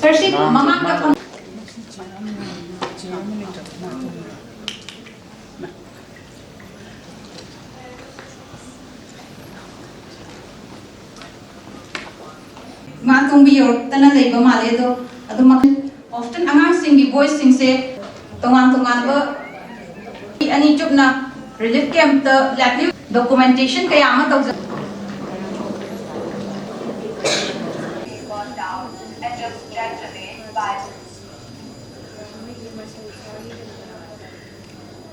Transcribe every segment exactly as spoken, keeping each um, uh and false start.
ꯁꯔꯁꯤ ꯃꯃꯥꯡꯗ ꯐꯝ- ꯉꯥ ꯊꯣꯡꯕ ꯌꯧꯔꯛꯇꯅ ꯂꯩꯕ ꯃꯥꯜꯂꯦ꯫ ꯑꯗꯣ ꯑꯗꯨꯃꯛ often ꯑꯉꯥꯡꯁꯤꯡꯒꯤ voiceꯁꯤꯡꯁꯦ ꯇꯣꯉꯥꯟ ꯇꯣꯉꯥꯟꯕ ꯑꯅꯤ ꯆꯨꯞꯅ relief campꯇ livelihood documentation ꯀꯌꯥ ꯑꯃ ꯇꯧꯖ-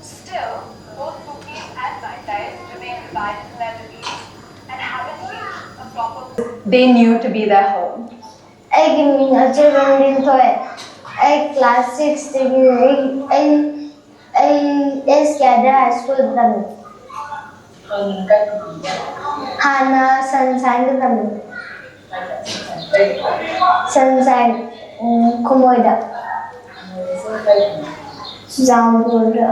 Still, both Kuki and Meiteis remain divided in their beliefs and haven't reached a proper they knew to be their home. ꯑꯩꯒꯤ ꯃꯤꯡ ꯑꯆꯣꯏꯕꯝ ꯂꯤꯟꯊꯣꯏ꯫ ꯑꯩ class sixꯇꯒꯤ ꯑꯩ ꯑꯩ ꯑꯩ ꯑꯦꯁ ꯀꯦ ꯑꯥꯔ ꯗꯤ ꯍꯥꯏ ꯁ꯭ꯀꯨꯜꯗ ꯇꯝꯃꯤ꯫ ꯍꯥꯟꯅ ꯁꯟꯁꯥꯏꯟꯗ ꯇꯝꯃꯤ꯫ ꯁꯟꯁꯥꯏꯟ, ꯎꯝ, ꯈꯨꯃꯣꯏꯗ꯫ ꯆꯨꯔꯆꯥꯟꯄꯨꯔꯗ꯫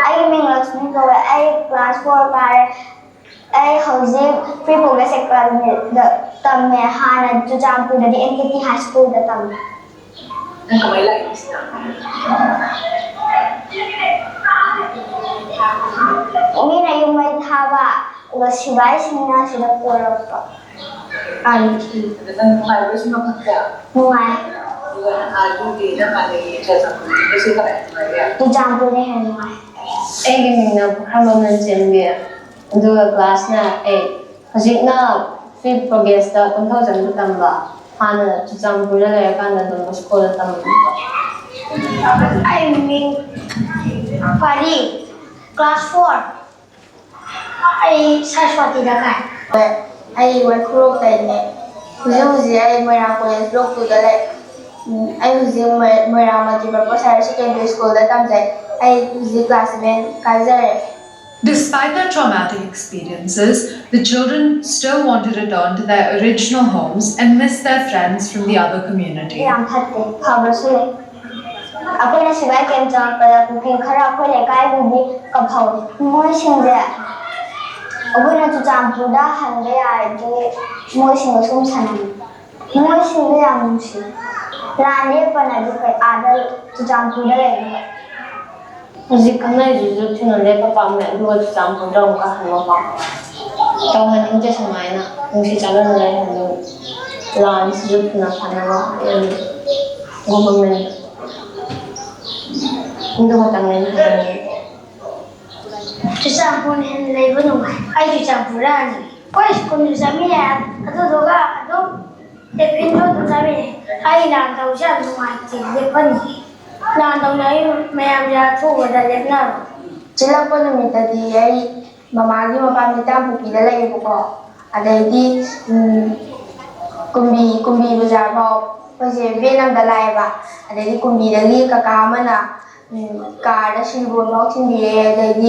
ꯑꯩꯒꯤ ꯃꯤꯡ ꯂꯛꯁꯃꯤ ꯀꯧꯋꯦ꯫ ꯑꯩ class four ꯀꯥꯔꯦ꯫ ꯑꯩ ꯍꯧꯖꯤꯛ Free Progress Academyꯗ ꯇꯝꯃꯦ꯫ ꯍꯥꯟꯅ ꯆꯨꯔꯆꯥꯟꯄꯨꯔꯗꯗꯤ ꯑꯦꯝ ꯀꯦ ꯇꯤ ꯍꯥꯏ ꯁ꯭ꯀꯨꯜꯗ ꯇꯝꯃꯦ꯫ ꯅꯪ ꯀꯃꯥꯏ ꯂꯥꯛꯏꯅꯣ ꯁꯤꯗ? ꯃꯤꯅ ꯌꯨꯝ ꯃꯩ ꯊꯥꯕ, ꯑꯗꯨꯒ ꯁꯤꯐꯥꯏꯁꯤꯡꯅ ꯁꯤꯗ ꯄꯨꯔꯛꯄ꯫ ꯑꯗ ꯅꯪ ꯅꯨꯡꯉꯥꯏꯕ꯭ꯔꯣ ꯁꯤ ꯃꯐꯝꯁꯦ? ꯅꯨꯡꯉꯥꯏ꯫ ꯑꯗꯨꯒ ꯑꯗꯨꯒꯤ ꯅꯪ ꯍꯥꯟꯅꯒꯤ ꯆꯨꯔꯆꯥꯟꯄꯨꯔꯗꯒꯤꯁꯨ ꯀꯗꯥꯏ ꯅꯨꯡꯉꯥꯏꯒꯦ? ꯆꯨꯔꯆꯥꯟꯄꯨꯔꯅ ꯍꯦꯟꯅ ꯅꯨꯡꯉꯥꯏ꯫ ꯑꯩꯒꯤ ꯃꯤꯡꯅ ꯄꯨꯈ꯭ꯔꯝꯕꯝ ꯂꯟꯆꯦꯟꯕꯤ, ꯑꯗꯨꯒ classꯅ eight꯫ ꯍꯧꯖꯤꯛꯅ Free Progressꯇ ꯀꯣꯟꯊꯧꯖꯝꯗ ꯇꯝꯕ, ꯍꯥꯟꯅ ꯆꯨꯔꯆꯥꯟꯄꯨꯔꯗ ꯂꯩꯔꯀꯥꯟꯗ Don Boscoꯗ ꯇꯝꯕ꯫ ꯑꯩ ꯃꯤꯡ ꯐꯔꯤ, class four꯫ ꯑꯩ ꯁꯔꯁ꯭ꯋꯇꯤꯗ ꯀꯥꯏ꯫ ꯑꯩ ꯋꯥꯏꯈꯨꯔꯣꯛꯇꯩꯅꯦ꯫ ꯍꯧꯖꯤꯛ ꯍꯧꯖꯤꯛ ꯑꯩ ꯃꯣꯏꯔꯥꯡ college block twoꯗ ꯂꯩ꯫ ꯎꯝ, ꯑꯩ ꯍꯧꯖꯤꯛ ꯃꯣꯏ-, ꯃꯣꯏꯔꯥꯡ Multipurpose Higher Secondary Schoolꯗ ꯇꯝꯖꯩ꯫ ꯑꯩ ꯍꯧꯖꯤꯛ class seven ꯀꯥꯖꯔꯦ꯫ Despite their traumatic experiences, the children still want to return to their original homes and miss their friends from the other community. ꯌꯥꯝ ꯐꯠꯇꯦ, ꯐꯕꯁꯨ ꯂꯩ꯫ ꯑꯩꯈꯣꯏꯅ ꯁꯤꯕꯥꯏ ꯀꯦꯝ ꯆꯪꯉꯛꯄꯗ ꯀꯨꯀꯤ ꯈꯔ ꯑꯩꯈꯣꯏ ꯂꯩꯀꯥꯏꯒꯤꯗꯤ ꯀꯞꯍꯧꯏ꯫ ꯃꯣꯏꯁꯤꯡꯁꯦ ꯑꯩꯈꯣꯏꯅ ꯆꯨꯔꯆꯥꯟꯄꯨꯔꯗ ꯍꯟꯕ ꯌꯥꯔꯗꯤ ꯃꯣꯏꯁꯤꯡꯒ ꯁꯨꯝ ꯁꯥꯟꯅꯅꯤꯡꯉꯤ꯫ ꯃꯣꯏꯁꯤꯡꯗꯣ ꯌꯥꯝ ꯅꯨꯡꯁꯤ꯫ ꯂꯥꯟ ꯂꯦꯞꯄꯅꯗꯤ ꯐꯩ, ꯑꯥꯗ ꯆꯨꯔꯆꯥꯟꯄꯨꯔꯗ ꯂꯩꯕꯅ꯫ ꯍꯧꯖꯤꯛ ꯈꯪꯅꯔꯤꯁꯤꯁꯨ ꯊꯨꯅ ꯂꯦꯞꯄ ꯄꯥꯝꯃꯦ, ꯑꯗꯨꯒ ꯆꯨꯔꯆꯥꯟꯄꯨꯔꯗ ꯑꯃꯨꯛꯀ ꯍꯟꯕ ꯄꯥꯝꯃꯦ꯫ ꯇꯧꯍꯟꯅꯤꯡꯗꯦ ꯁꯨꯃꯥꯏꯅ ꯅꯨꯡꯁꯤ ꯆꯥꯟꯅꯅ ꯂꯩꯍꯟꯅꯤꯡꯉꯤ꯫ ꯂꯥꯟꯁꯤꯁꯨ ꯊꯨꯅ ꯐꯅꯕ ꯍꯥꯏꯔꯅꯤ꯫ ꯒꯣꯚꯔꯟꯃꯦꯟ ꯑꯗꯨ ꯈꯛꯇꯪꯅꯦ ꯑꯩꯅ ꯍꯥꯏꯅꯤꯡꯉꯤ꯫ ꯆꯨꯔꯆꯥꯟꯄꯨꯔꯅ ꯍꯦꯟꯅ ꯂꯩꯕ ꯅꯨꯡꯉꯥꯏ꯫ ꯑꯩ ꯆꯨꯔꯆꯥꯟꯄꯨꯔꯗ ꯍꯟꯅꯤꯡꯉꯤ꯫ ꯑꯩꯈꯣꯏ ꯁ꯭ꯀꯨꯜꯁꯨ ꯆꯠꯃꯤꯟꯅꯩ, ꯑꯗꯨꯗꯨꯒ ꯑꯗꯨꯝ ꯇꯤꯐꯤꯟꯁꯨ ꯑꯗꯨꯝ ꯆꯥꯃꯤꯟꯅꯩ꯫ ꯑꯩ ꯂꯥꯟ ꯇꯧꯕꯁꯦ ꯌꯥꯝ ꯅꯨꯡꯉꯥꯏꯇꯦ, ꯂꯦꯞꯍꯟꯅꯤꯡꯉꯤ꯫ ꯂꯥꯟ ꯇꯧꯅꯔꯤ ꯃꯌꯥꯝꯁꯦ ꯑꯊꯨꯕꯗ ꯂꯦꯞꯅꯔꯣ꯫ ꯆꯤꯜꯂꯛꯄ ꯅꯨꯃꯤꯠꯇꯗꯤ ꯑꯩ ꯃꯃꯥꯒꯤ ꯃꯄꯥꯝ ꯅꯤꯇꯥꯝꯄꯣꯛꯄꯤꯗ ꯂꯩꯌꯦꯕꯀꯣ꯫ ꯑꯗꯩꯗꯤ ꯎꯝ, ꯀꯨꯝꯕꯤ ꯀꯨꯝꯕꯤ ꯕꯖꯥꯔ ꯐꯥꯎ ꯑꯩꯈꯣꯏꯁꯦ ꯚꯦꯟ ꯑꯝꯗ ꯂꯥꯛꯑꯦꯕ꯫ ꯑꯗꯩꯗꯤ ꯀꯨꯝꯕꯤꯗꯒꯤ ꯀꯀꯥ ꯑꯃꯅ ꯎꯝ, ꯀꯥꯔꯗ ꯁꯤꯡꯕꯣꯟ ꯐꯥꯎ ꯊꯤꯟꯕꯤꯔꯛꯑꯦ꯫ ꯑꯗꯩꯗꯤ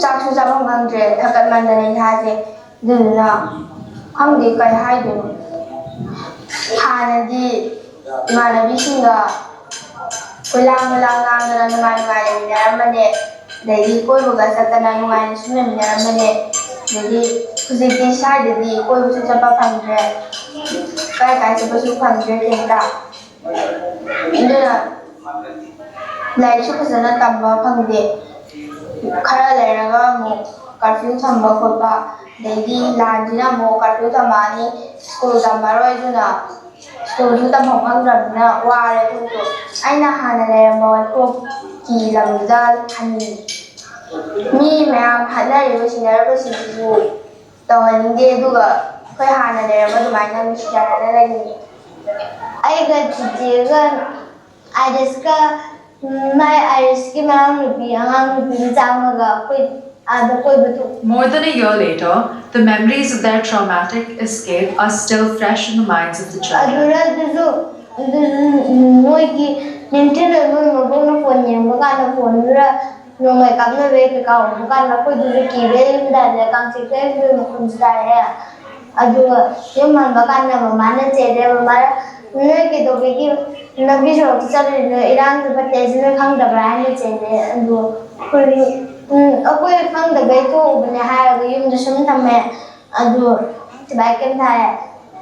ꯆꯥꯛꯁꯨ ꯆꯥꯐꯝ ꯈꯪꯗ꯭ꯔꯦ, ꯊꯛꯀꯠꯃꯟꯗꯅ ꯏꯁꯥꯁꯦ꯫ ꯑꯗꯨꯗꯨꯅ ꯈꯪꯗꯦ ꯀꯩ ꯍꯥꯏꯗꯣꯏꯅꯣ꯫ ꯍꯥꯟꯅꯗꯤ ꯏꯃꯥꯟꯅꯕꯤꯁꯤꯡꯒ ꯀꯣꯏꯂꯥꯡ ꯀꯣꯏꯂꯥꯡ ꯂꯥꯡꯗꯅ ꯅꯨꯡꯉꯥꯏ ꯅꯨꯡꯉꯥꯏ ꯂꯩꯃꯤꯟꯅꯔꯝꯕꯅꯦ꯫ ꯑꯗꯩꯗꯤ ꯀꯣꯏꯕꯒ ꯆꯠꯇꯅ ꯅꯨꯡꯉꯥꯏꯅ ꯁꯨꯝ ꯂꯩꯃꯤꯟꯅꯔꯝꯕꯅꯦ꯫ ꯑꯗꯩꯗꯤ ꯍꯧꯖꯤꯛꯇꯤ ꯁ꯭ꯋꯥꯏꯗꯗꯤ ꯀꯣꯏꯕꯁꯨ ꯆꯠꯄ ꯐꯪꯗ꯭ꯔꯦ, ꯀꯥꯏ ꯀꯥꯏ ꯆꯠꯄꯁꯨ ꯐꯪꯗ꯭ꯔꯦ ꯀꯩꯝꯇ꯫ ꯑꯗꯨꯅ ꯂꯥꯏꯔꯤꯛꯁꯨ ꯐꯖꯅ ꯇꯝꯕ ꯐꯪꯗꯦ꯫ ꯈꯔ ꯂꯩꯔꯒ ꯑꯃꯨꯛ ꯀꯥꯔꯐ꯭ꯌꯨ ꯊꯝꯕ ꯈꯣꯠꯄ, ꯑꯗꯩꯗꯤ ꯂꯥꯟꯁꯤꯅ ꯑꯃꯨꯛ ꯀꯥꯔꯐ꯭ꯌꯨ ꯊꯝꯃꯛꯑꯅꯤ, ꯁ꯭ꯀꯨꯜ ꯇꯝꯃꯔꯣꯏ꯫ ꯑꯗꯨꯅ ꯁ꯭ꯀꯨꯜꯁꯨ ꯇꯝꯐꯝ ꯈꯪꯗ꯭ꯔꯕꯅꯤꯅ ꯋꯥꯔꯦ ꯑꯩꯈꯣꯏꯁꯨ꯫ ꯑꯩꯅ ꯍꯥꯟꯅ ꯂꯩꯔꯝꯕ ꯋꯥꯏꯊꯣꯛꯀꯤ ꯂꯝꯗꯨꯗ ꯍꯟꯅꯤꯡꯉꯤ꯫ ꯃꯤ ꯃꯌꯥꯝ ꯍꯠꯅꯔꯤꯕ ꯁꯤꯟꯅꯔꯤꯕꯁꯤꯡꯁꯤꯕꯨ ꯇꯧꯍꯟꯅꯤꯡꯗꯦ, ꯑꯗꯨꯒ ꯑꯩꯈꯣꯏ ꯍꯥꯟꯅ ꯂꯩꯔꯝꯕ ꯑꯗꯨꯃꯥꯏꯅ ꯅꯨꯡꯁꯤ ꯆꯥꯟꯅꯅ ꯂꯩꯅꯤꯡꯉꯤ꯫ ꯑꯩꯒ ꯆꯤꯆꯦꯒ ꯑꯥꯏꯔꯤꯁꯀ, ꯃꯥꯏ ꯑꯥꯏꯔꯤꯁꯀꯤ ꯃꯅꯥꯎ ꯅꯨꯄꯤ, ꯑꯉꯥꯡ ꯅꯨꯄꯤ ꯃꯆꯥ ꯑꯃꯒ ꯑꯩꯈꯣꯏ ꯑꯥꯗ ꯀꯣꯏꯕ ꯊꯣꯛ꯫ More than a year later, the memories of their traumatic escape are still fresh in the minds of the children. ꯑꯗꯨꯗ ꯑꯗꯨꯁꯨ, ꯑꯗꯨꯁꯨ ꯃꯣꯏꯒꯤ ꯅꯤꯡꯊꯤꯅ ꯃꯣꯏ ꯃꯕꯣꯛꯅ ꯐꯣꯟ ꯌꯦꯡꯕ ꯀꯥꯟꯗ ꯐꯣꯟꯗꯨꯗ ꯅꯣꯡꯃꯩ ꯀꯥꯞꯅꯕꯒꯤ ꯀꯩꯀꯥ ꯎꯕ ꯀꯥꯟꯗ ꯑꯩꯈꯣꯏꯗꯨꯁꯨ ꯀꯤꯕꯒꯤ ꯌꯨꯝꯗ ꯍꯜꯂꯦ꯫ ꯀꯥꯡꯆꯤꯛ ꯀꯟꯕꯒꯤ ꯃꯈꯣꯟꯁꯨ ꯇꯥꯔꯛꯑꯦ꯫ ꯑꯗꯨꯒ ꯌꯨꯝ ꯍꯟꯕ ꯀꯥꯟꯗ ꯃꯃꯥꯅ ꯆꯩꯔꯦ꯫ ꯃꯃꯥꯅ "ꯅꯣꯏ ꯀꯩꯗꯧꯕꯒꯤ ꯂꯝꯕꯤ ꯁꯣꯔꯣꯛꯇ ꯆꯠꯂꯤꯗꯣ ꯏꯔꯥꯡꯁꯨ ꯐꯠꯇꯦ, ꯁꯤ ꯅꯣꯏ ꯈꯪꯗꯕ꯭ꯔꯥ ꯍꯥꯏꯅ ꯆꯦꯜꯂꯦ꯫ ꯑꯗꯨ ꯑꯩꯈꯣꯏ, ꯎꯝ, ꯑꯩꯈꯣꯏ ꯈꯪꯗꯕꯩ ꯇꯣꯛꯎꯕꯅꯦ ꯍꯥꯏꯔꯒ ꯌꯨꯝꯗ ꯁꯨꯝ ꯊꯝꯃꯦ꯫ ꯑꯗꯨ ꯁꯤꯕꯥꯏ ꯀꯦꯝ ꯊꯥꯏ꯫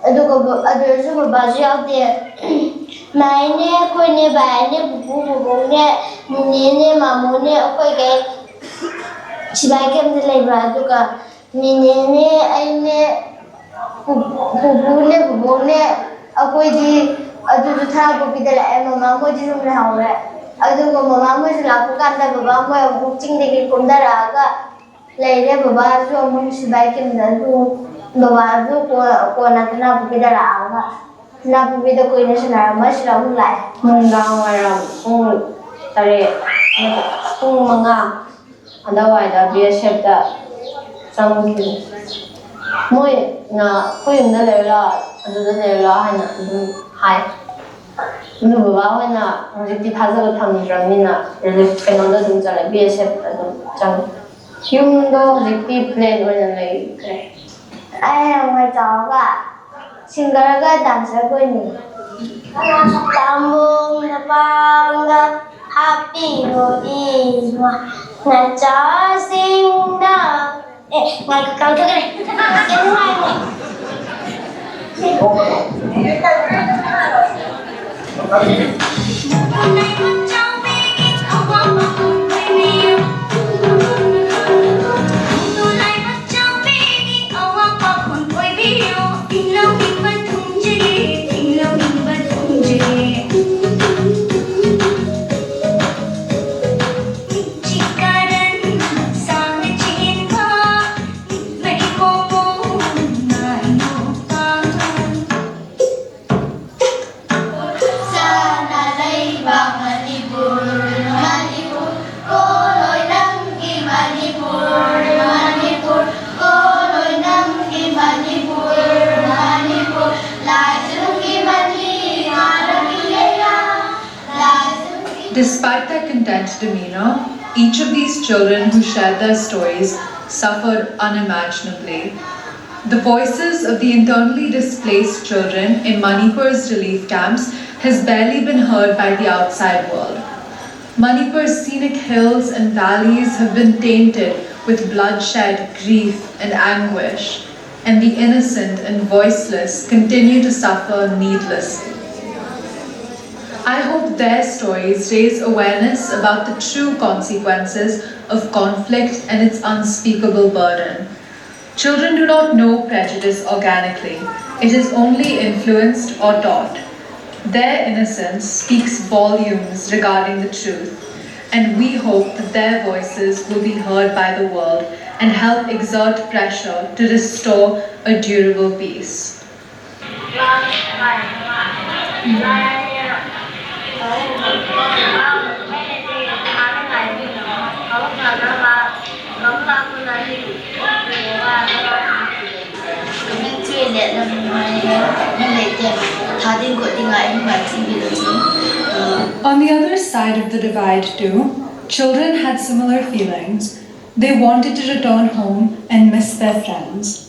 ꯑꯗꯨꯒ ꯕ-, ꯑꯗꯨꯗꯁꯨ ꯕꯕꯥꯁꯨ ꯌꯥꯎꯗꯦ꯫ ꯃꯥꯏꯅꯦ, ꯑꯩꯈꯣꯏꯅꯦ, ꯕꯥꯏꯅꯦ, ꯄꯨꯄꯨ, ꯕꯣꯕꯣꯛꯅꯦ, ꯅꯦꯅꯦꯅꯦ, ꯃꯥꯃꯣꯅꯦ, ꯑꯩꯈꯣꯏꯒꯩ ꯁꯤꯕꯥꯏ ꯀꯦꯝꯗ ꯂꯩꯕ꯫ ꯑꯗꯨꯒ ꯅꯦꯅꯦꯅꯦ, ꯑꯩꯅꯦ, ꯄꯨ-, ꯄꯨꯄꯨꯅꯦ, ꯕꯣꯕꯣꯛꯅꯦ, ꯑꯩꯈꯣꯏꯗꯤ ꯑꯗꯨꯁꯨ ꯊꯥꯡꯒꯄꯣꯛꯄꯤꯗ ꯂꯥꯛꯑꯦ, ꯃꯃꯥ ꯃꯣꯏꯗꯤ ꯌꯨꯝ ꯂꯩꯍꯧꯔꯦ꯫ ꯑꯗꯨꯒ ꯃꯃꯥ ꯃꯣꯏꯁꯨ ꯂꯥꯛꯄ ꯀꯥꯟꯗ ꯕꯕꯥ ꯃꯣꯏ ꯑꯃꯨꯛ ꯆꯤꯡꯗꯒꯤ ꯀꯨꯝꯊꯔꯛꯑꯒ ꯂꯩꯔꯦ꯫ ꯕꯕꯥꯁꯨ ꯑꯃꯨꯛ ꯁꯤꯕꯥꯏ ꯀꯦꯝꯗ, ꯑꯗꯨ ꯕꯕꯥꯁꯨ ꯀꯣ-, ꯀꯣꯟꯅ ꯊꯥꯡꯒꯄꯣꯛꯄꯤꯗ ꯂꯥꯛꯑꯒ ꯊꯥꯡꯒꯄꯣꯛꯄꯤꯗ ꯀꯨꯏꯅ ꯁꯥꯟꯅꯔꯝꯃ ꯁꯤꯗ ꯑꯃꯨꯛ ꯂꯥꯛꯑꯦ꯫ ꯅꯨꯡꯗꯥꯡ ꯋꯥꯏꯔꯝ ꯄꯨꯡ ꯇꯔꯦꯠ ꯅꯠꯇꯦ, ꯄꯨꯡ ꯃꯉꯥ ꯑꯗꯨꯋꯥꯏꯗ ꯕꯤ ꯑꯦꯁ ꯑꯦꯐꯇ ꯆꯪꯈꯤ꯫ ꯃꯣꯏꯅ ꯑꯩꯈꯣꯏ ꯌꯨꯝꯗ ꯂꯩꯔꯨ ꯂꯥꯎ, ꯑꯗꯨꯗ ꯂꯩꯔꯨ ꯂꯥꯎ ꯍꯥꯏꯅ ꯑꯗꯨꯝ ꯍꯥꯏ꯫ ꯑꯗꯨ ꯕꯕꯥ ꯍꯣꯏꯅ ꯍꯧꯖꯤꯛꯇꯤ ꯊꯥꯖꯕ ꯊꯝꯗ꯭ꯔꯕꯅꯤꯅ ꯔꯤꯂꯤꯐ ꯀꯩꯅꯣꯗ ꯑꯗꯨꯝ ꯆꯠꯂꯦ, ꯕꯤ ꯑꯦꯁ ꯑꯦꯐꯇ ꯑꯗꯨꯝ ꯆꯪꯉꯦ꯫ ꯌꯨꯝꯗꯣ ꯍꯧꯖꯤꯛꯇꯤ ꯄ꯭ꯂꯦꯟ ꯑꯣꯏꯅ ꯂꯩꯈ꯭ꯔꯦ꯫ ꯑꯩ ꯍꯌꯦꯡꯋꯥꯏ ꯆꯥꯎꯔꯒ ꯁꯤꯡꯒꯔꯒ ꯗꯥꯟꯁꯔꯒ ꯑꯣꯏꯅꯤꯡꯉꯤ꯫ ꯇꯥꯃꯣ ꯅꯄꯥꯝꯒ ꯍꯥꯞꯄꯤꯔꯣ ꯏꯃꯥ ꯅꯆꯥꯁꯤꯡꯅ꯫ ꯑꯦ, ꯉꯥꯏꯈꯣ, ꯀꯥꯎꯊꯣꯛꯈ꯭ꯔꯦ꯫ ꯌꯥꯝ ꯅꯨꯡꯉꯥꯏꯕꯅꯦ꯫ Despite their content demeanor, each of these children who shared their stories suffered unimaginably. The voices of the internally displaced children in Manipur's relief camps has barely been heard by the outside world. Manipur's scenic hills and valleys have been tainted with bloodshed, grief, and anguish, and the innocent and voiceless continue to suffer needlessly. I hope their stories raise awareness about the true consequences of conflict and its unspeakable burden. Children do not know prejudice organically, it is only influenced or taught. Their innocence speaks volumes regarding the truth, and we hope that their voices will be heard by the world and help exert pressure to restore a durable peace. On the other side of the divide, too, children had similar feelings. They wanted to return home and miss their friends.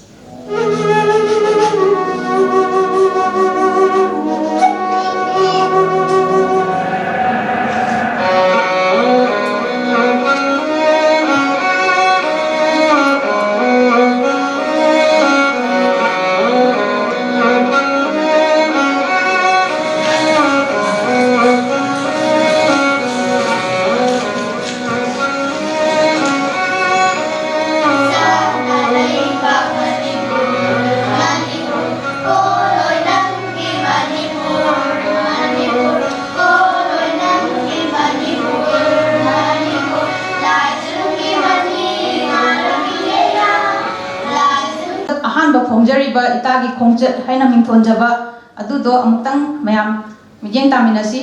ꯑꯍꯥꯟꯕ ꯐꯣꯡꯖꯔꯤꯕ ꯏꯇꯥꯒꯤ ꯈꯣꯡꯆꯠ ꯍꯥꯏꯅ ꯃꯤꯡꯊꯣꯟꯖꯕ ꯑꯗꯨꯗꯣ ꯑꯃꯨꯛꯇꯪ ꯃꯌꯥꯝ ꯃꯤꯠꯌꯦꯡ ꯇꯥꯃꯤꯟꯅꯁꯤ꯫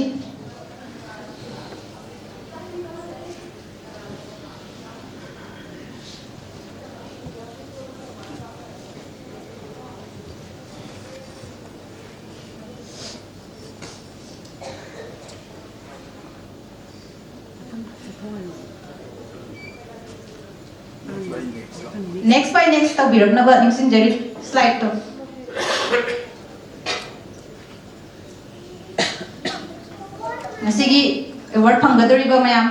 Next by next ꯇꯧꯕꯤꯔꯛꯅꯕ ꯅꯤꯡꯁꯤꯡꯖꯔꯤ꯫ Slide ꯇꯣ꯫ ꯉꯁꯤꯒꯤ award ꯐꯪꯒꯗꯧꯔꯤꯕ ꯃꯌꯥꯝ,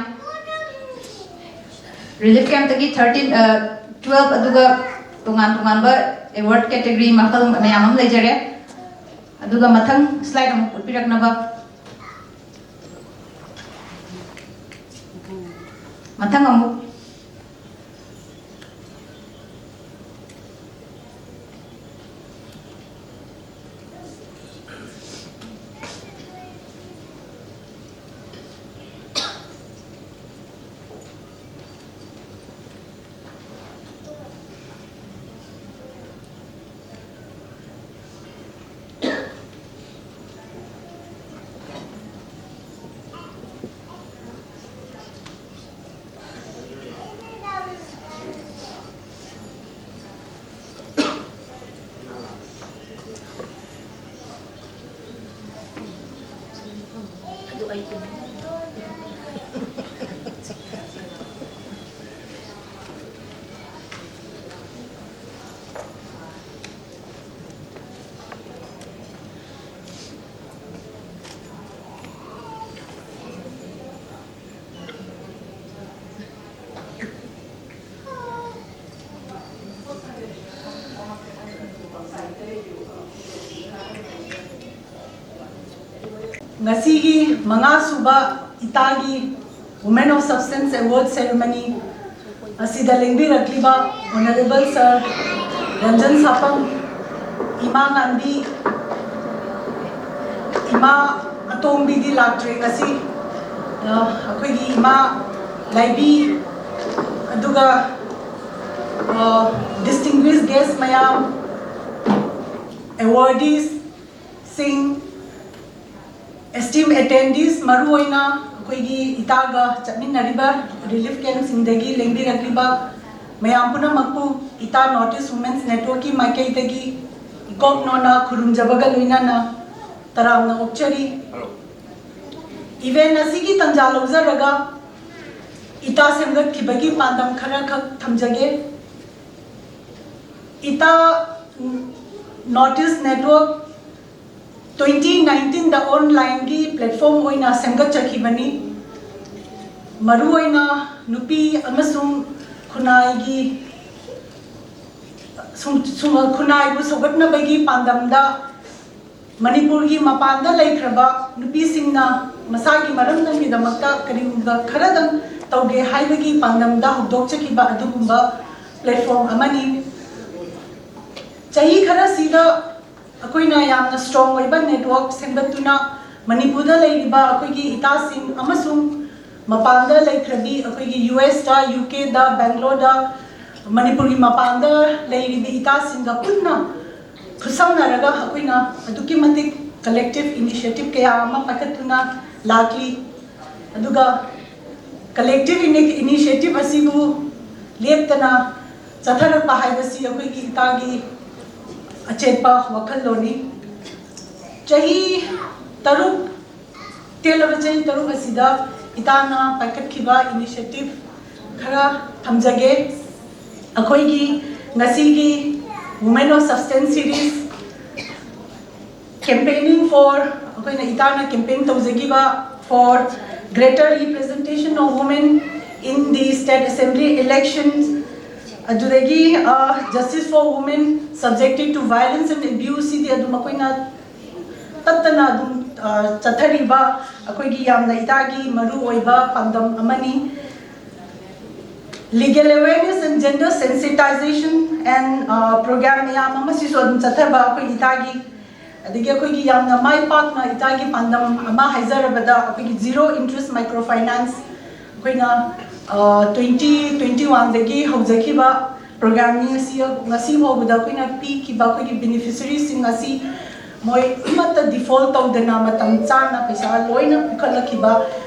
ꯔꯤꯂꯤꯐ ꯀꯦꯝꯞꯇꯒꯤ ꯊꯥꯔꯇꯤꯟ, ꯇꯨꯋꯦꯜꯐ, ꯑꯗꯨꯒ ꯇꯣꯉꯥꯟ ꯇꯣꯉꯥꯟꯕ ꯑꯦꯋꯥꯔꯗ ꯀꯦꯇꯦꯒꯣꯔꯤ ꯃꯈꯜ ꯃꯌꯥꯝ ꯑꯃ ꯂꯩꯖꯔꯦ꯫ ꯑꯗꯨꯒ ꯃꯊꯪ ꯁ꯭ꯂꯥꯏꯗ ꯑꯃꯨꯛ ꯎꯠꯄꯤꯔꯛꯅꯕ꯫ ꯃꯊꯪ ꯑꯃꯨꯛ꯫ ꯉꯁꯤꯒꯤ ꯃꯉꯥꯁꯨꯕ ꯏꯇꯥꯒꯤ Women of Substance Award Ceremony ꯑꯁꯤꯗ ꯂꯦꯡꯕꯤꯔꯛꯂꯤꯕ Honourable Sir ꯔꯟꯖꯟ ꯁꯥꯄꯝ, ꯏꯃꯥ ꯉꯥꯟꯕꯤ, ꯏꯃꯥ ꯑꯇꯣꯝꯕꯤꯗꯤ ꯂꯥꯛꯇ꯭ꯔꯦ ꯉꯁꯤ꯫ ꯑ, ꯑꯩꯈꯣꯏꯒꯤ ꯏꯃꯥ ꯂꯥꯏꯕꯤ, ꯑꯗꯨꯒ, ꯑ, distinguished guest ꯃꯌꯥꯝ, awardees ꯁꯤꯡ, esteemed attendees, ꯃꯔꯨꯑꯣꯏꯅ ꯑꯩꯈꯣꯏꯒꯤ ꯏꯇꯥꯒ ꯆꯠꯃꯤꯟꯅꯔꯤꯕ ꯔꯤꯂꯤꯐ ꯀꯦꯝꯞꯁꯤꯡꯗꯒꯤ ꯂꯦꯡꯕꯤꯔꯛꯂꯤꯕ ꯃꯌꯥꯝ ꯄꯨꯝꯅꯃꯛꯄꯨ ꯏꯇꯥ North East Women's Networkꯀꯤ ꯃꯥꯏꯀꯩꯗꯒꯤ ꯏꯀꯣꯛ ꯅꯣꯟꯅ ꯈꯨꯔꯨꯝꯖꯕꯒ ꯂꯣꯏꯅꯅ ꯇꯔꯥꯝꯅ ꯑꯣꯛꯆꯔꯤ꯫ ꯏꯚꯦꯟꯠ ꯑꯁꯤꯒꯤ ꯇꯟꯖꯥ ꯂꯧꯖꯔꯒ ꯏꯇꯥ ꯁꯦꯝꯒꯠꯈꯤꯕꯒꯤ ꯄꯥꯟꯗꯝ ꯈꯔꯈꯛ ꯊꯝꯖꯒꯦ꯫ ꯏꯇꯥ North East Network ꯇ꯭ꯋꯦꯟꯇꯤ ꯅꯥꯏꯟꯇꯤꯟꯗ ꯑꯣꯟꯂꯥꯏꯟꯒꯤ ꯄ꯭ꯂꯦꯠꯐꯣꯝ ꯑꯣꯏꯅ ꯁꯦꯝꯒꯠꯆꯈꯤꯕꯅꯤ꯫ ꯃꯔꯨꯑꯣꯏꯅ ꯅꯨꯄꯤ ꯑꯃꯁꯨꯡ ꯈꯨꯟꯅꯥꯏꯒꯤ ꯁꯨꯝ- ꯁꯨꯝ- ꯈꯨꯟꯅꯥꯏꯕꯨ ꯁꯧꯒꯠꯅꯕꯒꯤ ꯄꯥꯟꯗꯝꯗ ꯃꯅꯤꯄꯨꯔꯒꯤ ꯃꯄꯥꯟꯗ ꯂꯩꯈ꯭ꯔꯕ ꯅꯨꯄꯤꯁꯤꯡꯅ ꯃꯁꯥꯒꯤ ꯃꯔꯝꯗꯝꯒꯤꯗꯃꯛꯇ ꯀꯔꯤꯒꯨꯝꯕ ꯈꯔꯗꯪ ꯇꯧꯒꯦ ꯍꯥꯏꯕꯒꯤ ꯄꯥꯟꯗꯝꯗ ꯍꯧꯗꯣꯛꯆꯈꯤꯕ ꯑꯗꯨꯒꯨꯝꯕ ꯄ꯭ꯂꯦꯠꯐꯣꯝ ꯑꯃꯅꯤ꯫ ꯆꯍꯤ ꯈꯔꯁꯤꯗ ꯑꯩꯈꯣꯏꯅ ꯌꯥꯝꯅ ꯁ꯭ꯇꯔꯣꯡ ꯑꯣꯏꯕ ꯅꯦꯠꯋꯥꯔꯛ ꯁꯦꯝꯒꯠꯇꯨꯅ ꯃꯅꯤꯄꯨꯔꯗ ꯂꯩꯔꯤꯕ ꯑꯩꯈꯣꯏꯒꯤ ꯏꯇꯥꯁꯤꯡ ꯑꯃꯁꯨꯡ ꯃꯄꯥꯟꯗ ꯂꯩꯈ꯭ꯔꯕꯤ ꯑꯩꯈꯣꯏꯒꯤ ꯌꯨ ꯑꯦꯁꯇ, ꯌꯨ ꯀꯦꯗ, ꯕꯦꯡꯒ꯭ꯂꯣꯔꯗ, ꯃꯅꯤꯄꯨꯔꯒꯤ ꯃꯄꯥꯟꯗ ꯂꯩꯔꯤꯕ ꯏꯇꯥꯁꯤꯡꯒ ꯄꯨꯟꯅ ꯈꯨꯠꯁꯝꯅꯔꯒ ꯑꯩꯈꯣꯏꯅ ꯑꯗꯨꯛꯀꯤ ꯃꯇꯤꯛ ꯀꯂꯦꯛꯇꯤꯚ ꯏꯅꯤꯁꯤꯌꯦꯇꯤꯚ ꯀꯌꯥ ꯑꯃ ꯄꯥꯏꯈꯠꯇꯨꯅ ꯂꯥꯛꯂꯤ꯫ ꯑꯗꯨꯒ ꯀꯂꯦꯛꯇꯤꯚ ꯏꯅꯤꯁꯤꯌꯦꯇꯤꯚ ꯑꯁꯤꯕꯨ ꯂꯦꯞꯇꯅ ꯆꯠꯊꯔꯛꯄ ꯍꯥꯏꯕꯁꯤ ꯑꯩꯈꯣꯏꯒꯤ ꯏꯇꯥꯒꯤ ꯑꯆꯦꯠꯄ ꯋꯥꯈꯜꯂꯣꯟꯅꯤ꯫ ꯆꯍꯤ ꯇꯔꯨꯛ, ꯇꯦꯜꯂꯕ ꯆꯍꯤ ꯇꯔꯨꯛ ꯑꯁꯤꯗ ꯏꯇꯥꯅ ꯄꯥꯏꯈꯠꯈꯤꯕ ꯏꯅꯤꯁꯤꯌꯦꯇꯤꯚ ꯈꯔ ꯊꯝꯖꯒꯦ꯫ ꯑꯩꯈꯣꯏꯒꯤ ꯉꯁꯤꯒꯤ Women of Substance series, campaigning for, ꯑꯩꯈꯣꯏꯅ ꯏꯇꯥꯅ ꯀꯦꯝꯄꯦꯟ ꯇꯧꯖꯈꯤꯕ for greater representation of women in the state assembly elections, ꯑꯗꯨꯗꯒꯤ justice for women subjected to violence and abuse ꯁꯤꯗꯤ ꯑꯗꯨꯝ ꯑꯩꯈꯣꯏꯅ ꯇꯠꯇꯅ ꯑꯗꯨꯝ ꯆꯠꯊꯔꯤꯕ ꯑꯩꯈꯣꯏꯒꯤ ꯌꯥꯝꯅ ꯏꯇꯥꯒꯤ ꯃꯔꯨ ꯑꯣꯏꯕ ꯄꯥꯟꯗꯝ ꯑꯃꯅꯤ꯫ Legal awareness and gender sensitization and program ꯃꯌꯥꯝ ꯑꯃꯁꯤꯁꯨ ꯑꯗꯨꯝ ꯆꯠꯊꯕ ꯑꯩꯈꯣꯏ ꯏꯇꯥꯒꯤ꯫ ꯑꯗꯒꯤ ꯑꯩꯈꯣꯏꯒꯤ ꯌꯥꯝꯅ ꯃꯥꯏ ꯄꯥꯛꯅ ꯏꯇꯥꯒꯤ ꯄꯥꯟꯗꯝ ꯑꯃ ꯍꯥꯏꯖꯔꯕꯗ ꯑꯩꯈꯣꯏꯒꯤ Zero Interest Microfinance ꯑꯩꯈꯣꯏꯅ ꯇ꯭ꯋꯦꯟꯇꯤ ꯇ꯭ꯋꯦꯟꯇꯤ ꯋꯥꯟꯗꯒꯤ ꯍꯧꯖꯈꯤꯕ ꯄ꯭ꯔꯣꯒ꯭ꯔꯥꯝꯅꯤ꯫ ꯉꯁꯤ ꯉꯁꯤ ꯐꯥꯎꯕꯗ ꯑꯩꯈꯣꯏꯅ ꯄꯤꯈꯤꯕ ꯑꯩꯈꯣꯏꯒꯤ ꯕꯦꯅꯤꯐꯤꯁꯔꯤꯁꯤꯡ ꯑꯁꯤ ꯃꯣꯏ ꯑꯃꯠꯇ ꯗꯤꯐꯣꯜꯠ ꯇꯧꯗꯅ ꯃꯇꯝ ꯆꯥꯅ ꯄꯩꯁꯥ ꯂꯣꯏꯅ ꯄꯤꯈꯠꯂꯛꯈꯤꯕ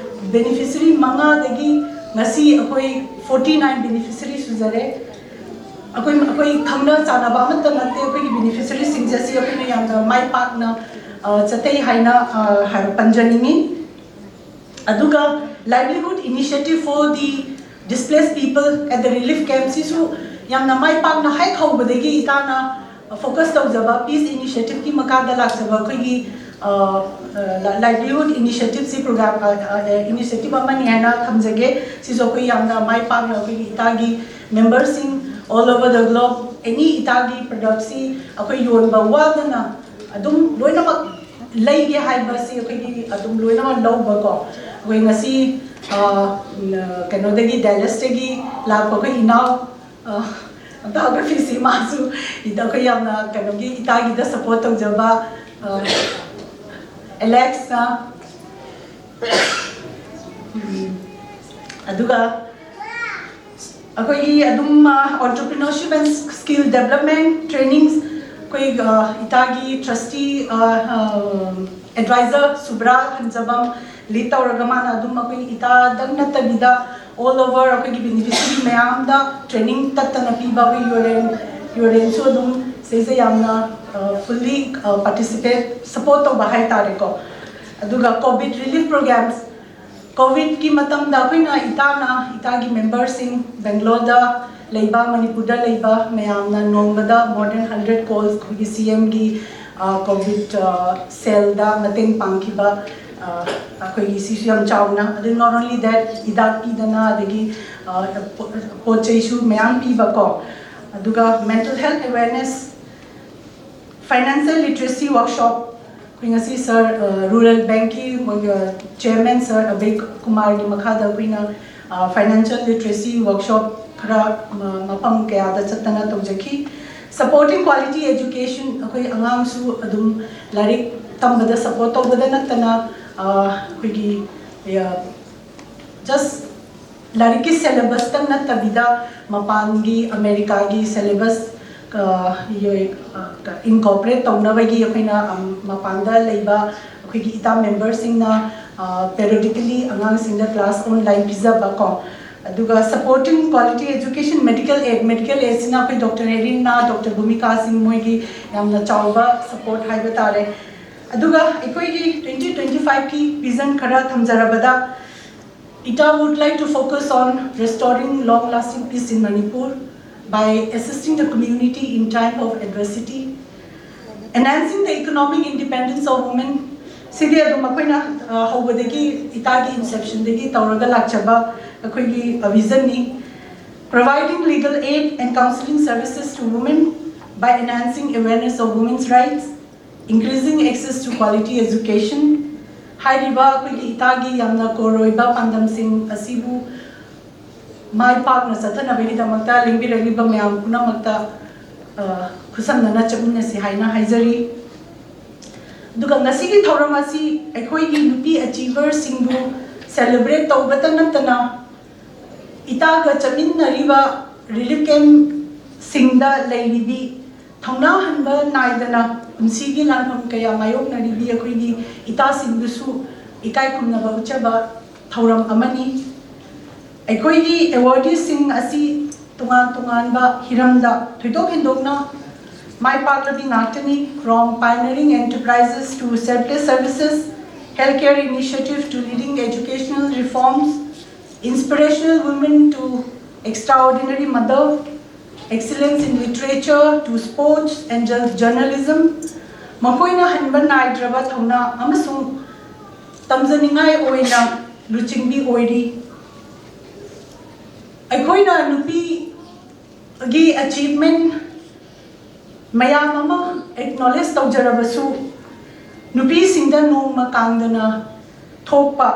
ꯕꯦꯅꯤꯐꯤꯁꯔꯤ ꯃꯉꯥꯗꯒꯤ ꯉꯁꯤ ꯑꯩꯈꯣꯏ ꯐꯣꯔꯇꯤ ꯅꯥꯏꯟ ꯕꯦꯅꯤꯐꯤꯁꯔꯤ ꯁꯨꯖꯔꯦ꯫ ꯑꯩꯈꯣꯏ ꯑꯩꯈꯣꯏ ꯈꯪꯅ ꯆꯥꯟꯅꯕ ꯑꯃꯠꯇ ꯅꯠꯇꯦ꯫ ꯑꯩꯈꯣꯏꯒꯤ ꯕꯦꯅꯤꯐꯤꯁꯔꯤꯁꯤꯡꯁꯦ ꯑꯁꯤ ꯑꯩꯈꯣꯏꯅ ꯌꯥꯝꯅ ꯃꯥꯏ ꯄꯥꯛꯅ ꯆꯠꯊꯩ ꯍꯥꯏꯅ ꯍꯥꯏꯕ ꯄꯟꯖꯅꯤꯡꯉꯤ꯫ ꯑꯗꯨꯒ Livelihood Initiative for the Displaced People at the Relief Camp ꯁꯤꯁꯨ ꯌꯥꯝꯅ ꯃꯥꯏ ꯄꯥꯛꯅ ꯍꯦꯛ ꯍꯧꯕꯗꯒꯤ ꯏꯇꯥꯅ ꯐꯣꯀꯁ ꯇꯧꯖꯕ ꯄꯤꯁ ꯏꯅꯤꯁꯤꯌꯦꯇꯤꯚꯀꯤ ꯃꯈꯥꯗ ꯂꯥꯛꯆꯕ ꯑꯩꯈꯣꯏꯒꯤ ꯂꯥꯏꯚꯂꯤꯍꯨꯗ ꯏꯅꯤꯁꯤꯌꯦꯇꯤꯚꯁꯤ ꯄ꯭ꯔꯣꯒ꯭ꯔꯥꯝ ꯏꯅꯤꯁꯤꯌꯦꯇꯤꯚ ꯑꯃꯅꯤ ꯍꯥꯏꯅ ꯊꯝꯖꯒꯦ꯫ ꯁꯤꯁꯨ ꯑꯩꯈꯣꯏ ꯌꯥꯝꯅ ꯃꯥꯏ ꯄꯥꯛꯅ ꯑꯩꯈꯣꯏꯒꯤ ꯏꯇꯥꯒꯤ ꯃꯦꯝꯕꯔꯁꯤꯡ all over the globe, ꯑꯦꯅꯤ ꯏꯇꯥꯒꯤ ꯄ꯭ꯔꯗꯛꯁꯤ ꯑꯩꯈꯣꯏ ꯌꯣꯟꯕ ꯋꯥꯗꯅ ꯑꯗꯨꯝ ꯂꯣꯏꯅꯃꯛ ꯂꯩꯒꯦ ꯍꯥꯏꯕꯁꯤ ꯑꯩꯈꯣꯏꯒꯤ ꯑꯗꯨꯝ ꯂꯣꯏꯅꯃꯛ ꯂꯧꯕꯀꯣ꯫ ꯑꯩꯈꯣꯏ ꯉꯁꯤ ꯀꯩꯅꯣꯗꯒꯤ, ꯗꯦꯂꯁꯇꯒꯤ ꯂꯥꯛꯄ ꯑꯩꯈꯣꯏ ꯏꯅꯥꯎ ꯐꯣꯇꯣꯒ꯭ꯔꯥꯐꯤꯁꯤ ꯃꯥꯁꯨ ꯏꯗ ꯑꯩꯈꯣꯏ ꯌꯥꯝꯅ ꯀꯩꯅꯣꯒꯤ ꯏꯇꯥꯒꯤꯗ ꯁꯄꯣꯔꯠ ꯇꯧꯖꯕ ꯑꯦꯂꯦꯛꯁꯅ꯫ ꯑꯗꯨꯒ ꯑꯩꯈꯣꯏꯒꯤ ꯑꯗꯨꯝ entrepreneurship and skill development trainings ꯑꯩꯈꯣꯏ ꯏꯇꯥꯒꯤ ꯇ꯭ꯔꯁꯇꯤ ꯑꯦꯗꯚꯥꯏꯖꯔ ꯁꯨꯕ꯭ꯔꯥ ꯍꯟꯖꯕꯝ ꯂꯤꯗ ꯇꯧꯔꯒ ꯃꯥꯅ ꯑꯗꯨꯝ ꯑꯩꯈꯣꯏ ꯏꯇꯥꯗꯪ ꯅꯠꯇꯕꯤꯗ all over ꯑꯩꯈꯣꯏꯒꯤ ꯕꯦꯅꯤꯐꯤꯁꯔꯤ ꯃꯌꯥꯝꯗ ꯇ꯭ꯔꯦꯅꯤꯡ ꯇꯠꯇꯅ ꯄꯤꯕ ꯑꯩꯈꯣꯏ ꯌꯨꯔꯦꯟ ꯌꯨꯔꯦꯟꯁꯨ ꯑꯗꯨꯝ ꯁꯤꯁꯦ ꯌꯥꯝꯅ ꯐꯨꯜꯂꯤ ꯄꯥꯔꯇꯤꯁꯤꯄꯦꯠ ꯁꯄꯣꯔꯠ ꯇꯧꯕ ꯍꯥꯏꯇꯥꯔꯦꯀꯣ꯫ ꯑꯗꯨꯒ ꯀꯣꯚꯤꯗ ꯔꯤꯂꯤꯐ ꯄ꯭ꯔꯣꯒ꯭ꯔꯥꯝꯁ, ꯀꯣꯚꯤꯗꯀꯤ ꯃꯇꯝꯗ ꯑꯩꯈꯣꯏꯅ ꯏꯇꯥꯅ ꯏꯇꯥꯒꯤ ꯃꯦꯝꯕꯔꯁꯤꯡ ꯕꯦꯡꯒ꯭ꯂꯣꯔꯗ ꯂꯩꯕ, ꯃꯅꯤꯄꯨꯔꯗ ꯂꯩꯕ ꯃꯌꯥꯝꯅ ꯅꯣꯡꯃꯗ more than hundred calls ꯑꯩꯈꯣꯏꯒꯤ ꯁꯤ ꯑꯦꯝꯒꯤ ꯀꯣꯚꯤꯗ ꯁꯦꯜꯗ ꯃꯇꯦꯡ ꯄꯥꯡꯈꯤꯕ ꯑꯩꯈꯣꯏꯒꯤ ꯁꯤꯁꯨ ꯌꯥꯝ ꯆꯥꯎꯅ꯫ ꯑꯗꯨ not only that, ꯍꯤꯗꯥꯛ ꯄꯤꯗꯅ ꯑꯗꯒꯤ ꯄꯣꯠ ꯆꯩꯁꯨ ꯃꯌꯥꯝ ꯄꯤꯕꯀꯣ꯫ ꯑꯗꯨꯒ mental health awareness, financial literacy workshop ꯑꯩꯈꯣꯏ ꯉꯁꯤ ꯁꯥꯔ ꯔꯨꯔꯦꯜ ꯕꯦꯡꯛꯀꯤ ꯃꯣꯏꯒꯤ ꯆꯤꯌꯔꯃꯦꯟ ꯁꯥꯔ ꯑꯕꯦ ꯀꯨꯃꯥꯔꯒꯤ ꯃꯈꯥꯗ ꯑꯩꯈꯣꯏꯅ ꯐꯥꯏꯅꯥꯟꯁꯤꯌꯦꯜ ꯂꯤꯇꯔꯦꯁꯤ ꯋꯥꯔꯛꯁꯣꯞ ꯈꯔ ꯃꯐꯝ ꯀꯌꯥꯗ ꯆꯠꯇꯅ ꯇꯧꯖꯈꯤ꯫ Supporting quality education, ꯑꯩꯈꯣꯏ ꯑꯉꯥꯡꯁꯨ ꯑꯗꯨꯝ ꯂꯥꯏꯔꯤꯛ ꯇꯝꯕꯗ ꯁꯄꯣꯔꯠ ꯇꯧꯕꯗ ꯅꯠꯇꯅ ꯑꯩꯈꯣꯏꯒꯤ ꯖꯁ ꯂꯥꯏꯔꯤꯛꯀꯤ ꯁꯦꯂꯦꯕꯁꯇꯪ ꯅꯠꯇꯕꯤꯗ ꯃꯄꯥꯟꯒꯤ ꯑꯃꯦꯔꯤꯀꯥꯒꯤ ꯁꯦꯂꯦꯕꯁ ꯏꯟꯀꯣꯔꯄꯣꯔꯦꯠ ꯇꯧꯅꯕꯒꯤ ꯑꯩꯈꯣꯏꯅ ꯃꯄꯥꯟꯗ ꯂꯩꯕ ꯑꯩꯈꯣꯏꯒꯤ ꯏꯇꯥ ꯃꯦꯝꯕꯔꯁꯤꯡꯅ ꯄꯦꯔꯤꯌꯣꯗꯤꯀꯦꯂꯤ ꯑꯉꯥꯡꯁꯤꯡꯗ ꯀ꯭ꯂꯥꯁ ꯑꯣꯟꯂꯥꯏꯟ ꯄꯤꯖꯕ ꯀꯣ꯫ ꯑꯗꯨꯒ supporting quality education, medical aid, medical aidꯁꯤꯅ ꯑꯩꯈꯣꯏ ꯗꯣꯛꯇꯔ ꯍꯦꯔꯤꯟꯅ, ꯗꯣꯛꯇꯔ ꯚꯨꯃꯤꯀꯥ ꯁꯤꯡ ꯃꯣꯏꯒꯤ ꯌꯥꯝꯅ ꯆꯥꯎꯕ ꯁꯄꯣꯔꯠ ꯍꯥꯏꯕ ꯇꯥꯔꯦ꯫ ꯑꯗꯨꯒ ꯑꯩꯈꯣꯏꯒꯤ twenty twenty fiveꯀꯤ ꯚꯤꯖꯟ ꯈꯔ ꯊꯝꯖꯔꯕꯗ, ꯏꯇꯥ would like to focus on restoring long lasting peace in Manipur. by assisting the community in time of adversity, enhancing the economic independence of women. ꯁꯤꯗꯤ ꯑꯗꯨꯝ ꯑꯩꯈꯣꯏꯅ ꯍꯧꯕꯗꯒꯤ, ꯏꯇꯥꯒꯤ inceptionꯗꯒꯤ ꯇꯧꯔꯒ ꯂꯥꯛꯆꯕ ꯑꯩꯈꯣꯏꯒꯤ visionꯅꯤ. Providing legal aid and counseling services to women by enhancing awareness of women's rights, increasing access to quality education. ꯍꯥꯏꯔꯤꯕ ꯑꯩꯈꯣꯏꯒꯤ ꯏꯇꯥꯒꯤ ꯌꯥꯝꯅ core ꯑꯣꯏꯕ ꯄꯥꯟꯗꯝꯁꯤꯡ ꯑꯁꯤꯕꯨ ꯃꯥꯏ ꯄꯥꯛꯅ ꯆꯠꯊꯅꯕꯒꯤꯗꯃꯛꯇ ꯂꯦꯡꯕꯤꯔꯛꯂꯤꯕ ꯃꯌꯥꯝ ꯄꯨꯝꯅꯃꯛꯇ ꯈꯨꯠꯁꯝꯅꯅ ꯆꯠꯃꯤꯟꯅꯁꯤ ꯍꯥꯏꯅ ꯍꯥꯏꯖꯔꯤ. ꯑꯗꯨꯒ ꯉꯁꯤꯒꯤ ꯊꯧꯔꯝ ꯑꯁꯤ ꯑꯩꯈꯣꯏꯒꯤ ꯅꯨꯄꯤ achieverꯁꯤꯡꯕꯨ celebrate ꯇꯧꯕꯇ ꯅꯠꯇꯅ, ꯏꯇꯥꯒ ꯆꯠꯃꯤꯟꯅꯔꯤꯕ relief campꯁꯤꯡꯗ ꯂꯩꯔꯤꯕꯤ ꯊꯧꯅꯥ ꯍꯟꯕ ꯅꯥꯏꯗꯅ ꯄꯨꯟꯁꯤꯒꯤ ꯂꯥꯟꯐꯝ ꯀꯌꯥ ꯃꯥꯌꯣꯛꯅꯔꯤꯕꯤ ꯑꯩꯈꯣꯏꯒꯤ ꯏꯇꯥꯁꯤꯡꯕꯨꯁꯨ ꯏꯀꯥꯏ ꯈꯨꯝꯅꯕ ꯎꯠꯆꯕ ꯊꯧꯔꯝ ꯑꯃꯅꯤ. ꯑꯩꯈꯣꯏꯒꯤ awardeeꯁꯤꯡ ꯑꯁꯤ ꯇꯣꯉꯥꯟ ꯇꯣꯉꯥꯟꯕ ꯍꯤꯔꯝꯗ ꯊꯣꯏꯗꯣꯛ ꯍꯦꯟꯗꯣꯛꯅ ꯃꯥꯏ ꯄꯥꯛꯂꯕꯤ ꯉꯥꯛꯇꯅꯤ. From pioneering enterprises to selfless services, healthcare initiative to leading educational reforms, inspirational women to extraordinary mother, excellence in literature to sports and journalism, ꯃꯈꯣꯏꯅ ꯍꯟꯕ ꯅꯥꯏꯗ꯭ꯔꯕ ꯊꯧꯅꯥ ꯑꯃꯁꯨꯡ ꯇꯝꯖꯅꯤꯡꯉꯥꯏ ꯑꯣꯏꯅ ꯂꯨꯆꯤꯡꯕꯤ ꯑꯣꯏꯔꯤ. ꯑꯩꯈꯣꯏꯅ ꯅꯨꯄꯤꯒꯤ achievement ꯃꯌꯥꯝ ꯑꯃ acknowledge ꯇꯧꯖꯔꯕꯁꯨ, ꯅꯨꯄꯤꯁꯤꯡꯗ ꯅꯣꯡꯃ ꯀꯥꯡꯗꯅ ꯊꯣꯛꯄ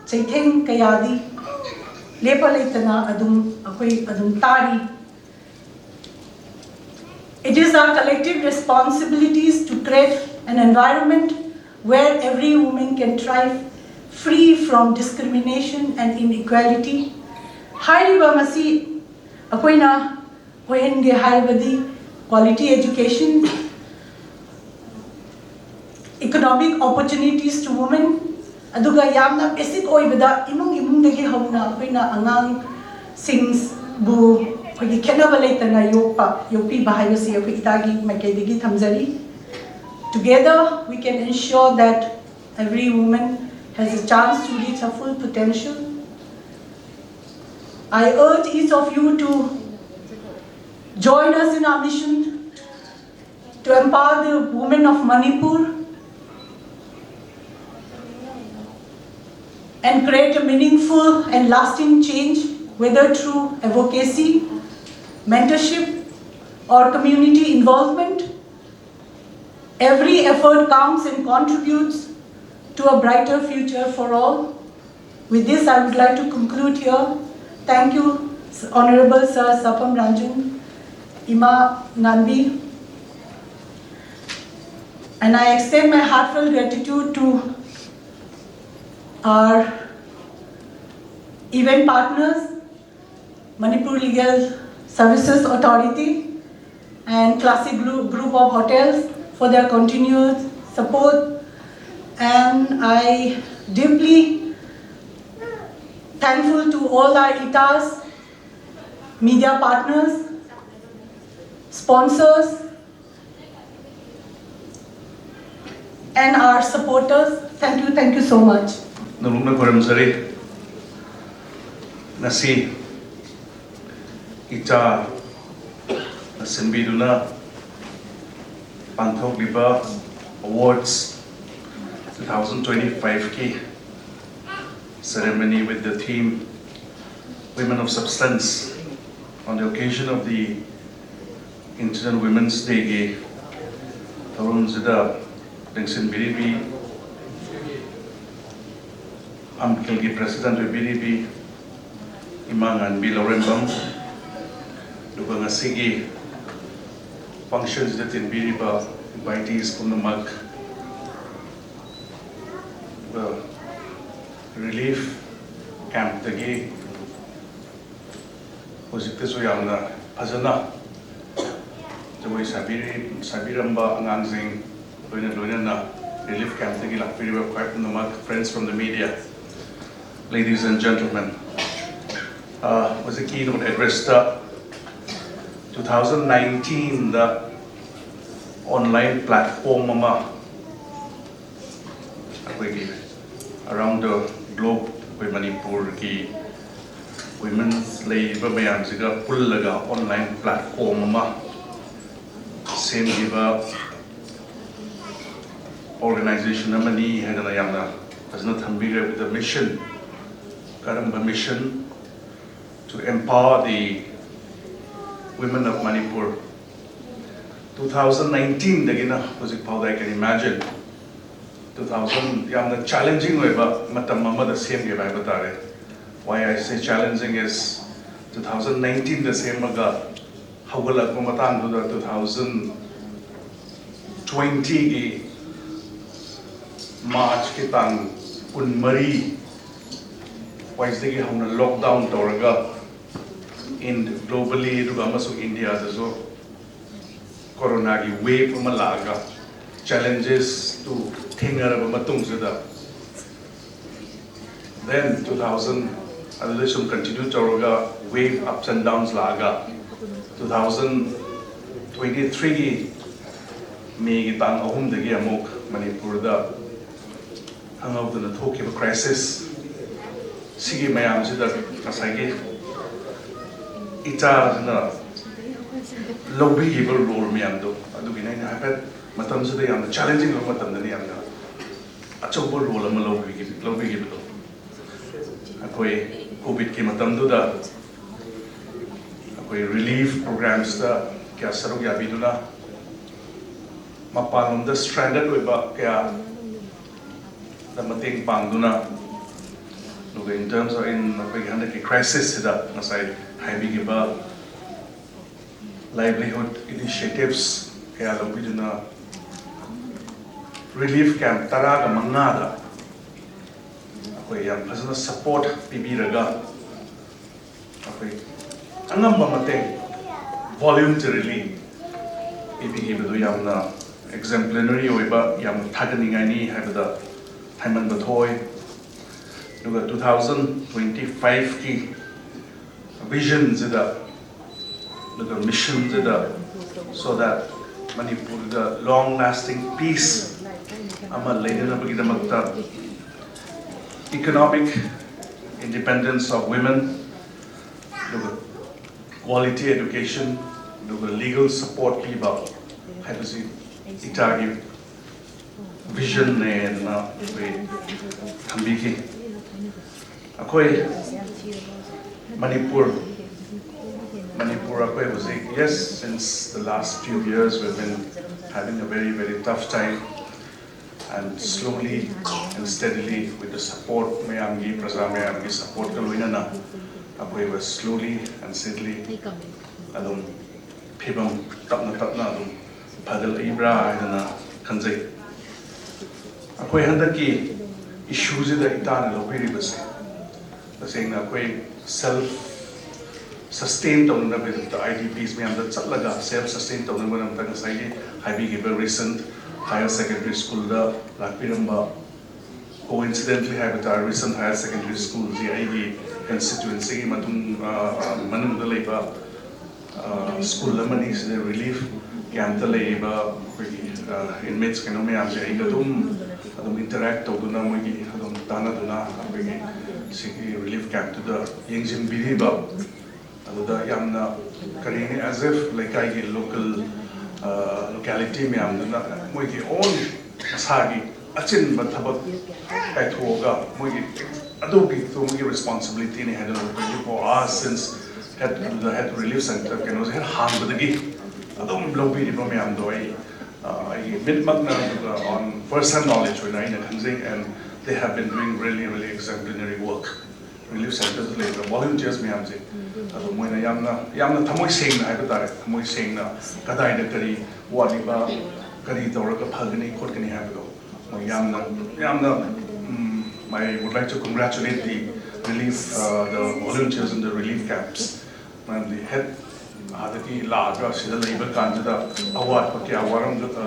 ꯆꯩꯊꯦꯡ ꯀꯌꯥꯗꯤ ꯂꯦꯞꯄ ꯂꯩꯇꯅ ꯑꯗꯨꯝ ꯑꯩꯈꯣꯏ ꯑꯗꯨꯝ ꯇꯥꯔꯤ. It is our collective responsibilities to create an environment where every woman can thrive, free from discrimination and inequality. ꯍꯥꯏꯔꯤꯕ ꯃꯁꯤ ꯑꯩꯈꯣꯏꯅ ꯑꯣꯏꯍꯟꯒꯦ ꯍꯥꯏꯔꯕꯗꯤ quality education, economic opportunities to women, ꯑꯗꯨꯒ ꯌꯥꯝꯅ basic ꯑꯣꯏꯕꯗ ꯏꯃꯨꯡ ꯏꯃꯨꯡꯗꯒꯤ ꯍꯧꯅ ꯑꯩꯈꯣꯏꯅ ꯑꯉꯥꯡꯁꯤꯡꯕꯨ ꯑꯩꯈꯣꯏꯒꯤ ꯈꯦꯠꯅꯕ ꯂꯩꯇꯅ ꯌꯣꯛꯄ, ꯌꯣꯛꯄꯤꯕ ꯍꯥꯏꯕꯁꯤ ꯑꯩꯈꯣꯏ ꯏꯇꯥꯒꯤ ꯃꯥꯏꯀꯩꯗꯒꯤ ꯊꯝꯖꯔꯤ. Together, we can ensure that every woman has a chance to reach her full potential. I urge each of you to Join us in our mission to empower the women of Manipur and create a meaningful and lasting change, whether through advocacy, mentorship, or community involvement. Every effort counts and contributes to a brighter future for all. With this, I would like to conclude here. Thank you, Honorable Sir Sapam Ranjan, Ima Nganbi, and I extend my heartfelt gratitude to our event partners, Manipur Legal Services Authority, and Classic Group, Group of Hotels for their continued support. And I deeply thankful to all our ITAs, media partners, sponsors, and our supporters. Thank you, thank you so much. ꯅꯧꯂꯨꯛꯅ ꯈꯣꯏꯔꯝꯖꯔꯤ꯫ ꯉꯁꯤ ꯏꯆꯥꯅ ꯁꯤꯟꯕꯤꯗꯨꯅ ꯄꯥꯡꯊꯣꯛꯂꯤꯕ Awards two thousand twenty-five ꯀꯤ ceremony with the theme Women of Substance on the occasion of the International Women's Day ꯒꯤ ꯊꯧꯔꯝꯁꯤꯗ ꯂꯦꯡꯁꯤꯟꯕꯤꯔꯤꯕꯤ, ꯐꯝꯈꯤꯜꯒꯤ president ꯑꯣꯏꯕꯤꯔꯤꯕꯤ ꯏꯃꯥ ꯉꯥꯟꯕꯤ ꯂꯧꯔꯦꯝꯕꯝ, ꯑꯗꯨꯒ ꯉꯁꯤꯒꯤ functionꯁꯤꯗ ꯇꯤꯟꯕꯤꯔꯤꯕ invitees ꯄꯨꯝꯅꯃꯛ, ꯑꯗꯨꯒ relief campꯇꯒꯤ ꯍꯧꯖꯤꯛꯇꯁꯨ ꯌꯥꯝꯅ ꯐꯖꯅ ꯖꯒꯣꯏ ꯁꯥꯕꯤꯔꯤ, ꯁꯥꯕꯤꯔꯝꯕ ꯑꯉꯥꯡꯁꯤꯡ, ꯂꯣꯏꯅ ꯂꯣꯏꯅꯅ relief campꯇꯒꯤ ꯂꯥꯛꯄꯤꯔꯤꯕ ꯈ꯭ꯋꯥꯏ ꯄꯨꯝꯅꯃꯛ, friends from the media, ladies and gentlemen, ꯑ, ꯍꯧꯖꯤꯛ keynote addressꯇ two thousand nineteenꯗ online platform ꯑꯃ ꯑꯩꯈꯣꯏꯒꯤ around the globe, ꯑꯩꯈꯣꯏ ꯃꯅꯤꯄꯨꯔꯒꯤ Women's ꯂꯩꯔꯤꯕ ꯃꯌꯥꯝꯁꯤꯒ ꯄꯨꯜꯂꯒ online platform ꯑꯃ ꯁꯦꯝꯈꯤꯕ organization ꯑꯃꯅꯤ ꯍꯥꯏꯗꯅ ꯌꯥꯝꯅ ꯐꯖꯅ ꯊꯝꯕꯤꯈ꯭ꯔꯦ꯫ With the mission, ꯀꯔꯝꯕ mission? To empower the women of Manipur. Two thousand nineteenꯗꯒꯤꯅ ꯍꯧꯖꯤꯛ ꯐꯥꯎꯗ, I can imagine, two thousand ꯌꯥꯝꯅ challenging ꯑꯣꯏꯕ ꯃꯇꯝ ꯑꯃꯗ ꯁꯦꯝꯈꯤꯕ ꯍꯥꯏꯕ ꯇꯥꯔꯦ꯫ Why I say challenging is, two thousand nineteenꯗ ꯁꯦꯝꯃꯒ ꯍꯧꯒꯠꯂꯛꯄ ꯃꯇꯥꯡꯗꯨꯗ two thousand twentyꯒꯤ Marchꯀꯤ ꯇꯥꯡ ꯀꯨꯟꯃꯔꯤ ꯋꯥꯏꯁꯤꯗꯒꯤ ꯍꯧꯅ lockdown ꯇꯧꯔꯒ in globally ꯑꯗꯨꯒ ꯑꯃꯁꯨꯡ ꯏꯟꯗꯤꯌꯥꯗꯁꯨ ꯀꯣꯔꯣꯅꯥꯒꯤ wave ꯑꯃ ꯂꯥꯛꯑꯒ challengesꯇꯨ ꯊꯦꯡꯅꯔꯕ ꯃꯇꯨꯡꯁꯤꯗ, then two thousand ꯑꯗꯨꯗꯩ ꯁꯨꯝ continue ꯇꯧꯔꯒ wave ups and downs ꯂꯥꯛꯑꯒ two thousand twenty threeꯒꯤ Mayꯒꯤ ꯇꯥꯡ ꯑꯍꯨꯝꯗꯒꯤ ꯑꯃꯨꯛ ꯃꯅꯤꯄꯨꯔꯗ ꯈꯪꯍꯧꯗꯅ ꯊꯣꯛꯈꯤꯕ crisis, ꯁꯤꯒꯤ ꯃꯌꯥꯝꯁꯤꯗ ꯉꯁꯥꯏꯒꯤ ꯏꯆꯥꯁꯤꯅ ꯂꯧꯕꯤꯈꯤꯕ role ꯃꯌꯥꯝꯗꯣ, ꯑꯗꯨꯒꯤꯅꯦ ꯑꯩꯅ ꯍꯥꯏꯐꯦꯠ ꯃꯇꯝꯁꯤꯗ ꯌꯥꯝꯅ challenging ꯑꯣꯏꯕ ꯃꯇꯝꯗꯅꯤ ꯌꯥꯝꯅ ꯑꯆꯧꯕ role ꯑꯃ ꯂꯧꯕꯤꯈꯤ-, ꯂꯧꯕꯤꯈꯤꯕꯗꯣ꯫ ꯑꯩꯈꯣꯏ COVIDꯀꯤ ꯃꯇꯝꯗꯨꯗ ꯑꯩꯈꯣꯏ relief programsꯇ ꯀꯌꯥ ꯁꯔꯨꯛ ꯌꯥꯕꯤꯗꯨꯅ, ꯃꯄꯥꯟꯂꯣꯝꯗ stranded ꯑꯣꯏꯕ ꯀꯌꯥ ꯗ ꯃꯇꯦꯡ ꯄꯥꯡꯗꯨꯅ, ꯑꯗꯨꯒ in terms of, in ꯑꯩꯈꯣꯏꯒꯤ ꯍꯟꯗꯛꯀꯤ crisisꯁꯤꯗ ꯉꯁꯥꯏ ꯍꯥꯏꯕꯤꯈꯤꯕ livelihood initiatives ꯀꯌꯥ ꯂꯧꯕꯤꯗꯨꯅ relief camp ꯇꯔꯥꯒ ꯃꯉꯥꯗ ꯑꯩꯈꯣꯏ ꯌꯥꯝ ꯐꯖꯅ support ꯄꯤꯕꯤꯔꯒ ꯑꯩꯈꯣꯏ ꯑꯉꯝꯕ ꯃꯇꯦꯡ voluntarily ꯄꯤꯕꯤꯈꯤꯕꯗꯨ ꯌꯥꯝꯅ exemplary ꯑꯣꯏꯕ, ꯌꯥꯝꯅ ꯊꯥꯒꯠꯅꯤꯡꯉꯥꯏꯅꯤ ꯍꯥꯏꯕꯗ ꯍꯥꯏꯃꯟꯕ ꯊꯣꯛꯑꯣꯏ꯫ ꯑꯗꯨꯒ two thousand twenty fiveꯀꯤ visionꯁꯤꯗ, ꯑꯗꯨꯒ missionꯁꯤꯗ, so that ꯃꯅꯤꯄꯨꯔꯗ long lasting peace ꯑꯃ ꯂꯩꯅꯅꯕꯒꯤꯗꯃꯛꯇ economic independence of women, ꯑꯗꯨꯒ quality education, ꯑꯗꯨꯒ legal support ꯄꯤꯕ ꯍꯥꯏꯕꯁꯤ ꯏꯇꯥꯒꯤ vision ꯅꯦꯅ ꯑꯩꯈꯣꯏ ꯊꯝꯕꯤꯈꯤ꯫ ꯑꯩꯈꯣꯏ ꯃꯅꯤꯄꯨꯔ ꯃꯅꯤꯄꯨꯔ ꯑꯩꯈꯣꯏ ꯍꯧꯖꯤꯛ, yes, since the last few years we've been having a very, very tough time, and slowly and steadily with the support ꯃꯌꯥꯝꯒꯤ, ꯄ꯭ꯔꯖꯥ ꯃꯌꯥꯝꯒꯤ supportꯀ ꯂꯣꯏꯅꯅ ꯑꯩꯈꯣꯏ slowly and steadily ꯑꯗꯨꯝ ꯐꯤꯕꯝ ꯇꯞꯅ ꯇꯞꯅ ꯑꯗꯨꯝ ꯐꯒꯠꯂꯛꯏꯕ꯭ꯔꯥ ꯍꯥꯏꯗꯅ ꯈꯟꯖꯩ꯫ ꯑꯩꯈꯣꯏ ꯍꯟꯗꯛꯀꯤ issueꯁꯤꯗ ꯏꯇꯥꯅ ꯂꯧꯕꯤꯔꯤꯕꯁꯦ ꯇꯁꯦꯡꯅ ꯑꯩꯈꯣꯏ self sustain ꯇꯧꯅꯅꯕꯒꯤꯗꯃꯛꯇ, IDPs ꯃꯌꯥꯝꯗ ꯆꯠꯂꯒ self sustain ꯇꯧꯅꯕꯒꯤꯗꯃꯛꯇ ꯉꯁꯥꯏꯒꯤ ꯍꯥꯏꯕꯤꯈꯤꯕ recent higher secondary schoolꯗ ꯂꯥꯛꯄꯤꯔꯝꯕ, coincidentally ꯍꯥꯏꯕ ꯇꯥꯔꯦ, recent higher secondary schoolꯁꯤ ꯑꯩꯒꯤ constituencyꯒꯤ ꯃꯇꯨꯡ, ꯑ, ꯑ, ꯃꯅꯨꯡꯗ ꯂꯩꯕ school ꯑꯃꯅꯤ꯫ ꯁꯤꯗ relief campꯇ ꯂꯩꯔꯤꯕ ꯑꯩꯈꯣꯏꯒꯤ inmates ꯀꯩꯅꯣ ꯃꯌꯥꯝꯁꯦ ꯑꯩꯒ ꯑꯗꯨꯝ ꯑꯗꯨꯝ interact ꯇꯧꯗꯨꯅ ꯃꯣꯏꯒꯤ ꯑꯗꯨꯝ ꯇꯥꯟꯅꯗꯨꯅ ꯑꯩꯈꯣꯏꯒꯤ ꯁꯤꯒꯤ relief campꯇꯨꯗ ꯌꯦꯡꯁꯤꯟꯕꯤꯔꯤꯕ꯫ ꯑꯗꯨꯗ ꯌꯥꯝꯅ ꯀꯔꯤꯅꯤ, as if ꯂꯩꯀꯥꯏꯒꯤ local locality ꯃꯌꯥꯝꯗꯨꯅ ꯃꯣꯏꯒꯤ own ꯃꯁꯥꯒꯤ ꯑꯆꯤꯟꯕ ꯊꯕꯛ ꯀꯥꯏꯊꯣꯛꯑꯒ ꯃꯣꯏꯒꯤ ꯑꯗꯨꯒꯤ ꯃꯣꯏꯒꯤ responsibilityꯅꯤ ꯍꯥꯏꯗꯨꯅ twenty four hours since head, the head relief centre ꯀꯩꯅꯣꯁꯦ ꯍꯦꯛ ꯍꯥꯡꯕꯗꯒꯤ ꯑꯗꯨꯝ ꯂꯧꯕꯤꯔꯤꯕ ꯃꯌꯥꯝꯗꯣ ꯑꯩ ꯑꯩꯒꯤ ꯃꯤꯠꯃꯛꯅ ꯑꯗꯨꯒ on first hand knowledge ꯑꯣꯏꯅ ꯑꯩꯅ ꯈꯪꯖꯩ꯫ And they have been doing really, really exemplary work. Relief centreꯗ ꯂꯩꯔꯤꯕ volunteers ꯃꯌꯥꯝꯁꯦ ꯑꯗꯣ ꯃꯣꯏꯅ ꯌꯥꯝꯅ ꯌꯥꯝꯅ ꯊꯃꯣꯏ ꯁꯦꯡꯅ ꯍꯥꯏꯕ ꯇꯥꯔꯦ, ꯊꯃꯣꯏ ꯁꯦꯡꯅ ꯀꯗꯥꯏꯗ ꯀꯔꯤ ꯋꯥꯠꯂꯤꯕ, ꯀꯔꯤ ꯇꯧꯔꯒ ꯐꯒꯅꯤ ꯈꯣꯠꯀꯅꯤ ꯍꯥꯏꯕꯗꯣ ꯃꯣꯏ ꯌꯥꯝꯅ ꯌꯥꯝꯅ I would like to congratulate the relief, uh, the volunteers in the relief camps. ꯃꯔꯝꯗꯤ ꯍꯦꯛ ꯑꯥꯗꯒꯤ ꯂꯥꯛꯑꯒ ꯁꯤꯗ ꯂꯩꯕ ꯀꯥꯟꯁꯤꯗ ꯑꯋꯥꯠꯄ ꯀꯌꯥ ꯋꯥꯔꯝꯒ-, ꯑ,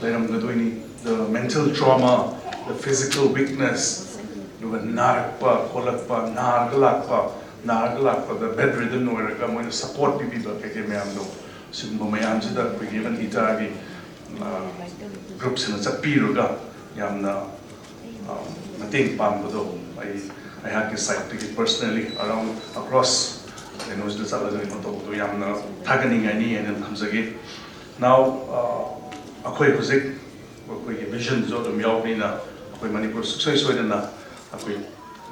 ꯂꯩꯔꯝꯒꯗꯣꯏꯅꯤ꯫ The mental trauma, the physical weakness, ꯑꯗꯨꯒ ꯅꯥꯔꯛꯄ ꯈꯣꯠꯂꯛꯄ, ꯅꯥꯔꯒ ꯂꯥꯛꯄ, ꯅꯥꯔꯒ ꯂꯥꯛꯄꯗ bedridden ꯑꯣꯏꯔꯒ ꯃꯣꯏꯅ support ꯄꯤꯕꯤꯕ ꯀꯩꯀꯩ ꯃꯌꯥꯝꯗꯣ, ꯁꯤꯒꯨꯝꯕ ꯃꯌꯥꯝꯁꯤꯗ ꯑꯩꯈꯣꯏꯒꯤ even ꯏꯇꯥꯒꯤ groupꯁꯤꯅ ꯆꯠꯄꯤꯔꯒ ꯌꯥꯝꯅ ꯃꯇꯦꯡ ꯄꯥꯡꯕꯗꯣ ꯑꯩ ꯑꯩꯍꯥꯛꯀꯤ sideꯇꯒꯤ personally around across ꯀꯩꯅꯣꯁꯤꯗ ꯆꯠꯂꯒ ꯀꯩꯅꯣ ꯇꯧꯕꯗꯣ ꯌꯥꯝꯅ ꯊꯥꯒꯠꯅꯤꯡꯉꯥꯏꯅꯤ ꯍꯥꯏꯅ ꯊꯝꯖꯒꯦ꯫ Now ꯑꯩꯈꯣꯏ ꯍꯧꯖꯤꯛ ꯑꯩꯈꯣꯏꯒꯤ vision ꯁꯨ ꯑꯗꯨꯝ ꯌꯥꯎꯕꯅꯤꯅ ꯑꯩꯈꯣꯏ ꯃꯅꯤꯄꯨꯔ ꯁꯨꯡꯁꯣꯏ ꯁꯣꯏꯗꯅ ꯑꯩꯈꯣꯏ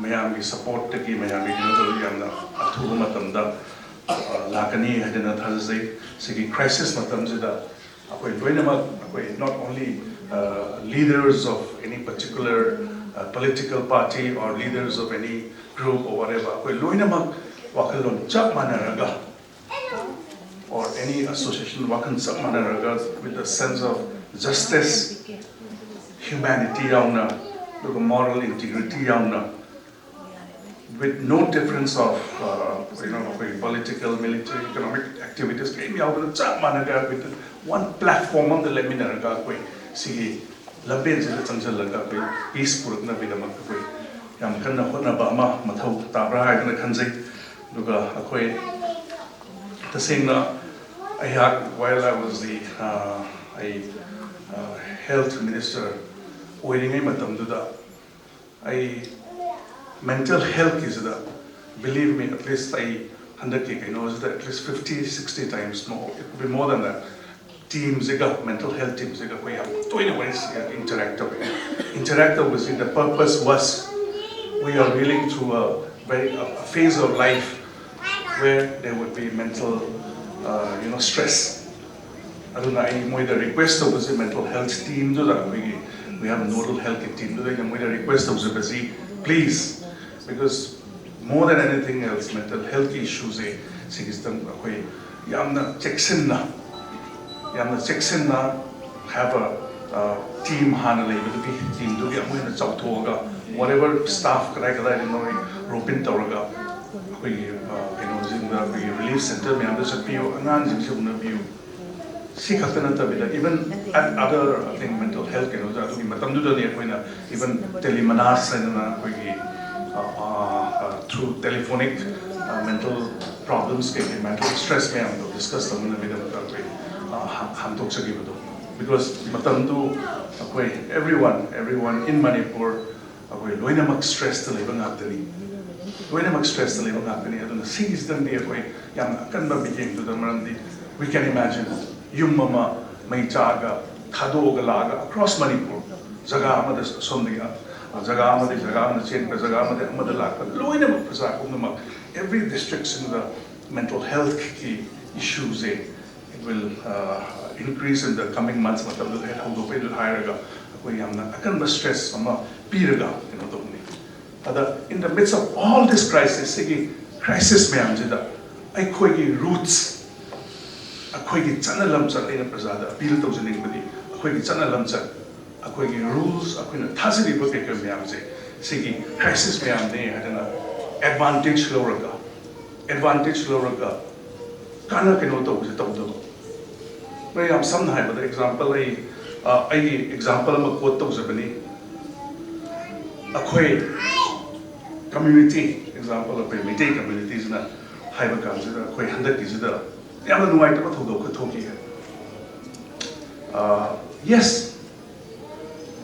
ꯃꯌꯥꯝꯒꯤ support ꯇꯒꯤ ꯃꯌꯥꯝꯒꯤ ꯀꯩꯅꯣ ꯇꯧꯔꯒ ꯌꯥꯝꯅ ꯑꯊꯨꯕ ꯃꯇꯝꯗ ꯂꯥꯛꯀꯅꯤ ꯍꯥꯏꯗꯅ ꯊꯥꯖꯖꯩ꯫ ꯁꯤꯒꯤ crisis ꯃꯇꯝꯁꯤꯗ ꯑꯩꯈꯣꯏ ꯂꯣꯏꯅꯃꯛ ꯑꯩꯈꯣꯏ not only leaders of any particular political party or leaders of any group or whatever, ꯑꯩꯈꯣꯏ ꯂꯣꯏꯅꯃꯛ ꯋꯥꯈꯜꯂꯣꯟ ꯆꯞ ꯃꯥꯟꯅꯔꯒ or any association ꯋꯥꯈꯜ ꯆꯞ ꯃꯥꯟꯅꯔꯒ with a sense of justice, humanity ꯌꯥꯎꯅ, ꯑꯗꯨꯒ moral integrity ꯌꯥꯎꯅ, with no difference of uh, you know ꯑꯩꯈꯣꯏ political, military, economic activities ꯀꯔꯤꯝ ꯌꯥꯎꯗꯅ ꯆꯞ ꯃꯥꯟꯅꯒ with one platform ꯑꯃꯗ ꯂꯦꯞꯃꯤꯟꯅꯔꯒ ꯑꯩꯈꯣꯏ ꯁꯤꯒꯤ ꯂꯝꯕꯦꯟꯁꯤꯗ ꯆꯪꯁꯤꯜꯂꯒ ꯑꯩꯈꯣꯏ peace ꯄꯨꯔꯛꯅꯕꯒꯤꯗꯃꯛꯇ ꯑꯩꯈꯣꯏ ꯌꯥꯝ ꯀꯟꯅ ꯍꯣꯠꯅꯕ ꯑꯃ ꯃꯊꯧ ꯇꯥꯕ꯭ꯔꯥ ꯍꯥꯏꯗꯅ ꯈꯟꯖꯩ꯫ ꯑꯗꯨꯒ ꯑꯩꯈꯣꯏ ꯇꯁꯦꯡꯅ ꯑꯩꯍꯥꯛ while I was the uh, ꯑꯩ health minister ꯑꯣꯏꯔꯤꯉꯩ ꯃꯇꯝꯗꯨꯗ ꯑꯩ mental health ꯀꯤꯁꯤꯗ, believe me, at least ꯑꯩ ꯍꯟꯗꯛꯀꯤ ꯀꯩꯅꯣꯁꯤꯗ at least fifty, sixty times, no, it will be more than that, team ꯁꯤꯒ, mental health team ꯁꯤꯒ ꯑꯩꯈꯣꯏ ꯌꯥꯝ ꯇꯣꯏꯅ ꯋꯥꯔꯤ interact ꯇꯧꯋꯦ꯫ Interact ꯇꯧꯕꯁꯤꯗ purpose was we are willing to a very a phase of life where there would be mental uh, you know stress. ꯑꯗꯨꯅ ꯑꯩ ꯃꯣꯏꯗ request ꯇꯧꯕꯁꯦ mental health team ꯗꯨꯗ ꯑꯩꯈꯣꯏꯒꯤ we have nodal health team ꯗꯨꯗ ꯑꯩꯅ ꯃꯣꯏꯗ request ꯇꯧꯖꯕꯁꯤ please, because more than anything else mental health ꯀꯤ issue ꯁꯦ ꯁꯤꯒꯤꯁꯤꯗ ꯑꯩꯈꯣꯏ ꯌꯥꯝꯅ ꯆꯦꯛꯁꯤꯟꯅ ꯌꯥꯝꯅ ꯆꯦꯛꯁꯤꯟꯅ have a uh, team ꯍꯥꯟꯅ ꯂꯩꯕꯗꯨꯒꯤ team ꯗꯨꯒꯤ ꯑꯃꯨꯛ ꯍꯦꯟꯅ ꯆꯥꯎꯊꯣꯛꯑꯒ whatever staff ꯀꯗꯥꯏ ꯀꯗꯥꯏꯗꯅꯣ roping ꯇꯧꯔꯒ ꯑꯩꯈꯣꯏꯒꯤ uh, ꯀꯩꯅꯣꯁꯤꯡꯗ ꯑꯩꯈꯣꯏꯒꯤ relief centre ꯃꯌꯥꯝꯗ ꯆꯠꯄꯤꯌꯨ, ꯑꯉꯥꯡꯁꯤꯡꯁꯤ ꯎꯅꯕꯤꯌꯨ꯫ ꯁꯤ ꯈꯛꯇ ꯅꯠꯇꯕꯤꯗ even at other I think mental health ꯀꯩꯅꯣꯗ ꯑꯗꯨꯒꯤ ꯃꯇꯝꯗꯨꯗꯗꯤ ꯑꯩꯈꯣꯏꯅ even Tele Manas ꯍꯥꯏꯗꯅ ꯑꯩꯈꯣꯏꯒꯤ through telephonic mental problems ꯀꯩꯀꯩ mental stress ꯃꯌꯥꯝꯗꯣ discuss ꯇꯧꯅꯅꯕꯒꯤꯗꯃꯛꯇ ꯑꯩꯈꯣꯏ ꯍꯥꯡꯗꯣꯛꯆꯈꯤꯕꯗꯣ꯫ Because ꯃꯇꯝꯗꯨ ꯑꯩꯈꯣꯏ everyone everyone in Manipur ꯑꯩꯈꯣꯏ ꯂꯣꯏꯅꯃꯛ stress ꯇ ꯂꯩꯕ ꯉꯥꯛꯇꯅꯤ꯫ ꯂꯣꯏꯅꯃꯛ ꯁ꯭ꯇ꯭ꯔꯦꯁꯇ ꯂꯩꯕ ꯉꯥꯛꯇꯅꯤ꯫ ꯑꯗꯨꯅ ꯁꯤꯒꯤꯁꯤꯗꯪꯗꯤ ꯑꯩꯈꯣꯏ ꯌꯥꯝꯅ ꯑꯀꯟꯕ ꯃꯤꯠꯌꯦꯡꯗꯨꯗ, ꯃꯔꯝꯗꯤ we can imagine ꯌꯨꯝ ꯑꯃ ꯃꯩ ꯆꯥꯛꯑꯒ ꯊꯥꯗꯣꯛꯑꯒ ꯂꯥꯛꯑꯒ across Manipur ꯖꯒꯥ ꯑꯃꯗ ꯁꯣꯝꯗꯒꯤ ꯖꯒꯥ ꯑꯃꯗꯒꯤ ꯖꯒꯥ ꯑꯃꯗ ꯆꯦꯟꯕ, ꯖꯒꯥ ꯑꯃꯗꯒꯤ ꯑꯃꯗ ꯂꯥꯛꯄ, ꯂꯣꯏꯅꯃꯛ ꯄ꯭ꯔꯖꯥ ꯄꯨꯝꯅꯃꯛ every districtꯁꯤꯡꯗ mental healthꯀꯤ issueꯁꯦ it will increase in the coming months ꯃꯇꯝꯗꯨꯗ ꯍꯦꯛ ꯍꯧꯗꯣꯛꯄꯩꯗꯨ ꯍꯥꯏꯔꯒ ꯑꯩꯈꯣꯏ ꯌꯥꯝꯅ ꯑꯀꯟꯕ ꯁ꯭ꯇ꯭ꯔꯦꯁ ꯑꯃ ꯄꯤꯔꯒ ꯀꯩꯅꯣ ꯇꯧꯕꯅꯤ꯫ ꯑꯗ in the midst of all this crisis, ꯁꯤꯒꯤ crisis ꯃꯌꯥꯝꯁꯤꯗ ꯑꯩꯈꯣꯏꯒꯤ roots, ꯑꯩꯈꯣꯏꯒꯤ ꯆꯠꯅ ꯂꯝꯆꯠ, ꯑꯩꯅ ꯄ꯭ꯔꯖꯥꯗ ꯑꯄꯤꯜ ꯇꯧꯖꯅꯤꯡꯕꯗꯤ ꯑꯩꯈꯣꯏꯒꯤ ꯆꯠꯅ ꯂꯝꯆꯠ, ꯑꯩꯈꯣꯏꯒꯤ rules, ꯑꯩꯈꯣꯏꯅ ꯊꯥꯖꯔꯤꯕ ꯀꯩꯀꯩ ꯃꯌꯥꯝꯁꯦ ꯁꯤꯒꯤ crisis ꯃꯌꯥꯝꯅꯦ ꯍꯥꯏꯗꯅ advantage ꯂꯧꯔꯒ advantage ꯂꯧꯔꯒ ꯀꯥꯟꯅ ꯀꯩꯅꯣ ꯇꯧꯕꯁꯦ ꯇꯧꯗꯕ꯫ ꯃꯣꯏ ꯌꯥꯝ ꯁꯝꯅ ꯍꯥꯏꯔꯕꯗ example ꯑꯩ ꯑꯩꯒꯤ example ꯑꯃ quote ꯇꯧꯖꯕꯅꯤ꯫ ꯑꯩꯈꯣꯏ community, example ꯑꯩꯈꯣꯏ ꯃꯩꯇꯩ communityꯁꯤꯅ ꯍꯥꯏꯕ ꯀꯥꯟꯁꯤꯗ ꯑꯩꯈꯣꯏ ꯍꯟꯗꯛꯀꯤꯁꯤꯗ ꯌꯥꯝꯅ ꯅꯨꯡꯉꯥꯏꯇꯕ ꯊꯧꯗꯣꯛ ꯈꯔ ꯊꯣꯛꯈꯤ꯫ Yes,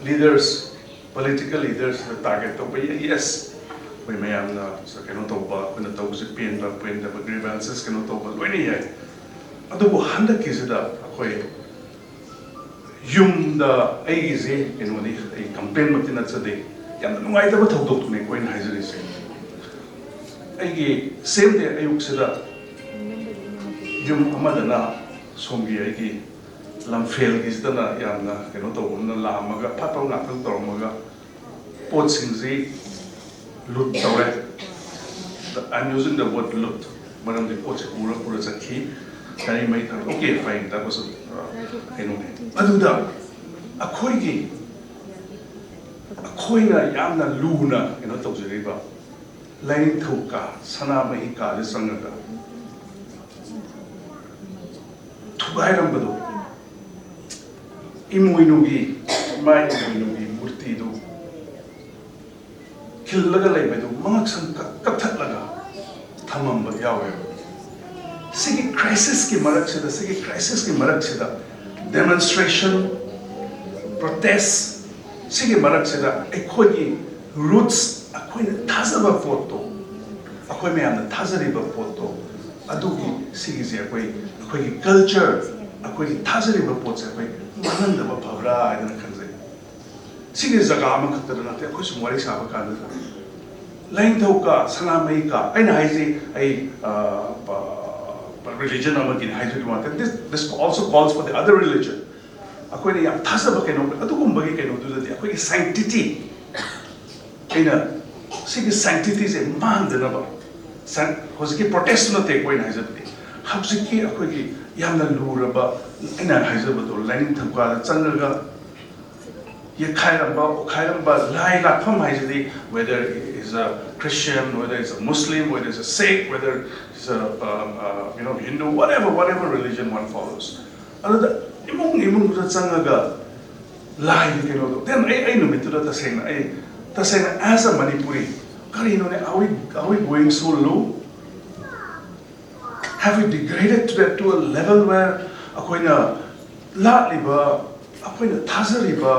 leaders, political leadersꯇ target ꯇꯧꯕ ꯌꯥꯏ꯫ Yes, ꯑꯩꯈꯣꯏ ꯃꯌꯥꯝꯅ ꯀꯩꯅꯣ ꯇꯧꯕ, ꯑꯩꯈꯣꯏꯅ ꯇꯧꯕꯁꯦ ꯄꯦꯟꯕ ꯄꯦꯟꯗꯕ grievances ꯀꯩꯅꯣ ꯇꯧꯕ ꯂꯣꯏꯅ ꯌꯥꯏ꯫ ꯑꯗꯨꯕꯨ ꯍꯟꯗꯛꯀꯤꯁꯤꯗ ꯑꯩꯈꯣꯏ ꯌꯨꯝꯗ ꯑꯩꯒꯤꯁꯦ ꯀꯩꯅꯣꯅꯤ, ꯑꯩ complainꯃꯛꯇꯤ ꯅꯠꯆꯗꯦ, ꯌꯥꯝꯅ ꯅꯨꯡꯉꯥꯏꯇꯕ ꯊꯧꯗꯣꯛꯇꯨꯅꯤ ꯑꯩꯈꯣꯏꯅ ꯍꯥꯏꯖꯔꯤꯁꯦ꯫ ꯑꯩꯒꯤ same day ꯑꯌꯨꯛꯁꯤꯗ ꯌꯨꯝ ꯑꯃꯗꯅ ꯁꯣꯝꯒꯤ ꯑꯩꯒꯤ ꯂꯝꯐꯦꯜꯒꯤꯁꯤꯗꯅ ꯌꯥꯝꯅ ꯀꯩꯅꯣ ꯇꯧꯕꯅ ꯂꯥꯛꯑꯝꯃꯒ ꯐꯠꯇꯕ ꯉꯥꯛꯇꯪ ꯇꯧꯔꯝꯃꯒ ꯄꯣꯠꯁꯤꯡꯁꯤ loot ꯇꯧꯔꯦ꯫ I'm using the word loot, ꯃꯔꯝꯗꯤ ꯄꯣꯠꯁꯤ ꯄꯨꯔ ꯄꯨꯔ ꯆꯠꯈꯤ꯫ ꯒꯥꯔꯤ ꯃꯩ ꯊꯥ okay, fine, that was a, uh, ꯀꯩꯅꯣꯅꯦ꯫ ꯑꯗꯨꯗ ꯑꯩꯈꯣꯏꯒꯤ ꯑꯩꯈꯣꯏꯅ ꯌꯥꯝꯅ ꯂꯨꯅ ꯀꯩꯅꯣ ꯇꯧꯖꯔꯤꯕ ꯂꯥꯏꯅꯤꯡꯊꯧ ꯀꯥ, ꯁꯅꯥꯃꯍꯤ ꯀꯥꯁꯦ ꯆꯪꯉꯒ ꯊꯨꯒꯥꯏꯔꯝꯕꯗꯣ, ꯏꯃꯣꯏꯅꯨꯒꯤ, ꯏꯃꯥ ꯏꯃꯣꯏꯅꯨꯒꯤ ꯃꯨꯔꯇꯤꯗꯨ ꯈꯤꯜꯂꯒ ꯂꯩꯕꯗꯨ ꯃꯉꯛꯁꯝ ꯀꯛ- ꯀꯛꯊꯠꯂꯒ ꯊꯝꯃꯝꯕ ꯌꯥꯎꯋꯦꯕ꯫ ꯁꯤꯒꯤ crisisꯀꯤ ꯃꯔꯛꯁꯤꯗ, ꯁꯤꯒꯤ crisisꯀꯤ ꯃꯔꯛꯁꯤꯗ demonstration, protest, ꯁꯤꯒꯤ ꯃꯔꯛꯁꯤꯗ ꯑꯩꯈꯣꯏꯒꯤ roots, ꯑꯩꯈꯣꯏꯅ ꯊꯥꯖꯕ ꯄꯣꯠꯇꯣ, ꯑꯩꯈꯣꯏ ꯃꯌꯥꯝꯅ ꯊꯥꯖꯔꯤꯕ ꯄꯣꯠꯇꯣ, ꯑꯗꯨꯒꯤ ꯁꯤꯒꯤꯁꯦ ꯑꯩꯈꯣꯏ, ꯑꯩꯈꯣꯏꯒꯤ ꯀꯜꯆꯔ, ꯑꯩꯈꯣꯏꯒꯤ ꯊꯥꯖꯔꯤꯕ ꯄꯣꯠꯁꯦ ꯑꯩꯈꯣꯏ ꯃꯥꯡꯍꯟꯗꯕ ꯐꯕ꯭ꯔꯥ ꯍꯥꯏꯗꯅ ꯈꯟꯖꯩ꯫ ꯁꯤꯒꯤ ꯖꯒꯥ ꯑꯃꯈꯛꯇꯗ ꯅꯠꯇꯦ, ꯑꯩꯈꯣꯏ ꯁꯨꯝ ꯋꯥꯔꯤ ꯁꯥꯕ ꯀꯥꯟꯗ ꯂꯥꯏꯅꯤꯡꯊꯧ ꯀꯥ, ꯁꯅꯥꯃꯍꯤ ꯀꯥ, ꯑꯩꯅ ꯍꯥꯏꯁꯤ ꯑꯩ ꯔꯤꯂꯤꯖꯟ ꯑꯃꯒꯤꯅꯤ ꯍꯥꯏꯖꯕꯒꯤ ꯋꯥ ꯅꯠꯇꯦ, this, this also calls for the other religion. ꯑꯩꯈꯣꯏꯅ ꯌꯥꯝ ꯊꯥꯖꯕ ꯀꯩꯅꯣ, ꯑꯗꯨꯒꯨꯝꯕꯒꯤ ꯀꯩꯅꯣꯗꯨꯗꯗꯤ ꯑꯩꯈꯣꯏꯒꯤ ꯁꯦꯡꯇꯤꯇꯤ, ꯑꯩꯅ ꯁꯤꯒꯤ ꯁꯦꯡꯇꯤꯇꯤꯁꯦ ꯃꯥꯡꯗꯅꯕ, ꯁꯦꯡ-, ꯍꯧꯖꯤꯛꯀꯤ ꯄ꯭ꯔꯣꯇꯦꯁꯇꯨ ꯅꯠꯇꯦ ꯑꯩꯈꯣꯏꯅ ꯍꯥꯏꯖꯕꯗꯤ, ꯍꯧꯖꯤꯛꯀꯤ ꯑꯩꯈꯣꯏꯒꯤ ꯌꯥꯝꯅ ꯂꯨꯔꯕ, ꯑꯩꯅ ꯍꯥꯏꯖꯕꯗꯣ, ꯂꯥꯏꯅꯤꯡꯊꯧ ꯀꯥꯗ ꯆꯪꯉꯒ ꯌꯦꯛꯈꯥꯏꯔꯝꯕ, ꯑꯣꯠꯈꯥꯏꯔꯝꯕ ꯂꯥꯏ ꯂꯥꯠꯐꯝ ꯍꯥꯏꯁꯤꯗꯤ, whether is a Christian, whether is a Muslim, whether is a Sikh, whether is a, um, uh, you know, Hindu, whatever, whatever religion one follows. ꯑꯗꯨꯗ ꯏꯃꯨꯡ ꯏꯃꯨꯡꯗꯨꯗ ꯆꯪꯉꯒ ꯂꯥꯏꯒꯤ ꯀꯩꯅꯣꯗꯣ, then ꯑꯩ, ꯑꯩ ꯅꯨꯃꯤꯠꯇꯨꯗ ꯇꯁꯦꯡꯅ, ꯑꯩ ꯇꯁꯦꯡꯅ, as a Manipuri, ꯀꯔꯤꯅꯣꯅꯦ, are we, are we going so low? Have we degraded to that, to a level where ꯑꯩꯈꯣꯏꯅ ꯂꯥꯠꯂꯤꯕ, ꯑꯩꯈꯣꯏꯅ ꯊꯥꯖꯔꯤꯕ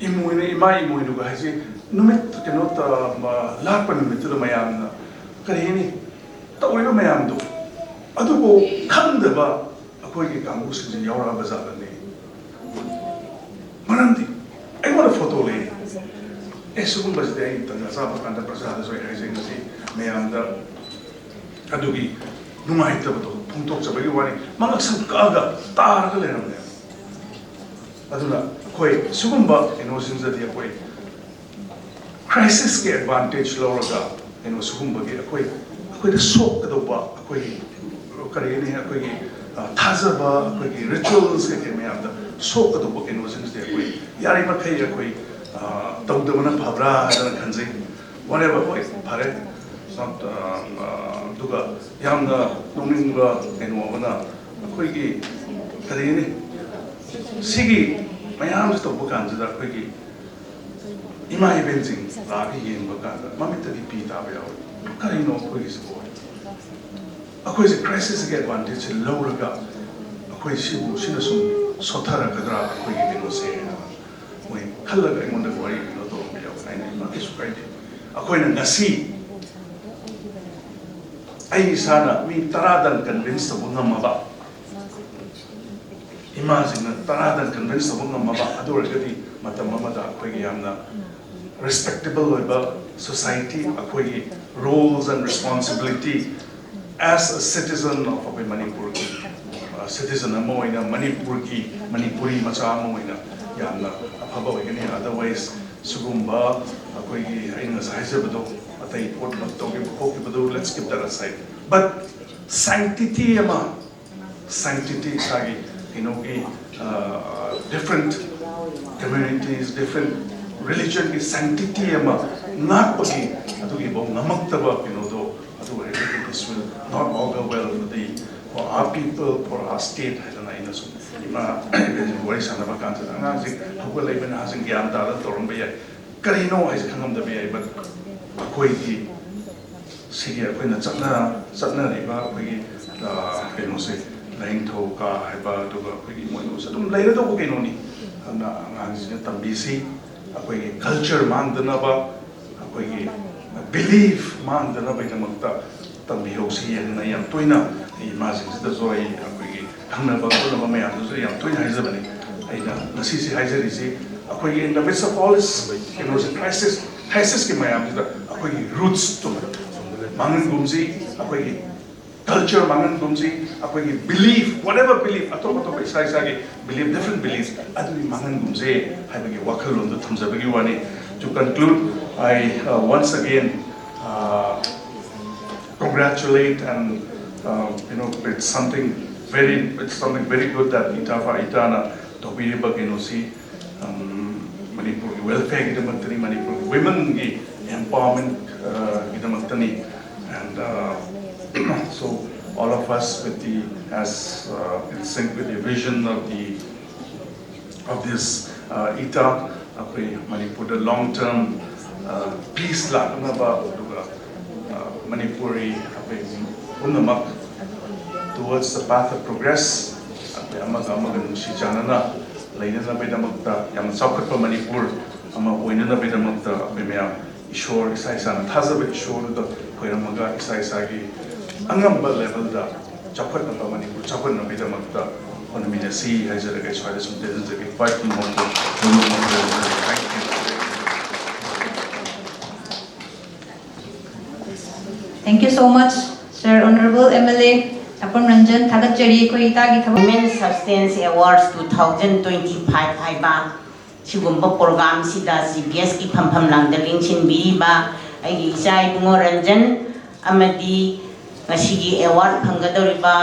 ꯏꯃꯣꯏꯅꯨ, ꯏꯃꯥ ꯏꯃꯣꯏꯅꯨꯒ ꯍꯥꯏꯁꯦ ꯅꯨꯃꯤꯠ, ꯀꯩꯅꯣ ꯇ-, ꯃ-, ꯂꯥꯠꯄ ꯅꯨꯃꯤꯠꯇꯨꯗ ꯃꯌꯥꯝꯅ, ꯀꯔꯤ ꯍꯥꯏꯅꯤ, ꯇꯧꯔꯤꯕ ꯃꯌꯥꯝꯗꯣ ꯑꯗꯨꯕꯨ ꯈꯪꯗꯕ ꯑꯩꯈꯣꯏꯒꯤ ꯀꯥꯡꯕꯨꯁꯤꯡꯁꯦ ꯌꯥꯎꯔꯛꯑꯕ ꯖꯥꯠꯂꯅꯦ? ꯃꯔꯝꯗꯤ ꯑꯩꯉꯣꯟꯗ ꯐꯣꯇꯣ ꯂꯩ꯫ ꯑꯦ, ꯁꯤꯒꯨꯝꯕꯁꯤꯗꯤ ꯑꯩ ꯇꯟꯖꯥ ꯆꯥꯕ ꯀꯥꯟꯗ ꯄ꯭ꯔꯖꯥꯗꯁꯨ ꯑꯩ ꯍꯥꯏꯖꯩ, ꯉꯁꯤ ꯃꯌꯥꯝꯗ ꯑꯗꯨꯒꯤ ꯅꯨꯡꯉꯥꯏꯇꯕꯗꯣ ꯐꯣꯡꯗꯣꯛꯆꯕꯒꯤ ꯋꯥꯅꯤ꯫ ꯃꯉꯛꯁꯝ ꯀꯛꯑꯒ ꯇꯥꯔꯒ ꯂꯩꯔꯝꯅꯦꯕ꯫ ꯑꯗꯨꯅ ꯑꯩꯈꯣꯏ ꯁꯤꯒꯨꯝꯕ ꯀꯩꯅꯣꯁꯤꯡꯁꯤꯗꯗꯤ ꯑꯩꯈꯣꯏ ꯀ꯭ꯔꯥꯏꯁꯤꯁꯀꯤ ꯑꯦꯗꯚꯥꯟꯇꯦꯖ ꯂꯧꯔꯒ, ꯀꯩꯅꯣ, ꯁꯤꯒꯨꯝꯕꯒꯤ ꯑꯩꯈꯣꯏ, ꯑꯩꯈꯣꯏꯗ ꯁꯣꯛꯀꯗꯧꯕ, ꯑꯩꯈꯣꯏꯒꯤ, ꯀꯔꯤ ꯍꯥꯏꯅꯤ, ꯑꯩꯈꯣꯏꯒꯤ, ꯑ, ꯊꯥꯖꯕ, ꯑꯩꯈꯣꯏꯒꯤ ꯔꯤꯆꯨꯋꯦꯜꯁ ꯀꯩꯀꯩ ꯃꯌꯥꯝꯗ ꯁꯣꯛꯀꯗꯧꯕ ꯀꯩꯅꯣꯁꯤꯡꯁꯤꯗꯤ ꯑꯩꯈꯣꯏ ꯌꯥꯔꯤꯃꯈꯩ ꯑꯩꯈꯣꯏ, ꯑ, ꯇꯧꯗꯕꯅ ꯐꯕ꯭ꯔꯥ ꯍꯥꯏꯅ ꯈꯟꯖꯩ꯫ Whatever, ꯍꯣꯏ, ꯐꯔꯦ꯫ It's not, ꯑ, ꯑ, ꯑꯗꯨꯒ ꯌꯥꯝꯅ ꯅꯣꯛꯅꯤꯡꯕ ꯀꯩꯅꯣ ꯑꯃꯅ, ꯑꯩꯈꯣꯏꯒꯤ, ꯀꯔꯤ ꯍꯥꯏꯅꯤ, ꯁꯤꯒꯤ ꯃꯌꯥꯝꯁꯤ ꯇꯧꯕ ꯀꯥꯟꯁꯤꯗ ꯑꯩꯈꯣꯏꯒꯤ ꯏꯃꯥ ꯏꯕꯦꯟꯁꯤꯡ ꯂꯥꯛꯑꯒ ꯌꯦꯡꯕ ꯀꯥꯟꯗ ꯃꯃꯤꯠꯇꯒꯤ ꯄꯤ ꯇꯥꯕ ꯌꯥꯎꯋꯤ꯫ ꯀꯔꯤꯅꯣ ꯑꯩꯈꯣꯏꯒꯤꯁꯤꯕꯨ? ꯑꯩꯈꯣꯏꯁꯦ ꯀ꯭ꯔꯥꯏꯁꯤꯁꯀꯤ ꯑꯦꯗꯚꯥꯟꯇꯦꯖꯁꯦ ꯂꯧꯔꯒ ꯑꯩꯈꯣꯏ ꯁꯤꯕꯨ, ꯁꯤꯅ ꯁꯨꯝ ꯁꯣꯠꯊꯔꯛꯀꯗ꯭ꯔꯥ ꯑꯩꯈꯣꯏꯒꯤ ꯀꯩꯅꯣꯁꯦ ꯍꯥꯏꯅ ꯃꯣꯏ ꯈꯜꯂꯒ ꯑꯩꯉꯣꯟꯗ ꯋꯥꯔꯤ ꯀꯩꯅꯣ ꯇꯧꯔꯝꯕ ꯌꯥꯎꯋꯤ꯫ ꯑꯩꯅ ꯏꯃꯥ, ꯀꯩꯁꯨ ꯀꯥꯏꯗꯦ꯫ ꯑꯩꯈꯣꯏꯅ ꯉꯁꯤ ꯑꯩ ꯏꯁꯥꯅ ꯃꯤ ꯇꯔꯥꯗꯪ ꯀꯟꯚꯤꯟꯁ ꯇꯧꯕ ꯉꯝꯃꯕ, ꯏꯃꯥꯁꯤꯡꯅ ꯇꯔꯥꯗꯪ ꯀꯟꯚꯤꯟꯁ ꯇꯧꯕ ꯉꯝꯃꯕ, ꯑꯗꯨ ꯑꯣꯏꯔꯒꯗꯤ ꯃꯇꯝ ꯑꯃꯗ ꯑꯩꯈꯣꯏꯒꯤ ꯌꯥꯝꯅ ꯔꯦꯁꯄꯦꯛꯇꯦꯕꯜ ꯑꯣꯏꯕ ꯁꯣꯁꯥꯏꯇꯤ, ꯑꯩꯈꯣꯏꯒꯤ roles and responsibility as a citizen of ꯑꯩꯈꯣꯏ ꯃꯅꯤꯄꯨꯔꯒꯤ ꯁꯤꯇꯤꯖꯟ ꯑꯃ ꯑꯣꯏꯅ, ꯃꯅꯤꯄꯨꯔꯒꯤ, ꯃꯅꯤꯄꯨꯔꯤ ꯃꯆꯥ ꯑꯃ ꯑꯣꯏꯅ ꯌꯥꯝꯅ ꯑꯐꯕ ꯑꯣꯏꯒꯅꯤ꯫ Otherwise ꯁꯤꯒꯨꯝꯕ ꯑꯩꯈꯣꯏꯒꯤ ꯑꯩꯅ ꯉꯁꯥꯏ ꯍꯥꯏꯖꯕꯗꯣ, ꯑꯇꯩ ꯄꯣꯠ ꯇꯧꯈꯤꯕ ꯈꯣꯠꯈꯤꯕꯗꯣ, let's keep that aside, but sanctity ꯑꯃ, sanctity, ꯏꯁꯥꯒꯤ ꯀꯩꯅꯣꯒꯤ different communities, different religionꯒꯤ sanctity ꯑꯃ ꯉꯥꯛꯄꯒꯤ ꯑꯗꯨꯒꯤꯐꯥꯎ ꯉꯝꯃꯛꯇꯕ ꯀꯩꯅꯣꯗꯣ, ꯑꯗꯨ ꯑꯣꯏꯔꯒꯗꯤ this will not augur well for the, for our people, for our state ꯍꯥꯏꯗꯅ ꯑꯩꯅ ꯁꯨꯝ ꯏꯃꯥ ꯏꯕꯦꯟꯁꯤꯡ ꯋꯥꯔꯤ ꯁꯥꯟꯅꯕ ꯀꯥꯟꯁꯤꯗ, ꯑꯉꯥꯡꯁꯤꯡ ꯍꯧꯒꯠꯂꯛꯏꯕꯅ ꯅꯍꯥꯁꯤꯡ ꯒ꯭ꯌꯥꯟ ꯇꯥꯗꯅ ꯇꯧꯔꯝꯕ ꯌꯥꯏ, ꯀꯔꯤꯅꯣ ꯍꯥꯏꯁꯦ ꯈꯪꯉꯝꯗꯕ ꯌꯥꯏ, but ꯑꯩꯈꯣꯏꯒꯤ ꯁꯤꯒꯤ ꯑꯩꯈꯣꯏꯅ ꯆꯠꯅ ꯆꯠꯅꯔꯤꯕ ꯑꯩꯈꯣꯏꯒꯤ ꯀꯩꯅꯣꯁꯦ, ꯂꯥꯏꯅꯤꯡꯊꯧ ꯀꯥ ꯍꯥꯏꯕ, ꯑꯗꯨꯒ ꯑꯩꯈꯣꯏꯒꯤ ꯏꯃꯣꯏꯅꯨꯁꯦ ꯑꯗꯨꯝ ꯂꯩꯔꯗꯧꯕ ꯀꯩꯅꯣꯅꯤ꯫ ꯑꯗꯨꯅ ꯑꯉꯥꯡꯁꯤꯡꯁꯤꯅ ꯇꯝꯕꯤꯁꯤ, ꯑꯩꯈꯣꯏꯒꯤ ꯀꯜꯆꯔ ꯃꯥꯡꯗꯅꯕ, ꯑꯩꯈꯣꯏꯒꯤ ꯕꯤꯂꯤꯐ ꯃꯥꯡꯗꯅꯕꯒꯤꯗꯃꯛꯇ ꯇꯝꯕꯤꯍꯧꯁꯤ ꯍꯥꯏꯗꯅ ꯌꯥꯝ ꯇꯣꯏꯅ ꯑꯩ ꯏꯃꯥꯁꯤꯡꯁꯤꯗꯁꯨ, ꯑꯩ ꯑꯩꯈꯣꯏꯒꯤ ꯈꯪꯅꯕ ꯈꯣꯠꯅꯕ ꯃꯌꯥꯝꯗꯁꯨ ꯌꯥꯝ ꯇꯣꯏꯅ ꯍꯥꯏꯖꯕꯅꯤ꯫ ꯑꯩꯅ ꯉꯁꯤꯁꯤ ꯍꯥꯏꯖꯔꯤꯁꯤ, ꯑꯩꯈꯣꯏꯒꯤ in the midst of all this ꯀꯩꯅꯣꯁꯦ, ꯀ꯭ꯔꯥꯏꯁꯤꯁ ꯀ꯭ꯔꯥꯏꯁꯤꯁꯀꯤ ꯃꯌꯥꯝꯁꯤꯗ ꯑꯩꯈꯣꯏꯒꯤ ꯔꯨꯠꯁꯇꯣ ꯃꯥꯡꯍꯟꯒꯨꯝꯁꯤ, ꯑꯩꯈꯣꯏꯒꯤ ꯀꯜꯆꯔ ꯃꯥꯡꯍꯟꯒꯨꯝꯁꯤ, ꯑꯩꯈꯣꯏꯒꯤ ꯕꯤꯂꯤꯐ, whatever belief, ꯑꯇꯣꯞ ꯑꯇꯣꯞꯄ ꯏꯁꯥ ꯏꯁꯥꯒꯤ ꯕꯤꯂꯤꯐ, different beliefs ꯑꯗꯨꯗꯤ ꯃꯥꯡꯍꯟꯒꯨꯝꯁꯦ ꯍꯥꯏꯕꯒꯤ ꯋꯥꯈꯜꯂꯣꯟꯗꯣ ꯊꯝꯖꯕꯒꯤ ꯋꯥꯅꯤ꯫ To conclude, I once again congratulate and, you know, it's something very, it's something very good that ꯏꯇꯥ ꯏꯇꯥꯅ ꯇꯧꯕꯤꯔꯤꯕ ꯀꯩꯅꯣꯁꯤ ꯃꯅꯤꯄꯨꯔꯒꯤ ꯋꯦꯜꯐꯤꯌꯔꯒꯤꯗꯃꯛꯇꯅꯤ, ꯃꯅꯤꯄꯨꯔꯒꯤ ꯋꯤꯃꯦꯟꯒꯤ ꯑꯦꯝꯄꯥꯋꯔꯃꯦꯟꯒꯤꯗꯃꯛꯇꯅꯤ꯫ And so all of us with the, as in sync with the vision of the of this ꯏꯇꯥ, ꯑꯩꯈꯣꯏ ꯃꯅꯤꯄꯨꯔꯗ long term peace ꯂꯥꯛꯅꯕ, ꯑꯗꯨꯒ ꯃꯅꯤꯄꯨꯔꯤ ꯑꯩꯈꯣꯏ ꯄꯨꯝꯅꯃꯛ towards the path of progress, ꯑꯩꯈꯣꯏ ꯑꯃꯒ ꯑꯃꯒ ꯅꯨꯡꯁꯤ ꯆꯥꯟꯅꯅ ꯂꯩꯅꯅꯕꯒꯤꯗꯃꯛꯇ, ꯌꯥꯝꯅ ꯆꯥꯎꯈꯠꯄ ꯃꯅꯤꯄꯨꯔ ꯑꯃ ꯑꯣꯏꯅꯅꯕꯒꯤꯗꯃꯛꯇ ꯑꯩꯈꯣꯏ ꯃꯌꯥꯝ ꯏꯁꯣꯔ, ꯏꯁꯥ ꯏꯁꯥꯅ ꯊꯥꯖꯕ ꯏꯁꯣꯔꯗꯨꯗ ꯈꯣꯏꯔꯝꯃꯒ ꯏꯁꯥ ꯏꯁꯥꯒꯤ ꯑꯉꯝꯕ ꯂꯦꯚꯦꯜꯗ ꯆꯥꯎꯈꯠꯅꯕ, ꯃꯅꯤꯄꯨꯔ ꯆꯥꯎꯈꯠꯅꯕꯒꯤꯗꯃꯛꯇ ꯍꯣꯠꯅꯃꯤꯟꯅꯁꯤ ꯍꯥꯏꯖꯔꯒ ꯑꯩ ꯁ꯭ꯋꯥꯏꯗ ꯁꯨꯝ ꯇꯦꯟꯖꯖꯒꯦ꯫ ꯄꯥꯏꯈꯨꯝ ꯃꯣꯡꯈꯨꯝ꯫ Thank you so much, Sir Honorable M L A Chapam Ranjan. ꯊꯥꯒꯠꯆꯔꯤ ꯑꯩꯈꯣꯏ ꯏꯇꯥꯒꯤ ꯊꯕꯛ꯫ Women Substance Awards two thousand twenty-five ꯍꯥꯏꯕ ꯁꯤꯒꯨꯝꯕ ꯄ꯭ꯔꯣꯒ꯭ꯔꯥꯝꯁꯤꯗ ꯁꯤ ꯒꯦꯁꯀꯤ ꯐꯝꯐꯝ ꯂꯥꯡꯗ ꯂꯦꯡꯁꯤꯟꯕꯤꯔꯤꯕ ꯑꯩꯒꯤ ꯏꯆꯥ ꯏꯕꯨꯡꯉꯣ ꯔꯟꯖꯟ ꯑꯃꯗꯤ ꯉꯁꯤꯒꯤ ꯑꯦꯋꯥꯔꯗ ꯐꯪꯒꯗꯧꯔꯤꯕ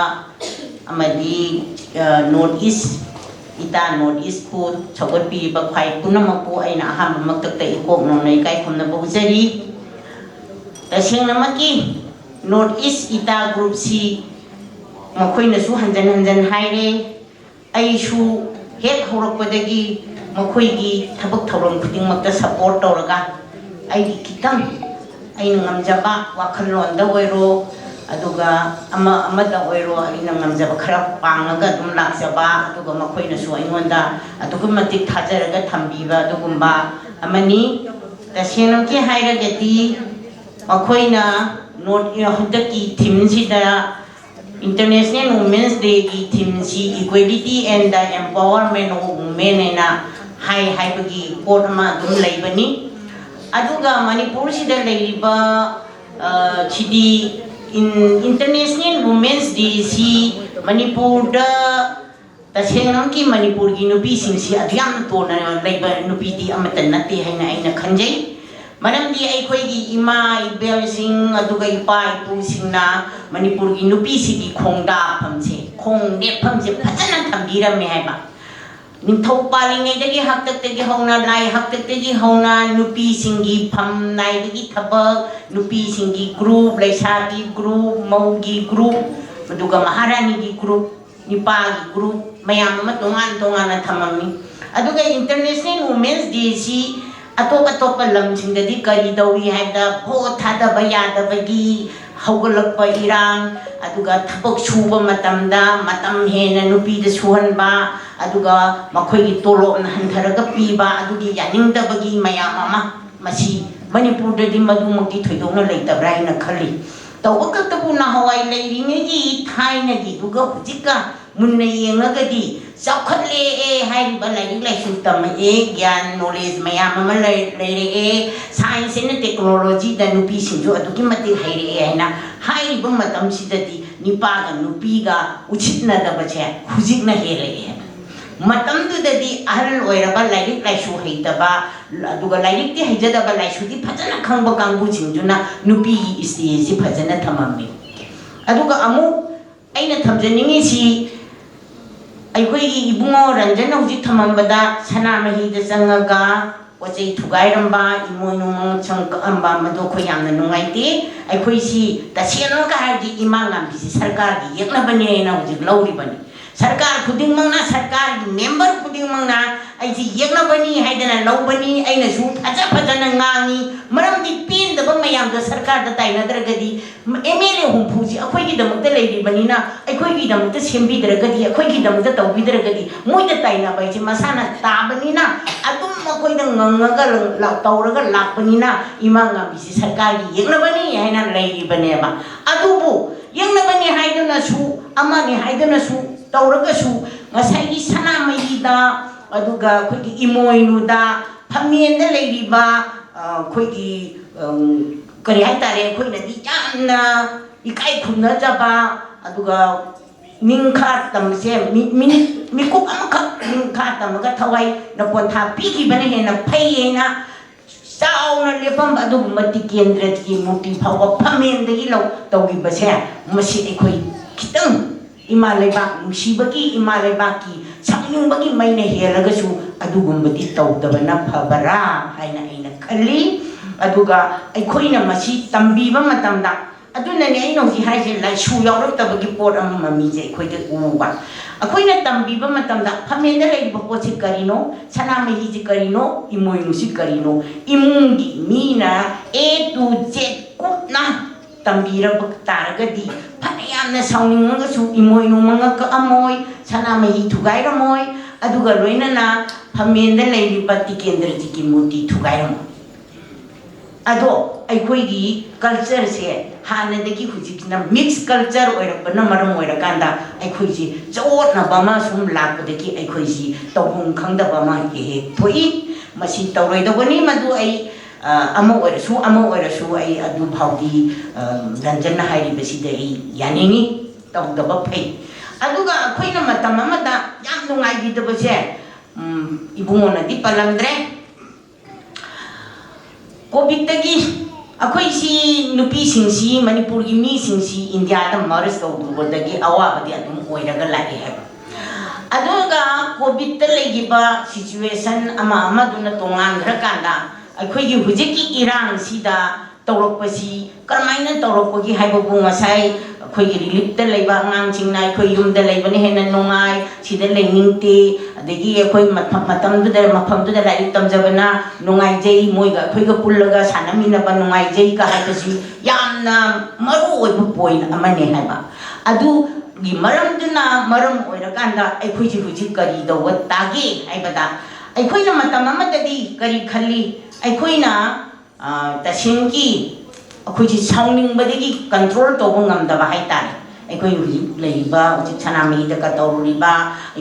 ꯑꯃꯗꯤ ꯅꯣꯔꯠ ꯏꯁ ꯏꯇꯥ ꯅꯣꯔꯠ ꯏꯁꯄꯨ ꯁꯧꯒꯠꯄꯤꯔꯤꯕ ꯈ꯭ꯋꯥꯏ ꯄꯨꯝꯅꯃꯛꯄꯨ ꯑꯩꯅ ꯑꯍꯥꯟꯕ ꯃꯛꯇꯛꯇ ꯏꯀꯣꯛ ꯅꯧꯅ ꯏꯀꯥꯏ ꯈꯨꯝꯅꯕ ꯎꯠꯆꯔꯤ꯫ ꯇꯁꯦꯡꯅꯃꯛꯀꯤ ꯅꯣꯔꯠ ꯏꯁ ꯏꯇꯥ ꯒ꯭ꯔꯨꯞꯁꯤ ꯃꯈꯣꯏꯅꯁꯨ ꯍꯟꯖꯟ ꯍꯟꯖꯟ ꯍꯥꯏꯔꯦ꯫ ꯑꯩꯁꯨ ꯍꯦꯛ ꯍꯧꯔꯛꯄꯗꯒꯤ ꯃꯈꯣꯏꯒꯤ ꯊꯕꯛ ꯊꯧꯔꯝ ꯈꯨꯗꯤꯡꯃꯛꯇ ꯁꯄꯣꯔꯠ ꯇꯧꯔꯒ ꯑꯩꯒꯤ ꯈꯤꯇꯪ ꯑꯩꯅ ꯉꯝꯖꯕ ꯋꯥꯈꯜꯂꯣꯟꯗ ꯑꯣꯏꯔꯣ, ꯑꯗꯨꯒ ꯑꯃ ꯑꯃꯗ ꯑꯣꯏꯔꯣ, ꯑꯩꯅ ꯉꯝꯖꯕ ꯈꯔ ꯄꯥꯡꯉꯒ ꯑꯗꯨꯝ ꯂꯥꯛꯆꯕ, ꯑꯗꯨꯒ ꯃꯈꯣꯏꯅꯁꯨ ꯑꯩꯉꯣꯟꯗ ꯑꯗꯨꯛꯀꯤ ꯃꯇꯤꯛ ꯊꯥꯖꯔꯒ ꯊꯝꯕꯤꯕ ꯑꯗꯨꯒꯨꯝꯕ ꯑꯃꯅꯤ꯫ ꯇꯁꯦꯡꯅꯃꯛꯀꯤ ꯍꯥꯏꯔꯒꯗꯤ ꯃꯈꯣꯏꯅ ꯅꯣꯔꯠ ꯍꯟꯗꯛꯀꯤ ꯊꯤꯝꯁꯤꯗ International Women's Day ꯒꯤ ꯊꯤꯝꯁꯤ Equality and the Empowerment of Women ꯍꯥꯏꯅ ꯍꯥꯏ ꯍꯥꯏꯕꯒꯤ ꯄꯣꯠ ꯑꯃ ꯑꯗꯨꯝ ꯂꯩꯕꯅꯤ꯫ ꯑꯗꯨꯒ ꯃꯅꯤꯄꯨꯔꯁꯤꯗ ꯂꯩꯔꯤꯕ ꯁꯤꯗꯤ International Women's Day ꯁꯤ ꯃꯅꯤꯄꯨꯔꯗ ꯇꯁꯦꯡꯅꯃꯛꯀꯤ ꯃꯅꯤꯄꯨꯔꯒꯤ ꯅꯨꯄꯤꯁꯤꯡꯁꯤ ꯑꯗꯨ ꯌꯥꯝꯅ ꯇꯣꯟꯅ ꯂꯩꯕ ꯅꯨꯄꯤꯗꯤ ꯑꯃꯠꯇ ꯅꯠꯇꯦ ꯍꯥꯏꯅ ꯑꯩꯅ ꯈꯟꯖꯩ꯫ ꯃꯔꯝꯗꯤ ꯑꯩꯈꯣꯏꯒꯤ ꯏꯃꯥ ꯏꯕꯦꯜꯁꯤꯡ ꯑꯗꯨꯒ ꯏꯄꯥ ꯏꯄꯨꯁꯤꯡꯅ ꯃꯅꯤꯄꯨꯔꯒꯤ ꯅꯨꯄꯤꯁꯤꯒꯤ ꯈꯣꯡꯗꯥꯐꯝꯁꯦ, ꯈꯣꯡ ꯅꯦꯠꯐꯝꯁꯦ ꯐꯖꯅ ꯊꯝꯕꯤꯔꯝꯃꯦ ꯍꯥꯏꯕ꯫ ꯅꯤꯡꯊꯧ ꯄꯥꯜꯂꯤꯉꯩꯗꯒꯤ ꯍꯥꯛꯇꯛꯇꯒꯤ ꯍꯧꯅ, ꯂꯥꯏ ꯍꯥꯛꯇꯛꯇꯒꯤ ꯍꯧꯅ ꯅꯨꯄꯤꯁꯤꯡꯒꯤ ꯐꯝ ꯅꯥꯏꯕꯒꯤ ꯊꯕꯛ, ꯅꯨꯄꯤꯁꯤꯡꯒꯤ ꯒ꯭ꯔꯨꯞ, ꯂꯩꯁꯥꯕꯤ ꯒ꯭ꯔꯨꯞ, ꯃꯧꯒꯤ ꯒ꯭ꯔꯨꯞ, ꯑꯗꯨꯒ ꯃꯍꯥꯔꯥꯅꯤꯒꯤ ꯒ꯭ꯔꯨꯞ, ꯅꯨꯄꯥꯒꯤ ꯒ꯭ꯔꯨꯞ ꯃꯌꯥꯝ ꯑꯃ ꯇꯣꯉꯥꯟ ꯇꯣꯉꯥꯟꯅ ꯊꯝꯃꯝꯃꯤ꯫ ꯑꯗꯨꯒ International Women's Day ꯁꯤ ꯑꯇꯣꯞ ꯑꯇꯣꯞꯄ ꯂꯝꯁꯤꯡꯗꯗꯤ ꯀꯔꯤ ꯇꯧꯏ ꯍꯥꯏꯕꯗ ꯚꯣꯠ ꯊꯥꯗꯕ ꯌꯥꯗꯕꯒꯤ ꯍꯧꯒꯠꯂꯛꯄ ꯏꯔꯥꯡ, ꯑꯗꯨꯒ ꯊꯕꯛ ꯁꯨꯕ ꯃꯇꯝꯗ ꯃꯇꯝ ꯍꯦꯟꯅ ꯅꯨꯄꯤꯗ ꯁꯨꯍꯟꯕ, ꯑꯗꯨꯒ ꯃꯈꯣꯏꯒꯤ ꯇꯣꯂꯣꯞꯅ ꯍꯟꯊꯔꯒ ꯄꯤꯕ, ꯑꯗꯨꯒꯤ ꯌꯥꯅꯤꯡꯗꯕꯒꯤ ꯃꯌꯥꯝ ꯑꯃ, ꯃꯁꯤ ꯃꯅꯤꯄꯨꯔꯗꯗꯤ ꯃꯗꯨꯃꯛꯇꯤ ꯊꯣꯏꯗꯣꯛꯅ ꯂꯩꯇꯕ꯭ꯔꯥ ꯍꯥꯏꯅ ꯈꯜꯂꯤ꯫ ꯇꯧꯕ ꯈꯛꯇꯕꯨ ꯅꯍꯥꯟꯋꯥꯏ ꯂꯩꯔꯤꯉꯩꯒꯤ ꯊꯥꯏꯅꯒꯤꯗꯨꯒ ꯍꯧꯖꯤꯛꯀ ꯃꯨꯟꯅ ꯌꯦꯡꯉꯒꯗꯤ ꯆꯥꯎꯈꯠꯂꯦ ꯍꯥꯏꯔꯤꯕ, ꯂꯥꯏꯔꯤꯛ ꯂꯥꯏꯁꯨ ꯇꯝꯃꯛꯑꯦ, ꯒ꯭ꯌꯥꯟ ꯅꯣꯂꯦꯖ ꯃꯌꯥꯝ ꯑꯃ ꯂꯩ- ꯂꯩꯔꯛꯑꯦ, ꯁꯥꯏꯟꯁ ꯑꯦꯟ ꯇꯦꯛꯅꯣꯂꯣꯖꯤꯗ ꯅꯨꯄꯤꯁꯤꯡꯁꯨ ꯑꯗꯨꯛꯀꯤ ꯃꯇꯤꯛ ꯍꯩꯔꯛꯑꯦ ꯍꯥꯏꯅ ꯍꯥꯏꯔꯤꯕ ꯃꯇꯝꯁꯤꯗꯗꯤ ꯅꯤꯄꯥꯒ ꯅꯨꯄꯤꯒ ꯎꯁꯤꯠꯅꯗꯕꯁꯦ ꯍꯧꯖꯤꯛꯅ ꯍꯦꯜꯂꯛꯑꯦ꯫ ꯃꯇꯝꯗꯨꯗꯗꯤ ꯑꯍꯜ ꯑꯣꯏꯔꯕ, ꯂꯥꯏꯔꯤꯛ ꯂꯥꯏꯁꯨ ꯍꯩꯇꯕ, ꯑꯗꯨꯒ ꯂꯥꯏꯔꯤꯛꯇꯤ ꯍꯩꯖꯗꯕ, ꯂꯥꯏꯁꯨꯗꯤ ꯐꯖꯅ ꯈꯪꯕ ꯀꯥꯡꯕꯨꯁꯤꯡꯗꯨꯅ ꯅꯨꯄꯤꯒꯤ ꯏꯁꯇꯦꯖꯁꯤ ꯐꯖꯅ ꯊꯝꯃꯝꯃꯤ꯫ ꯑꯗꯨꯒ ꯑꯃꯨꯛ ꯑꯩꯅ ꯊꯝꯖꯅꯤꯡꯉꯤꯁꯤ, ꯑꯩꯈꯣꯏꯒꯤ ꯏꯕꯨꯡꯉꯣ ꯔꯟꯖꯟ ꯍꯧꯖꯤꯛ ꯊꯝꯃꯝꯕꯗ ꯁꯅꯥꯃꯍꯤꯗ ꯆꯪꯉꯒ ꯄꯣꯠ ꯆꯩ ꯊꯨꯒꯥꯏꯔꯝꯕ, ꯏꯃꯣꯏꯅꯨ ꯃꯉꯛꯁꯝ ꯀꯛꯑꯝꯕ, ꯃꯗꯨ ꯑꯩꯈꯣꯏ ꯌꯥꯝꯅ ꯅꯨꯡꯉꯥꯏꯇꯦ꯫ ꯑꯩꯈꯣꯏꯁꯤ ꯇꯁꯦꯡꯅꯃꯛ ꯍꯥꯏꯔꯗꯤ ꯏꯃꯥ ꯉꯥꯝꯕꯤꯁꯤ ꯁꯔꯀꯥꯔꯒꯤ ꯌꯦꯛꯅꯕꯅꯦꯅ ꯍꯧꯖꯤꯛ ꯂꯧꯔꯤꯕꯅꯤ꯫ ꯁꯔꯀꯥꯔ ꯈꯨꯗꯤꯡꯃꯛꯅ, ꯁꯔꯀꯥꯔꯒꯤ ꯃꯦꯝꯕꯔ ꯈꯨꯗꯤꯡꯃꯛꯅ ꯑꯩꯁꯤ ꯌꯦꯛꯅꯕꯅꯤ ꯍꯥꯏꯗꯅ ꯂꯧꯕꯅꯤ꯫ ꯑꯩꯅꯁꯨ ꯐꯖ ꯐꯖꯅ ꯉꯥꯡꯉꯤ, ꯃꯔꯝꯗꯤ ꯄꯦꯟꯗꯕ ꯃꯌꯥꯝꯗꯣ ꯁꯔꯀꯥꯔꯗ ꯇꯥꯏꯅꯗ꯭ꯔꯒꯗꯤ, ꯑꯦꯝ ꯑꯦꯜ ꯑꯦ ꯍꯨꯝꯐꯨꯁꯤ ꯑꯩꯈꯣꯏꯒꯤꯗꯃꯛꯇ ꯂꯩꯔꯤꯕꯅꯤꯅ, ꯑꯩꯈꯣꯏꯒꯤꯗꯃꯛꯇ ꯁꯦꯝꯕꯤꯗ꯭ꯔꯒꯗꯤ, ꯑꯩꯈꯣꯏꯒꯤꯗꯃꯛꯇ ꯇꯧꯕꯤꯗ꯭ꯔꯒꯗꯤ ꯃꯣꯏꯗ ꯇꯥꯏꯅꯕ ꯍꯥꯏꯁꯦ ꯃꯁꯥꯅ ꯇꯥꯕꯅꯤꯅ, ꯑꯗꯨꯝ ꯑꯩꯈꯣꯏꯗ ꯉꯪꯉꯒ ꯂ- ꯇꯧꯔꯒ ꯂꯥꯛꯄꯅꯤꯅ ꯏꯃꯥ ꯉꯥꯝꯕꯤꯁꯤ ꯁꯔꯀꯥꯔꯒꯤ ꯌꯦꯛꯅꯕꯅꯤ ꯍꯥꯏꯅ ꯂꯩꯔꯤꯕꯅꯦꯕ꯫ ꯑꯗꯨꯕꯨ ꯌꯦꯛꯅꯕꯅꯤ ꯍꯥꯏꯗꯨꯅꯁꯨ, ꯑꯃꯅꯤ ꯍꯥꯏꯗꯨꯅꯁꯨ ꯇꯧꯔꯒꯁꯨ, ꯉꯁꯥꯏꯒꯤ ꯁꯅꯥꯃꯍꯤꯗ, ꯑꯗꯨꯒ ꯑꯩꯈꯣꯏꯒꯤ ꯏꯃꯣꯏꯅꯨꯗ, ꯐꯝꯃꯦꯟꯗ ꯂꯩꯔꯤꯕ, ꯑ, ꯑꯩꯈꯣꯏꯒꯤ, ꯎꯝ, ꯀꯔꯤ ꯍꯥꯏꯇꯥꯔꯦ, ꯑꯩꯈꯣꯏꯅꯗꯤ ꯌꯥꯝꯅ ꯏꯀꯥꯏ ꯈꯨꯝꯅꯖꯕ, ꯑꯗꯨꯒ ꯅꯤꯡꯈꯥ ꯇꯝꯕꯁꯦ ꯃꯤ- ꯃꯤꯅꯤꯠ ꯃꯤꯀꯨꯞ ꯑꯃꯈꯛ ꯅꯤꯡꯈꯥ ꯇꯝꯃꯒ ꯊꯋꯥꯏ ꯅꯄꯣꯟꯊꯥ ꯄꯤꯈꯤꯕꯅ ꯍꯦꯟꯅ ꯐꯩ ꯍꯥꯏꯅ ꯆꯥꯎꯅ ꯂꯦꯞꯄꯝꯕ ꯑꯗꯨꯒꯨꯝꯕ ꯇꯤꯀꯦꯟꯗ꯭ꯔꯖꯤꯒꯤ ꯃꯨꯔꯇꯤ ꯐꯥꯎꯕ ꯐꯝꯃꯦꯟꯗꯒꯤ ꯂꯧ ꯇꯧꯈꯤꯕꯁꯦ, ꯃꯁꯤ ꯑꯩꯈꯣꯏ ꯈꯤꯇꯪ ꯏꯃꯥ ꯂꯩꯕꯥꯛ ꯅꯨꯡꯁꯤꯕꯒꯤ, ꯏꯃꯥ ꯂꯩꯕꯥꯛꯀꯤ ꯁꯥꯎꯅꯤꯡꯕꯒꯤ ꯃꯩꯅ ꯍꯦꯜꯂꯒꯁꯨ ꯑꯗꯨꯒꯨꯝꯕꯗꯤ ꯇꯧꯗꯕꯅ ꯐꯕꯔꯥ ꯍꯥꯏꯅ ꯑꯩꯅ ꯈꯜꯂꯤ꯫ ꯑꯗꯨꯒ ꯑꯩꯈꯣꯏꯅ ꯃꯁꯤ ꯇꯝꯕꯤꯕ ꯃꯇꯝꯗ, ꯑꯗꯨꯅꯅꯦ ꯑꯩꯅ ꯍꯧꯖꯤꯛ ꯍꯥꯏꯁꯦ, ꯂꯥꯏꯁꯨ ꯌꯥꯎꯔꯛꯇꯕꯒꯤ ꯄꯣꯠ ꯑꯃ ꯃꯃꯤꯁꯦ ꯑꯩꯈꯣꯏꯗ ꯎꯕ꯫ ꯑꯩꯈꯣꯏꯅ ꯇꯝꯕꯤꯕ ꯃꯇꯝꯗ ꯐꯝꯃꯦꯟꯗ ꯂꯩꯔꯤꯕ ꯄꯣꯠꯁꯤ ꯀꯔꯤꯅꯣ, ꯁꯅꯥꯃꯍꯤꯁꯤ ꯀꯔꯤꯅꯣ, ꯏꯃꯣꯏꯅꯨꯁꯤ ꯀꯔꯤꯅꯣ, ꯏꯃꯨꯡꯒꯤ ꯃꯤꯅ A to Z ꯀꯨꯞꯅ ꯇꯝꯕꯤꯔꯕ ꯇꯥꯔꯒꯗꯤ, ꯐꯅ ꯌꯥꯝꯅ ꯁꯥꯎꯅꯤꯡꯉꯒꯁꯨ ꯏꯃꯣꯏꯅꯨ ꯃꯉꯛ ꯀꯛꯑꯝꯃꯣꯏ, ꯁꯅꯥꯃꯍꯤ ꯊꯨꯒꯥꯏꯔꯝꯃꯣꯏ, ꯑꯗꯨꯒ ꯂꯣꯏꯅꯅ ꯐꯝꯃꯦꯟꯗ ꯂꯩꯔꯤꯕ ꯇꯤꯀꯦꯟꯗ꯭ꯔꯖꯤꯠꯀꯤ ꯃꯨꯔꯇꯤ ꯊꯨꯒꯥꯏꯔꯝꯃꯣꯏ꯫ ꯑꯗꯣ ꯑꯩꯈꯣꯏꯒꯤ ꯀꯜꯆꯔꯁꯦ ꯍꯥꯟꯅꯗꯒꯤ ꯍꯧꯖꯤꯛꯁꯤꯅ ꯃꯤꯛꯁ ꯀꯜꯆꯔ ꯑꯣꯏꯔꯛꯄꯅ ꯃꯔꯝ ꯑꯣꯏꯔꯀꯥꯟꯗ ꯑꯩꯈꯣꯏꯁꯤ ꯆꯌꯣꯠꯅꯕ ꯑꯃ ꯁꯨꯝ ꯂꯥꯛꯄꯗꯒꯤ ꯑꯩꯈꯣꯏꯁꯤ ꯇꯧꯐꯝ ꯈꯪꯗꯕ ꯑꯃ ꯍꯦꯛ ꯍꯦꯛ ꯊꯣꯛꯏ꯫ ꯃꯁꯤ ꯇꯧꯔꯣꯏꯗꯧꯕꯅꯤ꯫ ꯃꯗꯨ ꯑꯩ ꯑ, ꯑꯃ ꯑꯣꯏꯔꯁꯨ ꯑꯃ ꯑꯣꯏꯔꯁꯨ ꯑꯩ ꯑꯗꯨ ꯐꯥꯎꯗꯤ ꯑ, ꯔꯟꯖꯟꯅ ꯍꯥꯏꯔꯤꯕꯁꯤꯗ ꯑꯩ ꯌꯥꯅꯤꯡꯉꯤ꯫ ꯇꯧꯗꯕ ꯐꯩ꯫ ꯑꯗꯨꯒ ꯑꯩꯈꯣꯏꯅ ꯃꯇꯝ ꯑꯃꯗ ꯌꯥꯝ ꯅꯨꯡꯉꯥꯏꯈꯤꯗꯕꯁꯦ, ꯎꯝ, ꯏꯕꯨꯡꯉꯣꯅꯗꯤ ꯄꯜꯂꯝꯗ꯭ꯔꯦ, ꯀꯣꯚꯤꯠꯇꯒꯤ ꯑꯩꯈꯣꯏꯁꯤ, ꯅꯨꯄꯤꯁꯤꯡꯁꯤ, ꯃꯅꯤꯄꯨꯔꯒꯤ ꯃꯤꯁꯤꯡꯁꯤ ꯏꯟꯗꯤꯌꯥꯗ ꯃꯔꯁ ꯇꯧꯗ꯭ꯔꯨꯕꯗꯒꯤ ꯑꯋꯥꯕꯗꯤ ꯑꯗꯨꯝ ꯑꯣꯏꯔꯒ ꯂꯥꯛꯑꯦ ꯍꯥꯏꯕ꯫ ꯑꯗꯨꯒ ꯀꯣꯚꯤꯠꯇ ꯂꯩꯈꯤꯕ ꯁꯤꯆꯨꯋꯦꯁꯟ ꯑꯃ ꯑꯃꯗꯨꯅ ꯇꯣꯉꯥꯟꯈ꯭ꯔꯀꯥꯟꯗ ꯑꯩꯈꯣꯏꯒꯤ ꯍꯧꯖꯤꯛꯀꯤ ꯏꯔꯥꯡꯁꯤꯗ ꯇꯧꯔꯛꯄꯁꯤ ꯀꯔꯝꯍꯥꯏꯅ ꯇꯧꯔꯛꯄꯒꯦ ꯍꯥꯏꯕꯕꯨ ꯉꯁꯥꯏ ꯑꯩꯈꯣꯏꯒꯤ ꯔꯤꯂꯤꯞꯇ ꯂꯩꯕ ꯑꯉꯥꯡꯁꯤꯡꯅ ꯑꯩꯈꯣꯏ ꯌꯨꯝꯗ ꯂꯩꯕꯅ ꯍꯦꯟꯅ ꯅꯨꯡꯉꯥꯏ, ꯁꯤꯗ ꯂꯩꯅꯤꯡꯗꯦ, ꯑꯗꯒꯤ ꯑꯩꯈꯣꯏ ꯃꯐꯝ, ꯃꯇꯝꯗꯨꯗ, ꯃꯐꯝꯗꯨꯗ ꯂꯥꯏꯔꯤꯛ ꯇꯝꯖꯕꯅ ꯅꯨꯡꯉꯥꯏꯖꯩ, ꯃꯣꯏꯒ ꯑꯩꯈꯣꯏꯒ ꯄꯨꯜꯂꯒ ꯁꯥꯟꯅꯃꯤꯟꯅꯕ ꯅꯨꯡꯉꯥꯏꯖꯩꯒ ꯍꯥꯏꯕꯁꯤ ꯌꯥꯝꯅ ꯃꯔꯨ ꯑꯣꯏꯕ ꯄꯣꯏꯟ ꯑꯃꯅꯤ ꯍꯥꯏꯕ꯫ ꯑꯗꯨꯒꯤ ꯃꯔꯝꯗꯨꯅ ꯃꯔꯝ ꯑꯣꯏꯔꯀꯥꯟꯗ ꯑꯩꯈꯣꯏꯁꯤ ꯍꯧꯖꯤꯛ ꯀꯔꯤ ꯇꯧꯕ ꯇꯥꯒꯦ ꯍꯥꯏꯕꯗ, ꯑꯩꯈꯣꯏꯅ ꯃꯇꯝ ꯑꯃꯗꯗꯤ ꯀꯔꯤ ꯈꯜꯂꯤ? ꯑꯩꯈꯣꯏꯅ ꯑ, ꯇꯁꯦꯡꯒꯤ ꯑꯩꯈꯣꯏꯁꯤ ꯁꯥꯎꯅꯤꯡꯕꯗꯒꯤ ꯀꯟꯇ꯭ꯔꯣꯜ ꯇꯧꯕ ꯉꯝꯗꯕ ꯍꯥꯏꯇꯥꯔꯦ꯫ ꯑꯩꯈꯣꯏ ꯍꯧꯖꯤꯛ ꯂꯩꯔꯤꯕ, ꯍꯧꯖꯤꯛ ꯁꯅꯥꯃꯍꯤꯗꯒ ꯇꯧꯔꯤꯕ,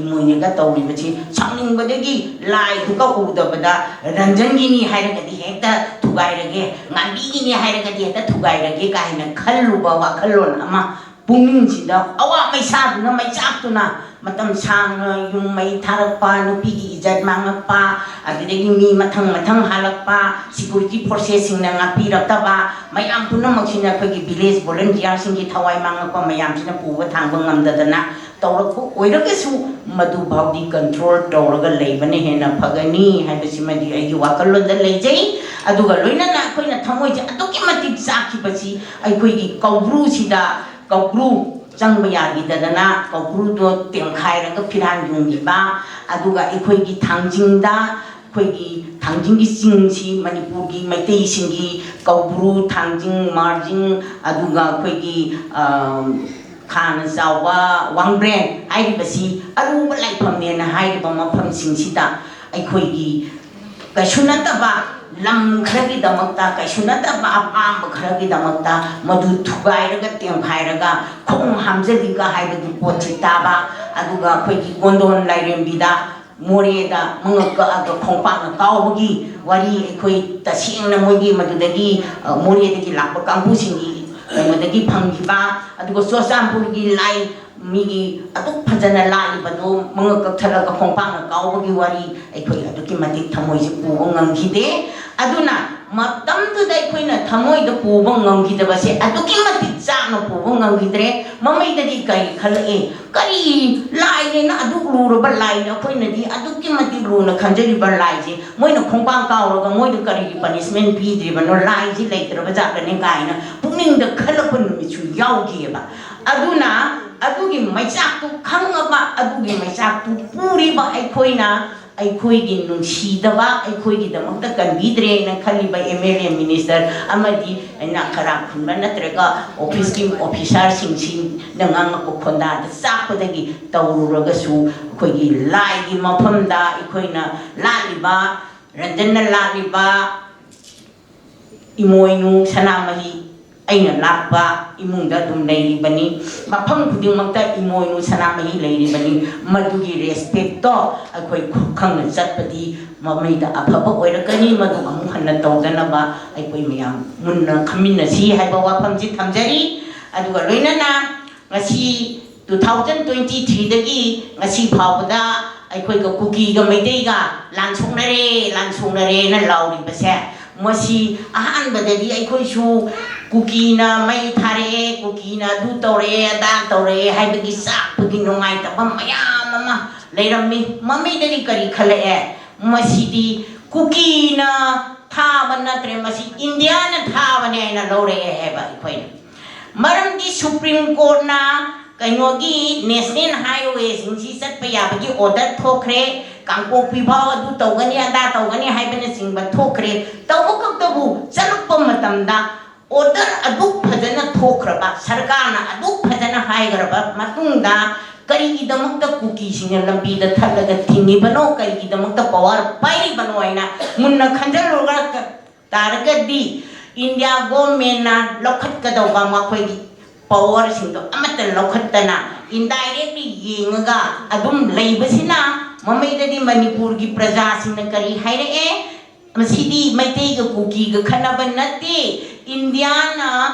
ꯏꯃꯣꯏꯅꯨꯒ ꯇꯧꯔꯤꯕꯁꯤ ꯁꯥꯎꯅꯤꯡꯕꯗꯒꯤ ꯂꯥꯏꯗꯨꯒ ꯎꯗꯕꯗ ꯔꯟꯖꯟꯒꯤꯅꯤ ꯍꯥꯏꯔꯒꯗꯤ ꯍꯦꯛꯇ ꯊꯨꯒꯥꯏꯔꯒꯦ, ꯉꯥꯟꯕꯤꯒꯤꯅꯤ ꯍꯥꯏꯔꯒꯗꯤ ꯍꯦꯛꯇ ꯊꯨꯒꯥꯏꯔꯒꯦ ꯀꯥꯏꯅ ꯈꯜꯂꯨꯕ ꯋꯥꯈꯜꯂꯣꯟ ꯑꯃ ꯄꯨꯛꯅꯤꯡꯁꯤꯗ ꯑꯋꯥ ꯃꯩꯁꯥꯗꯨꯅ ꯃꯩꯆꯥꯛꯇꯨꯅ ꯃꯇꯝ ꯁꯥꯡꯅ ꯌꯨꯝ ꯃꯩ ꯊꯥꯔꯛꯄ, ꯅꯨꯄꯤꯒꯤ ꯏꯖꯠ ꯃꯥꯡꯂꯛꯄ, ꯑꯗꯨꯗꯒꯤ ꯃꯤ ꯃꯊꯪ ꯃꯊꯪ ꯍꯥꯜꯂꯛꯄ, ꯁꯤꯀ꯭ꯌꯨꯔꯤꯇꯤ ꯐꯣꯔꯁꯦꯁꯁꯤꯡꯅ ꯉꯥꯛꯄꯤꯔꯛꯇꯕ, ꯃꯌꯥꯝ ꯄꯨꯝꯅꯃꯛꯁꯤꯅ ꯑꯩꯈꯣꯏꯒꯤ ꯚꯤꯂꯦꯖ ꯚꯣꯂꯨꯟꯇꯤꯌꯥꯔꯁꯤꯡꯒꯤ ꯊꯋꯥꯏ ꯃꯥꯡꯂꯛꯄ ꯃꯌꯥꯝꯁꯤꯅ ꯄꯨꯕ ꯊꯥꯡꯕ ꯉꯝꯗꯗꯅ ꯇꯧꯔꯛꯄ ꯑꯣꯏꯔꯒꯁꯨ, ꯃꯗꯨꯐꯥꯎꯗꯤ ꯀꯟꯇ꯭ꯔꯣꯜ ꯇꯧꯔꯒ ꯂꯩꯕꯅ ꯍꯦꯟꯅ ꯐꯒꯅꯤ ꯍꯥꯏꯕꯁꯤꯃꯗꯤ ꯑꯩꯒꯤ ꯋꯥꯈꯜꯂꯣꯟꯗ ꯂꯩꯖꯩ꯫ ꯑꯗꯨꯒ ꯂꯣꯏꯅꯅ ꯑꯩꯈꯣꯏꯅ ꯊꯃꯣꯏꯁꯦ ꯑꯗꯨꯛꯀꯤ ꯃꯇꯤꯛ ꯆꯥꯛꯈꯤꯕꯁꯤ ꯑꯩꯈꯣꯏꯒꯤ ꯀꯧꯕ꯭ꯔꯨꯁꯤꯗ ꯀꯧꯕ꯭ꯔꯨ ꯆꯪꯕ ꯌꯥꯈꯤꯗꯗꯅ ꯀꯧꯕ꯭ꯔꯨꯗꯣ ꯇꯦꯝꯈꯥꯏꯔꯒ ꯐꯤꯔꯥꯟ ꯌꯨꯡꯈꯤꯕ, ꯑꯗꯨꯒ ꯑꯩꯈꯣꯏꯒꯤ ꯊꯥꯡꯖꯤꯡꯗ, ꯑꯩꯈꯣꯏꯒꯤ ꯊꯥꯡꯖꯤꯡꯒꯤ ꯆꯤꯡꯁꯤ ꯃꯅꯤꯄꯨꯔꯒꯤ ꯃꯩꯇꯩꯁꯤꯡꯒꯤ ꯀꯧꯕ꯭ꯔꯨ, ꯊꯥꯡꯖꯤꯡ, ꯃꯥꯔꯖꯤꯡ, ꯑꯗꯨꯒ ꯑꯩꯈꯣꯏꯒꯤ, ꯑ, ꯈꯥꯅ ꯆꯥꯎꯕ ꯋꯥꯡꯕ꯭ꯔꯦꯟ ꯍꯥꯏꯔꯤꯕꯁꯤ ꯑꯔꯨꯕ ꯂꯥꯏꯐꯝꯅꯦꯅ ꯍꯥꯏꯔꯤꯕ ꯃꯐꯝꯁꯤꯡꯁꯤꯗ ꯑꯩꯈꯣꯏꯒꯤ ꯀꯩꯁꯨ ꯅꯠꯇꯕ ꯂꯝ ꯈꯔꯒꯤꯗꯃꯛꯇ, ꯀꯩꯁꯨ ꯅꯠꯇꯕ ꯑꯄꯥꯝꯕ ꯈꯔꯒꯤꯗꯃꯛꯇ ꯃꯗꯨ ꯊꯨꯒꯥꯏꯔꯒ ꯇꯦꯝꯈꯥꯏꯔꯒ ꯈꯣꯡ ꯍꯥꯝꯖꯜꯂꯤꯒ ꯍꯥꯏꯕꯒꯤ ꯄꯣꯠꯁꯤ ꯇꯥꯕ, ꯑꯗꯨꯒ ꯑꯩꯈꯣꯏꯒꯤ ꯀꯣꯟꯗꯣꯟ ꯂꯥꯏꯔꯦꯝꯕꯤꯗ ꯃꯣꯔꯦꯗ ꯃꯉꯛ ꯀꯛꯑꯒ ꯈꯣꯡꯄꯥꯛꯅ ꯀꯥꯎꯕꯒꯤ ꯋꯥꯔꯤ ꯑꯩꯈꯣꯏ ꯇꯁꯦꯡꯅ ꯃꯣꯏꯒꯤ ꯃꯗꯨꯗꯒꯤ, ꯑ, ꯃꯣꯔꯦꯗꯒꯤ ꯂꯥꯛꯄ ꯀꯥꯡꯕꯨꯁꯤꯡꯒꯤ ꯀꯩꯅꯣꯗꯒꯤ ꯐꯪꯈꯤꯕ, ꯑꯗꯨꯒ ꯆꯨꯔꯆꯥꯟꯄꯨꯔꯒꯤ ꯂꯥꯏ ꯃꯤꯒꯤ ꯑꯗꯨꯛ ꯐꯖꯅ ꯂꯥꯠꯂꯤꯕꯗꯣ ꯃꯉꯛ ꯀꯛꯊꯠꯂꯒ ꯈꯣꯡꯄꯥꯛꯅ ꯀꯥꯎꯕꯒꯤ ꯋꯥꯔꯤ ꯑꯩꯈꯣꯏ ꯑꯗꯨꯛꯀꯤ ꯃꯇꯤꯛ ꯊꯃꯣꯏꯁꯦ ꯄꯨꯕ ꯉꯝꯈꯤꯗꯦ꯫ ꯑꯗꯨꯅ ꯃꯇꯝꯗꯨꯗ ꯑꯩꯈꯣꯏꯅ ꯊꯃꯣꯏꯗ ꯄꯨꯕ ꯉꯝꯈꯤꯗꯕꯁꯦ ꯑꯗꯨꯛꯀꯤ ꯃꯇꯤꯛ ꯆꯥꯛꯅ ꯄꯨꯕ ꯉꯝꯈꯤꯗ꯭ꯔꯦ꯫ ꯃꯃꯩꯗꯗꯤ ꯀꯔꯤ ꯈꯜꯂꯛꯏ? ꯀꯔꯤ ꯂꯥꯏꯅꯦꯅ ꯑꯗꯨꯛ ꯂꯨꯔꯕ ꯂꯥꯏꯅ ꯑꯩꯈꯣꯏꯅꯗꯤ ꯑꯗꯨꯛꯀꯤ ꯃꯇꯤꯛ ꯂꯨꯅ ꯈꯟꯖꯔꯤꯕ ꯂꯥꯏꯁꯦ ꯃꯣꯏꯅ ꯈꯣꯡꯄꯥꯛ ꯀꯥꯎꯔꯒ ꯃꯣꯏꯗ ꯀꯔꯤꯒꯤ ꯄꯅꯤꯁꯃꯦꯟ ꯄꯤꯗ꯭ꯔꯤꯕꯅꯣ? ꯂꯥꯏꯁꯤ ꯂꯩꯇ꯭ꯔꯕ ꯖꯥꯠꯂꯅꯦ ꯀꯥꯏꯅ ꯄꯨꯛꯅꯤꯡꯗ ꯈꯜꯂꯛꯄ ꯅꯨꯃꯤꯠꯁꯨ ꯌꯥꯎꯈꯤꯑꯕ꯫ ꯑꯗꯨꯅ ꯑꯗꯨꯒꯤ ꯃꯩꯆꯥꯛꯇꯨ ꯈꯪꯉꯕ, ꯑꯗꯨꯒꯤ ꯃꯩꯆꯥꯛꯇꯨ ꯄꯨꯔꯤꯕ ꯑꯩꯈꯣꯏꯅ ꯑꯩꯈꯣꯏꯒꯤ ꯅꯨꯡꯁꯤꯗꯕ, ꯑꯩꯈꯣꯏꯒꯤꯗꯃꯛꯇ ꯀꯟꯕꯤꯗ꯭ꯔꯦꯅ ꯈꯜꯂꯤꯕ ꯑꯦꯝ ꯑꯦꯜ ꯑꯦ, ꯃꯤꯅꯤꯁꯇꯔ ꯑꯃꯗꯤ ꯑꯩꯅ ꯈꯔ ꯈꯨꯟꯕ ꯅꯠꯇ꯭ꯔꯒ ꯑꯣꯐꯤꯁꯀꯤ ꯑꯣꯐꯤꯁꯥꯔꯁꯤꯡꯁꯤꯅ ꯉꯥꯡꯉꯛꯄ ꯈꯣꯟꯗꯥꯗ ꯆꯥꯛꯄꯗꯒꯤ ꯇꯧꯔꯨꯔꯒꯁꯨ ꯑꯩꯈꯣꯏꯒꯤ ꯂꯥꯏꯒꯤ ꯃꯐꯝꯗ ꯑꯩꯈꯣꯏꯅ ꯂꯥꯠꯂꯤꯕ, ꯔꯟꯖꯟꯅ ꯂꯥꯠꯂꯤꯕ ꯏꯃꯣꯏꯅꯨ ꯁꯅꯥꯃꯍꯤ, ꯑꯩꯅ ꯂꯥꯛꯄ ꯏꯃꯨꯡꯗ ꯑꯗꯨꯝ ꯂꯩꯔꯤꯕꯅꯤ꯫ ꯃꯐꯝ ꯈꯨꯗꯤꯡꯃꯛꯇ ꯏꯃꯣꯏꯅꯨ ꯁꯅꯥꯃꯍꯤ ꯂꯩꯔꯤꯕꯅꯤ꯫ ꯃꯗꯨꯒꯤ ꯔꯦꯁꯄꯦꯛꯇꯣ ꯑꯩꯈꯣꯏ ꯈꯪꯅ ꯆꯠꯄꯗꯤ ꯃꯃꯩꯗ ꯑꯐꯕ ꯑꯣꯏꯔꯛꯀꯅꯤ꯫ ꯃꯗꯨ ꯑꯃꯨꯛ ꯍꯟꯅ ꯇꯧꯗꯅꯕ ꯑꯩꯈꯣꯏ ꯃꯌꯥꯝ ꯃꯨꯟꯅ ꯈꯟꯃꯤꯟꯅꯁꯤ ꯍꯥꯏꯕ ꯋꯥꯐꯝꯁꯤ ꯊꯝꯖꯔꯤ꯫ ꯑꯗꯨꯒ ꯂꯣꯏꯅꯅ ꯉꯁꯤ two thousand twenty threeꯗꯒꯤ ꯉꯁꯤ ꯐꯥꯎꯕꯗ ꯑꯩꯈꯣꯏꯒ ꯀꯨꯀꯤꯒ ꯃꯩꯇꯩꯒ ꯂꯥꯟ ꯁꯣꯛꯅꯔꯦ, ꯂꯥꯟ ꯁꯣꯛꯅꯔꯦꯅ ꯂꯥꯎꯔꯤꯕꯁꯦ, ꯃꯁꯤ ꯑꯍꯥꯟꯕꯗꯗꯤ ꯑꯩꯈꯣꯏꯁꯨ ꯀꯨꯀꯤꯅ ꯃꯩ ꯊꯥꯔꯛꯑꯦ, ꯀꯨꯀꯤꯅ ꯑꯗꯨ ꯇꯧꯔꯛꯑꯦ, ꯑꯗꯥ ꯇꯧꯔꯛꯑꯦ ꯍꯥꯏꯕꯒꯤ ꯆꯥꯛꯄꯒꯤ ꯅꯨꯡꯉꯥꯏꯇꯕ ꯃꯌꯥꯝ ꯑꯃ ꯂꯩꯔꯝꯃꯤ꯫ ꯃꯃꯤꯗꯗꯤ ꯀꯔꯤ ꯈꯜꯂꯛꯑꯦ? ꯃꯁꯤꯗꯤ ꯀꯨꯀꯤꯅ ꯊꯥꯕ ꯅꯠꯇ꯭ꯔꯦ, ꯃꯁꯤ ꯏꯟꯗꯤꯌꯥꯅ ꯊꯥꯕꯅꯦ ꯍꯥꯏꯅ ꯂꯧꯔꯛꯑꯦ ꯍꯥꯏꯕ ꯑꯩꯈꯣꯏꯅ꯫ ꯃꯔꯝꯗꯤ ꯁꯨꯄ꯭ꯔꯤꯝ ꯀꯣꯔꯠꯅ ꯀꯩꯅꯣꯒꯤ ꯅꯦꯁꯅꯦꯜ ꯍꯥꯏꯋꯦꯁꯤꯡꯁꯤ ꯆꯠꯄ ꯌꯥꯕꯒꯤ ꯑꯣꯔꯗꯔ ꯊꯣꯛꯈ꯭ꯔꯦ, ꯀꯥꯡꯄꯣꯛꯄꯤ ꯐꯥꯎ ꯑꯗꯨ ꯇꯧꯒꯅꯤ ꯑꯗꯥ ꯇꯧꯒꯅꯤ ꯍꯥꯏꯕꯅꯆꯤꯡꯕ ꯊꯣꯛꯈ꯭ꯔꯦ꯫ ꯇꯧꯕ ꯈꯛꯇꯕꯨ ꯆꯠꯂꯛꯄ ꯃꯇꯝꯗ ꯑꯣꯔꯗꯔ ꯑꯗꯨꯛ ꯐꯖꯅ ꯊꯣꯛꯈ꯭ꯔꯕ, ꯁꯔꯀꯥꯔꯅ ꯑꯗꯨꯛ ꯐꯖꯅ ꯍꯥꯏꯈ꯭ꯔꯕ ꯃꯇꯨꯡꯗ ꯀꯔꯤꯒꯤꯗꯃꯛꯇ ꯀꯨꯀꯤꯁꯤꯡꯅ ꯂꯝꯕꯤꯗ ꯊꯠꯂꯒ ꯊꯤꯡꯉꯤꯕꯅꯣ, ꯀꯔꯤꯒꯤꯗꯃꯛꯇ ꯄꯋꯥꯔ ꯄꯥꯏꯔꯤꯕꯅꯣ ꯍꯥꯏꯅ ꯃꯨꯟꯅ ꯈꯟꯖꯤꯜꯂꯨꯔꯒ ꯇꯥꯔꯒꯗꯤ, ꯏꯟꯗꯤꯌꯥ ꯒꯣꯔꯃꯦꯟꯅ ꯂꯧꯈꯠꯀꯗꯧꯕ ꯃꯈꯣꯏꯒꯤ ꯄꯋꯥꯔꯁꯤꯡꯗꯣ ꯑꯃꯠꯇ ꯂꯧꯈꯠꯇꯅ, ꯏꯟꯗꯥꯏꯔꯦꯛꯂꯤ ꯌꯦꯡꯉꯒ ꯑꯗꯨꯝ ꯂꯩꯕꯁꯤꯅ, ꯃꯃꯩꯗꯗꯤ ꯃꯅꯤꯄꯨꯔꯒꯤ ꯄ꯭ꯔꯖꯥꯁꯤꯡꯅ ꯀꯔꯤ ꯍꯥꯏꯔꯛꯑꯦ? ꯃꯁꯤꯗꯤ ꯃꯩꯇꯩꯒ ꯀꯨꯀꯤꯒ ꯈꯠꯅꯕ ꯅꯠꯇꯦ꯫ ꯏꯟꯗꯤꯌꯥꯅ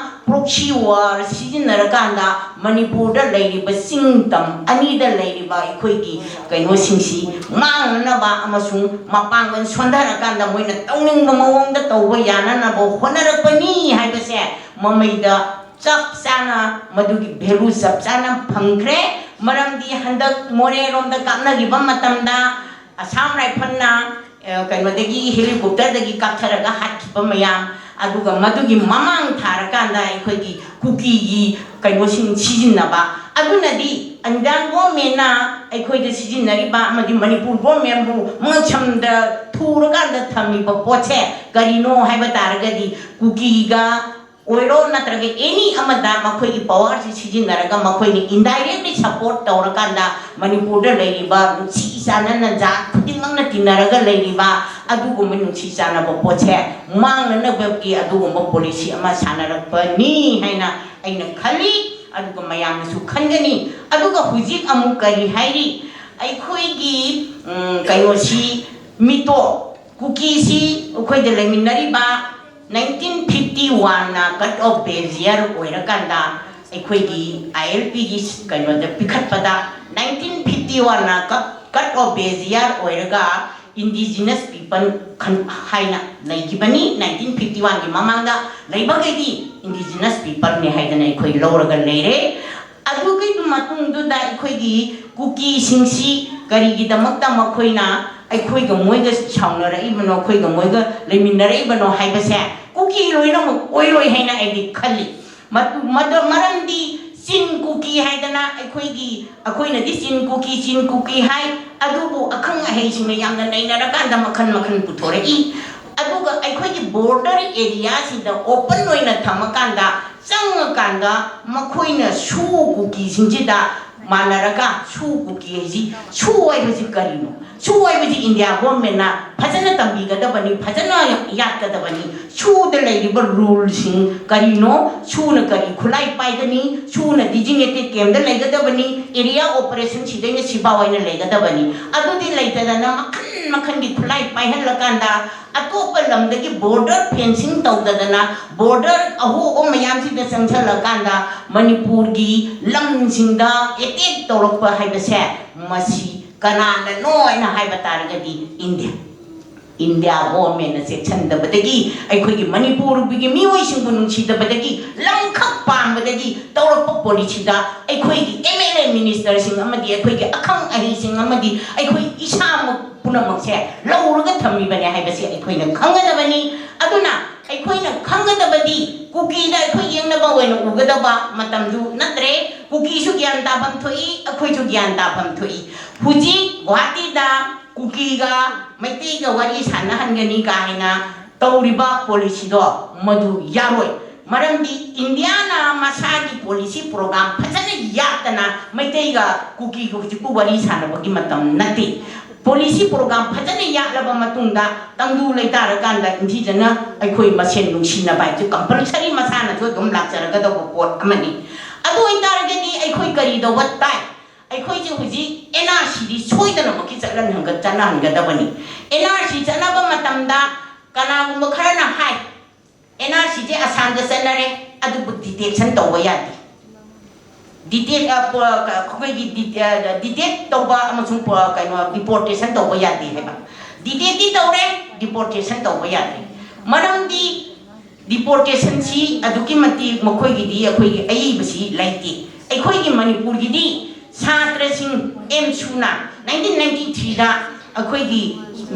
ꯄ꯭ꯔꯣꯛꯁꯤ ꯋꯥꯔ ꯁꯤꯖꯤꯟꯅꯔꯀꯥꯟꯗ ꯃꯅꯤꯄꯨꯔꯗ ꯂꯩꯔꯤꯕ ꯆꯤꯡ ꯇꯝ ꯑꯅꯤꯗ ꯂꯩꯔꯤꯕ ꯑꯩꯈꯣꯏꯒꯤ ꯀꯩꯅꯣꯁꯤꯡꯁꯤ ꯃꯥꯡꯅꯅꯕ ꯑꯃꯁꯨꯡ ꯃꯄꯥꯡꯒꯜ ꯁꯣꯟꯊꯔꯀꯥꯟꯗ ꯃꯣꯏꯅ ꯇꯧꯅꯤꯡꯕ ꯃꯑꯣꯡꯗ ꯇꯧꯕ ꯌꯥꯅꯅꯕ ꯍꯣꯠꯅꯔꯛꯄꯅꯤ ꯍꯥꯏꯕꯁꯦ ꯃꯃꯩꯗ ꯆꯞ ꯆꯥꯅ ꯃꯗꯨꯒꯤ ꯚꯦꯂꯨ ꯆꯞ ꯆꯥꯅ ꯐꯪꯈ꯭ꯔꯦ꯫ ꯃꯔꯝꯗꯤ ꯍꯟꯗꯛ ꯃꯣꯔꯦꯔꯣꯝꯗ ꯀꯥꯞꯅꯈꯤꯕ ꯃꯇꯝꯗ ꯑꯁꯥꯝ ꯔꯥꯏꯐꯜꯅ, ꯑ, ꯀꯩꯅꯣꯗꯒꯤ, ꯍꯦꯂꯤꯀꯣꯞꯇꯔꯗꯒꯤ ꯀꯥꯞꯊꯔꯒ ꯍꯥꯠꯈꯤꯕ ꯃꯌꯥꯝ, ꯑꯗꯨꯒ ꯃꯗꯨꯒꯤ ꯃꯃꯥꯡ ꯊꯥꯔꯀꯥꯟꯗ ꯑꯩꯈꯣꯏꯒꯤ ꯀꯨꯀꯤꯒꯤ ꯀꯩꯅꯣꯁꯤꯡ ꯁꯤꯖꯤꯟꯅꯕ, ꯑꯗꯨꯅꯗꯤ ꯏꯟꯗꯤꯌꯥꯟ ꯒꯣꯔꯃꯦꯟꯅ ꯑꯩꯈꯣꯏꯗ ꯁꯤꯖꯤꯟꯅꯔꯤꯕ ꯑꯃꯗꯤ ꯃꯅꯤꯄꯨꯔ ꯒꯣꯔꯃꯦꯟꯕꯨ ꯃꯉꯛꯁꯝꯗ ꯊꯨꯔꯀꯥꯟꯗ ꯊꯝꯃꯤꯕ ꯄꯣꯠꯁꯦ ꯀꯔꯤꯅꯣ ꯍꯥꯏꯕ ꯇꯥꯔꯒꯗꯤ, ꯀꯨꯀꯤꯒ ꯑꯣꯏꯔꯣ ꯅꯠꯇ꯭ꯔꯒ ꯑꯦꯅꯤ ꯑꯃꯗ ꯃꯈꯣꯏꯒꯤ ꯄꯋꯥꯔꯁꯤ ꯁꯤꯖꯤꯟꯅꯔꯒ ꯃꯈꯣꯏꯅ ꯏꯟꯗꯥꯏꯔꯦꯛꯂꯤ ꯁꯄꯣꯔꯠ ꯇꯧꯔꯀꯥꯟꯗ ꯃꯅꯤꯄꯨꯔꯗ ꯂꯩꯔꯤꯕ ꯅꯨꯡꯁꯤ ꯆꯥꯟꯅꯅ ꯖꯥꯠ ꯈꯨꯗꯤꯡꯃꯛꯅ ꯇꯤꯟꯅꯔꯒ ꯂꯩꯔꯤꯕ ꯑꯗꯨꯒꯨꯝꯕ ꯅꯨꯡꯁꯤ ꯆꯥꯟꯅꯕ ꯄꯣꯠꯁꯦ ꯃꯥꯡꯅꯅꯕꯒꯤ ꯑꯗꯨꯒꯨꯝꯕ ꯄꯣꯂꯤꯁꯤ ꯑꯃ ꯁꯥꯟꯅꯔꯛꯄꯅꯤ ꯍꯥꯏꯅ ꯑꯩꯅ ꯈꯜꯂꯤ, ꯑꯗꯨꯒ ꯃꯌꯥꯝꯅꯁꯨ ꯈꯟꯒꯅꯤ꯫ ꯑꯗꯨꯒ ꯍꯧꯖꯤꯛ ꯑꯃꯨꯛ ꯀꯔꯤ ꯍꯥꯏꯔꯤ? ꯑꯩꯈꯣꯏꯒꯤ, ꯎꯝ, ꯀꯩꯅꯣꯁꯤ, ꯃꯤꯇꯣꯞ, ꯀꯨꯀꯤꯁꯤ ꯑꯩꯈꯣꯏꯗ ꯂꯩꯃꯤꯟꯅꯔꯤꯕ ꯅꯥꯏꯟꯇꯤꯟ ꯐꯤꯐꯇꯤ ꯋꯥꯟꯅ ꯀꯠ ꯑꯣꯐ ꯕꯦꯖꯤꯌꯔ ꯑꯣꯏꯔꯀꯥꯟꯗ ꯑꯩꯈꯣꯏꯒꯤ ꯑꯥꯏ ꯑꯦꯜ ꯄꯤꯒꯤ ꯀꯩꯅꯣꯗ ꯄꯤꯈꯠꯄꯗ ꯅꯥꯏꯟꯇꯤꯟ ꯐꯤꯐꯇꯤ ꯋꯥꯟꯅ ꯀꯠ ꯑꯣꯐ ꯕꯦꯖꯤꯌꯔ ꯑꯣꯏꯔꯒ ꯏꯟꯗꯤꯖꯤꯅꯁ ꯄꯤꯄꯜ ꯍꯥꯏꯅ ꯂꯩꯈꯤꯕꯅꯤ꯫ ꯅꯥꯏꯟꯇꯤꯟ ꯐꯤꯐꯇꯤ ꯋꯥꯟꯒꯤ ꯃꯃꯥꯡꯗ ꯂꯩꯕꯈꯩꯗꯤ ꯏꯟꯗꯤꯖꯤꯅꯁ ꯄꯤꯄꯜꯅꯤ ꯍꯥꯏꯗꯅ ꯑꯩꯈꯣꯏ ꯂꯧꯔꯒ ꯂꯩꯔꯦ꯫ ꯑꯗꯨꯒꯤ ꯃꯇꯨꯡꯗꯨꯗ ꯑꯩꯈꯣꯏꯒꯤ ꯀꯨꯀꯤꯁꯤꯡꯁꯤ ꯀꯔꯤꯒꯤꯗꯃꯛꯇ ꯃꯈꯣꯏꯅ ꯑꯩꯈꯣꯏꯒ ꯃꯣꯏꯒ ꯁꯥꯎꯅꯔꯛꯏꯕꯅꯣ, ꯑꯩꯈꯣꯏꯒ ꯃꯣꯏꯒ ꯂꯩꯃꯤꯟꯅꯔꯛꯏꯕꯅꯣ ꯍꯥꯏꯕꯁꯦ ꯀꯨꯀꯤ ꯂꯣꯏꯅꯃꯛ ꯑꯣꯏꯔꯣꯏ ꯍꯥꯏꯅ ꯑꯩꯗꯤ ꯈꯜꯂꯤ꯫ ꯃꯗꯨ-, ꯃꯗꯨ-, ꯃꯔꯝꯗꯤ ꯆꯤꯟ ꯀꯨꯀꯤ ꯍꯥꯏꯗꯅ ꯑꯩꯈꯣꯏꯒꯤ, ꯑꯩꯈꯣꯏꯅꯗꯤ ꯆꯤꯟ ꯀꯨꯀꯤ, ꯆꯤꯟ ꯀꯨꯀꯤ ꯍꯥꯏ, ꯑꯗꯨꯕꯨ ꯑꯈꯪ ꯑꯍꯩꯁꯤꯡꯅ ꯌꯥꯝꯅ ꯅꯩꯅꯔꯀꯥꯟꯗ ꯃꯈꯜ ꯃꯈꯜ ꯄꯨꯊꯣꯔꯛꯏ꯫ ꯑꯗꯨꯒ ꯑꯩꯈꯣꯏꯒꯤ ꯕꯣꯔꯗꯔ ꯑꯦꯔꯤꯌꯥꯁꯤꯗ ꯑꯣꯄꯟ ꯑꯣꯏꯅ ꯊꯝꯃꯀꯥꯟꯗ, ꯆꯪꯉꯀꯥꯟꯗ ꯃꯈꯣꯏꯅ ꯁꯨ ꯀꯨꯀꯤꯁꯤꯡꯁꯤꯗ ꯃꯥꯟꯅꯔꯒ ꯁꯨ ꯀꯨꯀꯤ ꯍꯥꯏꯁꯤ, ꯁꯨ ꯍꯥꯏꯕꯁꯤ ꯀꯔꯤꯅꯣ? ꯁꯨ ꯍꯥꯏꯕꯁꯤ ꯏꯟꯗꯤꯌꯥ ꯒꯣꯔꯃꯦꯟꯅ ꯐꯖꯅ ꯇꯝꯕꯤꯒꯗꯕꯅꯤ, ꯐꯖꯅ ꯌꯥꯠꯀꯗꯕꯅꯤ꯫ ꯁꯨꯗ ꯂꯩꯔꯤꯕ ꯔꯨꯜꯁꯤꯡ ꯀꯔꯤꯅꯣ? ꯁꯨꯅ ꯀꯔꯤ ꯈꯨꯠꯂꯥꯏ ꯄꯥꯏꯒꯅꯤ? ꯁꯨꯅ ꯗꯤꯖꯤꯒꯅꯦꯇꯦꯠ ꯀꯦꯝꯗ ꯂꯩꯒꯗꯕꯅꯤ, ꯑꯦꯔꯤꯌꯥ ꯑꯣꯄꯔꯦꯁꯟ ꯁꯤꯗꯩꯅ ꯁꯤꯐꯥꯎ ꯍꯥꯏꯅ ꯂꯩꯒꯗꯕꯅꯤ꯫ ꯑꯗꯨꯗꯤ ꯂꯩꯇꯗꯅ ꯃꯈꯜ ꯃꯈꯜꯒꯤ ꯈꯨꯠꯂꯥꯏ ꯄꯥꯏꯍꯜꯂꯀꯥꯟꯗ ꯑꯇꯣꯞꯄ ꯂꯝꯗꯒꯤ ꯕꯣꯔꯗꯔ ꯐꯦꯟꯁꯤꯡ ꯇꯧꯗꯗꯅ ꯕꯣꯔꯗꯔ ꯑꯍꯣꯕ ꯃꯌꯥꯝꯁꯤꯗ ꯆꯪꯁꯜꯂꯀꯥꯟꯗ ꯃꯅꯤꯄꯨꯔꯒꯤ ꯂꯝꯁꯤꯡꯗ ꯑꯦꯇꯦꯛ ꯇꯧꯔꯛꯄ ꯍꯥꯏꯕꯁꯦ, ꯃꯁꯤ ꯀꯅꯥꯅꯅꯣ ꯍꯥꯏꯅ ꯍꯥꯏꯕ ꯇꯥꯔꯒꯗꯤ ꯏꯟꯗꯤꯌꯥ꯫ ꯏꯟꯗꯤꯌꯥ ꯒꯣꯔꯃꯦꯟꯅ ꯆꯦꯛꯁꯤꯟꯗꯕꯗꯒꯤ, ꯑꯩꯈꯣꯏꯒꯤ ꯃꯅꯤꯄꯨꯔꯒꯤ ꯃꯤꯑꯣꯏꯁꯤꯡꯕꯨ ꯅꯨꯡꯁꯤꯗꯕꯗꯒꯤ, ꯂꯝꯈꯛ ꯄꯥꯝꯕꯗꯒꯤ ꯇꯧꯔꯛꯄ ꯄꯣꯂꯤꯁꯤꯗ ꯑꯩꯈꯣꯏꯒꯤ ꯑꯦꯝ ꯑꯦꯜ ꯑꯦ ꯃꯤꯅꯤꯁꯇꯔꯁꯤꯡ ꯑꯃꯗꯤ ꯑꯩꯈꯣꯏꯒꯤ ꯑꯈꯪ ꯑꯍꯩꯁꯤꯡ ꯑꯃꯗꯤ ꯑꯩꯈꯣꯏ ꯏꯁꯥꯃꯛ ꯄꯨꯝꯅꯃꯛꯁꯦ ꯂꯧꯔꯒ ꯊꯝꯃꯤꯕꯅꯦ ꯍꯥꯏꯕꯁꯤ ꯑꯩꯈꯣꯏꯅ ꯈꯪꯒꯗꯕꯅꯤ꯫ ꯑꯗꯨꯅ ꯑꯩꯈꯣꯏꯅ ꯈꯪꯒꯗꯕꯗꯤ ꯀꯨꯀꯤꯗ ꯑꯩꯈꯣꯏ ꯌꯦꯡꯅꯕ ꯑꯣꯏꯅ ꯎꯒꯗꯕ ꯃꯇꯝꯗꯨ ꯅꯠꯇ꯭ꯔꯦ꯫ ꯀꯨꯀꯤꯁꯨ ꯒ꯭ꯌꯥꯟ ꯇꯥꯐꯝ ꯊꯣꯛꯏ, ꯑꯩꯈꯣꯏꯁꯨ ꯒ꯭ꯌꯥꯟ ꯇꯥꯐꯝ ꯊꯣꯛꯏ꯫ ꯍꯧꯖꯤꯛ ꯒꯨꯍꯥꯇꯤꯗ ꯀꯨꯀꯤꯒ ꯃꯩꯇꯩꯒ ꯋꯥꯔꯤ ꯁꯥꯟꯅꯍꯟꯒꯅꯤ ꯀꯥ ꯍꯥꯏꯅ ꯇꯧꯔꯤꯕ ꯄꯣꯂꯤꯁꯤꯗꯣ ꯃꯗꯨ ꯌꯥꯔꯣꯏ꯫ ꯃꯔꯝꯗꯤ ꯏꯟꯗꯤꯌꯥꯅ ꯃꯁꯥꯒꯤ ꯄꯣꯂꯤꯁꯤ ꯄ꯭ꯔꯣꯒ꯭ꯔꯥꯝ ꯐꯖꯅ ꯌꯥꯠꯇꯅ ꯃꯩꯇꯩꯒ ꯀꯨꯀꯤꯒ ꯍꯧꯖꯤꯛꯄꯨ ꯋꯥꯔꯤ ꯁꯥꯟꯅꯕꯒꯤ ꯃꯇꯝ ꯅꯠꯇꯦ꯫ ꯄꯣꯂꯤꯁꯤ ꯄ꯭ꯔꯣꯒ꯭ꯔꯥꯝ ꯐꯖꯅ ꯌꯥꯠꯂꯕ ꯃꯇꯨꯡꯗ ꯇꯪꯗꯨ ꯂꯩꯇꯥꯔꯀꯥꯟꯗ ꯅꯤꯡꯊꯤꯖꯅ ꯑꯩꯈꯣꯏ ꯃꯁꯦꯟ ꯅꯨꯡꯁꯤꯅꯕ ꯍꯥꯏꯕꯁꯤ ꯀꯝꯄꯜꯁꯔꯤ ꯃꯁꯥꯅꯁꯨ ꯑꯗꯨꯝ ꯂꯥꯛꯆꯔꯒꯗꯧꯕ ꯄꯣꯠ ꯑꯃꯅꯤ꯫ ꯑꯗꯨ ꯑꯣꯏꯇꯥꯔꯒꯗꯤ ꯑꯩꯈꯣꯏ ꯀꯔꯤ ꯇꯧꯕ ꯇꯥꯏ? ꯑꯩꯈꯣꯏꯁꯦ ꯍꯧꯖꯤꯛ ꯑꯦꯟ ꯑꯥꯔ ꯁꯤꯗꯤ ꯁꯣꯏꯗꯅꯃꯛꯀꯤ ꯆꯠꯍꯟꯍꯟꯒ-, ꯆꯠꯅꯍꯟꯒꯗꯕꯅꯤ꯫ ꯑꯦꯟ ꯑꯥꯔ ꯁꯤ ꯆꯠꯅꯕ ꯃꯇꯝꯗ ꯀꯅꯥꯒꯨꯝꯕ ꯈꯔꯅ ꯍꯥꯏ, ꯑꯦꯟ ꯑꯥꯔ ꯁꯤꯁꯦ ꯑꯁꯥꯝꯗ ꯆꯠꯅꯔꯦ, ꯑꯗꯨꯕꯨ ꯗꯤꯇꯦꯛꯁꯟ ꯇꯧꯕ ꯌꯥꯗꯦ꯫ ꯗꯤꯇꯦꯛ, ꯑ, ꯄ-, ꯀ-, ꯑꯩꯈꯣꯏꯒꯤ ꯗꯤ-, ꯑ, ꯗꯤꯇꯦꯛ ꯇꯧꯕ ꯑꯃꯁꯨꯡ ꯄ-, ꯀꯩꯅꯣ, ꯗꯤꯄꯣꯔꯇꯦꯁꯟ ꯇꯧꯕ ꯌꯥꯗꯦ ꯍꯥꯏꯕ꯫ ꯗꯤꯇꯦꯛꯇꯤ ꯇꯧꯔꯦ, ꯗꯤꯄꯣꯔꯇꯦꯁꯟ ꯇꯧꯕ ꯌꯥꯗꯦ꯫ ꯃꯔꯝꯗꯤ ꯗꯤꯄꯣꯔꯇꯦꯁꯟꯁꯤ ꯑꯗꯨꯛꯀꯤ ꯃꯇꯤꯛ ꯃꯈꯣꯏꯒꯤꯗꯤ ꯑꯩꯈꯣꯏꯒꯤ ꯑꯏꯕꯁꯤ ꯂꯩꯇꯦ꯫ ꯑꯩꯈꯣꯏꯒꯤ ꯃꯅꯤꯄꯨꯔꯒꯤꯗꯤ ꯁꯥꯇ꯭ꯔꯁꯤꯡ ꯑꯦꯝꯁꯨꯅ ꯅꯥꯏꯟꯇꯤꯟ ꯅꯥꯏꯟꯇꯤ ꯊ꯭ꯔꯤꯗ ꯑꯩꯈꯣꯏꯒꯤ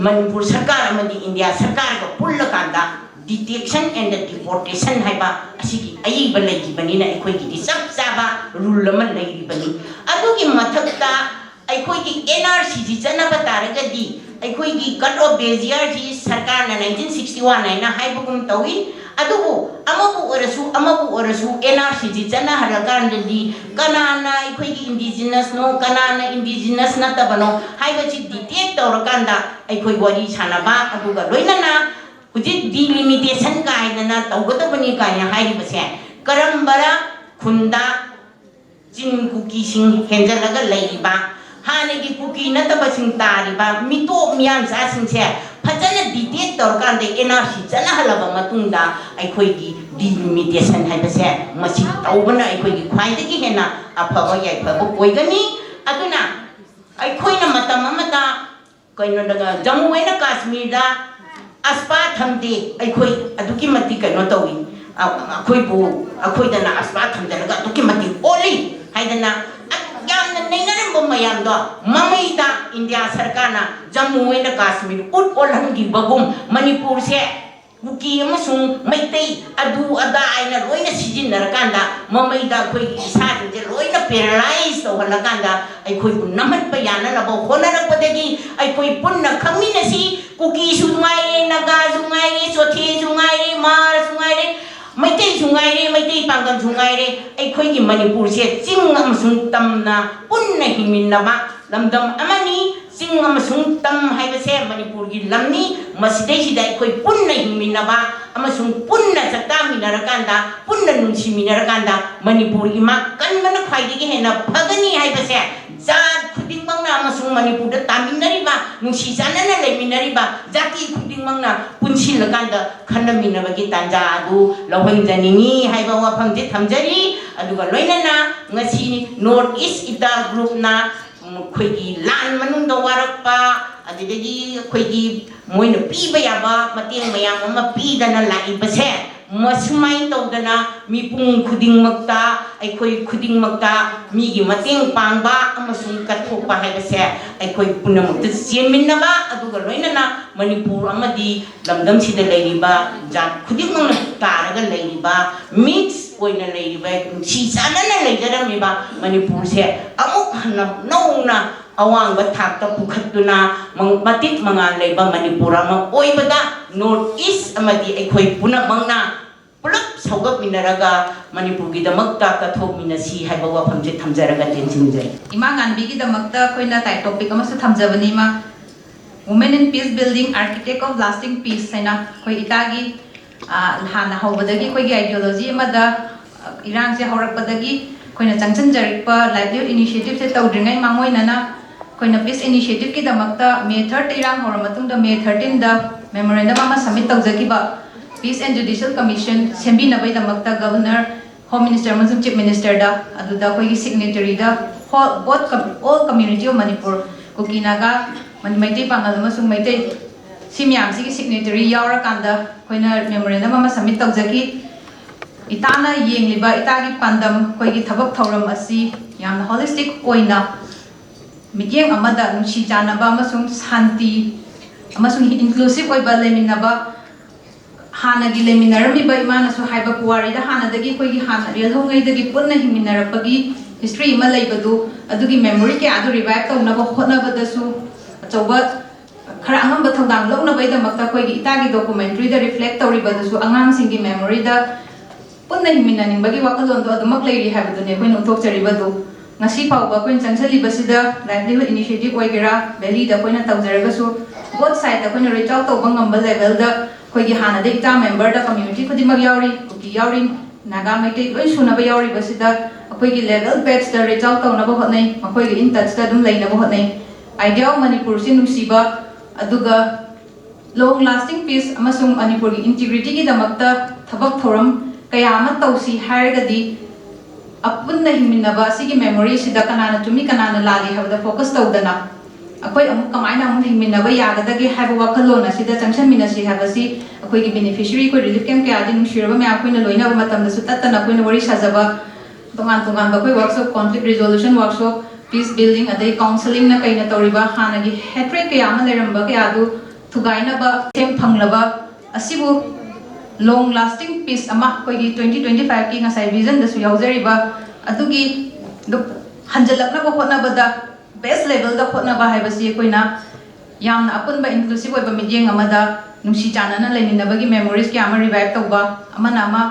ꯃꯅꯤꯄꯨꯔ ꯁꯔꯀꯥꯔ ꯑꯃꯗꯤ ꯏꯟꯗꯤꯌꯥ ꯁꯔꯀꯥꯔꯒ ꯄꯨꯜꯂꯀꯥꯟꯗ ꯗꯤꯇꯦꯛꯁꯟ ꯑꯦꯟ ꯗ ꯗꯤꯄꯣꯔꯇꯦꯁꯟ ꯍꯥꯏꯕ ꯑꯁꯤꯒꯤ ꯑꯏꯕ ꯂꯩꯈꯤꯕꯅꯤꯅ ꯑꯩꯈꯣꯏꯒꯤꯗꯤ ꯆꯞ ꯆꯥꯕ ꯔꯨꯜ ꯑꯃ ꯂꯩꯔꯤꯕꯅꯤ꯫ ꯑꯗꯨꯒꯤ ꯃꯊꯛꯇ ꯑꯩꯈꯣꯏꯒꯤ ꯑꯦꯟ ꯑꯥꯔ ꯁꯤꯁꯤ ꯆꯠꯅꯕ ꯇꯥꯔꯒꯗꯤ ꯑꯩꯈꯣꯏꯒꯤ ꯀꯠ ꯑꯣꯐ ꯕꯦꯖꯤꯌꯔꯁꯤ ꯁꯔꯀꯥꯔꯅ ꯅꯥꯏꯟꯇꯤꯟ ꯁꯤꯛꯁꯇꯤ ꯋꯥꯟ ꯍꯥꯏꯅ ꯍꯥꯏꯕꯒꯨꯝ ꯇꯧꯏ꯫ ꯑꯗꯨꯕꯨ ꯑꯃꯕꯨ ꯑꯣꯏꯔꯁꯨ, ꯑꯃꯕꯨ ꯑꯣꯏꯔꯁꯨ, ꯑꯦꯟ ꯑꯥꯔ ꯁꯤꯁꯤ ꯆꯠꯅꯍꯜꯂꯀꯥꯟꯗꯗꯤ ꯀꯅꯥꯅ ꯑꯩꯈꯣꯏꯒꯤ ꯏꯟꯗꯤꯖꯤꯅꯁꯅꯣ, ꯀꯅꯥꯅ ꯏꯟꯗꯤꯖꯤꯅꯁ ꯅꯠꯇꯕꯅꯣ ꯍꯥꯏꯕꯁꯤ ꯗꯤꯇꯦꯛ ꯇꯧꯔꯀꯥꯟꯗ ꯑꯩꯈꯣꯏ ꯋꯥꯔꯤ ꯁꯥꯟꯅꯕ, ꯑꯗꯨꯒ ꯂꯣꯏꯅꯅ ꯍꯧꯖꯤꯛ ꯗꯤꯂꯤꯃꯤꯇꯦꯁꯟ ꯀꯥꯏꯗꯅ ꯇꯧꯒꯗꯕꯅꯤ ꯀꯥꯏꯅ ꯍꯥꯏꯔꯤꯕꯁꯦ, ꯀꯔꯝꯕꯔ ꯈꯨꯟꯗ ꯆꯤꯟ ꯀꯨꯀꯤꯁꯤꯡ ꯍꯦꯟꯖꯜꯂꯒ ꯂꯩꯔꯤꯕ, ꯍꯥꯟꯅꯒꯤ ꯀꯨꯀꯤ ꯅꯠꯇꯕꯁꯤꯡ ꯇꯥꯔꯤꯕ ꯃꯤꯇꯣꯞ ꯃꯤꯌꯥꯟꯆꯥꯁꯤꯡꯁꯦ ꯐꯖꯅ ꯗꯤꯇꯦꯛ ꯇꯧꯔꯀꯥꯟꯗ ꯑꯦꯟ ꯑꯥꯔ ꯁꯤ ꯆꯠꯅꯍꯜꯂꯕ ꯃꯇꯨꯡꯗ ꯑꯩꯈꯣꯏꯒꯤ ꯗꯤꯂꯤꯃꯤꯇꯦꯁꯟ ꯍꯥꯏꯕꯁꯦ ꯃꯁꯤ ꯇꯧꯕꯅ ꯑꯩꯈꯣꯏꯒꯤ ꯈ꯭ꯋꯥꯏꯗꯒꯤ ꯍꯦꯟꯅ ꯑꯐꯕ ꯌꯥꯏꯐꯕ ꯑꯣꯏꯒꯅꯤ꯫ ꯑꯗꯨꯅ ꯑꯩꯈꯣꯏꯅ ꯃꯇꯝ ꯑꯃꯗ ꯀꯩꯅꯣꯗꯒ ꯖꯝꯃꯨ ꯑꯦꯟ ꯀꯥꯁꯃꯤꯔꯗ ꯑꯁꯄꯥ ꯊꯝꯗꯦ, ꯑꯩꯈꯣꯏ ꯑꯗꯨꯛꯀꯤ ꯃꯇꯤꯛ ꯀꯩꯅꯣ ꯇꯧꯏ, ꯑ-, ꯑꯩꯈꯣꯏꯕꯨ, ꯑꯩꯈꯣꯏꯗꯅ ꯑꯁꯄꯥ ꯊꯝꯖꯤꯜꯂꯒ ꯑꯗꯨꯛꯀꯤ ꯃꯇꯤꯛ ꯑꯣꯜꯂꯤ ꯍꯥꯏꯗꯅ ꯌꯥꯝꯅ ꯅꯩꯅꯔꯝꯕ ꯃꯌꯥꯝꯗꯣ ꯃꯃꯩꯗ ꯏꯟꯗꯤꯌꯥ ꯁꯔꯀꯥꯔꯅ ꯖꯝꯃꯨ ꯑꯦꯟ ꯀꯥꯁꯃꯤꯔ ꯎꯠ ꯑꯣꯜꯍꯟꯈꯤꯕꯒꯨꯝ ꯃꯅꯤꯄꯨꯔꯁꯦ ꯀꯨꯀꯤ ꯑꯃꯁꯨꯡ ꯃꯩꯇꯩ ꯑꯗꯨ ꯑꯗꯥ ꯍꯥꯏꯅ ꯂꯣꯏꯅ ꯁꯤꯖꯤꯟꯅꯔꯀꯥꯟꯗ ꯃꯃꯩꯗ ꯑꯩꯈꯣꯏꯒꯤ ꯏꯁꯥꯁꯤꯡꯁꯦ ꯂꯣꯏꯅ ꯄꯦꯔꯥꯂꯥꯏꯁ ꯇꯧꯍꯜꯂꯀꯥꯟꯗ ꯑꯩꯈꯣꯏꯕꯨ ꯅꯝꯍꯟꯕ ꯌꯥꯅꯅꯕ ꯍꯣꯠꯅꯔꯛꯄꯗꯒꯤ ꯑꯩꯈꯣꯏ ꯄꯨꯟꯅ ꯈꯪꯃꯤꯟꯅꯁꯤ꯫ ꯀꯨꯀꯤꯁꯨ ꯉꯥꯏꯔꯦ, ꯅꯥꯒꯥꯁꯨ ꯉꯥꯏꯔꯦ, ꯆꯣꯊꯦꯁꯨ ꯉꯥꯏꯔꯦ, ꯃꯥꯔꯁꯨ ꯉꯥꯏꯔꯦ, ꯃꯩꯇꯩꯁꯨ ꯉꯥꯏꯔꯦ, ꯃꯩꯇꯩ ꯄꯥꯡꯒꯜꯁꯨ ꯉꯥꯏꯔꯦ, ꯑꯩꯈꯣꯏꯒꯤ ꯃꯅꯤꯄꯨꯔꯁꯦ ꯆꯤꯡ ꯑꯃꯁꯨꯡ ꯇꯝꯅ ꯄꯨꯟꯅ ꯍꯤꯡꯃꯤꯟꯅꯕ ꯂꯝꯗꯝ ꯑꯃꯅꯤ꯫ ꯆꯤꯡ ꯑꯃꯁꯨꯡ ꯇꯝ ꯍꯥꯏꯕꯁꯦ ꯃꯅꯤꯄꯨꯔꯒꯤ ꯂꯝꯅꯤ꯫ ꯃꯁꯤꯗꯩꯁꯤꯗ ꯑꯩꯈꯣꯏ ꯄꯨꯟꯅ ꯍꯤꯡꯃꯤꯟꯅꯕ ꯑꯃꯁꯨꯡ ꯄꯨꯟꯅ ꯆꯥꯛꯇꯥꯃꯤꯟꯅꯔꯀꯥꯟꯗ, ꯄꯨꯟꯅ ꯅꯨꯡꯁꯤꯃꯤꯟꯅꯔꯀꯥꯟꯗ ꯃꯅꯤꯄꯨꯔ ꯏꯃꯥ ꯀꯟꯕꯅ ꯈ꯭ꯋꯥꯏꯗꯒꯤ ꯍꯦꯟꯅ ꯐꯒꯅꯤ ꯍꯥꯏꯕꯁꯦ ꯖꯥꯠ ꯈꯨꯗꯤꯡꯃꯛꯅ ꯑꯃꯁꯨꯡ ꯃꯅꯤꯄꯨꯔꯗ ꯇꯥꯃꯤꯟꯅꯔꯤꯕ, ꯅꯨꯡꯁꯤ ꯆꯥꯟꯅꯅ ꯂꯩꯃꯤꯟꯅꯔꯤꯕ ꯖꯥꯇꯤ ꯈꯨꯗꯤꯡꯃꯛꯅ ꯄꯨꯟꯁꯤꯜꯂꯀꯥꯟꯗ ꯈꯟꯅꯃꯤꯟꯅꯕꯒꯤ ꯇꯥꯟꯖꯥ ꯑꯗꯨ ꯂꯧꯍꯟꯖꯅꯤꯡꯏ ꯍꯥꯏꯕ ꯋꯥꯐꯝꯁꯦ ꯊꯝꯖꯔꯤ꯫ ꯑꯗꯨꯒ ꯂꯣꯏꯅꯅ ꯉꯁꯤ ꯅꯣꯔꯠ ꯏꯁ ꯏꯇꯥ ꯒ꯭ꯔꯨꯞꯅ ꯑꯩꯈꯣꯏꯒꯤ ꯂꯥꯟ ꯃꯅꯨꯡꯗ ꯋꯥꯔꯛꯄ, ꯑꯗꯨꯗꯒꯤ ꯑꯩꯈꯣꯏꯒꯤ ꯃꯣꯏꯅ ꯄꯤꯕ ꯌꯥꯕ ꯃꯇꯦꯡ ꯃꯌꯥꯝ ꯑꯃ ꯄꯤꯗꯅ ꯂꯥꯛꯏꯕꯁꯦ, ꯃꯁꯨꯃꯥꯏꯅ ꯇꯧꯗꯅ ꯃꯤꯄꯨꯝ ꯈꯨꯗꯤꯡꯃꯛꯇ, ꯑꯩꯈꯣꯏ ꯈꯨꯗꯤꯡꯃꯛꯇ ꯃꯤꯒꯤ ꯃꯇꯦꯡ ꯄꯥꯡꯕ ꯑꯃꯁꯨꯡ ꯀꯠꯊꯣꯛꯄ ꯍꯥꯏꯕꯁꯦ ꯑꯩꯈꯣꯏ ꯄꯨꯝꯅꯃꯛꯇ ꯆꯦꯟꯃꯤꯟꯅꯕ, ꯑꯗꯨꯒ ꯂꯣꯏꯅꯅ ꯃꯅꯤꯄꯨꯔ ꯑꯃꯗꯤ ꯂꯝꯗꯝꯁꯤꯗ ꯂꯩꯔꯤꯕ ꯖꯥꯠ ꯈꯨꯗꯤꯡꯃꯛꯅ ꯇꯥꯔꯒ ꯂꯩꯔꯤꯕ, ꯃꯤꯛꯁ ꯑꯣꯏꯅ ꯂꯩꯔꯤꯕ, ꯅꯨꯡꯁꯤ ꯆꯥꯟꯅꯅ ꯂꯩꯖꯔꯝꯃꯤꯕ ꯃꯅꯤꯄꯨꯔꯁꯦ ꯑꯃꯨꯛ ꯍꯟꯅ ꯅꯧꯅ ꯑꯋꯥꯡꯕ ꯊꯥꯛꯇ ꯄꯨꯈꯠꯇꯨꯅ ꯃꯪ-, ꯃꯇꯤꯛ ꯃꯉꯥꯜ ꯂꯩꯕ ꯃꯅꯤꯄꯨꯔ ꯑꯃ ꯑꯣꯏꯕꯗ North East ꯑꯃꯗꯤ ꯑꯩꯈꯣꯏ ꯄꯨꯝꯅꯃꯛꯅ ꯄꯨꯂꯞ ꯁꯧꯒꯠꯃꯤꯟꯅꯔꯒ ꯃꯅꯤꯄꯨꯔꯒꯤꯗꯃꯛꯇ ꯀꯠꯊꯣꯛꯃꯤꯟꯅꯁꯤ ꯍꯥꯏꯕ ꯋꯥꯐꯝꯁꯦ ꯊꯝꯖꯔꯒ ꯇꯦꯟꯁꯤꯟꯖꯔꯤ꯫ ꯏꯃꯥ ꯉꯥꯟꯕꯤꯒꯤꯗꯃꯛꯇ ꯑꯩꯈꯣꯏꯅ ꯇꯥꯏ ꯇꯣꯄꯤꯛ ꯑꯃꯁꯨ ꯊꯝꯖꯕꯅꯤ, ꯏꯃꯥ꯫ Women in Peace Building, Architect of Lasting Peace ꯍꯥꯏꯅ ꯑꯩꯈꯣꯏ ꯏꯇꯥꯒꯤ, ꯑ, ꯍꯥꯟꯅ ꯍꯧꯕꯗꯒꯤ ꯑꯩꯈꯣꯏꯒꯤ ideology ꯑꯃꯗ, ꯑ, ꯏꯔꯥꯡꯁꯦ ꯍꯧꯔꯛꯄꯗꯒꯤ ꯑꯩꯈꯣꯏꯅ ꯆꯪꯁꯤꯟꯖꯔꯛꯄ livelihood initiativeꯁꯦ ꯇꯧꯗ꯭ꯔꯤꯉꯩ ꯃꯥꯡꯑꯣꯏꯅꯅ ꯑꯩꯈꯣꯏꯅ peace initiativeꯀꯤꯗꯃꯛꯇ May thirdꯇ ꯏꯔꯥꯡ ꯍꯧꯔ ꯃꯇꯨꯡꯗ May thirteenꯗ memorandum ꯑꯃ submit ꯇꯧꯖꯈꯤꯕ, Peace and Judicial Commission ꯁꯦꯝꯕꯤꯅꯕꯒꯤꯗꯃꯛꯇ Governor, Home Minister ꯑꯃꯁꯨꯡ Chief Ministerꯗ, ꯑꯗꯨꯗ ꯑꯩꯈꯣꯏꯒꯤ signatoryꯗ whole, both com-, all community of Manipur, Kuki, Naga, ꯃꯅꯤ-, ꯃꯩꯇꯩ ꯄꯥꯉꯜ ꯑꯃꯁꯨꯡ ꯃꯩꯇꯩ, ꯁꯤ ꯃꯌꯥꯝꯁꯤꯒꯤ signatory ꯌꯥꯎꯔꯀꯥꯟꯗ ꯑꯩꯈꯣꯏꯅ memorandum ꯑꯃ submit ꯇꯧꯖꯈꯤ꯫ ꯏꯇꯥꯅ ꯌꯦꯡꯂꯤꯕ ꯏꯇꯥꯒꯤ ꯄꯥꯟꯗꯝ, ꯑꯩꯈꯣꯏꯒꯤ ꯊꯕꯛ ꯊꯧꯔꯝ ꯑꯁꯤ ꯌꯥꯝꯅ holistic ꯑꯣꯏꯅ ꯃꯤꯠꯌꯦꯡ ꯑꯃꯗ ꯅꯨꯡꯁꯤ ꯆꯥꯟꯅꯕ ꯑꯃꯁꯨꯡ ꯁꯥꯟꯇꯤ ꯑꯃꯁꯨꯡ inclusive ꯑꯣꯏꯕ ꯂꯩꯃꯤꯟꯅꯕ, ꯍꯥꯟꯅꯒꯤ ꯂꯩꯃꯤꯟꯅꯔꯝꯃꯤꯕ, ꯏꯃꯥꯅꯁꯨ ꯍꯥꯏꯕ, ꯄꯨꯋꯥꯔꯤꯗ ꯍꯥꯟꯅꯗꯒꯤ ꯑꯩꯈꯣꯏꯒꯤ ꯍꯥꯟꯅ ꯌꯦꯜꯍꯧꯉꯩꯗꯒꯤ ꯄꯨꯟꯅ ꯍꯤꯡꯃꯤꯟꯅꯔꯛꯄꯒꯤ history ꯑꯃ ꯂꯩꯕꯗꯨ, ꯑꯗꯨꯒꯤ memory ꯀꯌꯥꯗꯨ revive ꯇꯧꯅꯕ ꯍꯣꯠꯅꯕꯗꯁꯨ ꯑꯆꯧꯕ, ꯈꯔ ꯑꯉꯝꯕ ꯊꯧꯗꯥꯡ ꯂꯧꯅꯕꯒꯤꯗꯃꯛꯇ ꯑꯩꯈꯣꯏꯒꯤ ꯏꯇꯥꯒꯤ documentaryꯗ reflect ꯇꯧꯔꯤꯕꯗꯨꯁꯨ ꯑꯉꯥꯡꯁꯤꯡꯒꯤ memoryꯗ ꯄꯨꯟꯅ ꯍꯤꯡꯃꯤꯟꯅꯅꯤꯡꯕꯒꯤ ꯋꯥꯈꯜꯂꯣꯟꯗꯣ ꯑꯗꯨꯃꯛ ꯂꯩꯔꯤ ꯍꯥꯏꯕꯗꯨꯅꯤ ꯑꯩꯈꯣꯏꯅ ꯎꯠꯊꯣꯛꯆꯔꯤꯕꯗꯨ꯫ ꯉꯁꯤ ꯐꯥꯎꯕ ꯑꯩꯈꯣꯏꯅ ꯆꯪꯁꯤꯜꯂꯤꯕꯁꯤꯗ livelihood initiative ꯑꯣꯏꯒꯦꯔꯥ, valleyꯗ ꯑꯩꯈꯣꯏꯅ ꯇꯧꯖꯔꯒꯁꯨ, both sideꯇ ꯑꯩꯈꯣꯏꯅ reach out ꯇꯧꯕ ꯉꯝꯕ levelꯗ ꯑꯩꯈꯣꯏꯒꯤ ꯍꯥꯟꯅꯗꯩ ꯏꯇꯥ memberꯗ community ꯈꯨꯗꯤꯡꯃꯛ ꯌꯥꯎꯔꯤ, ꯀꯨꯀꯤ ꯌꯥꯎꯔꯤ, ꯅꯥꯒꯥ, ꯃꯩꯇꯩ ꯂꯣꯏ ꯁꯨꯅꯕ ꯌꯥꯎꯔꯤꯕꯁꯤꯗ ꯑꯩꯈꯣꯏꯒꯤ local pageꯇ reach out ꯇꯧꯅꯕ ꯍꯣꯠꯅꯩ, ꯃꯈꯣꯏꯒꯤ in touchꯇ ꯑꯗꯨꯝ ꯂꯩꯅꯕ ꯍꯣꯠꯅꯩ꯫ Idea of ꯃꯅꯤꯄꯨꯔꯁꯤ ꯅꯨꯡꯁꯤꯕ, ꯑꯗꯨꯒ long lasting peace ꯑꯃꯁꯨꯡ ꯃꯅꯤꯄꯨꯔꯒꯤ integrityꯒꯤꯗꯃꯛꯇ ꯊꯕꯛ ꯊꯧꯔꯝ ꯀꯌꯥ ꯑꯃ ꯇꯧꯁꯤ ꯍꯥꯏꯔꯒꯗꯤ, ꯑꯄꯨꯟꯅ ꯍꯤꯡꯃꯤꯟꯅꯕ ꯑꯁꯤꯒꯤ memoryꯁꯤꯗ ꯀꯅꯥꯅ ꯆꯨꯝꯃꯤ ꯀꯅꯥꯅ ꯂꯥꯜꯂꯤ ꯍꯥꯏꯕꯗ focus ꯇꯧꯗꯅ, ꯑꯩꯈꯣꯏ ꯑꯃꯨꯛ ꯀꯃꯥꯏꯅ ꯑꯃꯨꯛ ꯍꯤꯡꯃꯤꯟꯅꯕ ꯌꯥꯒꯗꯒꯦ ꯍꯥꯏꯕ ꯋꯥꯈꯜꯂꯣꯟ ꯑꯁꯤꯗ ꯆꯪꯁꯤꯟꯃꯤꯟꯅꯁꯤ ꯍꯥꯏꯕꯁꯤ ꯑꯩꯈꯣꯏꯒꯤ beneficiary, ꯑꯩꯈꯣꯏ relief camp ꯀꯌꯥꯗꯤ ꯅꯨꯡꯁꯤꯔꯕ ꯃꯌꯥꯝ ꯑꯩꯈꯣꯏꯅ ꯂꯣꯏꯅꯕ ꯃꯇꯝꯗꯁꯨ ꯇꯠꯇꯅ ꯑꯩꯈꯣꯏꯅ ꯋꯥꯔꯤ ꯁꯥꯖꯕ, ꯇꯣꯉꯥꯟ ꯇꯣꯉꯥꯟꯕ ꯑꯩꯈꯣꯏ workshop, conflict resolution workshop, peace building, ꯑꯗꯩ counselingꯅ ꯀꯩꯅ ꯇꯧꯔꯤꯕ ꯍꯥꯟꯅꯒꯤ hatred ꯀꯌꯥ ꯑꯃ ꯂꯩꯔꯝꯕ ꯀꯌꯥꯗꯨ ꯊꯨꯒꯥꯏꯅꯕ ꯁꯦꯝ ꯐꯪꯂꯕ ꯑꯁꯤꯕꯨ long lasting peace ꯑꯃ ꯑꯩꯈꯣꯏꯒꯤ twenty twenty fiveꯀꯤ ꯉꯁꯥꯏ visionꯗꯁꯨ ꯌꯥꯎꯖꯔꯤꯕ ꯑꯗꯨꯒꯤ ꯗꯨ ꯍꯟꯖꯤꯜꯂꯛꯅꯕ ꯍꯣꯠꯅꯕꯗ best levelꯗ ꯍꯣꯠꯅꯕ ꯍꯥꯏꯕꯁꯤ ꯑꯩꯈꯣꯏꯅ ꯌꯥꯝꯅ ꯑꯄꯨꯟꯕ inclusive ꯑꯣꯏꯕ ꯃꯤꯠꯌꯦꯡ ꯑꯃꯗ ꯅꯨꯡꯁꯤ ꯆꯥꯟꯅꯅ ꯂꯩꯃꯤꯟꯅꯕꯒꯤ memories ꯀꯌꯥ ꯑꯃ revive ꯇꯧꯕ, ꯑꯃꯅ ꯑꯃ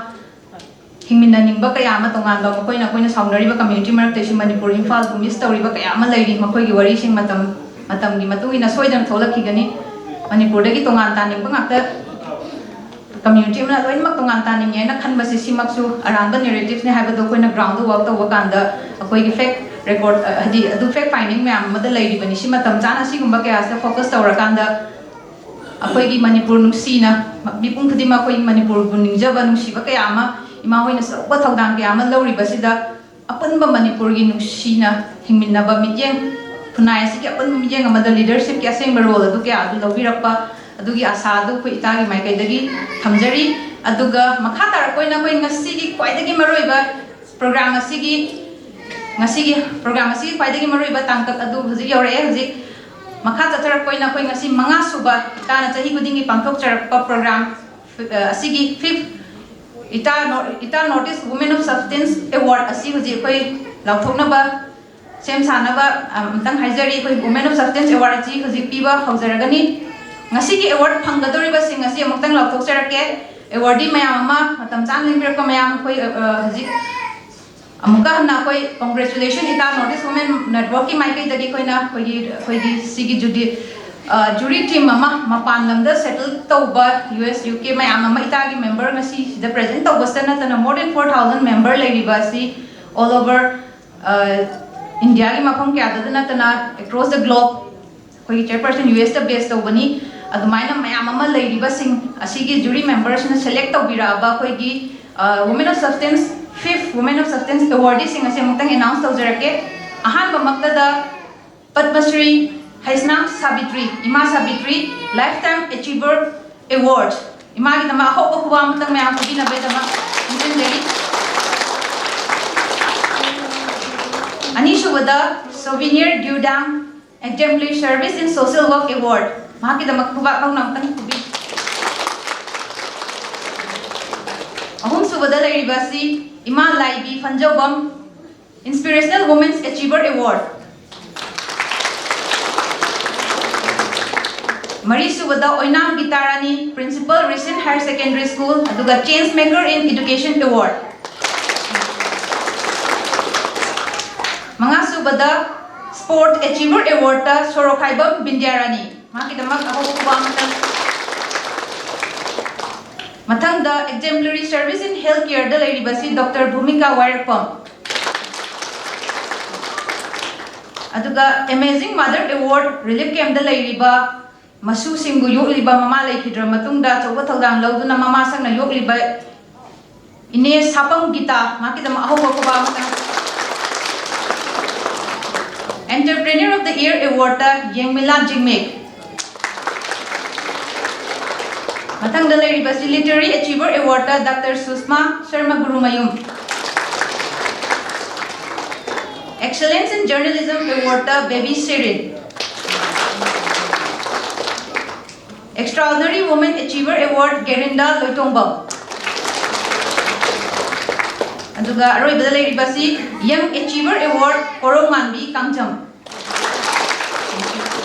ꯍꯤꯡꯃꯤꯟꯅꯅꯤꯡꯕ ꯀꯌꯥ ꯑꯃ, ꯇꯣꯉꯥꯟꯕ ꯃꯈꯣꯏꯅ ꯑꯩꯈꯣꯏꯅ ꯁꯥꯎꯅꯔꯤꯕ community ꯃꯔꯛꯇꯩꯁꯨ ꯃꯅꯤꯄꯨꯔ, ꯏꯝꯐꯥꯜꯕꯨ miss ꯇꯧꯔꯤꯕ ꯀꯌꯥ ꯑꯃ ꯂꯩꯔꯤ꯫ ꯃꯈꯣꯏꯒꯤ ꯋꯥꯔꯤꯁꯤꯡ ꯃꯇꯝ ꯃꯇꯝꯒꯤ ꯃꯇꯨꯡ ꯏꯟꯅ ꯁꯣꯏꯗꯅ ꯊꯣꯛꯂꯛꯈꯤꯒꯅꯤ꯫ ꯃꯅꯤꯄꯨꯔꯗꯒꯤ ꯇꯣꯉꯥꯟ ꯇꯥꯅꯤꯡꯕ ꯉꯥꯛꯇ, community ꯑꯃꯅ ꯂꯣꯏꯅꯃꯛ ꯇꯣꯉꯥꯟ ꯇꯥꯅꯤꯡꯉꯦ ꯍꯥꯏꯅ ꯈꯟꯕꯁꯦ, ꯁꯤꯃꯛꯁꯨ ꯑꯔꯥꯟꯕ narratives ꯅꯦ ꯍꯥꯏꯕꯗꯣ ꯑꯩꯈꯣꯏꯅ ground ꯗ work ꯇꯧꯕ ꯀꯥꯟꯗ ꯑꯩꯈꯣꯏꯒꯤ fact record, ꯑ, ꯍꯥꯏꯗꯤ ꯑꯗꯨ fact finding ꯃꯌꯥꯝ ꯑꯃꯗ ꯂꯩꯔꯤꯕꯅꯤ꯫ ꯁꯤ ꯃꯇꯝ ꯆꯥꯅ ꯁꯤꯒꯨꯝꯕ ꯀꯌꯥꯁꯤꯗ focus ꯇꯧꯔꯀꯥꯟꯗ ꯑꯩꯈꯣꯏꯒꯤ ꯃꯅꯤꯄꯨꯔ ꯅꯨꯡꯁꯤꯅ, ꯃꯤꯄꯨꯝ ꯈꯨꯗꯤꯡꯃꯛ ꯑꯩꯈꯣꯏꯒꯤ ꯃꯅꯤꯄꯨꯔꯕꯨ ꯅꯤꯡꯖꯕ, ꯅꯨꯡꯁꯤꯕ ꯀꯌꯥ ꯑꯃ, ꯏꯃꯥ ꯍꯣꯏꯅ ꯑꯆꯧꯕ ꯊꯧꯗꯥꯡ ꯀꯌꯥ ꯑꯃ ꯂꯧꯔꯤꯕꯁꯤꯗ, ꯑꯄꯨꯟꯕ ꯃꯅꯤꯄꯨꯔꯒꯤ ꯅꯨꯡꯁꯤꯅ ꯍꯤꯡꯃꯤꯟꯅꯕ ꯃꯤꯠꯌꯦꯡ, ꯈꯨꯟꯅꯥꯏ ꯑꯁꯤꯒꯤ ꯑꯄꯨꯟꯕ ꯃꯤꯠꯌꯦꯡ ꯑꯃꯗ leadership ꯀꯤ ꯑꯁꯦꯡꯕ role ꯑꯗꯨ ꯀꯌꯥ ꯑꯗꯨ ꯂꯧꯕꯤꯔꯛꯄ, ꯑꯗꯨꯒꯤ ꯑꯁꯥ ꯑꯗꯨ ꯑꯩꯈꯣꯏ ꯏꯇꯥꯒꯤ ꯃꯥꯏꯀꯩꯗꯒꯤ ꯊꯝꯖꯔꯤ꯫ ꯑꯗꯨꯒ ꯃꯈꯥ ꯇꯥꯔꯛꯄ ꯑꯣꯏꯅ ꯑꯩꯈꯣꯏ ꯉꯁꯤꯒꯤ ꯈ꯭ꯋꯥꯏꯗꯒꯤ ꯃꯔꯨꯑꯣꯏꯕ program ꯑꯁꯤꯒꯤ, ꯉꯁꯤꯒꯤ program ꯑꯁꯤꯒꯤ ꯈ꯭ꯋꯥꯏꯗꯒꯤ ꯃꯔꯨꯑꯣꯏꯕ ꯇꯥꯡꯀꯛ ꯑꯗꯨ ꯍꯧꯖꯤꯛ ꯌꯧꯔꯛꯑꯦ꯫ ꯍꯧꯖꯤꯛ ꯃꯈꯥ ꯆꯠꯊꯔꯛꯄ ꯑꯣꯏꯅ ꯑꯩꯈꯣꯏ ꯉꯁꯤ ꯃꯉꯥ ꯁꯨꯕ ꯏꯇꯥꯅ ꯆꯍꯤ ꯈꯨꯗꯤꯡꯒꯤ ꯄꯥꯡꯊꯣꯛꯆꯔꯛꯄ program, ꯑ, ꯑꯁꯤꯒꯤ fifth ꯏꯇꯥ ꯅꯣ-, ꯏꯇꯥ North East Women of Substance Award ꯑꯁꯤ ꯍꯧꯖꯤꯛ ꯑꯩꯈꯣꯏ ꯂꯥꯎꯊꯣꯛꯅꯕ, ꯁꯦꯝ ꯁꯥꯅꯕ, ꯑ, ꯑꯃꯨꯛꯇꯪ ꯍꯥꯏꯖꯔꯤ꯫ ꯑꯩꯈꯣꯏ Women of Substance Award ꯑꯁꯤ ꯍꯧꯖꯤꯛ ꯄꯤꯕ ꯍꯧꯖꯔꯒꯅꯤ꯫ ꯉꯁꯤꯒꯤ award ꯐꯪꯒꯗꯧꯔꯤꯕꯁꯤꯡ ꯑꯁꯤ ꯑꯃꯨꯛꯇꯪ ꯂꯥꯎꯊꯣꯛꯆꯔꯛꯀꯦ꯫ Awardee ꯃꯌꯥꯝ ꯑꯃ, ꯃꯇꯝ ꯆꯥꯅ ꯂꯦꯡꯕꯤꯔꯛꯄ ꯃꯌꯥꯝ, ꯑꯩꯈꯣꯏ, ꯑ, ꯑ, ꯍꯧꯖꯤꯛ ꯑꯃꯨꯛꯀ ꯍꯟꯅ ꯑꯩꯈꯣꯏ congratulation ꯏꯇꯥ North East Women Network ꯀꯤ ꯃꯥꯏꯀꯩꯗꯒꯤ ꯑꯩꯈꯣꯏꯅ ꯑꯩꯈꯣꯏꯒꯤ, ꯑꯩꯈꯣꯏꯒꯤ ꯁꯤꯒꯤ jury, ꯑ, jury team ꯑꯃ ꯃꯄꯥꯟ ꯂꯝꯗ settle ꯇꯧꯕ U S, U K ꯃꯌꯥꯝ ꯑꯃ ꯏꯇꯥꯒꯤ member ꯉꯁꯤ ꯁꯤꯗ present ꯇꯧꯕꯁꯤꯗ ꯅꯠꯇꯅ more than four thousand member ꯂꯩꯔꯤꯕ ꯑꯁꯤ all over, ꯑ, India ꯒꯤ ꯃꯐꯝ ꯀꯌꯥꯗ ꯅꯠꯇꯅ across the globe ꯑꯩꯈꯣꯏꯒꯤ chairperson U S ꯇ base ꯇꯧꯕꯅꯤ꯫ ꯑꯗꯨꯃꯥꯏꯅ ꯃꯌꯥꯝ ꯑꯃ ꯂꯩꯔꯤꯕꯁꯤꯡ ꯑꯁꯤꯒꯤ jury member ꯁꯤꯅ select ꯇꯧꯕꯤꯔꯛꯑꯕ ꯑꯩꯈꯣꯏꯒꯤ, ꯑ, Women of Substance, fifth Women of Substance awardee ꯁꯤꯡ ꯑꯁꯤ ꯑꯃꯨꯛꯇꯪ announce ꯇꯧꯖꯔꯛꯀꯦ꯫ ꯑꯍꯥꯟꯕꯃꯛꯇꯗ ꯄꯗꯃꯁ꯭ꯔꯤ ꯍꯩꯁꯅꯥꯝ ꯁꯥꯕꯤꯇ꯭ꯔꯤ, ꯏꯃꯥ ꯁꯥꯕꯤꯇ꯭ꯔꯤ, lifetime achiever award꯫ ꯏꯃꯥꯒꯤꯗꯃꯛ ꯑꯍꯧꯕ ꯈꯨꯕꯥꯛ ꯑꯃꯇꯪ ꯃꯌꯥꯝ ꯄꯤꯕꯤꯅꯕꯒꯤꯗꯃꯛ ꯅꯤꯡꯁꯤꯡꯖꯔꯤ꯫ ꯑꯅꯤꯁꯨꯕꯗ ꯁꯣꯕꯤꯅꯤꯌꯔ ꯗ꯭ꯌꯨꯗꯥꯡ, Exemplary Service in Social Work Award꯫ ꯃꯍꯥꯛꯀꯤꯗꯃꯛ ꯈꯨꯕꯥꯛ ꯍꯧꯅ ꯑꯃꯨꯛꯇꯪ ꯄꯤꯕꯤꯌꯨ꯫ ꯑꯍꯨꯝꯁꯨꯕꯗ ꯂꯩꯔꯤꯕ ꯑꯁꯤ ꯏꯃꯥ ꯂꯥꯏꯕꯤ ꯐꯟꯖꯧꯕꯝ, Inspirational Women's Achiever Award꯫ ꯃꯔꯤꯁꯨꯕꯗ ꯑꯣꯏꯅꯥꯝ Gitarani, Principal, Risen Higher Secondary School, ꯑꯗꯨꯒ Change Maker in Education Award꯫ ꯃꯉꯥꯁꯨꯕꯗ Sport Achiever Awardꯇ ꯁꯣꯔꯣꯛꯈꯥꯏꯕꯝ ꯕꯤꯟꯗ꯭ꯌꯥꯔꯥꯅꯤ꯫ ꯃꯍꯥꯛꯀꯤꯗꯃꯛ ꯑꯍꯧꯕ ꯈꯨꯕꯥꯛ ꯑꯃꯇꯪ꯫ ꯃꯊꯪꯗ Exemplary Service in Health Careꯗ ꯂꯩꯔꯤꯕꯁꯤ Doctor ꯚꯨꯃꯤꯀꯥ ꯋꯥꯏꯔꯛꯄꯝ꯫ ꯑꯗꯨꯒ Amazing Mother Award Relief Campꯇ ꯂꯩꯔꯤꯕ ꯃꯁꯨꯁꯤꯡꯕꯨ ꯌꯣꯛꯂꯤꯕ ꯃꯃꯥ ꯂꯩꯈꯤꯗ꯭ꯔ ꯃꯇꯨꯡꯗ ꯑꯆꯧꯕ ꯊꯧꯗꯥꯡ ꯂꯧꯗꯨꯅ ꯃꯃꯥ ꯁꯛꯅ ꯌꯣꯛꯂꯤꯕ ꯏꯅꯦ ꯁꯥꯄꯝ ꯒꯤꯇꯥ, ꯃꯍꯥꯛꯀꯤꯗꯃꯛ ꯑꯍꯧꯕ ꯈꯨꯕꯥꯛ ꯑꯃꯇꯪ꯫ Entrepreneur of the Year Awardꯇ ꯌꯦꯡꯃꯤꯂꯥ ꯖꯤꯡꯃꯤꯛ꯫ ꯃꯊꯪꯗ ꯂꯩꯔꯤꯕꯁꯤ Literary Achiever Awardꯇ Doctor Sushma Sharma Gurumayum. Excellence in Journalism Awardꯇ Baby Sherin. Extraordinary Women Achiever Award Gerinda Loitongbam. ꯑꯗꯨꯒ ꯑꯔꯣꯏꯕꯗ ꯂꯩꯔꯤꯕꯁꯤ Young Achiever Award ꯀꯣꯔꯧꯉꯥꯟꯕꯤ ꯀꯥꯡꯖꯝ꯫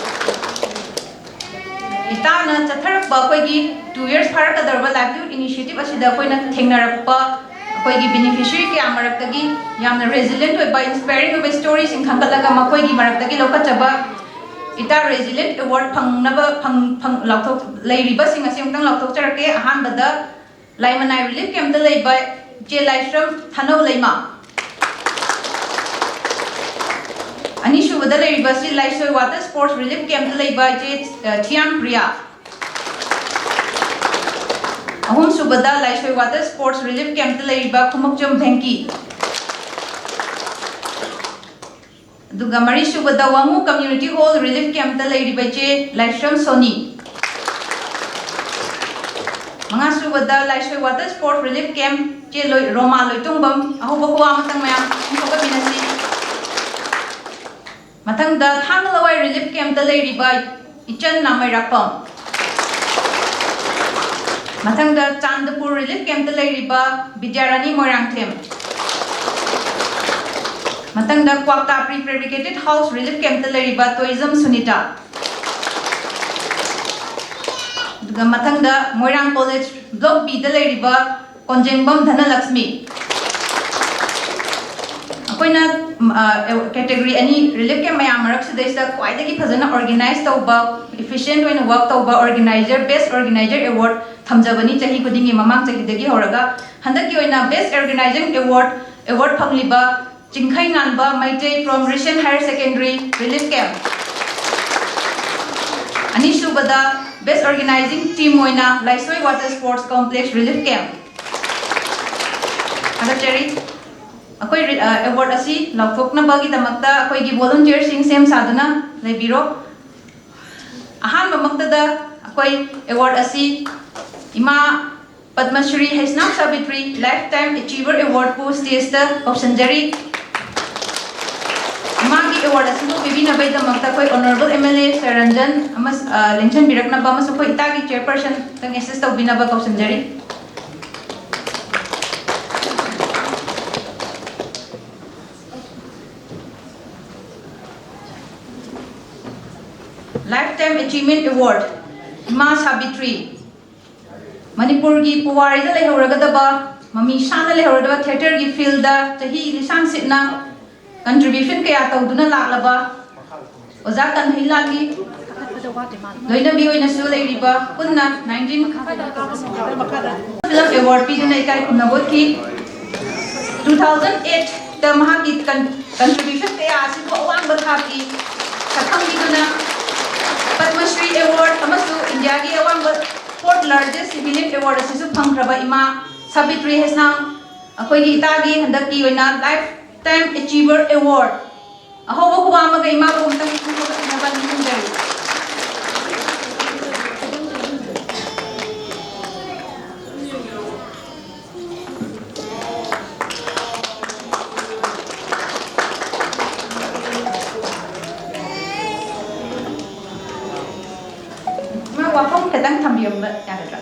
ꯏꯇꯥꯅ ꯆꯠꯊꯔꯛꯄ ꯑꯩꯈꯣꯏꯒꯤ two years ꯐꯥꯔꯛꯀꯗꯧꯔꯕ livelihood initiative ꯑꯁꯤꯗ ꯑꯩꯈꯣꯏꯅ ꯊꯦꯡꯅꯔꯛꯄ ꯑꯩꯈꯣꯏꯒꯤ beneficiary ꯀꯌꯥ ꯃꯔꯛꯇꯒꯤ ꯌꯥꯝꯅ resilient ꯑꯣꯏꯕ, inspiring ꯑꯣꯏꯕ storyꯁꯤꯡ ꯈꯟꯒꯠꯂꯒ ꯃꯈꯣꯏꯒꯤ ꯃꯔꯛꯇꯒꯤ ꯂꯧꯈꯠꯆꯕ ꯏꯇꯥ Resilient Award ꯐꯪꯅꯕ, ꯐꯪ-, ꯐꯪ-, ꯂꯥꯎꯊꯣꯛ-, ꯂꯩꯔꯤꯕꯁꯤꯡ ꯑꯁꯤ ꯑꯃꯨꯛꯇꯪ ꯂꯥꯎꯊꯣꯛꯆꯔꯛꯀꯦ꯫ ꯑꯍꯥꯟꯕꯗ ꯂꯥꯏꯃꯅꯥꯏ Relief Campꯇ ꯂꯩꯕ ꯏꯆꯦ ꯂꯥꯏꯁ꯭ꯔꯝ ꯊꯥꯅꯧ ꯂꯩꯃ꯫ ꯑꯅꯤꯁꯨꯕꯗ ꯂꯩꯔꯤꯕꯁꯤ ꯂꯥꯏꯁꯣꯏ Water Sports Relief Campꯇ ꯂꯩꯕ ꯏꯆꯦ, ꯑ, ꯊꯤꯌꯥꯝ ꯄ꯭ꯔꯤꯌꯥ꯫ ꯑꯍꯨꯝꯁꯨꯕꯗ ꯂꯥꯏꯁꯣꯏ Water Sports Relief Campꯇ ꯂꯩꯔꯤꯕ ꯈꯨꯃꯨꯛꯆꯝ ꯚꯦꯡꯀꯤ꯫ ꯑꯗꯨꯒ ꯃꯔꯤꯁꯨꯕꯗ ꯋꯥꯉꯨ Community Hall Relief Campꯇ ꯂꯩꯔꯤꯕ ꯏꯆꯦ ꯂꯥꯏꯁ꯭ꯔꯝ ꯁꯣꯅꯤ꯫ ꯃꯉꯥꯁꯨꯕꯗ ꯂꯥꯏꯁꯣꯏ Water Sport Relief Camp ꯏꯆꯦ ꯂꯣꯏ-, ꯔꯣꯃꯥ ꯂꯣꯏꯇꯣꯡꯕꯝ꯫ ꯑꯍꯧꯕ ꯈꯨꯕꯥꯛ ꯑꯃꯇꯪ ꯃꯌꯥꯝ ꯄꯨꯛꯅꯤꯡ ꯊꯧꯒꯠꯃꯤꯟꯅꯁꯤ꯫ ꯃꯊꯪꯗ ꯊꯥꯡꯒ ꯂꯋꯥꯏ Relief Campꯇ ꯂꯩꯔꯤꯕ ꯏꯆꯟ ꯅꯥꯃꯩꯔꯥꯛꯄꯝ꯫ ꯃꯊꯪꯗ ꯆꯥꯟꯗꯄꯨꯔ Relief Campꯇ ꯂꯩꯔꯤꯕ ꯕꯤꯗ꯭ꯌꯥꯔꯥꯅꯤ ꯃꯣꯏꯔꯥꯡꯊꯦꯝ꯫ ꯃꯊꯪꯗ ꯀ꯭ꯋꯥꯛꯇꯥ Pre Fabricated House Relief Campꯇ ꯂꯩꯔꯤꯕ ꯇꯣꯏꯖꯝ ꯁꯨꯅꯤꯇꯥ꯫ ꯑꯗꯨꯒ ꯃꯊꯪꯗ ꯃꯣꯏꯔꯥꯡ ꯀꯣꯂꯦꯖ ꯕ꯭ꯂꯣꯛ ꯕꯤꯗ ꯂꯩꯔꯤꯕ ꯀꯣꯟꯖꯦꯡꯕꯝ ꯙꯅꯂꯛꯁꯃꯤ꯫ ꯑꯩꯈꯣꯏꯅ, ꯎꯝ, ꯑ, ꯑꯦ-, ꯀꯦꯇꯦꯒꯣꯔꯤ ꯑꯅꯤ, ꯔꯤꯂꯤꯐ ꯀꯦꯝꯞ ꯃꯌꯥꯝ ꯃꯔꯛꯁꯤꯗꯩꯁꯤꯗ ꯈ꯭ꯋꯥꯏꯗꯒꯤ ꯐꯖꯅ ꯑꯣꯔꯒꯦꯅꯥꯏꯖ ꯇꯧꯕ, ꯏꯐꯤꯁꯤꯌꯦꯟꯠ ꯑꯣꯏꯅ ꯋꯥꯔꯛ ꯇꯧꯕ ꯑꯣꯔꯒꯦꯅꯥꯏꯖꯔ, ꯕꯦꯁ ꯑꯣꯔꯒꯦꯅꯥꯏꯖꯔ ꯑꯦꯋꯥꯔꯗ ꯊꯝꯖꯕꯅꯤ ꯆꯍꯤ ꯈꯨꯗꯤꯡꯒꯤ, ꯃꯃꯥꯡ ꯆꯍꯤꯗꯒꯤ ꯍꯧꯔꯒ꯫ ꯍꯟꯗꯛꯀꯤ ꯑꯣꯏꯅ ꯕꯦꯁ ꯑꯣꯔꯒꯦꯅꯥꯏꯖꯤꯡ ꯑꯦꯋꯥꯔꯗ, ꯑꯦꯋꯥꯔꯗ ꯐꯪꯂꯤꯕ ꯆꯤꯡꯈꯩ ꯉꯥꯟꯕ Meitei from Rishon Higher Secondary Relief Camp꯫ ꯑꯅꯤꯁꯨꯕꯗ, ꯕꯦꯁ ꯑꯣꯔꯒꯦꯅꯥꯏꯖꯤꯡ ꯇꯤꯝ ꯑꯣꯏꯅ ꯂꯥꯏꯁꯣꯏ water sports complex relief camp. ꯊꯥꯒꯠꯆꯔꯤ꯫ ꯑꯩꯈꯣꯏ ꯔꯤ-, ꯑ, ꯑꯦꯋꯥꯔꯗ ꯑꯁꯤ ꯂꯥꯎꯊꯣꯛꯅꯕꯒꯤꯗꯃꯛꯇ ꯑꯩꯈꯣꯏꯒꯤ ꯚꯣꯂꯨꯟꯇꯤꯌꯔꯁꯤꯡ ꯁꯦꯝ ꯁꯥꯗꯨꯅ ꯂꯩꯕꯤꯔꯣ꯫ ꯑꯍꯥꯟꯕꯃꯛꯇꯗ ꯑꯩꯈꯣꯏ ꯑꯦꯋꯥꯔꯗ ꯑꯁꯤ ꯏꯃꯥ Padma Shri Heisnam Savitri Lifetime Achiever Award ꯄꯨ ꯁ꯭ꯇꯦꯖꯇ ꯀꯧꯁꯤꯟꯖꯔꯤ꯫ ꯏꯃꯥꯒꯤ ꯑꯦꯋꯥꯔꯗ ꯑꯁꯤꯕꯨ ꯄꯤꯕꯤꯅꯕꯒꯤꯗꯃꯛꯇ ꯑꯩꯈꯣꯏ honourable M L A sir Ranjan ꯑꯃꯁ-, ꯑ, ꯂꯦꯡꯁꯤꯟꯕꯤꯔꯛꯅꯕ ꯑꯃꯁꯨꯡ ꯑꯩꯈꯣꯏ ꯏꯇꯥꯒꯤ ꯆꯤꯌꯔꯄꯔꯁꯟ ꯇꯪ ꯑꯦꯁꯤꯁ ꯇꯧꯕꯤꯅꯕ ꯀꯧꯁꯤꯟꯖꯔꯤ꯫ Lifetime Achievement Award, ꯏꯃꯥ ꯁꯥꯕꯤꯇ꯭ꯔꯤ꯫ ꯃꯅꯤꯄꯨꯔꯒꯤ ꯄꯨꯋꯥꯔꯤꯗ ꯂꯩꯍꯧꯔꯒꯗꯕ, ꯃꯃꯤ ꯁꯥꯅ ꯂꯩꯍꯧꯔꯒꯗꯕ ꯊꯤꯌꯦꯇꯔꯒꯤ ꯐꯤꯜꯗ ꯆꯍꯤ ꯂꯤꯁꯥꯡ ꯁꯤꯠꯅ ꯀꯟꯇ꯭ꯔꯤꯕ꯭ꯌꯨꯁꯟ ꯀꯌꯥ ꯇꯧꯗꯨꯅ ꯂꯥꯛꯂꯕ ꯑꯣꯖꯥ ꯀꯟꯍꯩꯂꯥꯜꯒꯤ ꯂꯣꯏꯅꯕꯤ ꯑꯣꯏꯅꯁꯨ ꯂꯩꯔꯤꯕ, ꯄꯨꯟꯅ nineteen ꯐꯤꯂꯝ ꯑꯦꯋꯥꯔꯗ ꯄꯤꯗꯨꯅ ꯏꯀꯥꯏ ꯈꯨꯝꯅꯕ ꯎꯠꯈꯤ꯫ Two thousand eight ꯇ ꯃꯍꯥꯛꯀꯤ ꯀꯟ-, ꯀꯟꯇ꯭ꯔꯤꯕ꯭ꯌꯨꯁꯟ ꯀꯌꯥ ꯑꯁꯤꯕꯨ ꯑꯋꯥꯡꯕ ꯊꯥꯛꯀꯤ ꯁꯛꯈꯪꯕꯤꯗꯨꯅ ꯄꯗꯃꯁ꯭ꯔꯤ ꯑꯦꯋꯥꯔꯗ ꯑꯃꯁꯨꯡ ꯏꯟꯗꯤꯌꯥꯒꯤ ꯑꯋꯥꯡꯕ fourth largest civilian award ꯑꯁꯤꯁꯨ ꯐꯪꯈ꯭ꯔꯕ ꯏꯃꯥ ꯁꯥꯕꯤꯇ꯭ꯔꯤ ꯍꯩꯁꯅꯥꯝ ꯑꯩꯈꯣꯏꯒꯤ ꯏꯇꯥꯒꯤ ꯍꯟꯗꯛꯀꯤ ꯑꯣꯏꯅ Lifetime Achiever Award꯫ ꯑꯍꯧꯕ ꯈꯨꯕꯥꯛ ꯑꯃꯒ ꯏꯃꯥꯕꯨ ꯑꯃꯨꯛꯇꯪ ꯈꯨꯔꯨꯝꯖꯕ ꯅꯤꯡꯁꯤꯡꯖꯔꯤ꯫ ꯏꯃꯥ, ꯋꯥꯐꯝ ꯈꯤꯇꯪ ꯊꯝꯕꯤꯔꯝꯕ ꯌꯥꯒꯗ꯭ꯔꯥ?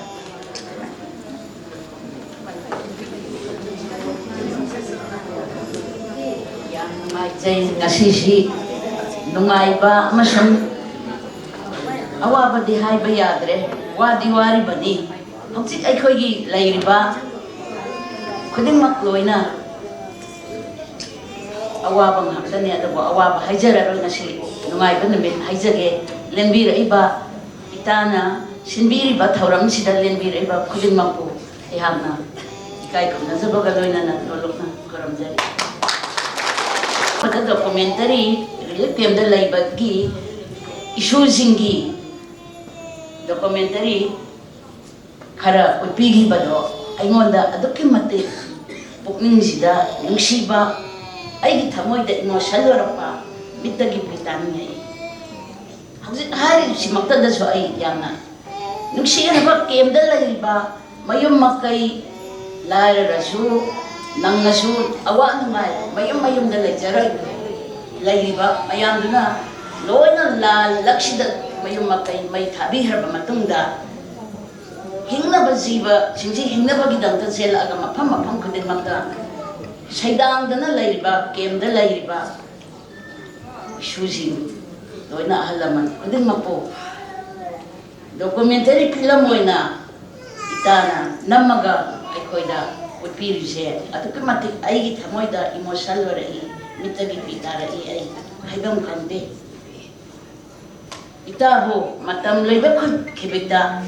ꯌꯥꯝ ꯅꯨꯡꯉꯥꯏꯖꯩ꯫ ꯉꯁꯤꯁꯤ ꯅꯨꯡꯉꯥꯏꯕ ꯑꯃꯁꯨꯡ ꯑꯋꯥꯕꯗꯤ ꯍꯥꯏꯕ ꯌꯥꯗ꯭ꯔꯦ, ꯋꯥꯗꯤ ꯋꯥꯔꯤꯕꯅꯤ꯫ ꯍꯧꯖꯤꯛ ꯑꯩꯈꯣꯏꯒꯤ ꯂꯩꯔꯤꯕ ꯈꯨꯗꯤꯡꯃꯛ ꯂꯣꯏꯅ ꯑꯋꯥꯕ ꯉꯥꯛꯇꯅꯤ, ꯑꯗꯨꯕꯨ ꯑꯋꯥꯕ ꯍꯥꯏꯖꯔꯔꯣꯏ꯫ ꯉꯁꯤ ꯅꯨꯡꯉꯥꯏꯕ ꯅꯨꯃꯤꯠ ꯍꯥꯏꯖꯒꯦ꯫ ꯂꯦꯡꯕꯤꯔꯛꯏꯕ, ꯏꯇꯥꯅ ꯁꯤꯟꯕꯤꯔꯤꯕ ꯊꯧꯔꯝꯁꯤꯗ ꯂꯦꯡꯕꯤꯔꯛꯏꯕ ꯈꯨꯗꯤꯡꯃꯛꯄꯨ ꯑꯩꯍꯥꯛꯅ ꯏꯀꯥꯏ ꯈꯨꯝꯅꯖꯕꯒ ꯂꯣꯏꯅꯅ ꯅꯣꯂꯨꯛꯅ ꯈꯨꯔꯨꯝꯖꯔꯤ꯫ ꯃꯊꯛ documentary relief camp ꯇ ꯂꯩꯕꯒꯤ ꯏꯁꯨꯁꯤꯡꯒꯤ documentary ꯈꯔ ꯎꯠꯄꯤꯈꯤꯕꯗꯣ ꯑꯩꯉꯣꯟꯗ ꯑꯗꯨꯛꯀꯤ ꯃꯇꯤꯛ ꯄꯨꯛꯅꯤꯡꯁꯤꯗ ꯅꯨꯡꯁꯤꯕ, ꯑꯩꯒꯤ ꯊꯃꯣꯏꯗ emotion ꯑꯣꯏꯔꯛꯄ, ꯃꯤꯠꯇꯒꯤ ꯄꯤ ꯇꯥꯅꯤꯡꯉꯛꯏ꯫ ꯍꯧꯖꯤꯛ ꯍꯥꯏꯔꯤꯕꯁꯤꯃꯛꯇꯗꯁꯨ ꯑꯩ ꯌꯥꯝꯅ ꯅꯨꯡꯁꯤꯔꯕ꯫ Camp ꯇ ꯂꯩꯔꯤꯕ ꯃꯌꯨꯝ ꯃꯀꯩ, ꯂꯥꯏꯔꯔꯁꯨ ꯅꯪꯅꯁꯨ ꯑꯋꯥ ꯅꯨꯡꯉꯥꯏ ꯃꯌꯨꯝ ꯃꯌꯨꯝꯗ ꯂꯩꯖꯔ ꯂꯩꯔꯤꯕ ꯃꯌꯥꯝꯗꯨꯅ ꯂꯣꯏꯅ ꯂꯥꯜꯂꯛꯁꯤꯗ ꯃꯌꯨꯝ ꯃꯀꯩ ꯃꯩ ꯊꯥꯕꯤꯈ꯭ꯔꯕ ꯃꯇꯨꯡꯗ, ꯍꯤꯡꯅꯕ ꯖꯤꯕꯁꯤꯡꯁꯤ ꯍꯤꯡꯅꯕꯒꯤꯗꯃꯛꯇ ꯆꯦꯜꯂꯛꯑꯒ ꯃꯐꯝ ꯃꯐꯝ ꯈꯨꯗꯤꯡꯃꯛꯇ ꯁꯩꯗꯥꯡꯗꯅ ꯂꯩꯔꯤꯕ, camp ꯇ ꯂꯩꯔꯤꯕ ꯏꯁꯨꯁꯤꯡ, ꯂꯣꯏꯅ ꯑꯍꯜ ꯂꯃꯟ ꯈꯨꯗꯤꯡꯃꯛꯄꯨ documentary film ꯑꯣꯏꯅ ꯏꯇꯥꯅ ꯅꯝꯃꯒ ꯑꯩꯈꯣꯏꯗ ꯎꯠꯄꯤꯔꯤꯁꯦ ꯑꯗꯨꯛꯀꯤ ꯃꯇꯤꯛ ꯑꯩꯒꯤ ꯊꯃꯣꯏꯗ emotion ꯑꯣꯏꯔꯛꯏ, ꯃꯤꯠꯇꯒꯤ ꯄꯤ ꯇꯥꯔꯛꯏ꯫ ꯑꯩ ꯍꯥꯏꯐꯝ ꯈꯪꯗꯦ꯫ ꯏꯇꯥꯕꯨ ꯃꯇꯝ ꯂꯩꯕ ꯈꯨ-, ꯈꯤꯕꯤꯛꯇ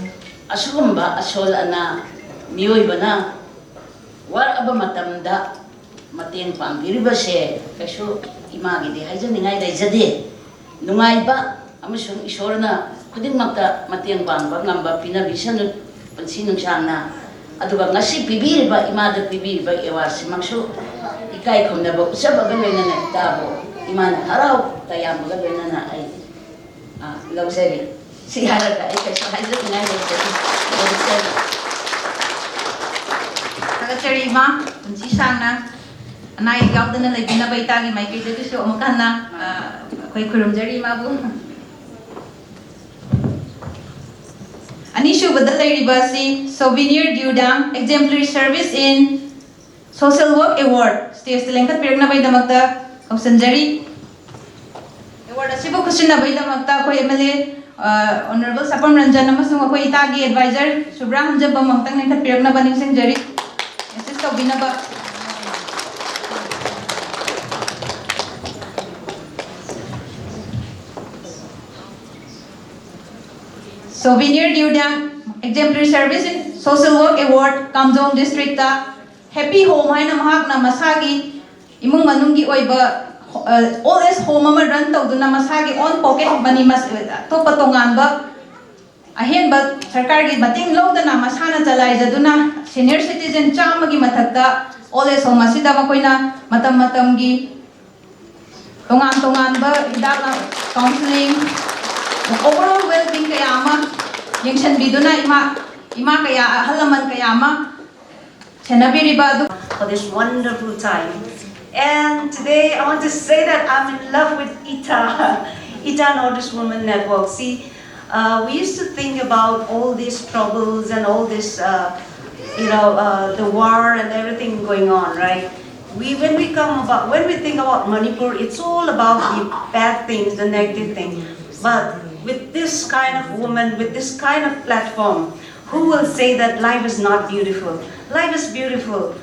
ꯑꯁꯤꯒꯨꯝꯕ ꯑꯁꯣꯜ ꯑꯅꯥ ꯃꯤꯑꯣꯏꯕꯅ ꯋꯥꯔꯛꯑꯕ ꯃꯇꯝꯗ ꯃꯇꯦꯡ ꯄꯥꯡꯕꯤꯔꯤꯕꯁꯦ ꯀꯩꯁꯨ ꯏꯃꯥꯒꯤꯗꯤ ꯍꯥꯏꯖꯅꯤꯡꯉꯥꯏ ꯂꯩꯖꯗꯦ꯫ ꯅꯨꯡꯉꯥꯏꯕ ꯑꯃꯁꯨꯡ ꯏꯁꯣꯔꯅ ꯈꯨꯗꯤꯡꯃꯛꯇ ꯃꯇꯦꯡ ꯄꯥꯡꯕ ꯉꯝꯕ ꯄꯤꯅꯕꯤꯁꯅꯨ ꯄꯨꯟꯁꯤ ꯅꯨꯡꯁꯥꯡꯅ꯫ ꯑꯗꯨꯒ ꯉꯁꯤ ꯄꯤꯕꯤꯔꯤꯕ, ꯏꯃꯥꯗ ꯄꯤꯕꯤꯔꯤꯕ award ꯁꯤꯃꯛꯁꯨ ꯏꯀꯥꯏ ꯈꯨꯝꯅꯕ ꯎꯠꯆꯕꯒ ꯂꯣꯏꯅꯅ ꯏꯇꯥꯕꯨ ꯏꯃꯥꯅ ꯍꯔꯥꯎ ꯇꯌꯥꯝꯕꯒ ꯂꯣꯏꯅꯅ ꯑꯩ, ꯑ, ꯂꯧꯖꯔꯤ꯫ ꯁꯤ ꯍꯥꯏꯔꯒ ꯑꯩ ꯀꯩꯁꯨ ꯍꯥꯏꯖꯅꯤꯡꯉꯥꯏ ꯂꯩꯇꯦ꯫ ꯊꯥꯒꯠꯆꯔꯤ꯫ ꯊꯥꯒꯠꯆꯔꯤ ꯏꯃꯥ, ꯄꯨꯟꯁꯤ ꯁꯥꯡꯅ ꯑꯅꯥ ꯑꯌꯦꯛ ꯌꯥꯎꯗꯅ ꯂꯩꯕꯤꯅꯕ ꯏꯇꯥꯒꯤ ꯃꯥꯏꯀꯩꯗꯒꯤꯁꯨ ꯑꯃꯨꯛ ꯍꯟꯅ, ꯑ, ꯑꯩꯈꯣꯏ ꯈꯨꯔꯨꯝꯖꯔꯤ ꯏꯃꯥꯕꯨ꯫ ꯑꯅꯤꯁꯨꯕꯗ ꯂꯩꯔꯤꯕ ꯑꯁꯤ Souvenir Diudang, Exemplary Service in Social Work Award, stage ꯇ ꯂꯦꯡꯈꯠꯄꯤꯔꯛꯅꯕꯒꯤꯗꯃꯛꯇ ꯀꯧꯁꯤꯟꯖꯔꯤ꯫ Award ꯑꯁꯤꯕꯨ ꯈꯨꯠꯁꯤꯟꯅꯕꯒꯤꯗꯃꯛꯇ ꯑꯩꯈꯣꯏ M L A Honorable Sapam Ranjan ꯑꯃꯁꯨꯡ ꯑꯩꯈꯣꯏ ꯏꯇꯥꯒꯤ advisor ꯁꯨꯕ꯭ꯔꯥ ꯍꯟꯖꯕꯝ ꯑꯃꯨꯛꯇꯪ ꯂꯦꯡꯈꯠꯄꯤꯔꯛꯅꯕ ꯅꯤꯡꯁꯤꯡꯖꯔꯤ꯫ Assist ꯇꯧꯕꯤꯅꯕ꯫ Souvenir Diudiang Exemplary Service in Social Work Award, Kamjong District ꯇ Happy Home ꯍꯥꯏꯅ ꯃꯍꯥꯛꯅ ꯃꯁꯥꯒꯤ ꯏꯃꯨꯡ ꯃꯅꯨꯡꯒꯤ ꯑꯣꯏꯕ old age home ꯑꯃ run ꯇꯧꯗꯨꯅ ꯃꯁꯥꯒꯤ own pocket money, ꯑꯇꯣꯞꯄ ꯇꯣꯉꯥꯟꯕ ꯑꯍꯦꯟꯕ ꯁꯔꯀꯥꯔꯒꯤ ꯃꯇꯦꯡ ꯂꯧꯗꯅ ꯃꯁꯥꯅ ꯆꯂꯥꯏꯖꯗꯨꯅ senior citizen ꯆꯥꯝꯃꯒꯤ ꯃꯊꯛꯇ old age home ꯑꯁꯤꯗ ꯃꯈꯣꯏꯅ ꯃꯇꯝ ꯃꯇꯝꯒꯤ ꯇꯣꯉꯥꯟ ꯇꯣꯉꯥꯟꯕ ꯍꯤꯗꯥꯛ, counselling, overall well being ꯀꯌꯥ ꯑꯃ ꯌꯦꯡꯁꯤꯟꯕꯤꯗꯨꯅ ꯏꯃꯥ, ꯏꯃꯥ ꯀꯌꯥ, ꯑꯍꯜ ꯂꯃꯟ ꯀꯌꯥ ꯑꯃ ꯁꯦꯟꯅꯕꯤꯔꯤꯕ ꯑꯗꯨ for this wonderful time. And today I want to say that I'm in love with Ita, Ita Northeast Women Network. See, uh, we used to think about all these troubles and all this, uh, you know, uh, the war and everything going on, right? We, when we come about, when we think about Manipur, it's all about the bad things, the negative things. But with this kind of woman, with this kind of platform, who will say that life is not beautiful? Life is beautiful.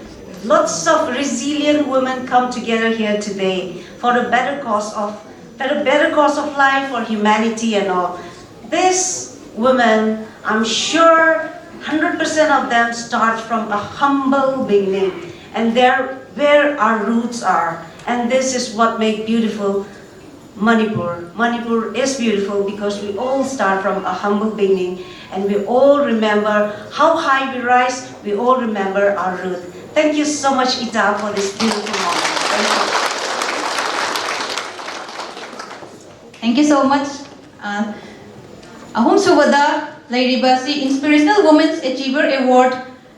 Lots of resilient women come together here today for a better cause of, for a better cause of life, for humanity and all. This women, I'm sure, hundred percent of them start from a humble beginning, and there where our roots are, and this is what make beautiful Manipur. Manipur is beautiful because we all start from a humble beginning and we all remember how high we rise, we all remember our root. Thank you so much, Ita, for this beautiful moment. Thank you. Thank you so much. Uh, ꯑꯍꯨꯝꯁꯨꯕꯗ ꯂꯩꯔꯤꯕ ꯑꯁꯤ Inspirational Women's Achiever Award,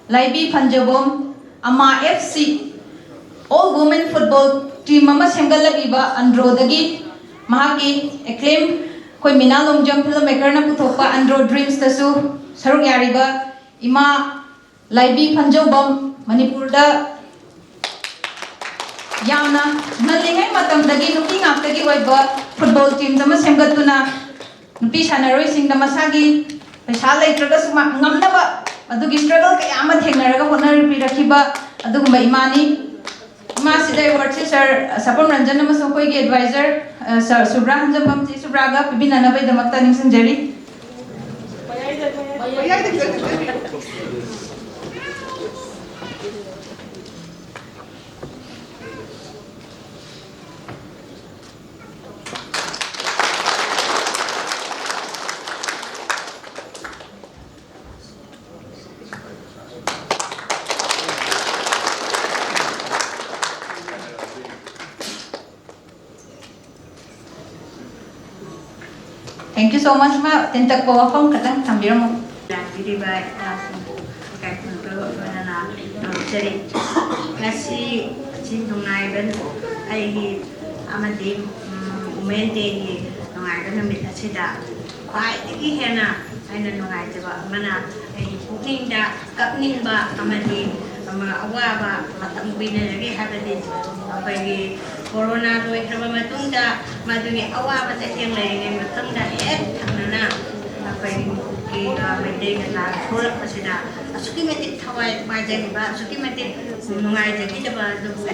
ꯂꯥꯏꯕꯤ ꯐꯟꯖꯕꯝ, ꯑꯃꯥ F C, all women football team ꯑꯃ ꯁꯦꯝꯒꯠꯂꯛꯂꯤꯕ ꯑꯟꯗ꯭ꯔꯣꯗꯒꯤ ꯃꯍꯥꯛꯀꯤ acclaim ꯑꯩꯈꯣꯏ ꯃꯤꯅꯥ Longjam film maker ꯅ ꯄꯨꯊꯣꯛꯄ Andro Dreams ꯇꯁꯨ ꯁꯔꯨꯛ ꯌꯥꯔꯤꯕ ꯏꯃꯥ ꯂꯥꯏꯕꯤ ꯐꯟꯖꯧꯕꯝ, ꯃꯅꯤꯄꯨꯔꯗ ꯌꯥꯝꯅ ꯉꯜꯂꯤꯉꯩ ꯃꯇꯝꯗꯒꯤ ꯅꯨꯄꯤ ꯉꯥꯛꯇꯒꯤ ꯑꯣꯏꯕ football team ꯑꯃ ꯁꯦꯝꯒꯠꯇꯨꯅ ꯅꯨꯄꯤ ꯁꯥꯟꯅꯔꯣꯏꯁꯤꯡꯅ ꯃꯁꯥꯒꯤ ꯄꯩꯁꯥ ꯂꯩꯇ꯭ꯔꯒꯁꯨ ꯃꯥ ꯉꯝꯅꯕ ꯑꯗꯨꯒꯤ struggle ꯀꯌꯥ ꯑꯃ ꯊꯦꯡꯅꯔꯒ ꯍꯣꯠꯅꯕꯤꯔꯛꯈꯤꯕ ꯑꯗꯨꯒꯨꯝꯕ ꯏꯃꯥꯅꯤ꯫ ꯏꯃꯥꯁꯤꯗ awardꯁꯤ ꯁꯥꯔ ꯁꯥꯄꯝ ꯔꯟꯖꯟ ꯑꯃꯁꯨꯡ ꯑꯩꯈꯣꯏꯒꯤ advisor, ꯑ, ꯁꯥꯔ ꯁꯨꯕ꯭ꯔꯥ ꯍꯟꯖꯝꯕꯝ, ꯆꯦ ꯁꯨꯕ꯭ꯔꯥꯒ ꯄꯤꯕꯤꯅꯅꯕꯒꯤꯗꯃꯛꯇ ꯅꯤꯡꯁꯤꯡꯖꯔꯤ꯫ Thank you so much, ꯃꯥ꯫ ꯇꯦꯟꯇꯛꯄ ꯋꯥꯐꯝ ꯈꯛꯇꯪ ꯊꯝꯕꯤꯔꯝꯃꯨ꯫ ꯂꯥꯛꯄꯤꯔꯤꯕ ꯏꯇꯥꯁꯤꯡꯕꯨ ꯏꯀꯥꯏ ꯈꯨꯝꯅꯕ ꯂꯣꯏꯅꯅ ꯅꯣꯛꯆꯔꯤ꯫ ꯉꯁꯤ ꯑꯁꯤ ꯅꯨꯡꯉꯥꯏꯕ ꯑꯩꯒꯤ ꯑꯃꯗꯤ, ꯎꯝ, Women Dayꯒꯤ ꯅꯨꯡꯉꯥꯏꯕ ꯅꯨꯃꯤꯠ ꯑꯁꯤꯗ ꯈ꯭ꯋꯥꯏꯗꯒꯤ ꯍꯦꯟꯅ ꯑꯩꯅ ꯅꯨꯡꯉꯥꯏꯖꯕ ꯑꯃꯅ, ꯑꯩꯒꯤ ꯄꯨꯛꯅꯤꯡꯗ ꯀꯞꯅꯤꯡꯕ ꯑꯃꯗꯤ ꯑꯃ ꯑꯋꯥꯕ ꯃꯇꯝ ꯀꯨꯏꯅ ꯂꯩꯔꯦ ꯍꯥꯏꯕꯗꯤ ꯑꯩꯈꯣꯏꯒꯤ ꯀꯣꯔꯣꯅꯥ ꯂꯣꯏꯈ꯭ꯔꯕ ꯃꯇꯨꯡꯗ ꯃꯗꯨꯒꯤ ꯑꯋꯥꯕ ꯆꯩꯊꯦꯡ ꯂꯩꯔꯤꯉꯩ ꯃꯇꯝꯗ ꯍꯦꯛ ꯊꯪꯅꯅ ꯑꯩꯈꯣꯏꯒꯤ ꯃꯩꯇꯩ ꯀꯖꯥ ꯊꯣꯛꯂꯛꯄꯁꯤꯗ ꯑꯁꯨꯛꯀꯤ ꯃꯇꯤꯛ ꯊꯋꯥꯏ ꯅꯨꯡꯉꯥꯏꯖꯈꯤꯕ, ꯑꯁꯨꯛꯀꯤ ꯃꯇꯤꯛ ꯅꯨꯡꯉꯥꯏꯖꯈꯤꯗꯕ ꯑꯗꯨꯕꯨ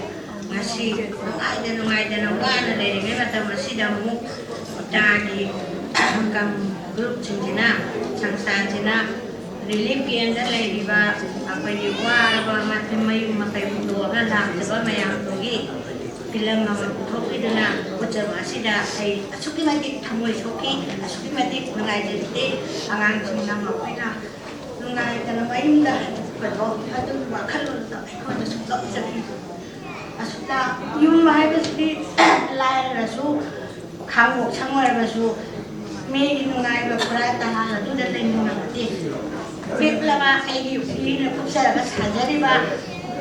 ꯉꯁꯤ ꯅꯨꯡꯉꯥꯏꯅ ꯅꯨꯡꯉꯥꯏꯗꯅ ꯋꯥꯅ ꯂꯩꯔꯤꯉꯩ ꯃꯇꯝ ꯑꯁꯤꯗ ꯑꯃꯨꯛ ꯏꯇꯥꯒꯤ ꯒ꯭ꯔꯨꯞꯁꯤꯡꯁꯤꯅ, ꯁꯪꯁꯊꯥꯟꯁꯤꯅ relief camp ꯂꯩꯔꯤꯕ ꯑꯩꯈꯣꯏꯒꯤ ꯋꯥꯔꯕ ꯃ-, ꯃꯌꯨꯝ ꯃꯀꯩ ꯍꯨꯟꯗꯣꯛꯑꯒ ꯂꯥꯛꯂꯤꯕ ꯃꯌꯥꯝꯗꯨꯒꯤ ꯐꯤꯂꯝ ꯑꯃ ꯄꯨꯊꯣꯛꯄꯤꯗꯨꯅ ꯎꯠꯆꯕ ꯑꯁꯤꯗ ꯑꯩ ꯑꯁꯨꯛꯀꯤ ꯃꯇꯤꯛ ꯊꯃꯣꯏ ꯁꯣꯛꯈꯤ, ꯑꯁꯨꯛꯀꯤ ꯃꯇꯤꯛ ꯅꯨꯡꯉꯥꯏꯖꯈꯤꯗꯦ꯫ ꯑꯉꯥꯡꯁꯤꯡꯅ ꯃꯈꯣꯏꯅ ꯅꯨꯡꯉꯥꯏꯇꯅ ꯃꯌꯨꯝꯗ ꯀꯩꯅꯣ ꯑꯗꯨꯒꯤ ꯋꯥꯈꯜꯂꯣꯟꯗꯣ ꯑꯩꯉꯣꯟꯗꯁꯨ ꯀꯞꯆꯈꯤ꯫ ꯑꯁꯨꯛꯅ ꯌꯨꯝ ꯍꯥꯏꯕꯁꯤꯗꯤ ꯂꯥꯏꯔꯔꯁꯨ, ꯈꯥꯡꯕꯣꯛ ꯁꯪ ꯑꯣꯏꯔꯕꯁꯨ ꯃꯤꯒꯤ ꯅꯨꯡꯉꯥꯏꯕ ꯐꯨꯔꯥ ꯇꯍꯥꯜ ꯑꯗꯨꯗ ꯂꯩꯅꯤꯡꯉꯕꯗꯤ ꯄꯤꯛꯂꯕ ꯑꯩꯒꯤ ꯃꯤꯅ ꯀꯨꯞꯆꯔꯒ ꯁꯥꯖꯔꯤꯕ,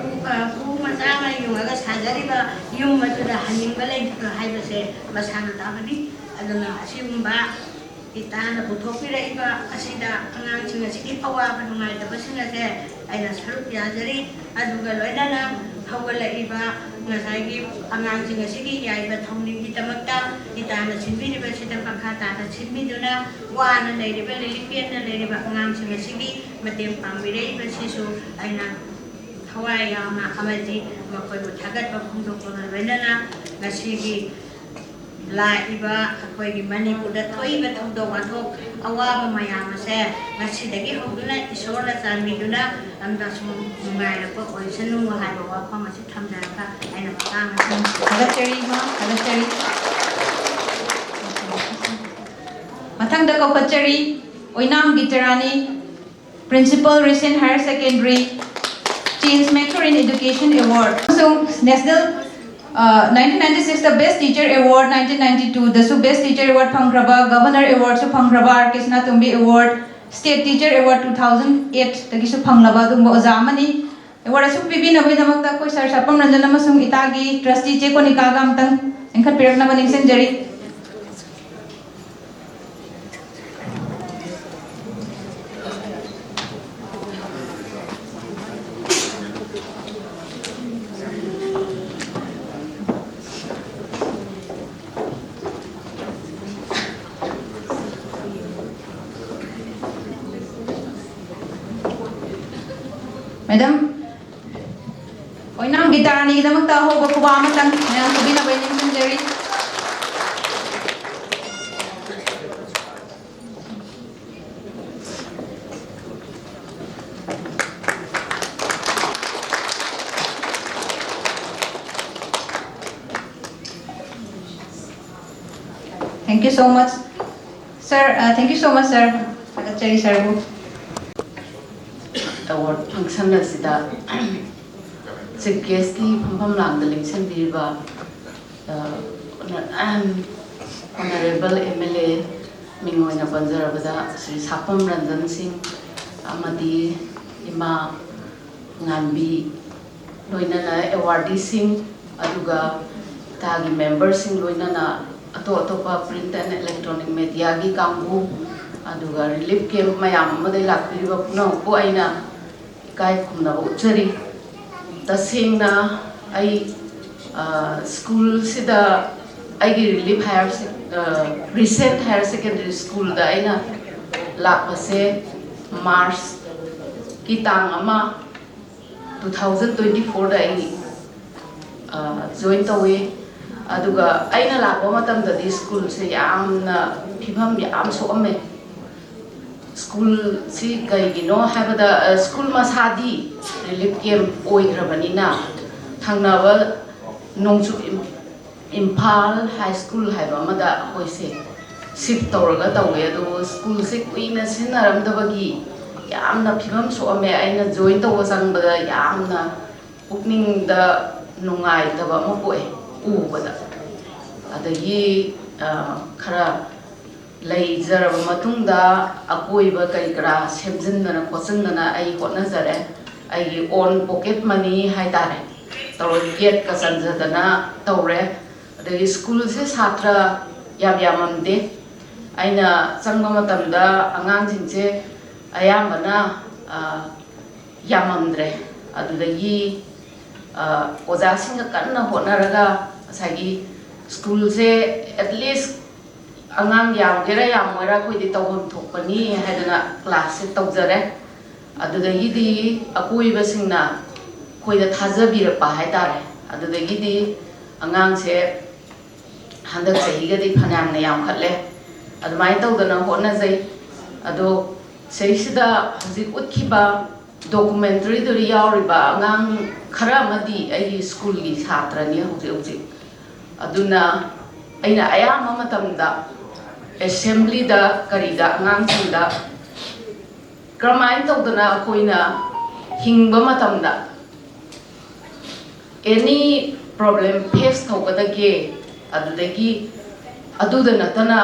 ꯎ, ꯑ, ꯎ ꯃꯆꯥ ꯑꯃ ꯌꯨꯡꯉꯒ ꯁꯥꯖꯔꯤꯕ ꯌꯨꯝ ꯑꯗꯨꯗ ꯍꯟꯅꯤꯡꯕ ꯂꯩꯕ ꯍꯥꯏꯕꯁꯦ ꯃꯁꯥꯅ ꯇꯥꯕꯅꯤ꯫ ꯑꯗꯨꯅ ꯑꯁꯤꯒꯨꯝꯕ ꯏꯇꯥꯅ ꯄꯨꯊꯣꯛꯄꯤꯔꯛꯏꯕ ꯑꯁꯤꯗ ꯑꯉꯥꯡꯁꯤꯡ ꯑꯁꯤꯒꯤ ꯑꯋꯥꯕ ꯅꯨꯡꯉꯥꯏꯇꯕꯁꯤꯡ ꯑꯁꯦ ꯑꯩꯅ ꯁꯔꯨꯛ ꯌꯥꯖꯔꯤ꯫ ꯑꯗꯨꯒ ꯂꯣꯏꯅꯅ ꯍꯧꯒꯠꯂꯛꯏꯕ ꯉꯁꯥꯏꯒꯤ ꯑꯉꯥꯡꯁꯤꯡ ꯑꯁꯤꯒꯤ ꯌꯥꯏꯐ ꯊꯧꯅꯤꯒꯤꯗꯃꯛꯇ ꯏꯇꯥꯅ ꯁꯤꯟꯕꯤꯔꯤꯕꯁꯤꯗ ꯃꯈꯥ ꯇꯥꯅ ꯁꯤꯟꯕꯤꯗꯨꯅ ꯋꯥꯅ ꯂꯩꯔꯤꯕ, relief camp ꯇ ꯂꯩꯔꯤꯕ ꯑꯉꯥꯡꯁꯤꯡ ꯑꯁꯤꯒꯤ ꯃꯇꯦꯡ ꯄꯥꯡꯕꯤꯔꯛꯏꯕꯁꯤꯁꯨ ꯑꯩꯅ ꯊꯋꯥꯏ ꯌꯥꯎꯅ ꯑꯃꯗꯤ ꯃꯈꯣꯏꯕꯨ ꯊꯥꯒꯠꯄ ꯐꯣꯡꯗꯣꯛꯄꯒ ꯂꯣꯏꯅꯅ ꯉꯁꯤꯒꯤ ꯂꯥꯛꯏꯕ ꯑꯩꯈꯣꯏꯒꯤ ꯃꯅꯤꯄꯨꯔꯗ ꯊꯣꯛꯏꯕ ꯊꯧꯗꯣꯛ ꯋꯥꯊꯣꯛ ꯑꯋꯥꯕ ꯃꯌꯥꯝ ꯑꯁꯦ ꯉꯁꯤꯗꯒꯤ ꯍꯧꯗꯨꯅ ꯏꯁꯣꯔꯅ ꯆꯥꯟꯕꯤꯗꯨꯅ ꯑꯃꯁꯨꯡ ꯅꯨꯡꯉꯥꯏꯔꯛꯄ ꯑꯣꯏꯁꯅꯨ ꯍꯥꯏꯕ ꯋꯥꯐꯝ ꯑꯁꯤ ꯊꯝꯖꯔꯒ ꯑꯩꯅ ꯃꯇꯥꯡ ꯑꯁꯤꯗ ꯊꯥꯒꯠꯆꯔꯤ ꯏꯃꯥ, ꯊꯥꯒꯠꯆꯔꯤ꯫ ꯃꯊꯪꯗ ꯀꯧꯈꯠꯆꯔꯤ ꯑꯣꯏꯅꯥꯝ ꯒꯤꯇꯔꯥꯅꯤ, Principal, Risen Higher Secondary, Change Maker in Education Award ꯑꯃꯁꯨꯡ National, uh, nineteen ninety-six ꯗ Best Teacher Award, nineteen ninety-two ꯗꯁꯨ Best Teacher Award ꯐꯪꯈ꯭ꯔꯕ, Governor Award ꯁꯨ ꯐꯪꯈ꯭ꯔꯕ, R K ꯁꯅꯥꯇꯣꯝꯕꯤ Award, State Teacher Award two thousand eight ꯗꯒꯤꯁꯨ ꯐꯪꯂꯕ ꯑꯗꯨꯒꯨꯝꯕ ꯑꯣꯖꯥ ꯑꯃꯅꯤ꯫ Award ꯑꯁꯨꯛ ꯄꯤꯕꯤꯅꯕꯒꯤꯗꯃꯛꯇ ꯑꯩꯈꯣꯏ Sir ꯁꯥꯄꯝ Ranjan ꯑꯃꯁꯨꯡ ꯏꯇꯥꯒꯤ trustee ꯆꯦ ꯀꯣꯅꯤꯀꯥꯒ ꯑꯃꯇꯪ ꯆꯤꯡꯈꯠꯄꯤꯔꯛꯅꯕ ꯅꯤꯡꯁꯤꯡꯖꯔꯤ꯫ Madam, ꯑꯣꯏꯅꯥꯝ ꯒꯤꯇꯥꯔꯥꯅꯤꯒꯤꯗꯃꯛꯇ ꯑꯍꯧꯕ ꯈꯨꯕꯥꯛ ꯑꯃꯇꯪ ꯃꯌꯥꯝ ꯈꯨꯕꯤꯅꯕ ꯑꯩ ꯅꯤꯡꯁꯤꯡꯖꯔꯤ꯫ Thank you so much, sir. Uh, thank you so much, sir. ꯊꯥꯒꯠꯆꯔꯤ, sir ꯕꯨ꯫ Award function ꯑꯁꯤꯗ chief guest ꯀꯤ ꯐꯝꯐꯝ ꯂꯥꯡꯗ ꯂꯦꯡꯁꯤꯟꯕꯤꯔꯤꯕ, ꯑ, Honourable M L A ꯃꯤꯡ ꯑꯣꯏꯅ ꯄꯟꯖꯔꯕꯗ ꯁ꯭ꯔꯤ ꯁꯥꯄꯝ ꯔꯟꯖꯟ ꯁꯤꯡ ꯑꯃꯗꯤ ꯏꯃꯥ ꯉꯥꯟꯕꯤ, ꯂꯣꯏꯅꯅ awardee ꯁꯤꯡ, ꯑꯗꯨꯒ ꯏꯇꯥꯒꯤ member ꯁꯤꯡ, ꯂꯣꯏꯅꯅ ꯑꯇꯣꯞ ꯑꯇꯣꯞꯄ print and electronic media ꯒꯤ ꯀꯥꯡꯕꯨ, ꯑꯗꯨꯒ relief camp ꯃꯌꯥꯝ ꯑꯃꯗꯒꯤ ꯂꯥꯛꯄꯤꯔꯤꯕ ꯄꯨꯝꯅꯃꯛꯄꯨ ꯑꯩꯅ ꯏꯀꯥꯏ ꯈꯨꯝꯅꯕ ꯎꯠꯆꯔꯤ꯫ ꯇꯁꯦꯡꯅ ꯑꯩ ꯁ꯭ꯀꯨꯜꯁꯤꯗ ꯑꯩꯒꯤ relief higher recent higher secondary ꯁ꯭ꯀꯨꯜꯗ ꯑꯩꯅ ꯂꯥꯛꯄꯁꯦ ꯃꯥꯔꯆꯀꯤ ꯇꯥꯡ ꯑꯃ, ꯇꯨ ꯊꯥꯎꯖꯟ ꯇ꯭ꯋꯦꯟꯇꯤ ꯐꯣꯔꯗ ꯑꯩ ꯖꯣꯏꯟ ꯇꯧꯏ꯫ ꯑꯗꯨꯒ ꯑꯩꯅ ꯂꯥꯛꯄ ꯃꯇꯝꯗꯗꯤ ꯁ꯭ꯀꯨꯜꯁꯦ ꯌꯥꯝꯅ ꯐꯤꯕꯝ ꯌꯥꯝ ꯁꯣꯛꯑꯝꯃꯦ꯫ ꯁ꯭ꯀꯨꯜꯁꯤ ꯀꯩꯒꯤꯅꯣ ꯍꯥꯏꯕꯗ, ꯁ꯭ꯀꯨꯜ ꯃꯁꯥꯗꯤ ꯔꯤꯂꯤꯐ ꯀꯦꯝꯞ ꯑꯣꯏꯈ꯭ꯔꯕꯅꯤꯅ, ꯊꯪꯅꯕ ꯅꯣꯡꯆꯨꯞ ꯏꯝꯐꯥꯜ ꯍꯥꯏ ꯁ꯭ꯀꯨꯜ ꯍꯥꯏꯕ ꯑꯃꯗ ꯑꯩꯈꯣꯏꯁꯦ ꯁꯤꯐ ꯇꯧꯔꯒ ꯇꯧꯋꯦ꯫ ꯑꯗꯨꯕꯨ ꯁ꯭ꯀꯨꯜꯁꯦ ꯀꯨꯏꯅ ꯁꯤꯖꯤꯟꯅꯔꯝꯗꯕꯒꯤ ꯌꯥꯝꯅ ꯐꯤꯕꯝ ꯁꯣꯛꯑꯝꯃꯦ꯫ ꯑꯩꯅ ꯖꯣꯏꯟ ꯇꯧꯕ ꯆꯪꯕꯗ ꯌꯥꯝꯅ ꯄꯨꯛꯅꯤꯡꯗ ꯅꯨꯡꯉꯥꯏꯇꯕ ꯑꯃ ꯄꯣꯛꯑꯦ ꯎꯕꯗ꯫ ꯑꯗꯒꯤ ꯈꯔ ꯂꯩꯖꯔꯕ ꯃꯇꯨꯡꯗ ꯑꯀꯣꯏꯕ ꯀꯔꯤ ꯀꯔꯥ ꯁꯦꯝꯖꯤꯟꯗꯅ ꯈꯣꯠꯆꯤꯟꯗꯅ ꯑꯩ ꯍꯣꯠꯅꯖꯔꯦ꯫ ꯑꯩꯒꯤ ꯑꯣꯟ ꯄꯣꯀꯦꯠ ꯃꯅꯤ ꯍꯥꯏꯇꯥꯔꯦ, ꯇꯧꯔ ꯒꯦꯠꯀ ꯆꯟꯖꯗꯅ ꯇꯧꯔꯦ꯫ ꯑꯗꯒꯤ ꯁ꯭ꯀꯨꯜꯁꯦ ꯁꯥꯇ꯭ꯔ ꯌꯥꯝ ꯌꯥꯝꯃꯝꯗꯦ꯫ ꯑꯩꯅ ꯆꯪꯕ ꯃꯇꯝꯗ ꯑꯉꯥꯡꯁꯤꯡꯁꯦ ꯑꯌꯥꯝꯕꯅ ꯌꯥꯝꯃꯝꯗ꯭ꯔꯦ꯫ ꯑꯗꯨꯗꯒꯤ ꯑꯣꯖꯥꯁꯤꯡꯒ ꯀꯟꯅ ꯍꯣꯠꯅꯔꯒ ꯉꯁꯥꯏꯒꯤ ꯁ꯭ꯀꯨꯜꯁꯦ ꯑꯦꯠꯂꯤꯁ ꯑꯉꯥꯡ ꯌꯥꯝꯒꯦꯔꯥ ꯌꯥꯝꯃꯣꯏꯔꯥ ꯑꯩꯈꯣꯏꯗꯤ ꯇꯧꯐꯝ ꯊꯣꯛꯄꯅꯤ ꯍꯥꯏꯗꯅ ꯀ꯭ꯂꯥꯁꯁꯦ ꯇꯧꯖꯔꯦ꯫ ꯑꯗꯨꯗꯒꯤꯗꯤ ꯑꯀꯣꯏꯕꯁꯤꯡꯅ ꯑꯩꯈꯣꯏꯗ ꯊꯥꯖꯕꯤꯔꯛꯄ ꯍꯥꯏꯇꯥꯔꯦ꯫ ꯑꯗꯨꯗꯒꯤꯗꯤ ꯑꯉꯥꯡꯁꯦ ꯍꯟꯗꯛ ꯆꯍꯤꯒꯗꯤ ꯐꯅꯌꯥꯝꯅ ꯌꯥꯝꯈꯠꯂꯦ꯫ ꯑꯗꯨꯃꯥꯏꯅ ꯇꯧꯗꯅ ꯍꯣꯠꯅꯖꯩ꯫ ꯑꯗꯣ ꯁꯤꯗꯩꯁꯤꯗ ꯍꯧꯖꯤꯛ ꯎꯠꯈꯤꯕ ꯗꯣꯀꯨꯃꯦꯟꯇꯔꯤꯗꯨꯗ ꯌꯥꯎꯔꯤꯕ ꯑꯉꯥꯡ ꯈꯔ ꯑꯃꯗꯤ ꯑꯩꯒꯤ ꯁ꯭ꯀꯨꯜꯒꯤ ꯁꯥꯇ꯭ꯔꯅꯤ ꯍꯧꯖꯤꯛ ꯍꯧꯖꯤꯛ꯫ ꯑꯗꯨꯅ ꯑꯩꯅ ꯑꯌꯥꯝꯕ ꯃꯇꯝꯗ ꯑꯦꯁꯦꯝꯕ꯭ꯂꯤꯗ ꯀꯔꯤꯗ ꯑꯉꯥꯡꯁꯤꯡꯗ ꯀꯔꯝꯍꯥꯏꯅ ꯇꯧꯗꯅ ꯑꯩꯈꯣꯏꯅ ꯍꯤꯡꯕ ꯃꯇꯝꯗ ꯑꯦꯅꯤ ꯄ꯭ꯔꯣꯕ꯭ꯂꯦꯝ ꯐꯦꯁ ꯇꯧꯒꯗꯒꯦ, ꯑꯗꯨꯗꯒꯤ ꯑꯗꯨꯗ ꯅꯠꯇꯅ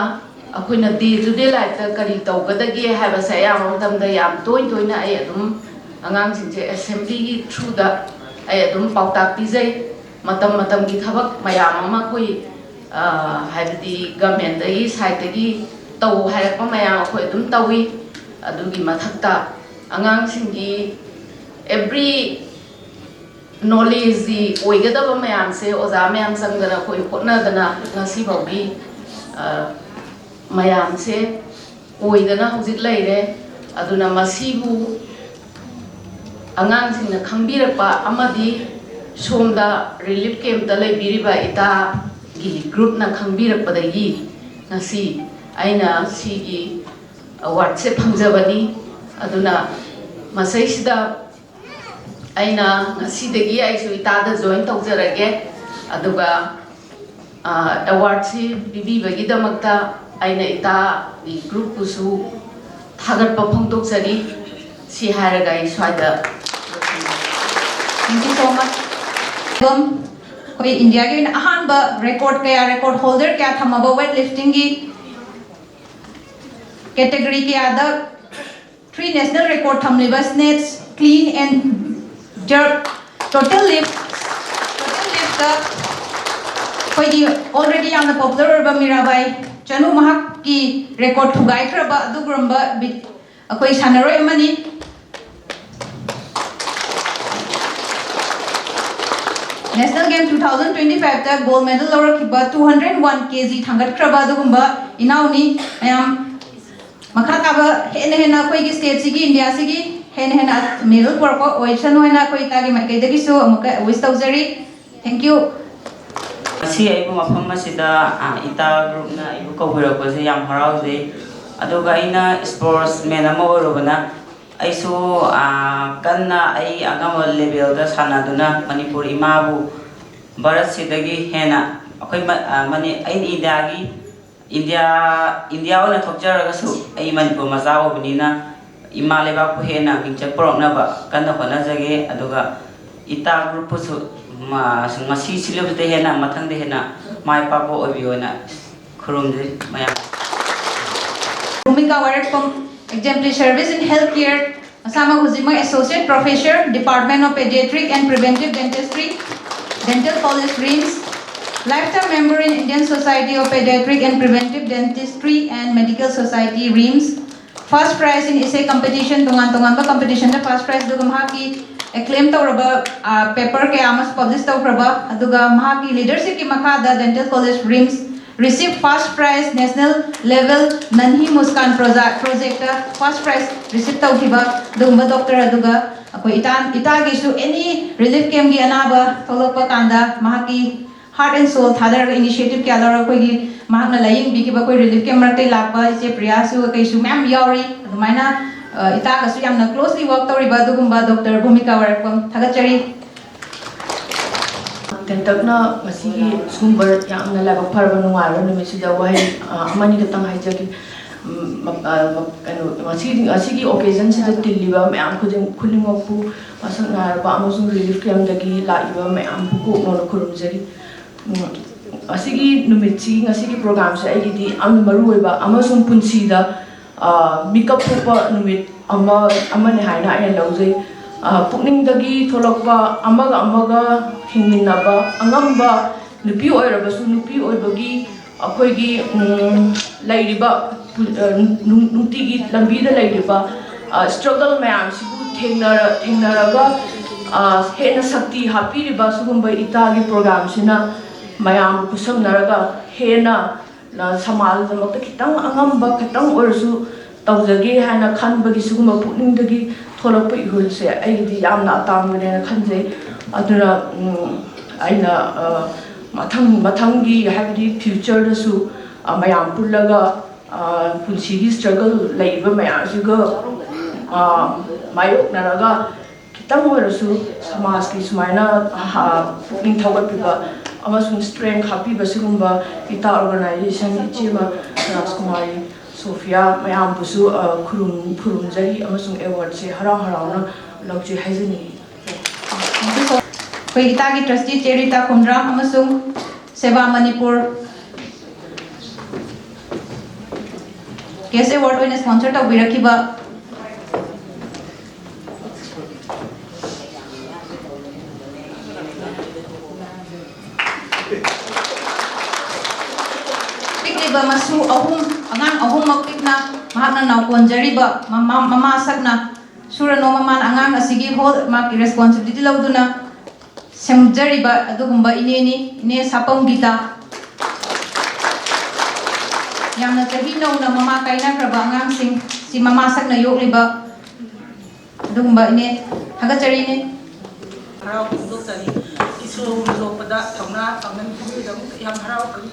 ꯑꯩꯈꯣꯏꯅ ꯗꯦ ꯇꯨ ꯗꯦ ꯂꯥꯏꯐꯇ ꯀꯔꯤ ꯇꯧꯒꯗꯒꯦ ꯍꯥꯏꯕꯁꯦ ꯑꯌꯥꯝꯕ ꯃꯇꯝꯗ ꯌꯥꯝ ꯇꯣꯏ ꯇꯣꯏꯅ ꯑꯩ ꯑꯗꯨꯝ ꯑꯉꯥꯡꯁꯤꯡꯁꯦ ꯑꯦꯁꯦꯝꯕ꯭ꯂꯤꯒꯤ ꯊ꯭ꯔꯨꯗ ꯑꯩ ꯑꯗꯨꯝ ꯄꯥꯎꯇꯥꯛ ꯄꯤꯖꯩ꯫ ꯃꯇꯝ ꯃꯇꯝꯒꯤ ꯊꯕꯛ ꯃꯌꯥꯝ ꯑꯃ ꯑꯩꯈꯣꯏ, ꯑ, ꯍꯥꯏꯕꯗꯤ ꯒꯃꯦꯟꯗꯒꯤ ꯁꯥꯏꯠꯇꯒꯤ ꯇꯧ ꯍꯥꯏꯔꯛꯄ ꯃꯌꯥꯝ ꯑꯩꯈꯣꯏ ꯑꯗꯨꯝ ꯇꯧꯏ꯫ ꯑꯗꯨꯒꯤ ꯃꯊꯛꯇ ꯑꯉꯥꯡꯁꯤꯡꯒꯤ ꯑꯦꯕ꯭ꯔꯤ ꯅꯣꯂꯦꯖꯀꯤ ꯑꯣꯏꯒꯗꯕ ꯃꯌꯥꯝꯁꯦ ꯑꯣꯖꯥ ꯃꯌꯥꯝ ꯆꯪꯗꯅ ꯑꯩꯈꯣꯏ ꯍꯣꯠꯅꯗꯅ ꯉꯁꯤꯐꯥꯎꯒꯤ ꯃꯌꯥꯝꯁꯦ ꯑꯣꯏꯗꯅ ꯍꯧꯖꯤꯛ ꯂꯩꯔꯦ꯫ ꯑꯗꯨꯅ ꯃꯁꯤꯕꯨ ꯑꯉꯥꯡꯁꯤꯡꯅ ꯈꯪꯕꯤꯔꯛꯄ ꯑꯃꯗꯤ ꯁꯣꯝꯗ ꯔꯤꯂꯤꯐ ꯀꯦꯝꯞꯇ ꯂꯩꯕꯤꯔꯤꯕ ꯏꯇꯥꯒꯤ ꯒ꯭ꯔꯨꯞꯅ ꯈꯪꯕꯤꯔꯛꯄꯗꯒꯤ ꯉꯁꯤ ꯑꯩꯅ ꯁꯤꯒꯤ ꯑꯦꯋꯥꯔꯗꯁꯦ ꯐꯪꯖꯕꯅꯤ꯫ ꯑꯗꯨꯅ ꯃꯁꯤꯁꯤꯗ ꯑꯩꯅ ꯉꯁꯤꯗꯒꯤ ꯑꯩꯁꯨ ꯏꯇꯥꯗ ꯖꯣꯏꯟ ꯇꯧꯖꯔꯒꯦ꯫ ꯑꯗꯨꯒ ꯑꯦꯋꯥꯔꯗꯁꯤ ꯄꯤꯕꯤꯕꯒꯤꯗꯃꯛꯇ ꯑꯩꯅ ꯏꯇꯥꯒꯤ ꯒ꯭ꯔꯨꯞꯄꯨꯁꯨ ꯊꯥꯒꯠꯄ ꯐꯣꯡꯗꯣꯛꯆꯔꯤ꯫ ꯁꯤ ꯍꯥꯏꯔꯒ ꯑꯩ ꯁ꯭ꯋꯥꯏꯗ ꯂꯣꯏꯁꯤꯟꯖꯔꯦ꯫ Thank you so much. ꯑꯗꯨꯝ ꯑꯩꯈꯣꯏ ꯏꯟꯗꯤꯌꯥꯒꯤ ꯑꯣꯏꯅ ꯑꯍꯥꯟꯕ ꯔꯦꯀꯣꯔꯗ ꯀꯌꯥ, ꯔꯦꯀꯣꯔꯗ ꯍꯣꯜꯗꯔ ꯀꯌꯥ ꯊꯝꯃꯕ ꯋꯦꯠ ꯂꯤꯐꯇꯤꯡꯒꯤ ꯀꯦꯇꯦꯒꯣꯔꯤ ꯀꯌꯥꯗ ꯊ꯭ꯔꯤ ꯅꯦꯁꯅꯦꯜ ꯔꯦꯀꯣꯔꯗ ꯊꯝꯂꯤꯕ snatch, clean and jerk, total lift, total ꯂꯤꯐꯇ ꯑꯩꯈꯣꯏꯒꯤ ꯑꯣꯜꯔꯦꯗꯤ ꯌꯥꯝꯅ ꯄꯣꯄꯨꯂꯔ ꯑꯣꯏꯔꯕ ꯃꯤꯔꯥꯕꯥꯏ ꯆꯅꯨ ꯃꯍꯥꯛꯀꯤ ꯔꯦꯀꯣꯔꯗ ꯊꯨꯒꯥꯏꯈ꯭ꯔꯕ ꯑꯗꯨꯒꯨꯝꯕ ꯕꯤ- ꯑꯩꯈꯣꯏ ꯁꯥꯟꯅꯔꯣꯏ ꯑꯃꯅꯤ꯫ National Game two thousand twenty five ꯇ ꯒꯣꯜꯗ ꯃꯦꯗꯜ ꯂꯧꯔꯛꯈꯤꯕ two hundred one K G ꯊꯥꯡꯒꯠꯈ꯭ꯔꯕ ꯑꯗꯨꯒꯨꯝꯕ ꯏꯅꯥꯎꯅꯤ꯫ ꯃꯌꯥꯝ ꯃꯈꯥ ꯇꯥꯕ ꯍꯦꯟꯅ ꯍꯦꯟꯅ ꯑꯩꯈꯣꯏꯒꯤ ꯁ꯭ꯇꯦꯠꯁꯤꯒꯤ, ꯏꯟꯗꯤꯌꯥꯁꯤꯒꯤ ꯍꯦꯟꯅ ꯍꯦꯟꯅ ꯃꯦꯗꯜ ꯄꯨꯔꯛꯄ ꯑꯣꯏꯁꯅꯨ ꯍꯥꯏꯅ ꯑꯩꯈꯣꯏ ꯏꯇꯥꯒꯤ ꯃꯥꯏꯀꯩꯗꯒꯤꯁꯨ ꯑꯃꯨꯛꯀ ꯋꯤꯁ ꯇꯧꯖꯔꯤ꯫ Thank you. ꯉꯁꯤ ꯑꯩꯕꯨ ꯃꯐꯝ ꯑꯁꯤꯗ, ꯑ, ꯏꯇꯥ ꯒ꯭ꯔꯨꯞꯅ ꯑꯩꯕꯨ ꯀꯧꯕꯤꯔꯛꯄꯁꯦ ꯌꯥꯝ ꯍꯔꯥꯎꯖꯩ꯫ ꯑꯗꯨꯒ ꯑꯩꯅ ꯏꯁꯄꯣꯔꯠꯁ ꯃꯦꯟ ꯑꯃ ꯑꯣꯏꯔꯨꯕꯅ ꯑꯩꯁꯨ, ꯑ, ꯀꯟꯅ ꯑꯩ ꯑꯉꯝꯕ ꯂꯦꯕꯦꯜꯗ ꯁꯥꯟꯅꯗꯨꯅ ꯃꯅꯤꯄꯨꯔ ꯏꯃꯥꯕꯨ ꯚꯥꯔꯠꯁꯤꯗꯒꯤ ꯍꯦꯟꯅ ꯑꯩꯈꯣꯏ ꯃ-, ꯑ, ꯃꯅꯤ-, ꯑꯩꯅ ꯏꯟꯗꯤꯌꯥꯒꯤ, ꯏꯟꯗꯤꯌꯥ, ꯏꯟꯗꯤꯌꯥ ꯑꯣꯏꯅ ꯊꯣꯛꯆꯔꯒꯁꯨ ꯑꯩ ꯃꯅꯤꯄꯨꯔ ꯃꯆꯥ ꯑꯣꯏꯕꯅꯤꯅ ꯏꯃꯥ ꯂꯩꯕꯥꯛꯄꯨ ꯍꯦꯟꯅ ꯃꯤꯡꯆꯠ ꯄꯨꯔꯛꯅꯕ ꯀꯟꯅ ꯍꯣꯠꯅꯖꯒꯦ꯫ ꯑꯗꯨꯒ ꯏꯇꯥ ꯒ꯭ꯔꯨꯞꯄꯨꯁꯨ ꯃ-, ꯉꯁꯤ ꯁꯤꯜꯂꯨꯕꯗ ꯍꯦꯟꯅ ꯃꯊꯪꯗ ꯍꯦꯟꯅ ꯃꯥꯏ ꯄꯥꯛꯄ ꯑꯣꯏꯕꯤꯌꯣꯅ ꯈꯨꯔꯨꯝꯖꯔꯤ ꯃꯌꯥꯝ꯫ Bhumika Wairakpam, exemplary service in healthcare, ꯃꯁꯥꯃꯛ ꯍꯧꯖꯤꯛꯃꯛ Associate Professor, Department of Pediatric and Preventive Dentistry, Dental College, RIMS, lifetime member in Indian Society of Pediatric and Preventive Dentistry and Medical Society, RIMS, first prize in essay competition, ꯇꯣꯉꯥꯟ ꯇꯣꯉꯥꯟꯕ competition ꯗ first prize, ꯑꯗꯨꯒ ꯃꯍꯥꯛꯀꯤ ꯑꯦꯀ꯭ꯂꯦꯝ ꯇꯧꯔꯕ paper ꯀꯌꯥ ꯑꯃꯁꯨ publish ꯇꯧꯈ꯭ꯔꯕ, ꯑꯗꯨꯒ ꯃꯍꯥꯛꯀꯤ ꯂꯤꯗꯔꯁꯤꯞꯀꯤ ꯃꯈꯥꯗ dental college RIMS receive first prize national level Nanhi Muskan project project first prize receive ꯇꯧꯈꯤꯕ ꯑꯗꯨꯒꯨꯝꯕ ꯗꯣꯛꯇꯔ, ꯑꯗꯨꯒ ꯑꯩꯈꯣꯏ ꯏꯇꯥ ꯏꯇꯥꯒꯤꯁꯨ ꯑꯦꯅꯤ ꯔꯤꯂꯤꯐ ꯀꯦꯝꯒꯤ ꯑꯅꯥꯕ ꯊꯣꯛꯂꯛꯄ ꯀꯥꯟꯗ ꯃꯍꯥꯛꯀꯤ ꯍꯥꯔꯠ ꯑꯦꯟ ꯁꯣꯜ ꯊꯥꯗꯔꯒ ꯏꯅꯤꯁꯤꯌꯦꯇꯤꯚ ꯀꯌꯥ ꯂꯧꯔꯒ ꯑꯩꯈꯣꯏꯒꯤ ꯃꯍꯥꯛꯅ ꯂꯥꯏꯌꯦꯡꯕꯤꯈꯤꯕ ꯑꯩꯈꯣꯏ ꯔꯤꯂꯤꯐ ꯀꯦꯝ ꯃꯔꯛꯇꯒꯤ ꯂꯥꯛꯄ ꯏꯆꯦ ꯄ꯭ꯔꯤꯌꯥꯁꯨ ꯀꯩꯁꯨ ꯃꯌꯥꯝ ꯌꯥꯎꯔꯤ꯫ ꯑꯗꯨꯃꯥꯏꯅ ꯏꯇꯥꯒꯁꯨ ꯌꯥꯝꯅ ꯀ꯭ꯂꯣꯁꯂꯤ ꯋꯥꯔꯛ ꯇꯧꯔꯤꯕ ꯑꯗꯨꯒꯨꯝꯕ ꯗꯣꯛꯇꯔ ꯚꯨꯃꯤꯀꯥ ꯋꯥꯏꯔꯛꯄꯝ, ꯊꯥꯒꯠꯆꯔꯤ꯫ ꯇꯦꯟꯇꯛꯅ ꯉꯁꯤꯒꯤ ꯁꯤꯒꯨꯝꯕ ꯌꯥꯝꯅ ꯂꯥꯏꯕꯛ ꯐꯔꯕ ꯅꯨꯡꯉꯥꯏꯔꯕ ꯅꯨꯃꯤꯠꯁꯤꯗ ꯋꯥꯍꯩ ꯑꯃꯅꯤ ꯈꯛꯇꯪ ꯍꯥꯏꯖꯒꯦ꯫ ꯀꯩꯅꯣ, ꯉꯁꯤ ꯉꯁꯤꯒꯤ ꯑꯣꯀꯦꯖꯟꯁꯤꯗ ꯇꯤꯜꯂꯤꯕ ꯃꯌꯥꯝ ꯈꯨꯗꯤꯡ ꯈꯨꯗꯤꯡꯃꯛꯄꯨ ꯃꯁꯛ ꯅꯥꯏꯔꯕ ꯑꯃꯁꯨꯡ ꯔꯤꯂꯤꯐ ꯀꯦꯝꯗꯒꯤ ꯂꯥꯛꯏꯕ ꯃꯌꯥꯝꯕꯨ ꯀꯣꯛꯅꯣꯅ ꯈꯨꯔꯨꯝꯖꯔꯤ꯫ ꯉꯁꯤꯒꯤ ꯅꯨꯃꯤꯠꯁꯤ, ꯉꯁꯤꯒꯤ ꯄ꯭ꯔꯣꯒ꯭ꯔꯥꯝꯁꯦ ꯑꯩꯒꯤꯗꯤ ꯌꯥꯝꯅ ꯃꯔꯨ ꯑꯣꯏꯕ ꯑꯃꯁꯨꯡ ꯄꯨꯟꯁꯤꯗ ꯃꯤꯀꯞ ꯊꯣꯛꯄ ꯅꯨꯃꯤꯠ ꯑꯃ ꯑꯃꯅꯤ ꯍꯥꯏꯅ ꯑꯩꯅ ꯂꯧꯖꯩ꯫ ꯄꯨꯛꯅꯤꯡꯗꯒꯤ ꯊꯣꯛꯂꯛꯄ, ꯑꯃꯒ ꯑꯃꯒ ꯍꯤꯡꯃꯤꯟꯅꯕ, ꯑꯉꯝꯕ ꯅꯨꯄꯤ ꯑꯣꯏꯔꯕꯁꯨ, ꯅꯨꯄꯤ ꯑꯣꯏꯕꯒꯤ ꯑꯩꯈꯣꯏꯒꯤ ꯂꯩꯔꯤꯕ ꯅꯨꯡꯇꯤꯒꯤ ꯂꯝꯕꯤꯗ ꯂꯩꯔꯤꯕ ꯏꯁꯇ꯭ꯔꯒꯜ ꯃꯌꯥꯝꯁꯤꯕꯨ ꯊꯦꯡꯅꯔꯒ ꯍꯦꯟꯅ ꯁꯛꯇꯤ ꯍꯥꯞꯄꯤꯔꯤꯕ ꯁꯤꯒꯨꯝꯕ ꯏꯇꯥꯒꯤ ꯄ꯭ꯔꯣꯒ꯭ꯔꯥꯝꯁꯤꯅ ꯃꯌꯥꯝꯕꯨ ꯈꯨꯠꯁꯝꯅꯔꯒ ꯍꯦꯟꯅ ꯁꯃꯥꯖꯗꯃꯛꯇ ꯈꯤꯇꯪ ꯑꯉꯝꯕ ꯈꯤꯇꯪ ꯑꯣꯏꯔꯁꯨ ꯇꯧꯖꯒꯦ ꯍꯥꯏꯅ ꯈꯟꯕꯒꯤ ꯁꯤꯒꯨꯝꯕ ꯄꯨꯛꯅꯤꯡꯗꯒꯤ ꯊꯣꯛꯂꯛꯄ ꯏꯍꯨꯜꯁꯦ ꯑꯩꯒꯤꯗꯤ ꯌꯥꯝꯅ ꯑꯇꯥꯡꯕꯅꯦꯅ ꯈꯟꯖꯩ꯫ ꯑꯗꯨꯅ ꯑꯩꯅ ꯃꯊꯪ ꯃꯊꯪꯒꯤ, ꯍꯥꯏꯕꯗꯤ ꯐ꯭ꯌꯨꯆꯔꯗꯁꯨ ꯃꯌꯥꯝ ꯄꯨꯜꯂꯒ ꯄꯨꯟꯁꯤꯒꯤ ꯁ꯭ꯇ꯭ꯔꯒꯜ ꯂꯩꯔꯤꯕ ꯃꯌꯥꯝꯁꯤꯒ ꯃꯥꯌꯣꯛꯅꯔꯒ ꯈꯤꯇꯪ ꯑꯣꯏꯔꯁꯨ ꯁꯃꯥꯖꯀꯤ ꯁꯨꯃꯥꯏꯅ ꯄꯨꯛꯅꯤꯡ ꯊꯧꯒꯠꯄꯤꯕ ꯑꯃꯁꯨꯡ ꯁ꯭ꯇꯔꯦꯡ ꯍꯥꯞꯄꯤꯕ ꯁꯤꯒꯨꯝꯕ ꯏꯇꯥ ꯑꯣꯔꯒꯅꯥꯏꯖꯦꯁꯟ ꯏꯆꯦꯃ ꯔꯥꯖꯀꯨꯃꯥꯔꯤ ꯁꯣꯐꯤꯌꯥ ꯃꯌꯥꯝꯕꯨꯁꯨ ꯈꯨꯔꯨꯝ ꯈꯨꯔꯨꯝꯖꯔꯤ ꯑꯃꯁꯨꯡ ꯑꯦꯋꯥꯔꯗꯁꯦ ꯍꯔꯥꯎ ꯍꯔꯥꯎꯅ ꯂꯧꯖꯩ ꯍꯥꯏꯖꯅꯤꯡꯏ꯫ ꯑꯩꯈꯣꯏ ꯏꯇꯥꯒꯤ ꯇ꯭ꯔꯁꯇꯤ ꯆꯦ ꯔꯤꯇꯥ ꯈꯣꯝꯗ꯭ꯔꯥꯝ ꯑꯃꯁꯨꯡ ꯁꯦꯕꯥ ꯃꯅꯤꯄꯨꯔ ꯀꯦꯁ ꯑꯦꯋꯥꯔꯗ ꯑꯣꯏꯅ ꯁ꯭ꯄꯣꯟꯁꯔ ꯇꯧꯕꯤꯔꯛꯈꯤꯕ ꯄꯤꯛꯂꯤꯕ ꯃꯁꯨ ꯑꯍꯨꯝ, ꯑꯉꯥꯡ ꯑꯍꯨꯝꯃꯛ ꯄꯤꯛꯅ ꯃꯍꯥꯛꯅ ꯅꯥꯎꯀꯣꯟꯖꯔꯤꯕ ꯃꯃꯥ, ꯃꯃꯥ ꯁꯛꯅ ꯁꯨꯔꯅꯣ ꯃꯃꯥꯅ ꯑꯉꯥꯡ ꯑꯁꯤꯒꯤ ꯍꯣꯜ ꯃꯥꯒꯤ ꯔꯦꯁꯄꯣꯟꯁꯤꯕꯤꯂꯤꯇꯤ ꯂꯧꯗꯨꯅ ꯁꯦꯝꯖꯔꯤꯕ ꯑꯗꯨꯒꯨꯝꯕ ꯏꯅꯦꯅꯤ, ꯏꯅꯦ ꯁꯥꯄꯝ ꯒꯤꯇꯥ꯫ ꯌꯥꯝꯅ ꯆꯍꯤ ꯅꯧꯅ ꯃꯃꯥ ꯀꯥꯏꯅꯈ꯭ꯔꯕ ꯑꯉꯥꯡꯁꯤꯡ ꯁꯤ ꯃꯃꯥ ꯁꯛꯅ ꯌꯣꯛꯂꯤꯕ ꯑꯗꯨꯒꯨꯝꯕ ꯏꯅꯦ꯫ ꯊꯥꯒꯠꯆꯔꯤ ꯏꯅꯦ꯫ ꯍꯔꯥꯎ ꯐꯣꯡꯗꯣꯛꯆꯔꯤ꯫ ꯏꯁꯣꯔ ꯌꯣꯛꯄꯗ ꯊꯧꯅꯥ ꯄꯥꯡꯒꯟ ꯄꯤꯕꯒꯤꯗꯃꯛꯇ ꯌꯥꯝ ꯍꯔꯥꯎꯖꯔꯤ꯫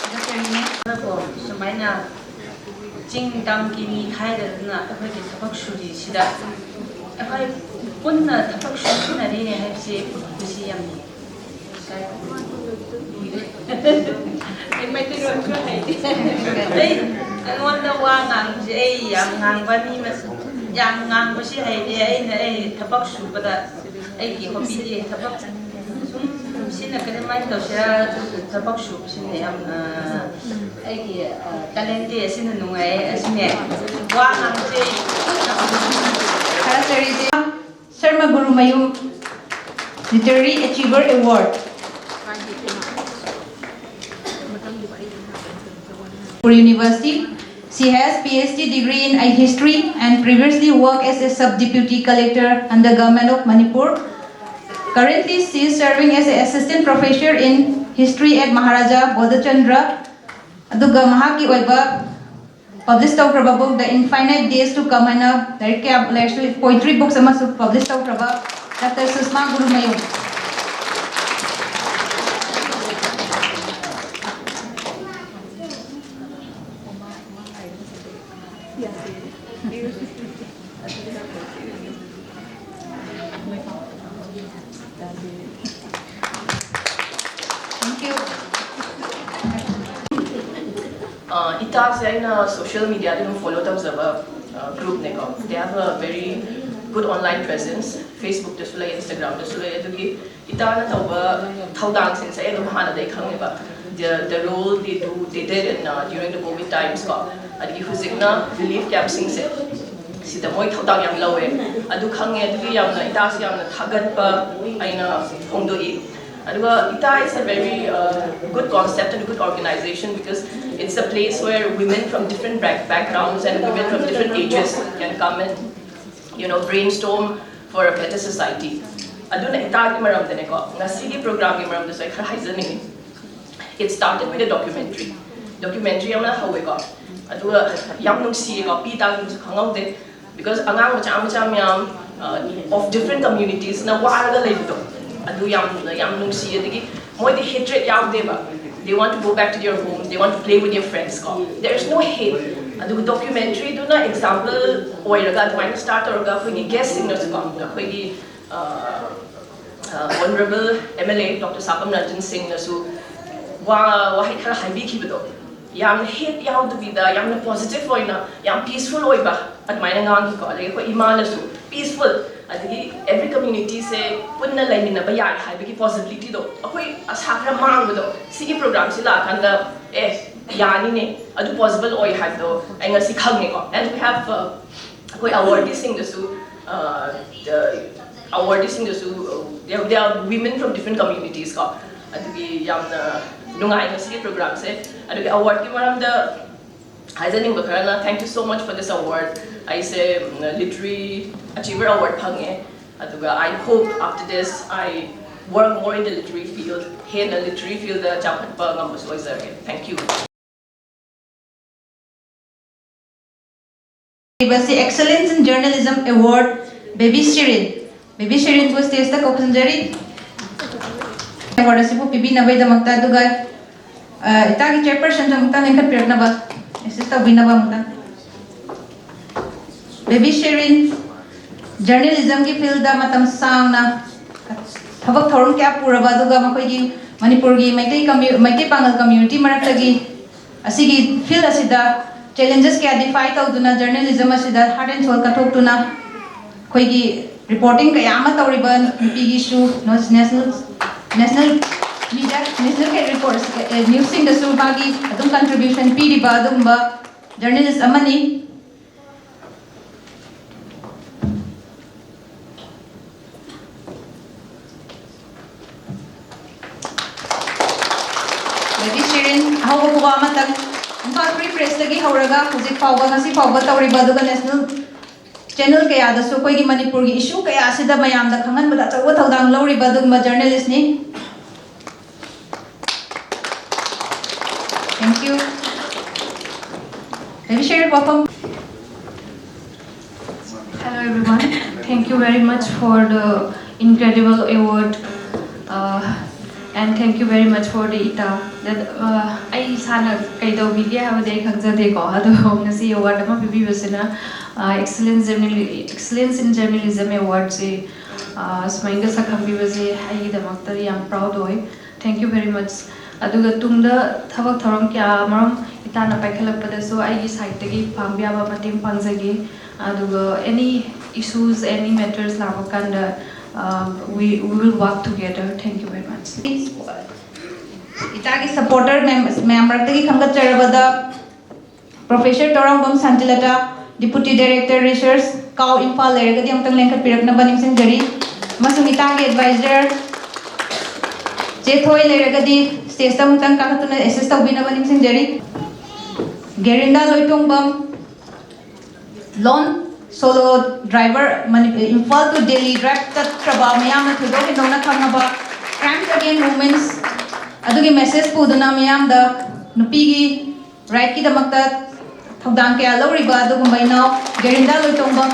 ꯊꯥꯒꯠꯆꯔꯤ ꯏꯅꯦ꯫ ꯁꯨꯃꯥꯏꯅ ꯆꯤꯡ ꯇꯝꯒꯤ ꯃꯤ ꯈꯥꯏꯗꯗꯅ ꯑꯩꯈꯣꯏꯒꯤ ꯊꯕꯛ ꯁꯨꯔꯤꯁꯤꯗ ꯑꯩꯈꯣꯏ ꯄꯨꯟꯅ ꯊꯕꯛ ꯁꯨꯃꯤꯟꯅꯔꯤ ꯍꯥꯏꯕꯁꯤ ꯈꯨꯁꯤ ꯌꯥꯝ ꯂꯩ꯫ ꯑꯩ ꯃꯩꯇꯩꯂꯣꯟꯁꯨ ꯍꯩꯇꯦ꯫ ꯑꯩ, ꯑꯩꯉꯣꯟꯗ ꯋꯥ ꯉꯥꯡꯕꯁꯦ ꯑꯩ ꯌꯥꯝ ꯉꯥꯡꯕ ꯃꯤ ꯃꯁ-, ꯌꯥꯝ ꯉꯥꯡꯕꯁꯤ ꯍꯩꯇꯦ꯫ ꯑꯩꯅ ꯑꯩ ꯊꯕꯛ ꯁꯨꯕꯗ ꯑꯩꯒꯤ ꯍꯣꯕꯤꯗꯤ ꯊꯕꯛ ꯁꯨꯝ ꯁꯤꯅ ꯀꯔꯝꯍꯥꯏꯅ ꯇꯧꯁꯤꯔꯥ, ꯊꯕꯛ ꯁꯨꯕꯁꯤꯅ ꯌꯥꯝꯅ ꯑꯩꯒꯤ, ꯑ, ꯇꯦꯂꯦꯟꯗꯤ ꯑꯁꯤꯅ ꯅꯨꯡꯉꯥꯏꯌꯦ꯫ ꯑꯁꯤꯅꯦ ꯋꯥ ꯉꯥꯡꯕꯁꯦ꯫ ꯊꯥꯒꯠꯆꯔꯤ ꯏꯆꯦ꯫ Sharma Gurumayum Literary Achiever Award. University. She has P H D degree in history and previously worked as a sub deputy collector under Government of Manipur. Currently, she is serving as an assistant professor in history at Maharaja Bodhchandra. ꯑꯗꯨꯒ ꯃꯍꯥꯛꯀꯤ ꯑꯣꯏꯕ publish ꯇꯧꯈ꯭ꯔꯕ book The Infinite Days to Come ꯍꯥꯏꯅ ꯂꯥꯏꯔꯤꯛ ꯀꯌꯥ, ꯂꯥꯏꯔꯤꯛꯁꯨ, poetry books ꯑꯃꯁꯨ publish ꯇꯧꯈ꯭ꯔꯕ doctor Sushma Gurumayum. Thank you. ꯑ, ꯏꯇꯥꯁꯦ ꯑꯩꯅ ꯁꯣꯁꯤꯌꯦꯜ ꯃꯤꯗꯤꯌꯥꯗ ꯑꯗꯨꯝ ꯐꯣꯂꯣ ꯇꯧꯖꯕ ꯒ꯭ꯔꯨꯞꯅꯦꯀꯣ꯫ They have a very good online presence. Facebook ꯇꯁꯨ ꯂꯩ, Instagram ꯗꯁꯨ ꯂꯩ꯫ ꯑꯗꯨꯒꯤ ꯏꯇꯥꯅ ꯇꯧꯕ ꯊꯧꯗꯥꯡꯁꯤꯡꯁꯦ ꯑꯩ ꯑꯗꯨꯝ ꯍꯥꯟꯅꯗꯩ ꯈꯪꯉꯦꯕ꯫ The, the role they do, they did in, uh, during the COVID times ꯀꯣ꯫ ꯑꯗꯒꯤ ꯍꯧꯖꯤꯛꯅ ꯔꯤꯂꯤꯐ ꯀꯦꯝꯞꯁꯤꯡꯁꯦ ꯁꯤꯗ ꯃꯣꯏ ꯊꯧꯗꯥꯡ ꯌꯥꯝ ꯂꯧꯋꯦ꯫ ꯑꯗꯨ ꯈꯪꯉꯦ꯫ ꯑꯗꯨꯒꯤ ꯌꯥꯝꯅ ꯏꯇꯥꯁꯦ ꯌꯥꯝꯅ ꯊꯥꯒꯠꯄ ꯑꯩꯅ ꯐꯣꯡꯗꯣꯛꯏ꯫ ꯑꯗꯨꯒ ꯏꯇꯥ is a very uh, good concept and a good organization because it's a place where women from different back- backgrounds and women from different ages can come and you know brainstorm for a better society. ꯑꯗꯨꯅ ꯏꯇꯥꯒꯤ ꯃꯔꯝꯗꯅꯦꯀꯣ, ꯉꯁꯤꯒꯤ programꯒꯤ ꯃꯔꯝꯗꯁꯨ ꯑꯩ ꯈꯔ ꯍꯥꯏꯖꯅꯤꯡꯉꯤ. It started with a documentary. Documentary ꯑꯃ ꯍꯧꯋꯦꯀꯣ, ꯑꯗꯨꯒ ꯌꯥꯝ ꯅꯨꯡꯁꯤꯌꯦꯀꯣ, ꯄꯤ ꯇꯥꯈꯤꯕꯁꯨ ꯈꯪꯍꯧꯗꯦ. Because ꯑꯉꯥꯡ ꯃꯆꯥ ꯃꯆꯥ ꯃꯌꯥꯝ uh, of different communitiesꯅ ꯋꯥꯔꯒ ꯂꯩꯕꯗꯣ, ꯑꯗꯨ ꯌꯥꯝꯅ ꯌꯥꯝ ꯅꯨꯡꯁꯤ. ꯑꯗꯒꯤ ꯃꯣꯏꯗꯤ hatred ꯌꯥꯎꯗꯦꯕ. They want to go back to their homes, they want to play with their friends ꯀꯣ. There is no hate. ꯑꯗꯨꯒ documentaryꯗꯨꯅ example ꯑꯣꯏꯔꯒ, ꯑꯗꯨꯃꯥꯏꯅ start ꯇꯧꯔꯒ ꯑꯩꯈꯣꯏꯒꯤ guestꯁꯤꯡꯅꯁꯨꯀꯣ, ꯑꯩꯈꯣꯏꯒꯤ Honorable MLA Doctor Sapam Ranjan Singhꯅꯁꯨ ꯋꯥ ꯋꯥꯍꯩ ꯈꯔ ꯍꯥꯏꯕꯤꯈꯤꯕꯗꯣ, ꯌꯥꯝꯅ hate ꯌꯥꯎꯗꯕꯤꯗ ꯌꯥꯝꯅ positive ꯑꯣꯏꯅ, ꯌꯥꯝ peaceful ꯑꯣꯏꯕ ꯑꯗꯨꯃꯥꯏꯅ ꯉꯥꯡꯈꯤꯀꯣ. ꯑꯗꯒꯤ ꯑꯩꯈꯣꯏ ꯏꯃꯥꯅꯁꯨ peaceful, ꯑꯗꯒꯤ every communityꯁꯦ ꯄꯨꯟꯅ ꯂꯩꯃꯤꯟꯅꯕ ꯌꯥꯏ ꯍꯥꯏꯕꯒꯤ possibilityꯗꯣ, ꯑꯩꯈꯣꯏ ꯑꯁꯥ ꯈꯔ ꯃꯥꯡꯕꯗꯣ, ꯁꯤꯒꯤ programꯁꯤ ꯂꯥꯛꯑꯀꯥꯟꯗ ꯑꯦ, ꯌꯥꯅꯤꯅꯦ, ꯑꯗꯨ possible ꯑꯣꯏ ꯍꯥꯏꯕꯗꯣ ꯑꯩ ꯉꯁꯤ ꯈꯪꯉꯦꯀꯣ. And we have uh, ꯑꯩꯈꯣꯏ awardee ꯁꯤꯡꯗꯁꯨ, uh, the awardee ꯁꯤꯡꯗꯁꯨ uh, they are- they are women from different communities ꯀꯣ. ꯑꯗꯨꯒꯤ ꯌꯥꯝꯅ ꯅꯨꯡꯉꯥꯏ ꯉꯁꯤꯒꯤ programꯁꯦ. ꯑꯗꯨꯒꯤ awardꯀꯤ ꯃꯔꯝꯗ ꯍꯥꯏꯖꯅꯤꯡꯕ ꯈꯔꯅ, thank you so much for this award. ꯑꯩꯁꯦ ꯎꯝ, literary achiever award ꯐꯪꯉꯦ. ꯑꯗꯨꯒ I hope after this I work more in the literary field. ꯍꯦꯟꯅ literary fieldꯗ ꯆꯥꯎꯈꯠꯄ ꯉꯝꯕꯁꯨ ꯑꯣꯏꯖꯔꯒꯦ. Thank you. ꯂꯩꯕꯁꯤ Excellence in Journalism Award, Baby Sherin. Baby ꯁꯤꯔꯤꯟꯕꯨ stageꯇ ꯀꯧꯁꯤꯟꯖꯔꯤ꯫ Award ꯑꯁꯤꯕꯨ ꯄꯤꯕꯤꯅꯕꯒꯤꯗꯃꯛꯇ꯫ ꯑꯗꯨꯒ ꯑ, ꯏꯇꯥꯒꯤ chairpersonꯁꯨ ꯑꯃꯨꯛꯇꯪ ꯂꯦꯡꯈꯠꯄꯤꯔꯛꯅꯕ, assist ꯇꯧꯕꯤꯅꯕ ꯑꯃꯨꯛꯇꯪ꯫ ꯕꯦꯕꯤ ꯁꯤꯔꯤꯟ journalismꯒꯤ fieldꯗ ꯃꯇꯝ ꯁꯥꯡꯅ ꯊꯕꯛ ꯊꯧꯔꯝ ꯀꯌꯥ ꯄꯨꯔꯕ, ꯑꯗꯨꯒ ꯃꯈꯣꯏꯒꯤ ꯃꯅꯤꯄꯨꯔꯒꯤ ꯃꯩꯇꯩ commu- ꯃꯩꯇꯩ ꯄꯥꯉꯜ community ꯃꯔꯛꯇꯒꯤ ꯑꯁꯤꯒꯤ field ꯑꯁꯤꯗ challenges ꯀꯌꯥ defy ꯇꯧꯗꯨꯅ journalism ꯑꯁꯤꯗ heart and soul ꯀꯠꯊꯣꯛꯇꯨꯅ ꯑꯩꯈꯣꯏꯒꯤ reporting ꯀꯌꯥ ꯑꯃ ꯇꯧꯔꯤꯕ ꯅꯨꯄꯤꯒꯤꯁꯨ national national media national reports newsꯁꯤꯡꯗꯁꯨ ꯃꯥꯒꯤ ꯑꯗꯨꯝ contribution ꯄꯤꯔꯤꯕ ꯑꯗꯨꯒꯨꯝꯕ journalist ꯑꯃꯅꯤ꯫ ꯐꯥꯎꯕ, ꯉꯁꯤ ꯐꯥꯎꯕ ꯇꯧꯔꯤꯕ, ꯑꯗꯨꯒ ꯅꯦꯁꯅꯦꯜ ꯆꯦꯅꯦꯜ ꯀꯌꯥꯗꯁꯨ ꯑꯩꯈꯣꯏꯒꯤ ꯃꯅꯤꯄꯨꯔꯒꯤ ꯏꯁꯨ ꯀꯌꯥ ꯑꯁꯤꯗ ꯃꯌꯥꯝꯗ ꯈꯪꯍꯟꯕꯗ ꯑꯆꯧꯕ ꯊꯧꯗꯥꯡ ꯂꯧꯔꯤꯕ ꯑꯗꯨꯒꯨꯝꯕ ꯖꯔꯅꯦꯂꯤꯁꯅꯤ꯫ Thank you. Let me share your welcome. Hello everyone. Thank you very much for the incredible award. Uh, and thank you very much for the ita. That, uh, ꯑꯩ ꯏꯁꯥꯅ ꯀꯩꯗꯧꯕꯤꯒꯦ ꯍꯥꯏꯕꯗꯤ ꯑꯩ ꯈꯪꯖꯗꯦꯀꯣ, ꯑꯗꯣ ꯉꯁꯤ ꯑꯦꯋꯥꯔꯗ ꯑꯃ ꯄꯤꯕꯤꯕꯁꯤꯅ, ꯑꯦꯛꯁꯂꯦꯟꯁ ꯖꯔꯅꯦꯂꯤ ꯑꯦꯛꯁꯂꯦꯟꯁ ꯏꯟ journalism ꯑꯦꯋꯥꯔꯗꯁꯦ ꯁꯨꯃꯥꯏꯅꯒ ꯁꯛꯈꯪꯕꯤꯕꯁꯦ ꯑꯩꯒꯤꯗꯃꯛꯇꯗꯤ ꯌꯥꯝ proud ꯑꯣꯏ꯫ Thank you very much. ꯑꯗꯨꯒ ꯇꯨꯡꯗ ꯊꯕꯛ ꯊꯧꯔꯝ ꯀꯌꯥ ꯑꯃꯔꯣꯝ ꯏꯇꯥꯅ ꯄꯥꯏꯈꯠꯂꯛꯄꯗꯁꯨ ꯑꯩꯒꯤ ꯁꯥꯏꯠꯇꯒꯤ ꯄꯥꯡꯕ ꯌꯥꯕ ꯃꯇꯦꯡ ꯄꯥꯡꯖꯒꯦ꯫ ꯑꯗꯨꯒ any issues, any matters ꯂꯥꯛꯄ ꯀꯥꯟꯗ, uh, we, we will work together. Thank you very much. ꯏꯇꯥꯒꯤ ꯁꯄꯣꯔꯇꯔ ꯃꯌꯥꯝ ꯃꯔꯛꯇꯒꯤ ꯈꯟꯒꯠꯆꯔꯕꯗ professor Thourangbam Shantilata, deputy director research, CAU Imphal ꯂꯩꯔꯒꯗꯤ ꯑꯃꯨꯛꯇꯪ ꯂꯦꯡꯈꯠꯄꯤꯔꯛꯅꯕ ꯅꯤꯡꯁꯤꯡꯖꯔꯤ꯫ ꯑꯃꯁꯨꯡ ꯏꯇꯥꯒꯤ ꯑꯦꯗꯚꯥꯏꯖꯔ ꯆꯦ ꯊꯣꯏ ꯂꯩꯔꯒꯗꯤ ꯁ꯭ꯇꯦꯖꯇ ꯑꯃꯨꯛꯇꯪ ꯀꯥꯈꯠꯇꯨꯅ ꯑꯦꯁꯤꯁ ꯇꯧꯕꯤꯅꯕ ꯅꯤꯡꯁꯤꯡꯖꯔꯤ꯫ Gerinda Loitongbam, long solo driver, ꯃꯅꯤ-, ꯏꯝꯐꯥꯜ to ꯗꯦꯜꯂꯤ ꯗ꯭ꯔꯥꯏꯚ ꯆꯠꯈ꯭ꯔꯕ, ꯃꯤꯌꯥꯝꯅ ꯊꯣꯏꯗꯣꯛ ꯍꯦꯟꯗꯣꯛꯅ ꯈꯪꯉꯕ Crimes Against Women's ꯑꯗꯨꯒꯤ ꯃꯦꯁꯦꯖ ꯄꯨꯗꯨꯅ ꯃꯤꯌꯥꯝꯗ ꯅꯨꯄꯤꯒꯤ ꯔꯥꯏꯠꯀꯤꯗꯃꯛꯇ ꯊꯧꯗꯥꯡ ꯀꯌꯥ ꯂꯧꯔꯤꯕ ꯑꯗꯨꯒꯨꯝꯕ ꯏꯅꯥꯎ ꯒꯦꯔꯤꯟꯗꯥ ꯂꯣꯏꯇꯣꯡꯕꯝ꯫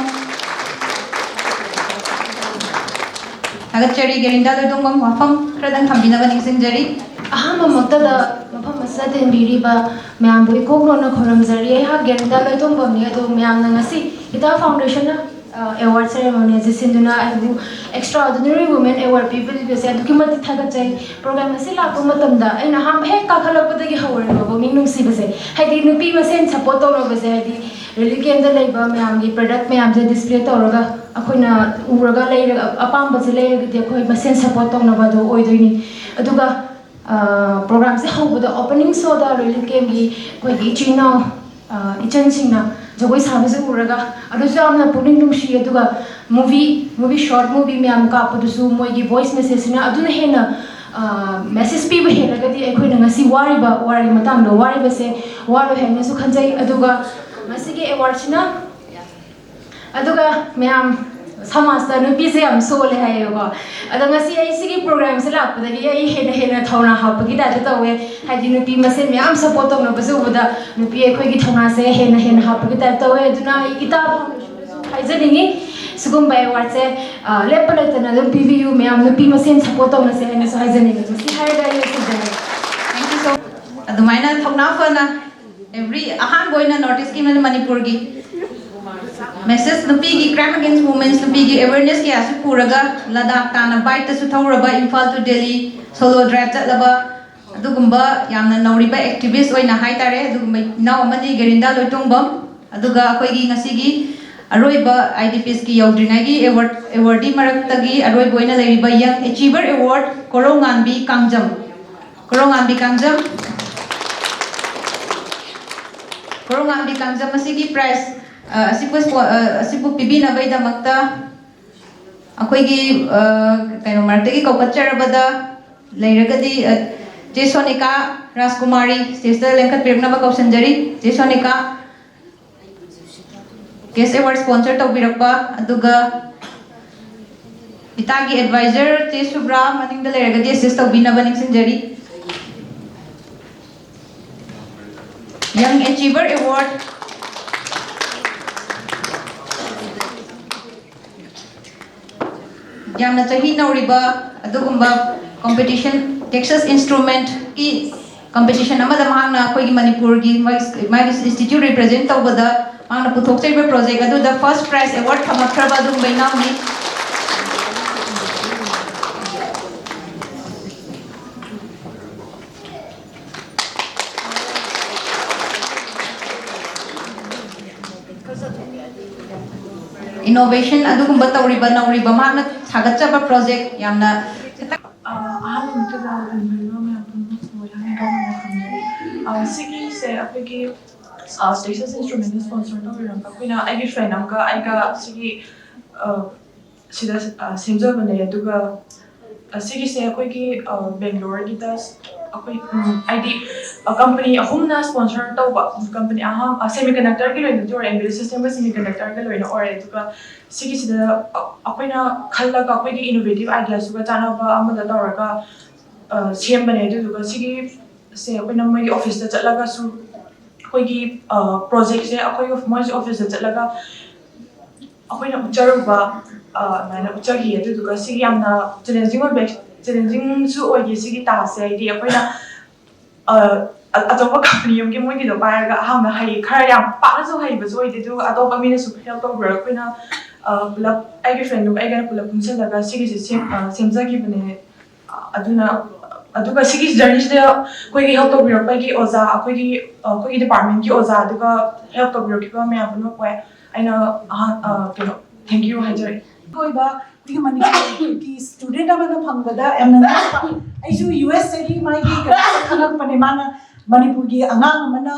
ꯊꯥꯒꯠꯆꯔꯤ꯫ ꯒꯦꯔꯤꯟꯗꯥ ꯂꯣꯏꯇꯣꯡꯕꯝ ꯋꯥꯐꯝ ꯈꯔꯗꯪ ꯊꯝꯕꯤꯅꯕ ꯅꯤꯡꯁꯤꯡꯖꯔꯤ꯫ ꯑꯍꯥꯟꯕꯃꯛꯇꯗ ꯃꯐꯝ ꯑꯁꯤꯗ ꯇꯤꯟꯕꯤꯔꯤꯕ ꯃꯌꯥꯝꯕꯨ ꯏꯀꯣꯛ ꯂꯣꯟꯅ ꯈꯨꯔꯨꯝꯖꯔꯤ꯫ ꯑꯩꯍꯥꯛ ꯒꯦꯔꯤꯟꯗꯥ ꯂꯣꯏꯇꯣꯡꯕꯝꯅꯤ꯫ ꯑꯗꯣ ꯃꯌꯥꯝꯅ ꯉꯁꯤ ꯏꯇꯥ ꯐꯥꯎꯟꯗꯦꯁꯟꯅ, ꯑ, ꯑꯦꯋꯥꯔꯗ ꯁꯦꯔꯦꯃꯣꯅꯤ ꯑꯁꯤ ꯁꯤꯟꯗꯨꯅ ꯑꯩꯕꯨ Extraordinary Women Award ꯄꯤꯕꯤꯕꯁꯦ ꯑꯗꯨꯛꯀꯤ ꯃꯇꯤꯛ ꯊꯥꯒꯠꯆꯩ꯫ ꯄ꯭ꯔꯣꯒ꯭ꯔꯥꯝ ꯑꯁꯤ ꯂꯥꯛꯄ ꯃꯇꯝꯗ ꯑꯩꯅ ꯑꯍꯥꯟꯕ ꯍꯦꯛ ꯀꯥꯈꯠꯂꯛꯄꯗꯒꯤ ꯍꯧꯔꯦꯕ ꯄꯨꯛꯅꯤꯡ ꯅꯨꯡꯁꯤꯕꯁꯦ, ꯍꯥꯏꯗꯤ ꯅꯨꯄꯤ ꯃꯁꯦꯟ ꯁꯞꯄꯣꯔꯠ ꯇꯧꯅꯕꯁꯦ, ꯍꯥꯏꯗꯤ ꯔꯤꯂꯤꯐ ꯀꯦꯝꯞꯇ ꯂꯩꯕ ꯃꯌꯥꯝꯒꯤ ꯄ꯭ꯔꯗꯛ ꯃꯌꯥꯝꯁꯦ ꯗꯤꯁꯄ꯭ꯂꯦ ꯇꯧꯔꯒ ꯑꯩꯈꯣꯏꯅ ꯎꯔꯒ ꯂꯩꯔꯒ ꯑꯄꯥꯝꯕꯁꯦ ꯂꯩꯔꯒꯗꯤ ꯑꯩꯈꯣꯏ ꯃꯁꯦꯟ ꯁꯞꯄꯣꯔꯠ ꯇꯧꯅꯕꯗꯣ ꯑꯣꯏꯗꯣꯏꯅꯤ꯫ ꯑꯗꯨꯒ ꯄ꯭ꯔꯣꯒ꯭ꯔꯥꯝꯁꯦ ꯍꯧꯕꯗ ꯑꯣꯄꯅꯤꯡ ꯁꯣꯗ ꯔꯤꯂꯤꯐ ꯀꯦꯝꯞꯀꯤ ꯑꯩꯈꯣꯏꯒꯤ ꯏꯆꯤꯜ ꯏꯅꯥꯎ, ꯑ, ꯏꯆꯟꯁꯤꯡꯅ ꯖꯒꯣꯏ ꯁꯥꯕꯁꯦ ꯎꯔꯒ ꯑꯗꯨꯁꯨ ꯌꯥꯝꯅ ꯄꯨꯛꯅꯤꯡ ꯅꯨꯡꯁꯤ꯫ ꯑꯗꯨꯒ ꯃꯨꯚꯤ, ꯃꯨꯚꯤ, ꯁꯣꯔꯠ ꯃꯨꯚꯤ ꯃꯌꯥꯝ ꯀꯥꯞꯄꯗꯨꯁꯨ ꯃꯣꯏꯒꯤ ꯚꯣꯏꯁ ꯃꯦꯁꯦꯖꯁꯤꯅ ꯑꯗꯨꯅ ꯍꯦꯟꯅ, ꯃꯦꯁꯦꯖ ꯄꯤꯕ ꯍꯦꯜꯂꯒꯗꯤ ꯑꯩꯈꯣꯏꯅ ꯉꯁꯤ ꯋꯥꯔꯤꯕ, ꯋꯥꯔꯤ ꯃꯇꯥꯡꯗ ꯋꯥꯔꯤꯕꯁꯦ ꯋꯥꯔꯣꯏ ꯍꯥꯏꯅꯁꯨ ꯈꯟꯖꯩ꯫ ꯑꯗꯨꯒ ꯃꯁꯤꯒꯤ ꯑꯦꯋꯥꯔꯗꯁꯤꯅ, ꯑꯗꯨꯒ ꯃꯌꯥꯝ, ꯁꯃꯥꯖꯇ ꯅꯨꯄꯤꯁꯦ ꯌꯥꯝ ꯁꯣꯜꯂꯦ ꯍꯥꯏꯌꯦꯕꯀꯣ꯫ ꯑꯗꯣ ꯉꯁꯤ ꯑꯩ ꯁꯤꯒꯤ ꯄ꯭ꯔꯣꯒ꯭ꯔꯥꯝꯁꯦ ꯂꯥꯛꯄꯗꯒꯤ ꯑꯩ ꯍꯦꯟꯅ ꯍꯦꯟꯅ ꯊꯧꯅꯥ ꯍꯥꯞꯄꯒꯤ ꯇꯥꯏꯞꯇ ꯇꯧꯋꯦ꯫ ꯍꯥꯏꯗꯤ ꯅꯨꯄꯤ ꯃꯁꯦꯟ ꯃꯌꯥꯝ ꯁꯞꯄꯣꯔꯠ ꯇꯧꯅꯕꯁꯦ ꯎꯕꯗ ꯅꯨꯄꯤ ꯑꯩꯈꯣꯏꯒꯤ ꯊꯧꯅꯥꯁꯦ ꯍꯦꯟꯅ ꯍꯦꯟꯅ ꯍꯥꯞꯄꯒꯤ ꯇꯥꯏꯞ ꯇꯧꯋꯦ꯫ ꯑꯗꯨꯅ ꯑꯩ ꯏꯇꯥ ꯍꯥꯏꯖꯅꯤꯡꯉꯤ꯫ ꯁꯤꯒꯨꯝꯕ ꯑꯦꯋꯥꯔꯗꯁꯦ, ꯑ, ꯂꯦꯞꯄ ꯂꯩꯇꯅ ꯑꯗꯨꯝ ꯄꯤꯕꯤꯌꯨ꯫ ꯃꯌꯥꯝ ꯅꯨꯄꯤ ꯃꯁꯦꯟ ꯁꯞꯄꯣꯔꯠ ꯇꯧꯅꯁꯦ ꯍꯥꯏꯅꯁꯨ ꯍꯥꯏꯖꯅꯤꯡꯉꯤ꯫ ꯃꯁꯤ ꯍꯥꯏꯔꯒ ꯑꯩ ꯂꯣꯏꯁꯤꯟꯖꯔꯒꯦ꯫ Thank you so much. ꯑꯗꯨꯃꯥꯏꯅ ꯊꯧꯅꯥ ꯐꯅ every, ꯑꯍꯥꯟꯕ ꯑꯣꯏꯅ ꯅꯣꯔꯠ ꯏꯁꯀꯤ ꯑꯃꯗꯤ ꯃꯅꯤꯄꯨꯔꯒꯤ ꯃꯦꯁꯦꯖ ꯅꯨꯄꯤꯒꯤ crime against women's, ꯅꯨꯄꯤꯒꯤ ꯑꯦꯋꯦꯔꯅꯦꯁ ꯀꯌꯥꯁꯨ ꯄꯨꯔꯒ ꯂꯗꯥꯈ ꯇꯥꯅ ꯕꯥꯏꯛꯇꯁꯨ ꯊꯧꯔꯕ, Imphal to Delhi solo drive ꯆꯠꯂꯕ, ꯑꯗꯨꯒꯨꯝꯕ ꯌꯥꯝꯅ ꯅꯧꯔꯤꯕ ꯑꯦꯛꯇꯤꯚꯤꯁ ꯑꯣꯏꯅ ꯍꯥꯏꯇꯥꯔꯦ, ꯑꯗꯨꯒꯨꯝꯕ ꯏꯅꯥꯎ ꯑꯃꯅꯤ ꯒꯦꯔꯤꯟꯗꯥ ꯂꯣꯏꯇꯣꯡꯕꯝ꯫ ꯑꯗꯨꯒ ꯑꯩꯈꯣꯏꯒꯤ ꯉꯁꯤꯒꯤ ꯑꯔꯣꯏꯕ, ꯑꯥꯏ ꯗꯤ ꯄꯤꯁꯀꯤ ꯌꯧꯗ꯭ꯔꯤꯉꯩꯒꯤ ꯑꯦꯋꯥꯔꯗ, ꯑꯦꯋꯥꯔꯗꯤ ꯃꯔꯛꯇꯒꯤ ꯑꯔꯣꯏꯕ ꯑꯣꯏꯅ ꯂꯩꯔꯤꯕ ꯌꯪ ꯑꯦꯆꯤꯚꯔ ꯑꯦꯋꯥꯔꯗ ꯀꯣꯔꯧꯉꯥꯟꯕꯤ ꯀꯥꯡꯖꯝ꯫ ꯀꯣꯔꯧꯉꯥꯟꯕꯤ ꯀꯥꯡꯖꯝ꯫ ꯀꯣꯔꯧꯉꯥꯟꯕꯤ ꯀꯥꯡꯖꯝ ꯑꯁꯤꯒꯤ ꯄ꯭ꯔꯥꯏꯖ, ꯑ, ꯑꯁꯤꯕꯨ ꯁ꯭ꯄꯣ-, ꯑ, ꯑꯁꯤꯕꯨ ꯄꯤꯕꯤꯅꯕꯒꯤꯗꯃꯛꯇ ꯑꯩꯈꯣꯏꯒꯤ, ꯑ, ꯀꯩꯅꯣ, ꯃꯔꯛꯇꯒꯤ ꯀꯧꯈꯠꯆꯔꯕꯗ ꯂꯩꯔꯒꯗꯤ, ꯑ, ꯆꯦ ꯁꯣꯅꯤꯀꯥ ꯔꯥꯖꯀꯨꯃꯥꯔꯤ ꯁ꯭ꯇꯦꯖꯇ ꯂꯦꯡꯈꯠꯄꯤꯔꯛꯅꯕ ꯀꯧꯁꯤꯟꯖꯔꯤ꯫ ꯆꯦ ꯁꯣꯅꯤꯀꯥ꯫ ꯒꯦꯁ ꯑꯦꯋꯥꯔꯗ ꯁ꯭ꯄꯣꯟꯁꯔ ꯇꯧꯕꯤꯔꯛꯄ, ꯑꯗꯨꯒ ꯏꯇꯥꯒꯤ ꯑꯦꯗꯚꯥꯏꯖꯔ ꯆꯦ ꯁꯨꯕ꯭ꯔꯥ ꯃꯅꯤꯡꯗ ꯂꯩꯔꯒꯗꯤ ꯑꯦꯁꯤꯁ ꯇꯧꯕꯤꯅꯕ ꯅꯤꯡꯁꯤꯡꯖꯔꯤ꯫ ꯌꯪ ꯑꯦꯆꯤꯚꯔ ꯑꯦꯋꯥꯔꯗ꯫ ꯌꯥꯝꯅ ꯆꯍꯤ ꯅꯧꯔꯤꯕ ꯑꯗꯨꯒꯨꯝꯕ ꯀꯣꯝꯄꯤꯇꯤꯁꯟ, ꯇꯦꯛꯁꯥꯁ ꯏꯟꯁꯇ꯭ꯔꯨꯃꯦꯟꯠꯀꯤ ꯀꯝꯄꯤꯇꯤꯁꯟ ꯑꯃꯗ ꯃꯍꯥꯛꯅ ꯑꯩꯈꯣꯏꯒꯤ ꯃꯅꯤꯄꯨꯔꯒꯤ, ꯃꯥꯒꯤ, ꯃꯥꯒꯤ ꯏꯟꯁꯇꯤꯇ꯭ꯌꯨꯠ ꯔꯤꯄ꯭ꯔꯖꯦꯟ ꯇꯧꯕꯗ ꯃꯍꯥꯛꯅ ꯄꯨꯊꯣꯛꯆꯔꯤꯕ ꯄ꯭ꯔꯣꯖꯦꯛ ꯑꯗꯨꯗ ꯐꯥꯔꯁ ꯄ꯭ꯔꯥꯏꯖ ꯑꯦꯋꯥꯔꯗ ꯐꯪꯂꯛꯈ꯭ꯔꯕ ꯑꯗꯨꯒꯨꯝꯕ ꯏꯅꯥꯎꯅꯤ꯫ ꯏꯅꯣꯚꯦꯁꯟ ꯑꯗꯨꯒꯨꯝꯕ ꯇꯧꯔꯤꯕ ꯅꯧꯔꯤꯕ ꯃꯍꯥꯛꯅ ꯁꯥꯒꯠꯆꯕ ꯄ꯭ꯔꯣꯖꯦꯛ ꯌꯥꯝꯅ ꯑ, ꯑꯍꯥꯟꯕ ꯃꯛꯇꯗ ꯂꯩꯃꯤꯟꯅꯔꯤꯕ ꯃꯌꯥꯝ ꯄꯨꯝꯅꯃꯛꯁꯨ ꯃꯣꯏꯔꯥꯡ ꯅꯤꯡꯊꯧ ꯍꯥꯏꯅ ꯈꯪꯅꯩ꯫ ꯑ, ꯁꯤꯒꯤꯁꯦ ꯑꯩꯈꯣꯏꯒꯤ, ꯑ, ꯇꯦꯛꯁꯥꯁ ꯏꯟꯁꯇ꯭ꯔꯨꯃꯦꯟꯅ ꯁ꯭ꯄꯣꯟꯁꯔ ꯇꯧꯕꯤꯔꯝꯕ, ꯑꯩꯈꯣꯏꯅ, ꯑꯩꯒꯤ ꯐ꯭ꯔꯦꯟ ꯑꯃꯒ ꯑꯩꯒ ꯁꯤꯒꯤ, ꯑ, ꯁꯤꯗ, ꯑ, ꯁꯦꯝꯖꯕꯅꯦ꯫ ꯑꯗꯨꯒ ꯑꯁꯤꯒꯤꯁꯦ ꯑꯩꯈꯣꯏꯒꯤ ꯕꯦꯡꯒ꯭ꯂꯣꯔꯒꯤꯗ ꯑꯩꯈꯣꯏ ꯎꯝ, ꯍꯥꯏꯗꯤ ꯀꯝꯄꯅꯤ ꯑꯍꯨꯝꯅ ꯁ꯭ꯄꯣꯟꯁꯔ ꯇꯧꯕ ꯀꯝꯄꯅꯤ ꯑꯍꯥꯟꯕ ꯁꯦꯃꯤ ꯀꯟꯗꯛꯇꯔꯒꯤ ꯂꯣꯏꯅꯗꯤ ꯑꯣꯏꯔꯦ, ꯑꯦꯝꯕꯦꯗꯦꯗ ꯁꯤꯁꯇꯦꯝꯒ ꯁꯦꯃꯤ ꯀꯟꯗꯛꯇꯔꯒ ꯂꯣꯏꯅ ꯑꯣꯏꯔꯦ꯫ ꯑꯗꯨꯒ ꯁꯤꯒꯤꯁꯤꯗ ꯑꯩꯈꯣꯏꯅ ꯈꯜꯂꯒ ꯑꯩꯈꯣꯏꯒꯤ ꯏꯅꯣꯚꯦꯇꯤꯚ ꯑꯥꯏꯗꯤꯌꯥꯁꯤꯒ ꯆꯥꯟꯅꯕ ꯑꯃꯗ ꯇꯧꯔꯒ ꯁꯦꯝꯕꯅꯦ꯫ ꯑꯗꯨꯗꯨꯒ ꯁꯤꯒꯤꯁꯦ ꯑꯩꯈꯣꯏꯅ ꯃꯣꯏꯒꯤ ꯑꯣꯐꯤꯁꯇ ꯆꯠꯂꯒꯁꯨ ꯑꯩꯈꯣꯏꯒꯤ ꯄ꯭ꯔꯣꯖꯦꯛꯁꯦ ꯑꯩꯈꯣꯏ ꯃꯣꯏꯁꯦ ꯑꯣꯐꯤꯁꯇ ꯆꯠꯂꯒ ꯑꯩꯈꯣꯏꯅ ꯎꯠꯆꯔꯨꯕ ꯑꯗꯨꯃꯥꯏꯅ ꯎꯠꯆꯈꯤ꯫ ꯑꯗꯨꯗꯨꯒ ꯁꯤꯒꯤ ꯌꯥꯝꯅ ꯆꯦꯂꯦꯟꯖꯤꯡ ꯑꯣꯏꯕ ꯆꯦꯂꯦꯟꯖꯤꯡꯁꯨ ꯑꯣꯏꯈꯤ ꯁꯤꯒꯤ ꯇꯥꯁꯦ꯫ ꯍꯥꯏꯗꯤ ꯑꯩꯈꯣꯏꯅ ꯑꯆꯧꯕ ꯀꯝꯄꯅꯤ ꯑꯃꯒꯤ ꯃꯣꯏꯒꯤꯗꯣ ꯄꯥꯏꯔꯒ ꯑꯍꯥꯟꯕ ꯍꯩ ꯈꯔ ꯌꯥꯝ ꯄꯥꯛꯅꯁꯨ ꯍꯩꯕꯁꯨ ꯑꯣꯏꯗꯦ, ꯑꯗꯨꯒ ꯑꯇꯣꯞꯄ ꯃꯤꯅꯁꯨ ꯍꯦꯜꯞ ꯇꯧꯕꯤꯔꯛꯄꯅ ꯄꯨꯂꯞ ꯑꯩꯒꯤ ꯐ꯭ꯔꯦꯟꯗꯨꯒ ꯑꯩꯒ ꯄꯨꯂꯞ ꯄꯨꯟꯁꯤꯜꯂꯒ ꯁꯤꯒꯤꯁꯦ ꯁꯦꯝ- ꯑ, ꯁꯦꯝꯖꯈꯤꯕꯅꯦ꯫ ꯑꯗꯨꯅ ꯑꯗꯨꯒ ꯁꯤꯒꯤ ꯖꯔꯅꯤꯁꯤꯗ ꯑꯩꯈꯣꯏꯒꯤ ꯍꯦꯜꯞ ꯇꯧꯕꯤꯔꯛꯄꯒꯤ ꯑꯣꯖꯥ, ꯑꯩꯈꯣꯏꯒꯤ ꯑꯩꯈꯣꯏꯒꯤ ꯗꯤꯄꯥꯔꯠꯃꯦꯟꯒꯤ ꯑꯣꯖꯥ, ꯑꯗꯨꯒ ꯍꯦꯜꯞ ꯇꯧꯕꯤꯔꯛꯈꯤꯕ ꯃꯌꯥꯝ ꯄꯨꯝꯅꯃꯛꯄꯨ ꯑꯩꯅ ꯑꯍꯥꯟ ꯑ, ꯀꯩꯅꯣ ꯊꯦꯡꯛ ꯌꯨ ꯍꯥꯏꯖꯔꯤ꯫ ꯑꯣꯏꯕ ꯑꯩꯈꯣꯏꯒꯤ ꯃꯅꯤꯄꯨꯔꯒꯤ ꯁ꯭ꯇꯨꯗꯦꯟ ꯑꯃꯅ ꯐꯪꯕꯗ ꯌꯥꯝꯅ ꯉꯛꯄ꯫ ꯑꯩꯁꯨ ꯌꯨ ꯑꯦꯁꯇꯒꯤ ꯃꯥꯒꯤ ꯀꯩꯅꯣ ꯈꯪꯉꯛꯄꯅꯦ꯫ ꯃꯥꯅ ꯃꯅꯤꯄꯨꯔꯒꯤ ꯑꯉꯥꯡ ꯑꯃꯅ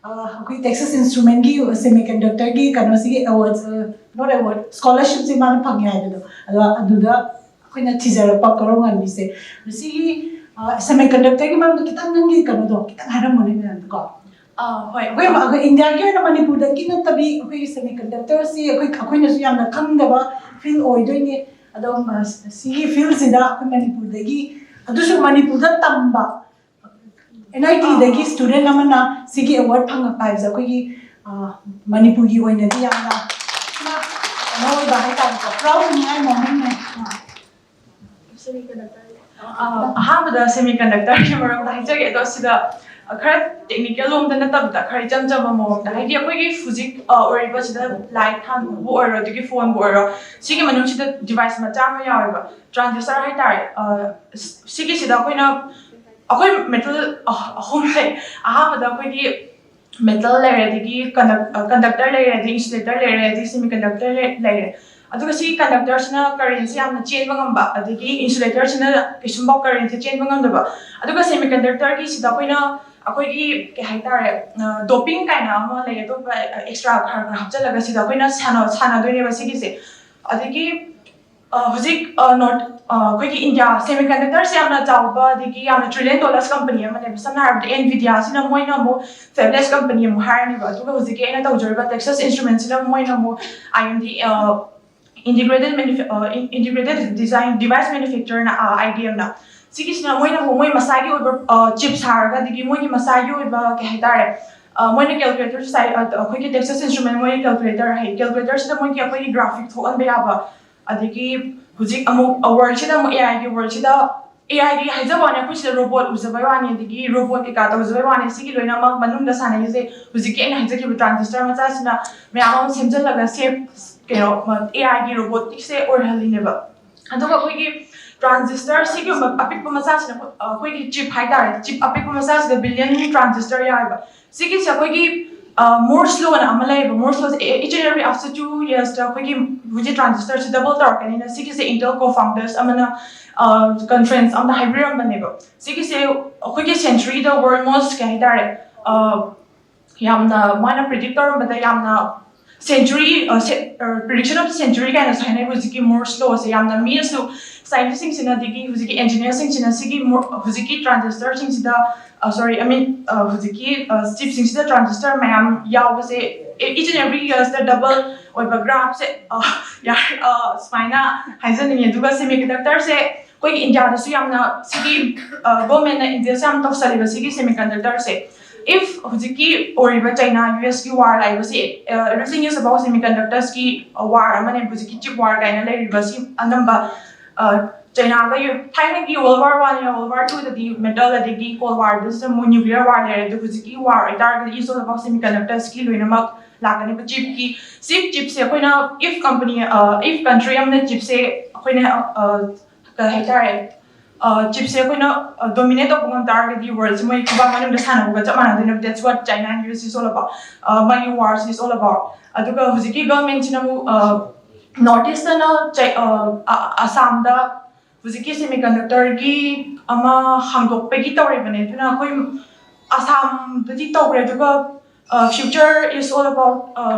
ꯑ, ꯑꯩꯈꯣꯏ ꯇꯦꯛꯁꯥꯁ ꯏꯟꯁꯇ꯭ꯔꯨꯃꯦꯟꯒꯤ ꯁꯦꯃꯤ ꯀꯟꯗꯛꯇꯔꯒꯤ ꯀꯩꯅꯣꯁꯤꯒꯤ ꯑꯦꯋꯥꯔꯗ, ꯅꯣꯠ ꯑꯦꯋꯥꯔꯗ, ꯁ꯭ꯀꯣꯂꯔꯁꯤꯞꯁꯦ ꯃꯥꯅ ꯐꯪꯉꯦ ꯍꯥꯏꯕꯗꯣ꯫ ꯑꯗꯣ ꯑꯗꯨꯗ ꯑꯩꯈꯣꯏꯅ ꯊꯤꯖꯔꯛꯄ ꯀꯣꯔꯧꯉꯥꯟꯕꯤꯁꯦ꯫ ꯃꯁꯤꯒꯤ ꯁꯦꯃꯤ ꯀꯟꯗꯛꯇꯔꯒꯤ ꯃꯔꯝꯗ ꯈꯤꯇꯪ ꯅꯪꯒꯤ ꯀꯩꯅꯣꯗꯣ ꯈꯤꯇꯪ ꯍꯥꯏꯔꯝꯃꯨꯅꯦ ꯃꯌꯥꯝꯗꯀꯣ꯫ ꯑꯥ, ꯍꯣꯏ꯫ ꯑꯩꯈꯣꯏ ꯃ- ꯑꯩꯈꯣꯏ ꯏꯟꯗꯤꯌꯥꯒꯤ ꯑꯣꯏꯅ ꯃꯅꯤꯄꯨꯔꯗꯒꯤ ꯅꯠꯇꯕꯤ ꯑꯩꯈꯣꯏꯒꯤ ꯁꯦꯃꯤ ꯀꯟꯗꯛꯇꯔꯁꯤ ꯑꯩꯈꯣꯏ ꯑꯩꯈꯣꯏꯅꯁꯨ ꯌꯥꯝꯅ ꯈꯪꯗꯕ ꯐꯤꯜ ꯑꯣꯏꯗꯣꯏꯅꯦ꯫ ꯑꯗꯣ ꯃ- ꯁꯤꯒꯤ ꯐꯤꯜꯁꯤꯗ ꯑꯩꯈꯣꯏ ꯃꯅꯤꯄꯨꯔꯗꯒꯤ, ꯑꯗꯨꯁꯨ ꯃꯅꯤꯄꯨꯔꯗ ꯇꯝꯕ ꯑꯦꯟ ꯑꯥꯏ ꯇꯤꯗꯒꯤ ꯁ꯭ꯇꯨꯗꯦꯟ ꯑꯃꯅ ꯁꯤꯒꯤ ꯑꯦꯋꯥꯔꯗ ꯐꯪꯉꯛꯄ ꯍꯥꯏꯕꯁꯦ ꯑꯩꯈꯣꯏꯒꯤ ꯑ, ꯃꯅꯤꯄꯨꯔꯒꯤ ꯑꯣꯏꯅꯗꯤ ꯌꯥꯝꯅ ꯀꯩꯅꯣ ꯑꯣꯏꯕ ꯍꯥꯏꯇꯥꯔꯦꯀꯣ, ꯄ꯭ꯔꯥꯎꯗ ꯑꯣꯏꯅꯤꯡꯉꯥꯏ ꯃꯣꯃꯦꯟꯅꯦ꯫ ꯑ, ꯑꯍꯥꯟꯕꯗ ꯁꯦꯃꯤ ꯀꯟꯗꯛꯇꯔꯒꯤ ꯃꯔꯝꯗ ꯍꯥꯏꯖꯒꯦ꯫ ꯑꯗꯣ ꯁꯤꯗ ꯈꯔ ꯇꯦꯛꯅꯤꯀꯦꯜ ꯂꯣꯝꯗ ꯅꯠꯇꯕꯗ ꯈꯔ ꯏꯆꯝ ꯆꯝꯕ ꯃꯑꯣꯡꯗ, ꯍꯥꯏꯗꯤ ꯑꯩꯈꯣꯏꯒꯤ ꯍꯧꯖꯤꯛ ꯑ, ꯑꯣꯏꯔꯤꯕꯁꯤꯗ ꯂꯥꯏꯠ ꯊꯥꯟꯕꯕꯨ ꯑꯣꯏꯔꯣ, ꯑꯗꯒꯤ ꯐꯣꯟꯕꯨ ꯑꯣꯏꯔꯣ, ꯁꯤꯒꯤ ꯃꯅꯨꯡꯁꯤꯗ ꯗꯤꯚꯥꯏꯁ ꯃꯆꯥ ꯑꯃ ꯌꯥꯎꯋꯦꯕ, ꯇ꯭ꯔꯥꯟꯖꯤꯁꯇꯔ ꯍꯥꯏꯇꯥꯔꯦ꯫ ꯑ, ꯁꯤꯒꯤꯁꯤꯗ ꯑꯩꯈꯣꯏꯅ ꯑꯩꯈꯣꯏ ꯃꯦꯇꯜ ꯑꯍꯨꯝ ꯂꯩ꯫ ꯑꯍꯥꯟꯕꯗ ꯑꯩꯈꯣꯏꯒꯤ ꯃꯦꯇꯜ ꯂꯩꯔꯦ, ꯑꯗꯒꯤ ꯀꯟꯗꯛꯇꯔ ꯂꯩꯔꯦ, ꯑꯗꯒꯤ ꯏꯟꯁꯨꯂꯦꯇꯔ ꯂꯩꯔꯦ, ꯑꯗꯒꯤ ꯁꯦꯃꯤ ꯀꯟꯗꯛꯇꯔ ꯂꯩꯔꯦ꯫ ꯑꯗꯨꯒ ꯁꯤ ꯀꯟꯗꯛꯇꯔꯁꯤꯅ ꯀꯔꯦꯟꯁꯦ ꯌꯥꯝꯅ ꯆꯦꯟꯕ ꯉꯝꯕ, ꯑꯗꯒꯤ ꯏꯟꯁꯨꯂꯦꯇꯔꯁꯤꯅ ꯀꯩꯁꯨꯝꯐꯥꯎ ꯀꯔꯦꯟꯁꯦ ꯆꯦꯟꯕ ꯉꯝꯗꯕ꯫ ꯑꯗꯨꯒ ꯁꯦꯃꯤ ꯀꯟꯗꯛꯇꯔꯒꯤꯁꯤꯗ ꯑꯩꯈꯣꯏꯅ ꯑꯩꯈꯣꯏꯒꯤ ꯀꯩ ꯍꯥꯏꯇꯥꯔꯦ, ꯗꯣꯄꯤꯡ ꯀꯥꯏꯅ ꯑꯃ ꯂꯩ, ꯑꯇꯣꯞꯄ ꯑꯦꯛꯁꯇ꯭ꯔꯥ ꯈꯔ ꯈꯔ ꯍꯥꯞꯆꯤꯜꯂꯒ ꯁꯤꯗ ꯑꯩꯈꯣꯏꯅ ꯁꯥꯟꯅ ꯁꯥꯟꯅꯗꯣꯏꯅꯦꯕ ꯁꯤꯒꯤꯁꯦ꯫ ꯑꯗꯒꯤ ꯑ, ꯍꯧꯖꯤꯛ ꯑ, ꯅꯣꯔꯠ ꯑꯩꯈꯣꯏꯒꯤ ꯏꯟꯗꯤꯌꯥ ꯁꯦꯃꯤ ꯀꯟꯗꯛꯇꯔꯁꯦ ꯌꯥꯝꯅ ꯆꯥꯎꯕ ꯑꯗꯒꯤ ꯌꯥꯝꯅ ꯇ꯭ꯔꯤꯂꯤꯌꯟ ꯗꯣꯂꯔꯁ ꯀꯝꯄꯅꯤ ꯑꯃꯅꯦꯕ꯫ ꯁꯝꯅ ꯍꯥꯏꯔꯕꯗ ꯑꯦꯟꯚꯤꯗꯤꯌꯥꯁꯤꯅ ꯃꯣꯏꯅ ꯑꯃꯨꯛ ꯐꯦꯕꯂꯦꯁ ꯀꯝꯄꯅꯤ ꯑꯃꯨꯛ ꯍꯥꯏꯔꯅꯦꯕ꯫ ꯑꯗꯨꯒ ꯍꯧꯖꯤꯛꯀꯤ ꯑꯩꯅ ꯇꯧꯖꯔꯤꯕ ꯇꯦꯛꯁꯥꯁ ꯏꯟꯁꯇ꯭ꯔꯨꯃꯦꯟꯁꯤꯅ ꯃꯣꯏꯅ ꯑꯃꯨꯛ ꯑꯥꯏ ꯑꯦꯝ ꯗꯤ, ꯏꯟꯇꯤꯒ꯭ꯔꯦꯇꯦꯠ ꯃꯦꯅꯨꯐꯦ ꯏꯟꯇꯤꯒ꯭ꯔꯦꯇꯦꯠ ꯗꯤꯖꯥꯏꯟ ꯗꯤꯚꯥꯏꯁ ꯃꯦꯅꯨꯐꯦꯛꯆꯔꯅ, ꯑꯥꯏ ꯗꯤ ꯑꯦꯝꯅ꯫ ꯁꯤꯒꯤꯁꯤꯅ ꯃꯣꯏꯅ ꯑꯃꯨꯛ ꯃꯣꯏ ꯃꯁꯥꯒꯤ ꯑꯣꯏꯕ ꯆꯤꯞ ꯁꯥꯔꯒ, ꯑꯗꯒꯤ ꯃꯣꯏꯒꯤ ꯃꯁꯥꯒꯤ ꯑꯣꯏꯕ ꯀꯩ ꯍꯥꯏꯇꯥꯔꯦ, ꯃꯣꯏꯅ ꯀꯦꯜꯀꯨꯂꯦꯇꯔ, ꯑꯩꯈꯣꯏꯒꯤ ꯇꯦꯛꯁꯥꯁ ꯏꯟꯁꯇ꯭ꯔꯨꯃꯦꯟ ꯃꯣꯏꯒꯤ ꯀꯦꯜꯀꯨꯂꯦꯇꯔ ꯍꯥꯏ, ꯀꯦꯜꯀꯨꯂꯦꯇꯔꯁꯤꯗ ꯃꯣꯏꯒꯤ ꯑꯩꯈꯣꯏꯒꯤ ꯒ꯭ꯔꯥꯐꯤꯛ ꯊꯣꯛꯍꯟꯕ ꯌꯥꯕ, ꯑꯗꯒꯤ ꯍꯧꯖꯤꯛ ꯑꯃꯨꯛ ꯋꯥꯔꯜꯁꯤꯗ ꯑꯃꯨꯛ ꯑꯦ ꯑꯥꯏꯒꯤ ꯋꯥꯔꯜꯁꯤꯗ, ꯑꯦ ꯑꯥꯏꯒꯤ ꯍꯥꯏꯖꯕ ꯋꯥꯅꯤ, ꯑꯩꯈꯣꯏ ꯁꯤꯗ ꯔꯣꯕꯣꯠ ꯎꯖꯕꯩ ꯋꯥꯅꯤ, ꯑꯗꯒꯤ ꯔꯣꯕꯣꯠ ꯀꯩꯀꯥ ꯇꯧꯖꯕꯩ ꯋꯥꯅꯤ꯫ ꯁꯤꯒꯤ ꯂꯣꯏꯅꯃꯛ ꯃꯅꯨꯡꯗ ꯁꯥꯟꯅꯔꯤꯁꯦ ꯍꯧꯖꯤꯛꯀꯤ ꯑꯩꯅ ꯍꯥꯏꯖꯈꯤꯕ ꯇ꯭ꯔꯥꯟꯖꯤꯁꯇꯔ ꯃꯆꯥꯁꯤꯅ ꯃꯌꯥꯝ ꯑꯃ ꯁꯦꯝꯖꯤꯜꯂꯒ ꯁꯦꯝ ꯀꯩꯅꯣ ꯑꯦ ꯑꯥꯏꯒꯤ ꯔꯣꯕꯣꯠꯁꯦ ꯑꯣꯏꯍꯜꯂꯤꯅꯦꯕ꯫ ꯑꯗꯨꯒ ꯑꯩꯈꯣꯏꯒꯤ ꯇ꯭ꯔꯥꯟꯖꯤꯁꯇꯔ ꯁꯤꯒꯨꯝꯕ ꯑꯄꯤꯛꯄ ꯃꯆꯥꯁꯤꯅ ꯑꯩꯈꯣꯏꯒꯤ ꯆꯤꯞ ꯍꯥꯏꯇꯥꯔꯦ, ꯆꯤꯞ ꯑꯄꯤꯛꯄ ꯃꯆꯥꯁꯤꯗ ꯕꯤꯂꯤꯌꯟ ꯇ꯭ꯔꯥꯟꯖꯤꯁꯇꯔ ꯌꯥꯎꯋꯦꯕ꯫ ꯁꯤꯒꯤꯁꯦ ꯑꯩꯈꯣꯏꯒꯤ ꯃꯣꯔꯁ ꯂꯣꯅ ꯑꯃ ꯂꯩꯌꯦꯕ꯫ ꯃꯣꯔꯁ ꯂꯣꯁꯦ each and every after two yearsꯇ ꯑꯩꯈꯣꯏꯒꯤ ꯍꯧꯖꯤꯛ ꯇ꯭ꯔꯥꯟꯖꯤꯁꯇꯔꯁꯦ ꯗꯕꯜ ꯇꯧꯔꯛꯀꯅꯤꯅ, ꯁꯤꯒꯤꯁꯦ ꯏꯟꯇꯦꯜ ꯀꯣ ꯐꯥꯎꯟꯗꯔꯁ ꯑꯃꯅ ꯀꯟꯐ꯭ꯔꯦꯟꯁ ꯑꯃꯗ ꯍꯥꯏꯕꯤꯔꯝꯕꯅꯦꯕ꯫ ꯁꯤꯒꯤꯁꯦ ꯑꯩꯈꯣꯏꯒꯤ ꯁꯦꯟꯆꯨꯔꯤꯗ ꯋꯥꯔꯜ ꯃꯣꯁ ꯀꯩ ꯍꯥꯏꯇꯥꯔꯦ, ꯌꯥꯝꯅ ꯃꯥꯅ ꯄ꯭ꯔꯤꯗꯤꯛ ꯇꯧꯔꯝꯕꯗ ꯌꯥꯝꯅ century, prediction of the century ꯀꯥꯏꯅꯁꯨ ꯍꯥꯏꯅꯩ꯫ ꯍꯧꯖꯤꯛꯀꯤ ꯃꯣꯔꯁ ꯂꯣꯁꯦ ꯌꯥꯝꯅ ꯃꯤꯅꯁꯨ, ꯁꯥꯏꯟꯇꯤꯁꯁꯤꯡꯁꯤꯅ ꯑꯗꯒꯤ ꯍꯧꯖꯤꯛꯀꯤ ꯏꯟꯖꯤꯅꯤꯌꯔꯁꯤꯡꯁꯤꯅ ꯁꯤꯒꯤ ꯍꯧꯖꯤꯛꯀꯤ ꯇ꯭ꯔꯥꯟꯖꯤꯁꯇꯔꯁꯤꯡꯁꯤꯗ, ꯁꯣꯔꯤ, ꯑꯥꯏ ꯃꯤꯟ, ꯍꯧꯖꯤꯛꯀꯤ ꯆꯤꯞꯁꯤꯡꯁꯤꯗ ꯇ꯭ꯔꯥꯟꯖꯤꯁꯇꯔ ꯃꯌꯥꯝ ꯌꯥꯎꯕꯁꯦ, each and every yearsꯇ ꯗꯕꯜ ꯑꯣꯏꯕ ꯒ꯭ꯔꯥꯐꯁꯦ ꯁꯨꯃꯥꯏꯅ ꯍꯥꯏꯖꯅꯤꯡꯉꯤ꯫ ꯑꯗꯨꯒ ꯁꯦꯃꯤ ꯀꯟꯗꯛꯇꯔꯁꯦ ꯑꯩꯈꯣꯏꯒꯤ ꯏꯟꯗꯤꯌꯥꯗꯁꯨ ꯌꯥꯝꯅ ꯁꯤꯒꯤ ꯒꯣꯔꯃꯦꯟꯅ ꯏꯟꯗꯤꯌꯥꯁꯦ ꯌꯥꯝ ꯇꯧꯁꯜꯂꯤꯕ ꯁꯤꯒꯤ ꯁꯦꯃꯤ ꯀꯟꯗꯛꯇꯔꯁꯦ꯫ If ꯍꯧꯖꯤꯛꯀꯤ ꯑꯣꯏꯔꯤꯕ ꯆꯩꯅꯥ ꯌꯨ ꯑꯦꯁꯀꯤ ꯋꯥꯔ ꯍꯥꯏꯕꯁꯤ, everything is about semiconductorsꯀꯤ ꯋꯥꯔ ꯑꯃꯅꯦ꯫ ꯍꯧꯖꯤꯛꯀꯤ ꯆꯤꯞ ꯋꯥꯔ ꯀꯥꯏꯅ ꯂꯩꯔꯤꯕꯁꯤ ꯑꯅꯝꯕ ꯆꯩꯅꯥꯒ ꯊꯥꯏꯅꯒꯤ world war one, world war ꯇꯨꯗꯗꯤ ꯃꯦꯇꯜ, ꯑꯗꯒꯤ ꯀꯣꯜ ꯋꯥꯔꯗꯁꯨ ꯑꯃꯨꯛ ꯅ꯭ꯌꯨꯀ꯭ꯂꯤꯌꯔ ꯋꯥꯔ ꯂꯩꯔꯦ꯫ ꯑꯗꯨ ꯍꯧꯖꯤꯛꯀꯤ ꯋꯥꯔ ꯑꯣꯏꯇꯥꯔꯒꯗꯤ is all about semiconductorsꯀꯤ ꯂꯣꯏꯅꯃꯛ ꯂꯥꯛꯀꯅꯦꯕ꯫ ꯆꯤꯞꯀꯤ, ꯆꯤꯞ ꯆꯤꯞꯁꯦ ꯑꯩꯈꯣꯏꯅ, if company, if country ꯑꯃꯅ ꯆꯤꯞꯁꯦ ꯑꯩꯈꯣꯏꯅ ꯀꯩ ꯍꯥꯏꯇꯥꯔꯦ, ꯆꯤꯞꯁꯦ ꯑꯩꯈꯣꯏꯅ ꯗꯣꯃꯤꯅꯦꯠ ꯇꯧꯕ ꯉꯝ ꯇꯥꯔꯒꯗꯤ ꯋꯥꯔꯜꯁꯦ ꯃꯣꯏ ꯈꯨꯕꯥꯛ ꯃꯅꯨꯡꯗ ꯁꯥꯟꯅꯕꯒ ꯆꯞ ꯃꯥꯟꯅꯗꯣꯏꯅꯦꯕ꯫ That's what China and U S is all about. ꯃꯥꯒꯤ ꯋꯥꯔꯁꯤ is all about. ꯑꯗꯨꯒ ꯍꯧꯖꯤꯛꯀꯤ ꯒꯚꯔꯟꯃꯦꯟꯠꯁꯤꯅ ꯑꯃꯨꯛ ꯅꯣꯔꯠ ꯏꯁꯇꯅ ꯑꯁꯥꯝꯗ ꯍꯧꯖꯤꯛꯀꯤ ꯁꯦꯃꯤ ꯀꯟꯗꯛꯇꯔꯒꯤ ꯑꯃ ꯍꯥꯡꯗꯣꯛꯄꯒꯤ ꯇꯧꯔꯤꯕꯅꯦ꯫ ꯑꯗꯨꯅ ꯑꯩꯈꯣꯏ ꯑꯁꯥꯝꯗꯗꯤ ꯇꯧꯈ꯭ꯔꯦ꯫ ꯑꯗꯨꯒ future is all about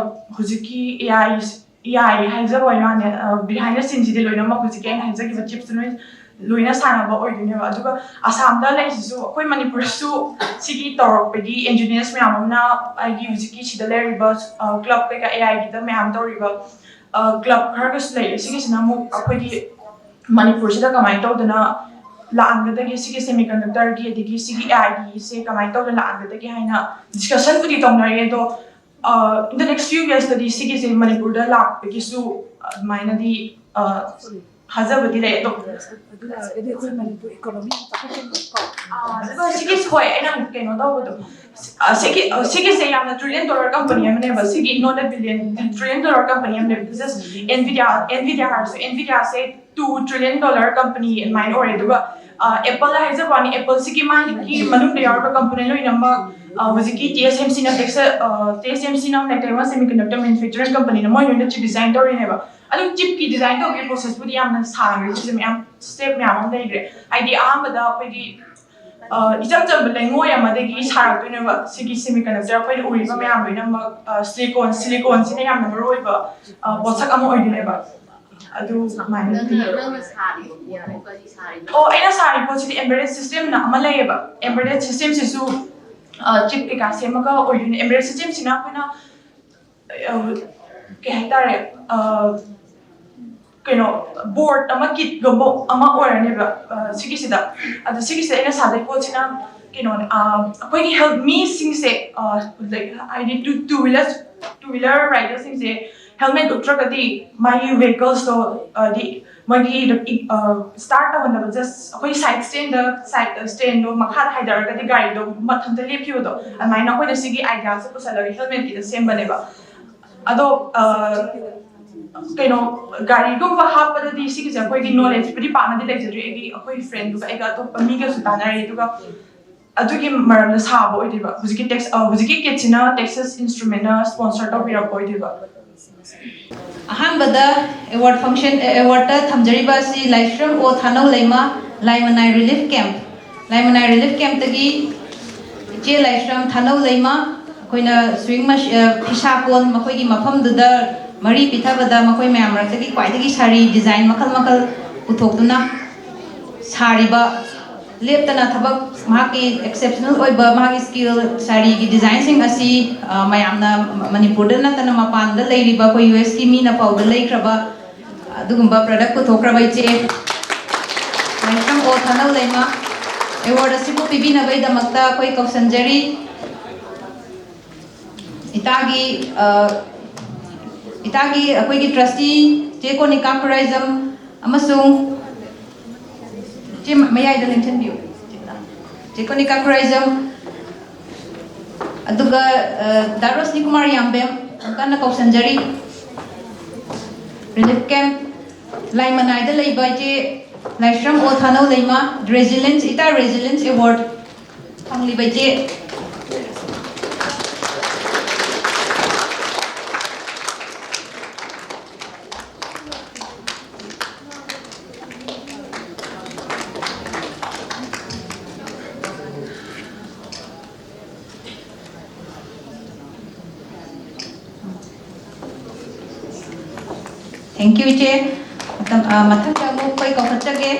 ꯍꯧꯖꯤꯛꯀꯤ A I ꯌꯥꯏ ꯍꯥꯏꯖꯕ ꯋꯥꯅꯦ, behind the sceneꯁꯤꯗꯤ ꯂꯣꯏꯅꯃꯛ ꯍꯧꯖꯤꯛꯀꯤ ꯑꯩꯅ ꯍꯥꯏꯖꯈꯤꯕ ꯆꯤꯞꯁꯇꯨ ꯂꯣꯏ ꯂꯣꯏꯅ ꯁꯥꯟꯅꯕ ꯑꯣꯏꯗꯣꯏꯅꯦꯕ꯫ ꯑꯗꯨꯒ ꯑꯁꯥꯝꯗ ꯂꯩꯔꯤꯁꯤꯁꯨ ꯑꯩꯈꯣꯏ ꯃꯅꯤꯄꯨꯔꯁꯨ ꯁꯤꯒꯤ ꯇꯧꯔꯛꯄꯒꯤ engineers ꯃꯌꯥꯝ ꯑꯃꯅ ꯑꯩꯒꯤ ꯍꯧꯖꯤꯛꯀꯤ ꯁꯤꯗ ꯂꯩꯔꯤꯕ club ꯀꯩꯀꯥ AIꯒꯤꯗ ꯃꯌꯥꯝ ꯇꯧꯔꯤꯕ club ꯈꯔꯒꯁꯨ ꯂꯩꯔꯦ꯫ ꯁꯤꯒꯤꯁꯤꯅ ꯑꯃꯨꯛ ꯑꯩꯈꯣꯏꯒꯤ ꯃꯅꯤꯄꯨꯔꯁꯤꯗ ꯀꯃꯥꯏꯅ ꯇꯧꯗꯅ ꯂꯥꯛꯍꯟꯒꯗꯒꯦ, ꯁꯤꯒꯤ semiconductorꯒꯤ ꯑꯗꯒꯤ ꯁꯤꯒꯤ AIꯒꯤꯁꯦ ꯀꯃꯥꯏꯅ ꯇꯧꯗꯅ ꯂꯥꯛꯍꯟꯒꯗꯒꯦ ꯍꯥꯏꯅ discussionꯕꯨꯗꯤ ꯇꯧꯅꯔꯤ꯫ ꯑꯗꯣ in the next few yearsꯇꯗꯤ ꯁꯤꯒꯤꯁꯦ ꯃꯅꯤꯄꯨꯔꯗ ꯂꯥꯛꯄꯒꯤꯁꯨ ꯑꯗꯨꯃꯥꯏꯅꯗꯤ ꯊꯥꯖꯕꯗꯤ ꯂꯩ꯫ ꯑꯗꯣ ꯑꯗꯨ ꯂꯥꯛꯑꯒꯗꯤ ꯑꯩꯈꯣꯏ ꯃꯅꯤꯄꯨꯔ economy ꯌꯥꯝ ꯆꯥꯎꯈꯠꯀꯅꯤꯀꯣ꯫ ꯑꯗꯨꯒ ꯁꯤꯒꯤ ꯍꯣꯏ, ꯑꯩꯅ ꯑꯃꯨꯛ ꯀꯩꯅꯣ ꯇꯧꯕꯗꯣ, ꯁꯤꯒꯤ ꯁꯤꯒꯤꯁꯦ ꯌꯥꯝꯅ trillion dollar company ꯑꯃꯅꯦꯕ꯫ ꯁꯤꯒꯤ not a billion, trillion dollar company ꯑꯃꯅꯦꯕ꯫ This is Nvidia, Nvidia ꯍꯥꯏꯔꯁꯨ, Nvidiaꯁꯦ two trillion dollar company ꯑꯗꯨꯃꯥꯏꯅ ꯑꯣꯏꯔꯦ꯫ ꯑꯗꯨꯒ Apple ꯍꯥꯏꯖꯕ ꯋꯥꯅꯤ, Appleꯁꯤꯒꯤ ꯃꯥꯒꯤ ꯃꯅꯨꯡꯗ ꯌꯥꯎꯔꯤꯕ component ꯂꯣꯏꯅꯃꯛ ꯍꯧꯖꯤꯛꯀꯤ TSMCꯅ, TSMCꯅ ꯇꯦꯛꯁ ꯇꯦꯛꯁ ꯑꯦꯝ ꯁꯤꯅ ꯇꯥꯏꯋꯥꯟ semiconductor manufacturing companyꯅ ꯃꯣꯏ ꯂꯣꯏꯅ chip design ꯇꯧꯔꯤꯅꯦꯕ꯫ ꯑꯗꯨ chipꯀꯤ design ꯇꯧꯕꯒꯤ processꯄꯨꯗꯤ ꯌꯥꯝꯅ ꯁꯥꯡꯈ꯭ꯔꯦ꯫ ꯁꯤꯁꯦ ꯃꯌꯥꯝ step ꯃꯌꯥꯝ ꯑꯃ ꯂꯩꯈ꯭ꯔꯦ꯫ ꯍꯥꯏꯗꯤ ꯑꯍꯥꯟꯕꯗ ꯑꯩꯈꯣꯏꯒꯤ ꯏꯆꯝ ꯆꯝꯕ ꯂꯩꯉꯣꯏ ꯑꯃꯗꯒꯤ ꯁꯥꯔꯛꯇꯣꯏꯅꯦꯕ꯫ ꯁꯤꯒꯤ semiconductor ꯑꯩꯈꯣꯏꯅ ꯎꯔꯤꯕ ꯃꯌꯥꯝ ꯂꯣꯏꯅꯃꯛ silicon, siliconꯁꯤꯅ ꯌꯥꯝꯅ ꯃꯔꯨ ꯑꯣꯏꯕ ꯄꯣꯠꯁꯛ ꯑꯃ ꯑꯣꯏꯗꯣꯏꯅꯦꯕ꯫ ꯑꯗꯨ ꯁꯨꯃꯥꯏꯅ ꯅꯪꯅ ꯅꯪꯅ ꯁꯥꯔꯤꯕ ꯄꯣꯠꯇꯣ ꯀꯔꯤ ꯁꯥꯔꯤꯅꯣ? ꯑꯣ, ꯑꯩꯅ ꯁꯥꯔꯤꯕ ꯄꯣꯠꯁꯤꯗꯤ embedded systemꯅ ꯑꯃ ꯂꯩꯌꯦꯕ꯫ Embedded systemꯁꯤꯁꯨ chip ꯀꯩꯀꯥ ꯁꯦꯝꯃꯒ ꯑꯣꯏꯗꯣꯏꯅꯦ꯫ Embedded systemꯁꯤꯅ ꯑꯩꯈꯣꯏꯅ ꯀꯩ ꯍꯥꯏꯇꯥꯔꯦ, ꯀꯩꯅꯣ, board ꯑꯃ, kitꯒꯨꯝꯕ ꯑꯃ ꯑꯣꯏꯔꯅꯦꯕ ꯁꯤꯒꯤꯁꯤꯗ꯫ ꯑꯗꯣ ꯁꯤꯒꯤꯁꯤꯗ ꯑꯩꯅ ꯁꯥꯗꯣꯏ ꯄꯣꯠꯁꯤꯅ ꯀꯩꯅꯣꯅꯦ, ꯑꯩꯈꯣꯏꯒꯤ health, ꯃꯤꯁꯤꯡꯁꯦ, ꯍꯥꯏꯗꯤ two two wheeler, two wheeler riderꯁꯤꯡꯁꯦ helmet ꯎꯞꯇ꯭ꯔꯒꯗꯤ ꯃꯥꯒꯤ vehiclesꯇꯣ, ꯍꯥꯏꯗꯤ ꯃꯣꯏꯒꯤ start ꯇꯧꯍꯟꯗꯕ, just ꯑꯩꯈꯣꯏ side standꯗ, side standꯗꯣ ꯃꯈꯥꯗ ꯍꯥꯏꯗꯔꯒꯗꯤ ꯒꯥꯔꯤꯗꯣ ꯃꯊꯟꯇ ꯂꯦꯞꯈꯤꯕꯗꯣ, ꯑꯗꯨꯃꯥꯏꯅ ꯑꯩꯈꯣꯏꯅ ꯁꯤꯒꯤ ideaꯁꯦ ꯄꯨꯁꯜꯂꯒ helmetꯀꯤꯗ ꯁꯦꯝꯕꯅꯦꯕ꯫ ꯑꯗꯣ ꯀꯩꯅꯣ, ꯒꯥꯔꯤꯒꯨꯝꯕ ꯍꯥꯞꯄꯗꯗꯤ ꯁꯤꯒꯤꯁꯦ ꯑꯩꯈꯣꯏꯒꯤ knowledgeꯄꯨꯗꯤ ꯄꯥꯛꯅꯗꯤ ꯂꯩꯖꯗ꯭ꯔꯤ꯫ ꯑꯩꯒꯤ ꯑꯩꯈꯣꯏ friendꯗꯨꯒ ꯑꯩꯒ ꯑꯇꯣꯞꯄ ꯃꯤꯒꯁꯨ ꯇꯥꯟꯅꯔꯦ꯫ ꯑꯗꯨꯒ ꯑꯗꯨꯒꯤ ꯃꯔꯝꯗ ꯁꯥꯕ ꯑꯣꯏꯗꯣꯏꯕ꯫ ꯍꯧꯖꯤꯛꯀꯤ ꯇꯦꯛꯁ ꯍꯧꯖꯤꯛꯀꯤ kitꯁꯤꯅ Texas Instrumentꯅ sponsor ꯇꯧꯕꯤꯔꯛꯄ ꯑꯣꯏꯗꯣꯏꯕ꯫ ꯑꯍꯥꯟꯕꯗ award function, awardꯇ ꯊꯝꯖꯔꯤꯕ ꯑꯁꯤ ꯂꯥꯏꯁ꯭ꯔꯝ ꯑꯣ ꯊꯥꯅꯧ ꯂꯩꯃ, ꯂꯥꯏꯃꯅꯥꯏ relief camp, ꯂꯥꯏꯃꯅꯥꯏ relief campꯇꯒꯤ ꯏꯆꯦ ꯂꯥꯏꯁ꯭ꯔꯝ ꯊꯥꯅꯧ ꯂꯩꯃ꯫ ꯑꯩꯈꯣꯏꯅ sewing machine, ꯐꯤꯁꯥ ꯀꯣꯟ ꯃꯈꯣꯏꯒꯤ ꯃꯐꯝꯗꯨꯗ ꯃꯔꯤ ꯄꯤꯊꯕꯗ ꯃꯈꯣꯏ ꯃꯌꯥꯝ ꯃꯔꯛꯇꯒꯤ ꯈ꯭ꯋꯥꯏꯗꯒꯤ ꯁꯥꯔꯤ design ꯃꯈꯜ ꯃꯈꯜ ꯄꯨꯊꯣꯛꯇꯨꯅ ꯁꯥꯔꯤꯕ, ꯂꯦꯞꯇꯅ ꯊꯕꯛ, ꯃꯍꯥꯛꯀꯤ exceptional ꯑꯣꯏꯕ ꯃꯍꯥꯛꯀꯤ skill ꯁꯥꯔꯤꯒꯤ designꯁꯤꯡ ꯑꯁꯤ, ꯑ, ꯃꯌꯥꯝꯅ ꯃꯅꯤꯄꯨꯔꯗ ꯅꯠꯇꯅ ꯃꯄꯥꯟꯗ ꯂꯩꯔꯤꯕ ꯑꯩꯈꯣꯏ ꯌꯨ ꯑꯦꯁꯀꯤ ꯃꯤꯅ ꯐꯥꯎꯕ ꯂꯩꯈ꯭ꯔꯕ ꯑꯗꯨꯒꯨꯝꯕ product ꯄꯨꯊꯣꯛꯈ꯭ꯔꯕ ꯏꯆꯦ ꯂꯥꯏꯁ꯭ꯔꯝ ꯑꯣ ꯊꯥꯅꯧ ꯂꯩꯃ award ꯑꯁꯤꯕꯨ ꯄꯤꯕꯤꯅꯕꯒꯤꯗꯃꯛꯇ ꯑꯩꯈꯣꯏ ꯀꯧꯁꯟꯖꯔꯤ꯫ ꯏꯇꯥꯒꯤ, ꯑ, ꯏꯇꯥꯒꯤ ꯑꯩꯈꯣꯏꯒꯤ trustee ꯆꯦ ꯀꯣꯅꯤꯀꯥ ꯈꯨꯔꯥꯏꯖꯝ ꯑꯃꯁꯨꯡ ꯆꯦ ꯃꯌꯥꯏꯗ ꯂꯦꯡꯁꯤꯟꯕꯤꯌꯨ꯫ ꯆꯦ ꯀꯣꯅꯤꯀꯥ ꯈꯨꯔꯥꯏꯖꯝ, ꯑꯗꯨꯒ, ꯑ, ꯗꯥ ꯔꯣꯁꯅꯤ ꯀꯨꯃꯥꯔ ꯌꯥꯝꯕꯦꯝ ꯑꯃꯨꯛ ꯍꯟꯅ ꯀꯧꯁꯟꯖꯔꯤ꯫ Relief camp ꯂꯥꯏꯃꯅꯥꯏꯗ ꯂꯩꯕ ꯏꯆꯦ ꯂꯥꯏꯁ꯭ꯔꯝ ꯑꯣ ꯊꯥꯅꯧ ꯂꯩꯃ, resilience, ꯏꯇꯥ resilience award ꯐꯪꯂꯤꯕ ꯏꯆꯦ꯫ Thank you, ꯏꯆꯦ꯫ ꯃꯇꯝ, ꯑ, ꯃꯊꯪꯗ ꯑꯃꯨꯛ ꯑꯩꯈꯣꯏ ꯀꯧꯈꯠꯆꯒꯦ꯫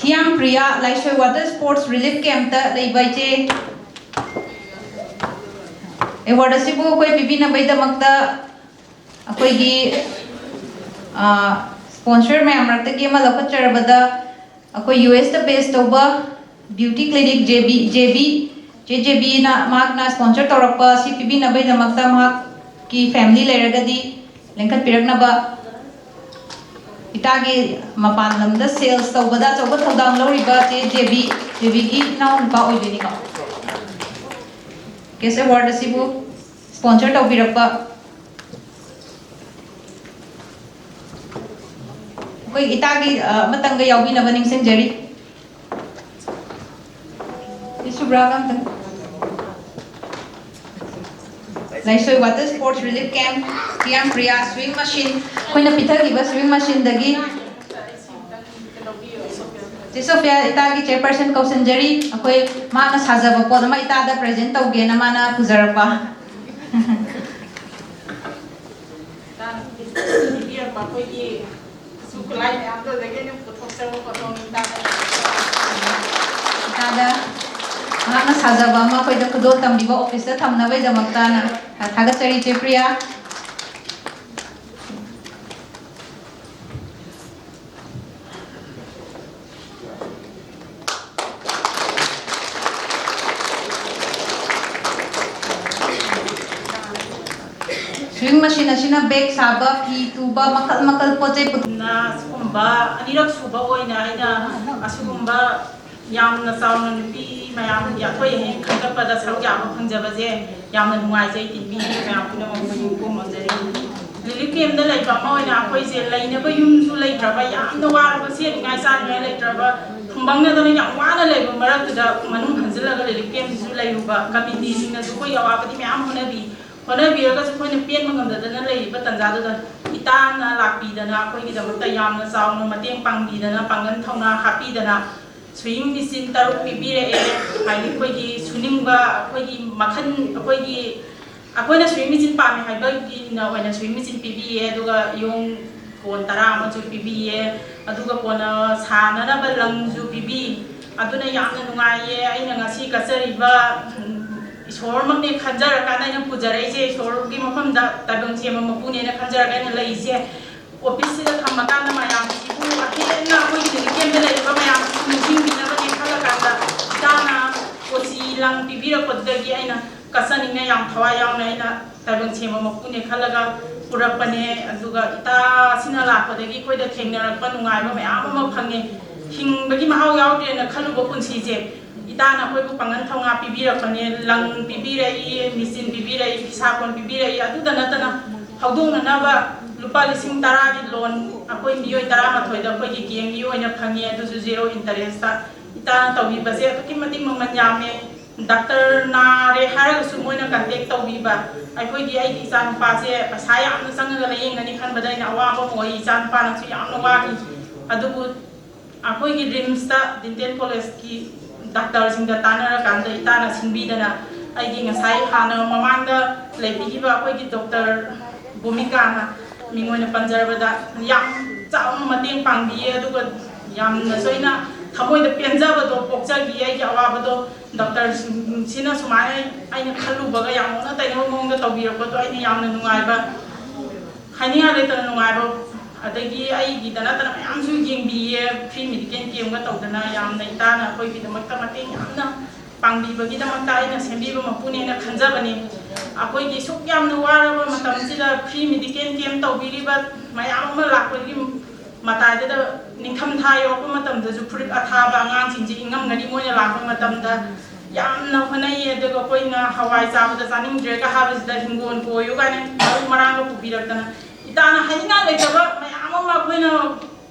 ꯊꯤꯌꯥꯝ ꯄ꯭ꯔꯤꯌꯥ, ꯂꯥꯏꯁꯣꯏ water sports relief campꯇ ꯂꯩꯕ ꯏꯆꯦ꯫ Award ꯑꯁꯤꯕꯨ ꯑꯩꯈꯣꯏ ꯄꯤꯕꯤꯅꯕꯒꯤꯗꯃꯛꯇ ꯑꯩꯈꯣꯏꯒꯤ, ꯑ, sponsor ꯃꯌꯥꯝ ꯃꯔꯛꯇꯒꯤ ꯑꯃ ꯂꯧꯈꯠꯆꯔꯕꯗ ꯑꯩꯈꯣꯏ ꯌꯨ ꯑꯦꯁꯇ base ꯇꯧꯕ beauty clinic J B, J B, ꯆꯦ ꯖꯦ ꯕꯤꯅ ꯃꯍꯥꯛꯅ sponsor ꯇꯧꯔꯛꯄ ꯑꯁꯤ ꯄꯤꯕꯤꯅꯕꯒꯤꯗꯃꯛꯇ ꯃꯍꯥꯛꯀꯤ family ꯂꯩꯔꯒꯗꯤ ꯂꯦꯡꯈꯠꯄꯤꯔꯛꯅꯕ꯫ ꯏꯇꯥꯒꯤ ꯃꯄꯥꯟ ꯂꯝꯗ sales ꯇꯧꯕꯗ ꯑꯆꯧꯕ ꯊꯧꯗꯥꯡ ꯂꯧꯔꯤꯕ ꯆꯦ ꯖꯦ ꯕꯤ, ꯖꯦ ꯕꯤꯒꯤ ꯏꯅꯥꯎꯅꯨꯄꯥ ꯑꯣꯏꯗꯣꯏꯅꯤꯀꯣ꯫ Cash award ꯑꯁꯤꯕꯨ sponsor ꯇꯧꯕꯤꯔꯛꯄ ꯑꯩꯈꯣꯏ ꯏꯇꯥꯒꯤ, ꯑ, ꯑꯃꯇꯪꯒ ꯌꯥꯎꯕꯤꯅꯕ ꯅꯤꯡꯁꯤꯡꯖꯔꯤ꯫ ꯁꯤ ꯁꯨꯕ꯭ꯔꯥꯒ ꯑꯝꯇꯪ꯫ ꯂꯥꯏꯁꯣꯏ water sports relief camp, ꯊꯤꯌꯥꯝ ꯄ꯭ꯔꯤꯌꯥ swing machine, ꯑꯩꯈꯣꯏꯅ ꯄꯤꯊꯈꯤꯕ swing machineꯗꯒꯤ꯫ ꯆꯦ ꯁꯣꯐꯤꯌꯥ, ꯏꯇꯥꯒꯤ chairperson ꯀꯧꯁꯤꯟꯖꯔꯤ꯫ ꯑꯩꯈꯣꯏ ꯃꯥꯅ ꯁꯥꯖꯕ ꯄꯣꯠ ꯑꯃ ꯏꯇꯥꯗ present ꯇꯧꯒꯦꯅ ꯃꯥꯅ ꯄꯨꯖꯔꯛꯄ꯫ ꯄꯤꯕꯤꯔꯛꯄ ꯑꯩꯈꯣꯏꯒꯤ ꯈꯨꯠꯁꯨ ꯈꯨꯠꯂꯥꯏ ꯃꯌꯥꯝꯗꯨꯗꯒꯤ ꯑꯩꯅ ꯄꯨꯊꯣꯛꯆꯕ ꯄꯣꯠꯂꯝꯅꯤ꯫ ꯏꯇꯥꯗ ꯃꯍꯥꯛꯅ ꯁꯥꯖꯕ ꯑꯃ ꯑꯩꯈꯣꯏꯗ ꯈꯨꯗꯣꯜ ꯇꯝꯕꯤꯕ ꯑꯣꯐꯤꯁꯇ ꯊꯝꯅꯕꯒꯤꯗꯃꯛꯇꯅ ꯊꯥꯒꯠꯆꯔꯤ, ꯏꯆꯦ ꯄ꯭ꯔꯤꯌꯥ꯫ ꯁ꯭ꯋꯤꯡ ꯃꯦꯆꯤꯟ ꯑꯁꯤꯅ ꯕꯦꯒ ꯁꯥꯕ, ꯐꯤ ꯇꯨꯕ, ꯃꯈꯜ ꯃꯈꯜ ꯄꯣꯠ ꯆꯩ ꯄꯨ- ꯅ ꯑꯁꯤꯒꯨꯝꯕ ꯑꯅꯤꯔꯛ ꯁꯨꯕ ꯑꯣꯏꯅ ꯑꯩꯅ ꯑꯁꯤꯒꯨꯝꯕ ꯌꯥꯝꯅ ꯆꯥꯎꯅ ꯅꯨꯄꯤ ꯃꯌꯥꯝꯒꯤ ꯑꯊꯣꯏ ꯑꯍꯦꯟ ꯈꯟꯒꯠꯄꯗ ꯁꯔꯨꯛ ꯌꯥꯕ ꯐꯪꯖꯕꯁꯦ ꯌꯥꯝꯅ ꯅꯨꯡꯉꯥꯏꯖꯩ꯫ ꯇꯤꯚꯤ ꯃꯌꯥꯝ ꯄꯨꯝꯅꯃꯛꯄꯨ ꯌꯨꯝ ꯀꯨꯝ ꯃꯣꯟꯖꯔꯤ꯫ ꯔꯤꯂꯤꯐ ꯀꯦꯝꯗ ꯂꯩꯕ ꯑꯃ ꯑꯣꯏꯅ ꯑꯩꯈꯣꯏꯁꯦ ꯂꯩꯅꯕ ꯌꯨꯝꯁꯨ ꯂꯩꯇ꯭ꯔꯕ, ꯌꯥꯝꯅ ꯋꯥꯔꯕ, ꯁꯦꯠꯅꯤꯡꯉꯥꯏ ꯆꯥꯅꯤꯡꯉꯥꯏ ꯂꯩꯇ꯭ꯔꯕ, ꯊꯨꯝꯕꯪꯅꯗꯅ ꯌꯥꯝ ꯋꯥꯅ ꯂꯩꯕ ꯃꯔꯛꯇꯨꯗ ꯃꯅꯨꯡ ꯍꯟꯖꯤꯜꯂꯒ ꯔꯤꯂꯤꯐ ꯀꯦꯝꯁꯤꯁꯨ ꯂꯩꯔꯨꯕ ꯀꯃꯤꯇꯤꯁꯤꯡꯅꯁꯨ ꯑꯩꯈꯣꯏꯒꯤ ꯑꯋꯥꯕꯗꯤ ꯃꯌꯥꯝ ꯍꯣꯠꯅꯕꯤ꯫ ꯍꯣꯠꯅꯕꯤꯔꯒꯁꯨ ꯑꯩꯈꯣꯏꯅ ꯄꯦꯟꯕ ꯉꯝꯗꯗꯅ ꯂꯩꯔꯤꯕ ꯇꯥꯟꯖꯥꯗꯨꯗ ꯏꯇꯥꯅ ꯂꯥꯛꯄꯤꯗꯅ ꯑꯩꯈꯣꯏꯒꯤꯗꯃꯛꯇ ꯌꯥꯝꯅ ꯆꯥꯎꯅ ꯃꯇꯦꯡ ꯄꯥꯡꯕꯤꯗꯅ, ꯄꯥꯡꯒꯜ ꯊꯧꯅꯥ ꯍꯥꯞꯄꯤꯗꯅ, ꯁ꯭ꯋꯤꯡ ꯃꯦꯆꯤꯟ ꯇꯔꯨꯛ ꯄꯤꯕꯤꯔꯛꯑꯦ꯫ ꯍꯥꯏꯗꯤ ꯑꯩꯈꯣꯏꯒꯤ ꯁꯨꯅꯤꯡꯕ, ꯑꯩꯈꯣꯏꯒꯤ ꯃꯈꯜ, ꯑꯩꯈꯣꯏꯒꯤ, ꯑꯩꯈꯣꯏꯅ ꯁ꯭ꯋꯤꯡ ꯃꯦꯆꯤꯟ ꯄꯥꯝꯃꯦ ꯍꯥꯏꯕꯒꯤꯅ ꯑꯣꯏꯅ ꯁ꯭ꯋꯤꯡ ꯃꯦꯆꯤꯟ ꯄꯤꯕꯤꯌꯦ꯫ ꯑꯗꯨꯒ ꯌꯣꯡ ꯀꯣꯟ ꯇꯔꯥ ꯑꯃꯁꯨ ꯄꯤꯕꯤꯌꯦ꯫ ꯑꯗꯨꯒ ꯀꯣꯟꯅ ꯁꯥꯅꯅꯕ ꯂꯪꯁꯨ ꯄꯤꯕꯤ꯫ ꯑꯗꯨꯅ ꯌꯥꯝꯅ ꯅꯨꯡꯉꯥꯏꯌꯦ꯫ ꯑꯩꯅ ꯉꯁꯤ ꯀꯠꯆꯔꯤꯕ, ꯎꯝ, ꯏꯁꯣꯔꯃꯛꯅꯦ ꯈꯟꯖꯔꯀꯥꯟꯗ ꯑꯩꯅ ꯄꯨꯖꯔꯛꯏꯁꯦ, ꯏꯁꯣꯔꯒꯤ ꯃꯐꯝꯗ ꯇꯥꯏꯕꯪ ꯁꯦꯝꯕ ꯃꯄꯨꯅꯦꯅ ꯈꯟꯖꯔꯒ ꯑꯩꯅ ꯂꯩꯁꯦ ꯑꯣꯐꯤꯁꯁꯤꯗ ꯊꯝꯃꯀꯥꯟꯗ ꯃꯌꯥꯝꯁꯤꯕꯨ, ꯑꯍꯦꯟꯅ ꯑꯩꯈꯣꯏꯒꯤ ꯔꯤꯂꯤꯐ ꯀꯦꯝꯞꯇ ꯂꯩꯔꯤꯕ ꯃꯌꯥꯝꯁꯤꯕꯨ ꯅꯤꯡꯁꯤꯡꯕꯤꯅꯕꯅꯦ ꯈꯜꯂꯀꯥꯟꯗ ꯏꯇꯥꯅ ꯀꯣꯆꯤ ꯂꯪ ꯄꯤꯕꯤꯔꯛꯄꯗꯨꯗꯒꯤ ꯑꯩꯅ ꯀꯠꯆꯅꯤꯡꯉꯥꯏ ꯌꯥꯝ ꯊꯋꯥꯏ ꯌꯥꯎꯅ ꯑꯩꯅ ꯇꯥꯏꯕꯪ ꯁꯦꯝꯕ ꯃꯄꯨꯅꯦ ꯈꯜꯂꯒ ꯄꯨꯔꯛꯄꯅꯦ꯫ ꯑꯗꯨꯒ ꯏꯇꯥꯁꯤꯅ ꯂꯥꯛꯄꯗꯒꯤ ꯑꯩꯈꯣꯏꯗ ꯊꯦꯡꯅꯔꯛꯄ ꯅꯨꯡꯉꯥꯏꯕ ꯃꯌꯥꯝ ꯑꯃ ꯐꯪꯉꯦ꯫ ꯍꯤꯡꯕꯒꯤ ꯃꯍꯥꯎ ꯌꯥꯎꯗ꯭ꯔꯦꯅ ꯈꯜꯂꯨꯕ ꯄꯨꯟꯁꯤꯁꯦ ꯏꯇꯥꯅ ꯑꯩꯈꯣꯏꯕꯨ ꯄꯥꯡꯒꯜ ꯊꯧꯅꯥ ꯄꯤꯕꯤꯔꯛꯄꯅꯦ꯫ ꯂꯪ ꯄꯤꯕꯤꯔꯛꯏ, ꯃꯦꯆꯤꯟ ꯄꯤꯕꯤꯔꯛꯏ, ꯐꯤꯁꯥꯀꯣꯟ ꯄꯤꯕꯤꯔꯛꯏ꯫ ꯑꯗꯨꯗ ꯅꯠꯇꯅ ꯍꯧꯗꯣꯛꯅꯅꯕ ꯂꯨꯄꯥ ꯂꯤꯁꯤꯡ ꯇꯔꯥꯒꯤ ꯂꯣꯟ ꯑꯩꯈꯣꯏ ꯃꯤꯑꯣꯏ ꯇꯔꯥꯃꯥꯊꯣꯏꯗ ꯑꯩꯈꯣꯏꯒꯤ ꯀꯦꯝꯒꯤ ꯑꯣꯏꯅ ꯐꯪꯉꯤ, ꯑꯗꯨꯁꯨ ꯖꯦꯔꯣ ꯏꯟꯇꯔꯦꯁꯇ꯫ ꯏꯇꯥꯅ ꯇꯧꯕꯤꯕꯁꯦ ꯑꯗꯨꯛꯀꯤ ꯃꯇꯤꯛ ꯃꯃꯜ ꯌꯥꯝꯃꯦ꯫ ꯗꯥꯛꯇꯔ ꯅꯥꯔꯦ ꯍꯥꯏꯔꯒꯁꯨ ꯃꯣꯏꯅ ꯀꯟꯇꯦꯛ ꯇꯧꯕꯤꯕ꯫ ꯑꯩꯈꯣꯏꯒꯤ, ꯑꯩꯒꯤ ꯏꯆꯥꯅꯨꯄꯥꯁꯦ ꯄꯩꯁꯥ ꯌꯥꯝꯅ ꯆꯪꯉꯒ ꯂꯥꯌꯦꯡꯒꯅꯤ ꯈꯟꯕꯗ ꯑꯩꯅ ꯑꯋꯥꯕ ꯑꯃ ꯑꯣꯏ, ꯏꯆꯥꯅꯨꯄꯥꯅꯁꯨ ꯌꯥꯝꯅ ꯋꯥꯈꯤ꯫ ꯑꯗꯨꯕꯨ ꯑꯩꯈꯣꯏꯒꯤ ꯔꯤꯝꯁꯇ ꯗꯦꯟꯇꯦꯜ ꯀꯣꯂꯦꯖꯀꯤ ꯗꯥꯛꯇꯔꯁꯤꯡꯗ ꯇꯥꯟꯅꯔꯀꯥꯟꯗ ꯏꯇꯥꯅ ꯁꯤꯟꯕꯤꯗꯅ ꯑꯩꯒꯤ ꯉꯁꯥꯏ ꯍꯥꯟꯅ ꯃꯃꯥꯡꯗ ꯂꯩꯕꯤꯈꯤꯕ ꯑꯩꯈꯣꯏꯒꯤ ꯗꯣꯛꯇꯔ ꯚꯨꯃꯤꯀꯥꯅ ꯃꯤꯡ ꯑꯣꯏꯅ ꯄꯟꯖꯔꯕꯗ ꯌꯥꯝ ꯆꯥꯎꯅ ꯃꯇꯦꯡ ꯄꯥꯡꯕꯤꯌꯦ꯫ ꯑꯗꯨꯒ ꯌꯥꯝꯅꯁꯨ ꯑꯩꯅ ꯊꯃꯣꯏꯗ ꯄꯦꯟꯖꯕꯗꯣ ꯄꯣꯛꯆꯈꯤ꯫ ꯑꯩꯒꯤ ꯑꯋꯥꯕꯗꯣ ꯗꯣꯛꯇꯔꯁꯤꯡꯁꯤꯅ ꯁꯨꯃꯥꯏꯅ ꯑꯩꯅ ꯈꯜꯂꯨꯕꯒ ꯌꯥꯝ ꯑꯣꯟꯅ ꯇꯩꯅꯕ ꯃꯑꯣꯡꯗ ꯇꯧꯕꯤꯔꯛꯄꯗꯣ ꯑꯩꯅ ꯌꯥꯝꯅ ꯅꯨꯡꯉꯥꯏꯕ, ꯍꯥꯏꯅꯤꯡꯉꯥꯏ ꯂꯩꯇꯅ ꯅꯨꯡꯉꯥꯏꯕ꯫ ꯑꯗꯒꯤ ꯑꯩꯒꯤꯗ ꯅꯠꯇꯅ ꯃꯌꯥꯝꯁꯨ ꯌꯦꯡꯕꯤꯌꯦ꯫ ꯐ꯭ꯔꯤ ꯃꯦꯗꯤꯀꯦꯜ ꯀꯦꯝꯒ ꯇꯧꯗꯅ ꯌꯥꯝꯅ ꯏꯇꯥꯅ ꯑꯩꯈꯣꯏꯒꯤꯗꯃꯛꯇ ꯃꯇꯦꯡ ꯌꯥꯝꯅ ꯄꯥꯡꯕꯤꯕꯒꯤꯗꯃꯛꯇ ꯑꯩꯅ ꯁꯦꯝꯕꯤꯕ ꯃꯄꯨꯅꯦꯅ ꯈꯟꯖꯕꯅꯤ꯫ ꯑꯩꯈꯣꯏꯒꯤ ꯁꯨꯛ ꯌꯥꯝꯅ ꯋꯥꯔꯕ ꯃꯇꯝꯁꯤꯗ ꯐ꯭ꯔꯤ ꯃꯦꯗꯤꯀꯦꯜ ꯀꯦꯝ ꯇꯧꯕꯤꯔꯤꯕ ꯃꯌꯥꯝ ꯑꯃ ꯂꯥꯛꯄꯒꯤ ꯃꯇꯥꯏꯗꯨꯗ, ꯅꯤꯡꯊꯝꯊꯥ ꯌꯧꯔꯛꯄ ꯃꯇꯝꯗꯁꯨ ꯐꯨꯔꯤꯠ ꯑꯊꯥꯕ ꯑꯉꯥꯡꯁꯤꯡꯁꯦ ꯏꯪꯉꯝꯒꯅꯤ꯫ ꯃꯣꯏꯅ ꯂꯥꯛꯄ ꯃꯇꯝꯗ ꯌꯥꯝꯅ ꯍꯣꯠꯅꯩꯌꯦ꯫ ꯑꯗꯨꯒ ꯑꯩꯈꯣꯏꯅ ꯍꯋꯥꯏ ꯆꯥꯕꯗ ꯆꯥꯅꯤꯡꯗ꯭ꯔꯦꯒ ꯍꯥꯏꯕꯁꯤꯗ ꯍꯤꯡꯒꯣꯜ ꯀꯣꯏꯌꯨ ꯀꯥꯏꯅ ꯃꯔꯨ ꯃꯔꯥꯡꯒ ꯄꯨꯕꯤꯔꯛꯇꯅ, ꯏꯇꯥꯅ ꯍꯥꯏꯅꯤꯡꯉꯥꯏ ꯂꯩꯇꯕ ꯃꯌꯥꯝ ꯑꯃ ꯑꯩꯈꯣꯏꯅ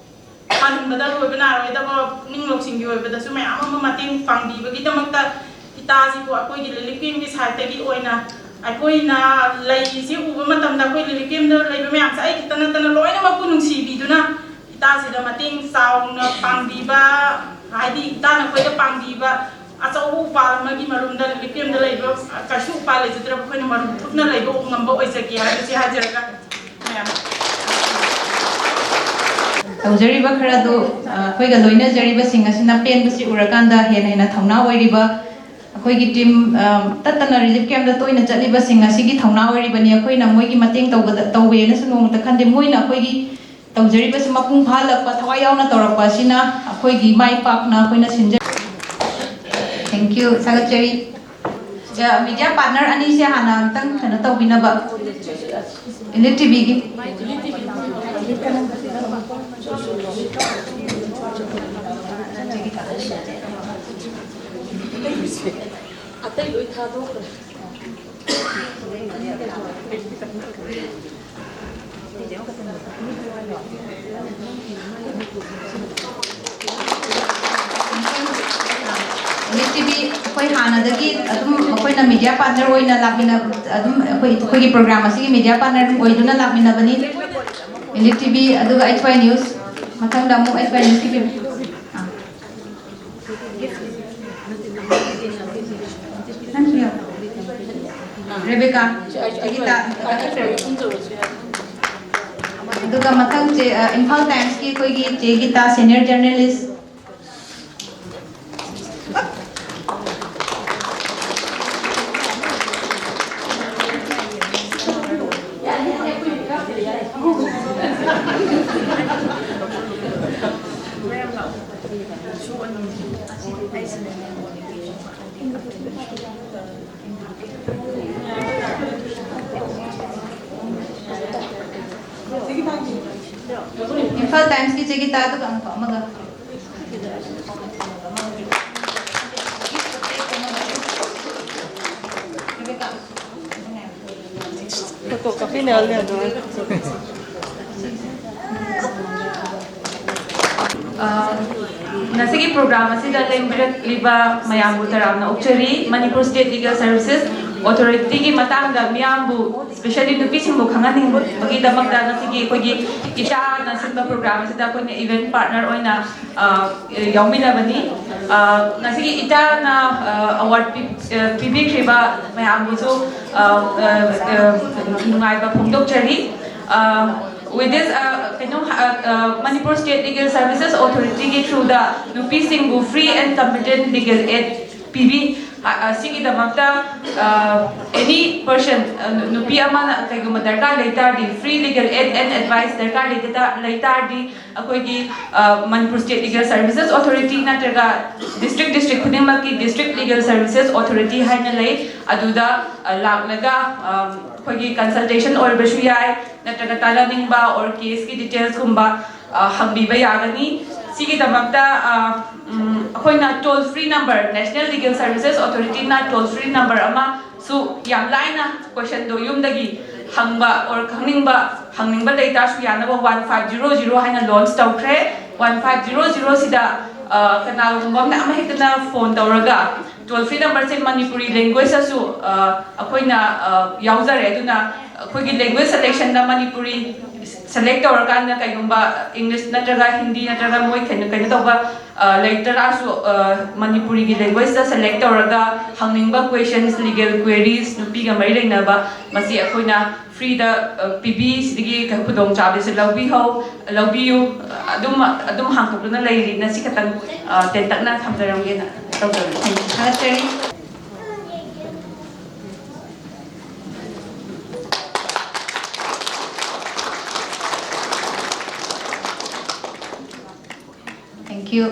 ꯄꯥꯅꯤꯡꯕꯗ ꯂꯣꯏꯕ ꯅꯥꯏꯔꯣꯏꯗꯕ ꯄꯨꯛꯅꯤꯡ ꯂꯧꯁꯤꯡꯒꯤ ꯑꯣꯏꯕꯗꯁꯨ ꯃꯌꯥꯝ ꯑꯃ ꯃꯇꯦꯡ ꯄꯥꯡꯕꯤꯕꯒꯤꯗꯃꯛꯇ ꯏꯇꯥꯁꯤꯕꯨ ꯑꯩꯈꯣꯏꯒꯤ ꯔꯤꯂꯤꯐ ꯀꯦꯝꯒꯤ ꯁꯥꯏꯠꯇꯒꯤ ꯑꯣꯏꯅ ꯑꯩꯈꯣꯏꯅ ꯂꯩꯁꯤ ꯎꯕ ꯃꯇꯝꯗ ꯑꯩꯈꯣꯏ ꯔꯤꯂꯤꯐ ꯀꯦꯝꯗ ꯂꯩꯕ ꯃꯌꯥꯝꯁꯦ ꯑꯩ ꯈꯛꯇ ꯅꯠꯇꯅ ꯂꯣꯏꯅꯃꯛꯄꯨ ꯅꯨꯡꯁꯤꯕꯤꯗꯨꯅ ꯏꯇꯥꯁꯤꯗ ꯃꯇꯦꯡ ꯆꯥꯎꯅ ꯄꯥꯡꯕꯤꯕ, ꯍꯥꯏꯗꯤ ꯏꯇꯥꯅ ꯑꯩꯈꯣꯏꯗ ꯄꯥꯡꯕꯤꯕ ꯑꯆꯧꯕ ꯎꯄꯥꯜ ꯑꯃꯒꯤ ꯃꯔꯨꯝꯗ ꯔꯤꯂꯤꯐ ꯀꯦꯝꯗ ꯂꯩꯕ ꯀꯩꯁꯨ ꯎꯄꯥꯏ ꯂꯩꯖꯗ꯭ꯔꯕ ꯑꯩꯈꯣꯏꯅ ꯃꯔꯨꯝ ꯊꯨꯞꯅ ꯂꯩꯕ ꯉꯝꯕ ꯑꯣꯏꯖꯒꯦ ꯍꯥꯏꯕꯁꯤ ꯍꯥꯏꯖꯔꯒ ꯃꯌꯥꯝ ꯇꯧꯖꯔꯤꯕ ꯈꯔ ꯑꯗꯨ, ꯑ, ꯑꯩꯈꯣꯏꯒ ꯂꯣꯏꯅꯖꯔꯤꯕꯁꯤꯡ ꯑꯁꯤꯅ ꯄꯦꯟꯕꯁꯤ ꯎꯔꯀꯥꯟꯗ ꯍꯦꯟꯅ ꯍꯦꯟꯅ ꯊꯧꯅꯥ ꯑꯣꯏꯔꯤꯕ ꯑꯩꯈꯣꯏꯒꯤ ꯇꯤꯝ, ꯑ, ꯇꯠꯇꯅ ꯔꯤꯂꯤꯐ ꯀꯦꯝꯞꯇ ꯇꯣꯏꯅ ꯆꯠꯂꯤꯕꯁꯤꯡ ꯑꯁꯤꯒꯤ ꯊꯧꯅꯥ ꯑꯣꯏꯔꯤꯕꯅꯤ꯫ ꯑꯩꯈꯣꯏꯅ ꯃꯣꯏꯒꯤ ꯃꯇꯦꯡ ꯇꯧꯕꯗ, ꯇꯧꯋꯦꯅꯁꯨ ꯅꯣꯡꯃꯇ ꯈꯟꯗꯦ꯫ ꯃꯣꯏꯅ ꯑꯩꯈꯣꯏꯒꯤ ꯇꯧꯖꯔꯤꯕꯁꯤ ꯃꯄꯨꯡ ꯐꯥꯍꯜꯂꯛꯄ, ꯊꯋꯥꯏ ꯌꯥꯎꯅ ꯇꯧꯔꯛꯄ ꯑꯁꯤꯅ ꯑꯩꯈꯣꯏꯒꯤ ꯃꯥꯏ ꯄꯥꯛꯅ ꯑꯩꯈꯣꯏꯅ ꯁꯤꯟꯖ-, Thank you, ꯊꯥꯒꯠꯆꯔꯤ꯫ ꯁꯤꯗ ꯃꯤꯗꯤꯌꯥ ꯄꯥꯔꯠꯅꯔ ꯑꯅꯤꯁꯦ ꯍꯥꯟꯅ ꯑꯝꯇꯪ ꯀꯩꯅꯣ ꯇꯧꯕꯤꯅꯕ, ꯏꯂꯤꯠ ꯇꯤꯚꯤꯒꯤ꯫ ꯑꯇꯩ ꯂꯣꯏ ꯊꯥꯗꯣꯛꯈ꯭ꯔꯦ꯫ ꯏꯂꯤꯠ ꯇꯤꯚꯤ ꯑꯩꯈꯣꯏ ꯍꯥꯟꯅꯗꯒꯤ ꯑꯗꯨꯝ ꯑꯩꯈꯣꯏꯅ ꯃꯤꯗꯤꯌꯥ ꯄꯥꯔꯠꯅꯔ ꯑꯣꯏꯅ ꯂꯥꯛꯃꯤꯟꯅ-, ꯑꯗꯨꯝ ꯑꯩꯈꯣꯏ, ꯑꯩꯈꯣꯏꯒꯤ ꯄ꯭ꯔꯣꯒ꯭ꯔꯥꯝ ꯑꯁꯤꯒꯤ ꯃꯤꯗꯤꯌꯥ ꯄꯥꯔꯠꯅꯔ ꯑꯗꯨꯝ ꯑꯣꯏꯗꯨꯅ ꯂꯥꯛꯃꯤꯟꯅꯕꯅꯤ꯫ ꯏꯂꯤꯠ ꯇꯤꯚꯤ, ꯑꯗꯨꯒ ꯑꯩꯠꯁ ꯋꯥꯏ ꯅ꯭ꯌꯨꯁ, ꯃꯊꯪꯗ ꯑꯃꯨꯛ ꯑꯩꯠꯁ ꯋꯥꯏ ꯅ꯭ꯌꯨꯁꯀꯤ ꯄꯤꯕꯤꯌꯨ꯫ ꯑꯥ꯫ ꯅꯪꯁꯨ ꯌꯥꯎ꯫ ꯔꯦꯕꯦꯀꯥ, ꯁꯤ ꯑꯩ, ꯑꯩ, ꯒꯤꯇꯥ, ꯑꯩ, ꯑꯩ, ꯑꯩ, ꯑꯩ, ꯑꯗꯨꯒ ꯃꯊꯪ ꯆꯦ, ꯑ, ꯏꯝꯐꯥꯜ ꯇꯥꯏꯝꯁꯀꯤ ꯑꯩꯈꯣꯏꯒꯤ ꯆꯦ ꯒꯤꯇꯥ, ꯁꯦꯅꯤꯌꯔ ꯖꯔꯅꯦꯂꯤꯁ꯫ ꯏꯝꯐꯥꯜ ꯇꯥꯏꯝꯁꯀꯤ ꯆꯦ ꯒꯤꯇꯥ, ꯑꯗꯨꯒ ꯑꯃꯨꯛ ꯑꯃꯒ꯫ Photocopy ꯅꯦ ꯑꯣꯜꯂꯦ ꯑꯗꯣ꯫ ꯑ, ꯉꯁꯤꯒꯤ ꯄ꯭ꯔꯣꯒ꯭ꯔꯥꯝ ꯑꯁꯤꯗ ꯂꯦꯡꯕꯤꯔꯛꯂꯤꯕ ꯃꯌꯥꯝꯕꯨ ꯇꯔꯥꯝꯅ ꯑꯣꯛꯆꯔꯤ꯫ ꯃꯅꯤꯄꯨꯔ ꯁ꯭ꯇꯦꯠ ꯂꯤꯒꯦꯜ ꯁꯔꯚꯤꯁꯦꯁ ꯑꯣꯊꯣꯔꯤꯇꯤꯒꯤ ꯃꯇꯥꯡꯗ ꯃꯤꯌꯥꯝꯕꯨ, ꯁ꯭ꯄꯦꯁꯦꯜꯂꯤ ꯅꯨꯄꯤꯁꯤꯡꯕꯨ ꯈꯪꯍꯟꯅꯤꯡꯕꯒꯤꯗꯃꯛꯇ ꯉꯁꯤꯒꯤ ꯑꯩꯈꯣꯏꯒꯤ ꯏꯇꯥꯅ ꯁꯤꯟꯕ ꯄ꯭ꯔꯣꯒ꯭ꯔꯥꯝ ꯑꯁꯤꯗ ꯑꯩꯈꯣꯏꯅ ꯏꯚꯦꯟꯠ ꯄꯥꯔꯠꯅꯔ ꯑꯣꯏꯅ, ꯑ, ꯌꯥꯎꯃꯤꯟꯅꯕꯅꯤ꯫ ꯑ, ꯉꯁꯤꯒꯤ ꯏꯇꯥꯅ, ꯑ, ꯑꯦꯋꯥꯔꯗ ꯄꯤ-, ꯑ, ꯄꯤꯕꯤꯈ꯭ꯔꯤꯕ ꯃꯌꯥꯝꯕꯨꯁꯨ, ꯑ, ꯑ, ꯑ, ꯅꯨꯡꯉꯥꯏꯕ ꯐꯣꯡꯗꯣꯛꯆꯔꯤ꯫ ꯑ, with this, ꯑ, ꯀꯩꯅꯣ, ꯑ, ꯑ, ꯃꯅꯤꯄꯨꯔ ꯁ꯭ꯇꯦꯠ ꯂꯤꯒꯦꯜ ꯁꯔꯚꯤꯁꯦꯁ ꯑꯣꯊꯣꯔꯤꯇꯤꯒꯤ ꯊ꯭ꯔꯨꯗ ꯅꯨꯄꯤꯁꯤꯡꯕꯨ free and competent legal aid ꯄꯤꯕꯤ꯫ ꯑ, ꯑ, ꯁꯤꯒꯤꯗꯃꯛꯇ, ꯑ, any person, ꯑ, ꯅꯨ-, ꯅꯨꯄꯤ ꯑꯃꯅ ꯀꯩꯒꯨꯝꯕ ꯗꯔꯀꯥꯔ ꯂꯩ ꯇꯥꯔꯗꯤ, free legal aid and advice ꯗꯔꯀꯥꯔ ꯂꯩꯇ ꯇꯥ-, ꯂꯩ ꯇꯥꯔꯗꯤ, ꯑꯩꯈꯣꯏꯒꯤ, ꯑ, Manipur state legal services authority ꯅꯠꯇ꯭ꯔꯒ ꯗꯤꯁꯇ꯭ꯔꯤꯛ, ꯗꯤꯁꯇ꯭ꯔꯤꯛ ꯈꯨꯗꯤꯡꯃꯛꯀꯤ ꯗꯤꯁꯇ꯭ꯔꯤꯛ ꯂꯤꯒꯦꯜ ꯁꯔꯚꯤꯁꯦꯁ ꯑꯣꯊꯣꯔꯤꯇꯤ ꯍꯥꯏꯅ ꯂꯩ꯫ ꯑꯗꯨꯗ, ꯑ, ꯂꯥꯛꯂꯒ, ꯑ, ꯑꯩꯈꯣꯏꯒꯤ ꯀꯟꯁꯜꯇꯦꯁꯟ ꯑꯣꯏꯔꯕꯁꯨ ꯌꯥꯏ, ꯅꯠꯇ꯭ꯔꯒ ꯇꯥꯟꯅꯅꯤꯡꯕ or ꯀꯦꯁꯀꯤ ꯗꯤꯇꯦꯜꯁꯀꯨꯝꯕ, ꯑ, ꯍꯪꯕꯤꯕ ꯌꯥꯒꯅꯤ꯫ ꯁꯤꯒꯤꯗꯃꯛꯇ, ꯑ, ꯎꯝ, ꯑꯩꯈꯣꯏꯅ toll free number, National Legal Services Authority ꯅ toll free number ꯑꯃꯁꯨ ꯌꯥꯝ ꯂꯥꯏꯅ ꯀꯣꯏꯁꯟꯗꯣ ꯌꯨꯝꯗꯒꯤ ꯍꯪꯕ or ꯈꯪꯅꯤꯡꯕ, ꯍꯪꯅꯤꯡꯕ ꯂꯩ ꯇꯥꯔꯁꯨ ꯌꯥꯅꯕ one five zero zero ꯍꯥꯏꯅ ꯂꯣꯟꯆ ꯇꯧꯈ꯭ꯔꯦ꯫ One five zero zero ꯁꯤꯗ, ꯑ, ꯀꯅꯥꯒꯨꯝꯕ ꯑꯃꯅ, ꯑꯃ ꯍꯦꯛꯇꯅ ꯐꯣꯟ ꯇꯧꯔꯒ, ꯇꯣꯜ ꯐ꯭ꯔꯤ ꯅꯝꯕꯔꯁꯦ ꯃꯅꯤꯄꯨꯔꯤ ꯂꯦꯡꯒ꯭ꯋꯦꯖꯇꯁꯨ, ꯑ, ꯑꯩꯈꯣꯏꯅ, ꯑ, ꯌꯥꯎꯖꯔꯦ꯫ ꯑꯗꯨꯅ ꯑꯩꯈꯣꯏꯒꯤ ꯂꯦꯡꯒ꯭ꯋꯦꯖ ꯁꯦꯂꯦꯛꯁꯟꯗ ꯃꯅꯤꯄꯨꯔꯤ ꯁꯦꯂꯦꯛ ꯇꯧꯔꯀꯥꯟꯗ ꯀꯩꯒꯨꯝꯕ ꯏꯪꯂꯤꯁ ꯅꯠꯇ꯭ꯔꯒ ꯍꯤꯟꯗꯤ ꯅꯠꯇ꯭ꯔꯒ ꯃꯣꯏ ꯀꯩꯅꯣ, ꯀꯩꯅꯣ ꯇꯧꯕ, ꯑ, ꯂꯩꯇ ꯇꯥꯔꯁꯨ, ꯑ, ꯃꯅꯤꯄꯨꯔꯤꯒꯤ ꯂꯦꯡꯒ꯭ꯋꯦꯖꯇ ꯁꯦꯂꯦꯛ ꯇꯧꯔꯒ ꯍꯪꯅꯤꯡꯕ ꯀ꯭ꯋꯦꯁꯟꯁ, ꯂꯤꯒꯦꯜ ꯀ꯭ꯋꯦꯔꯤꯁ, ꯅꯨꯄꯤꯒ ꯃꯔꯤ ꯂꯩꯅꯕ, ꯃꯁꯤ ꯑꯩꯈꯣꯏꯅ ꯐ꯭ꯔꯤꯗ ꯄꯤꯕꯤ꯫ ꯁꯤꯗꯒꯤ ꯈꯨꯗꯣꯡꯆꯥꯕꯁꯦ ꯂꯧꯕꯤꯍꯧ ꯂꯧꯕꯤꯌꯨ꯫ ꯑꯗꯨꯝ ꯑꯗꯨꯝ ꯍꯥꯡꯗꯣꯛꯇꯨꯅ ꯂꯩꯔꯤ꯫ ꯉꯁꯤ ꯈꯛꯇꯪ ꯇꯦꯟꯇꯛꯅ ꯊꯝꯖꯔꯝꯒꯦꯅ ꯇꯧꯖꯕꯅꯤ꯫ ꯊꯥꯒꯠꯆꯔꯤ꯫ Thank you.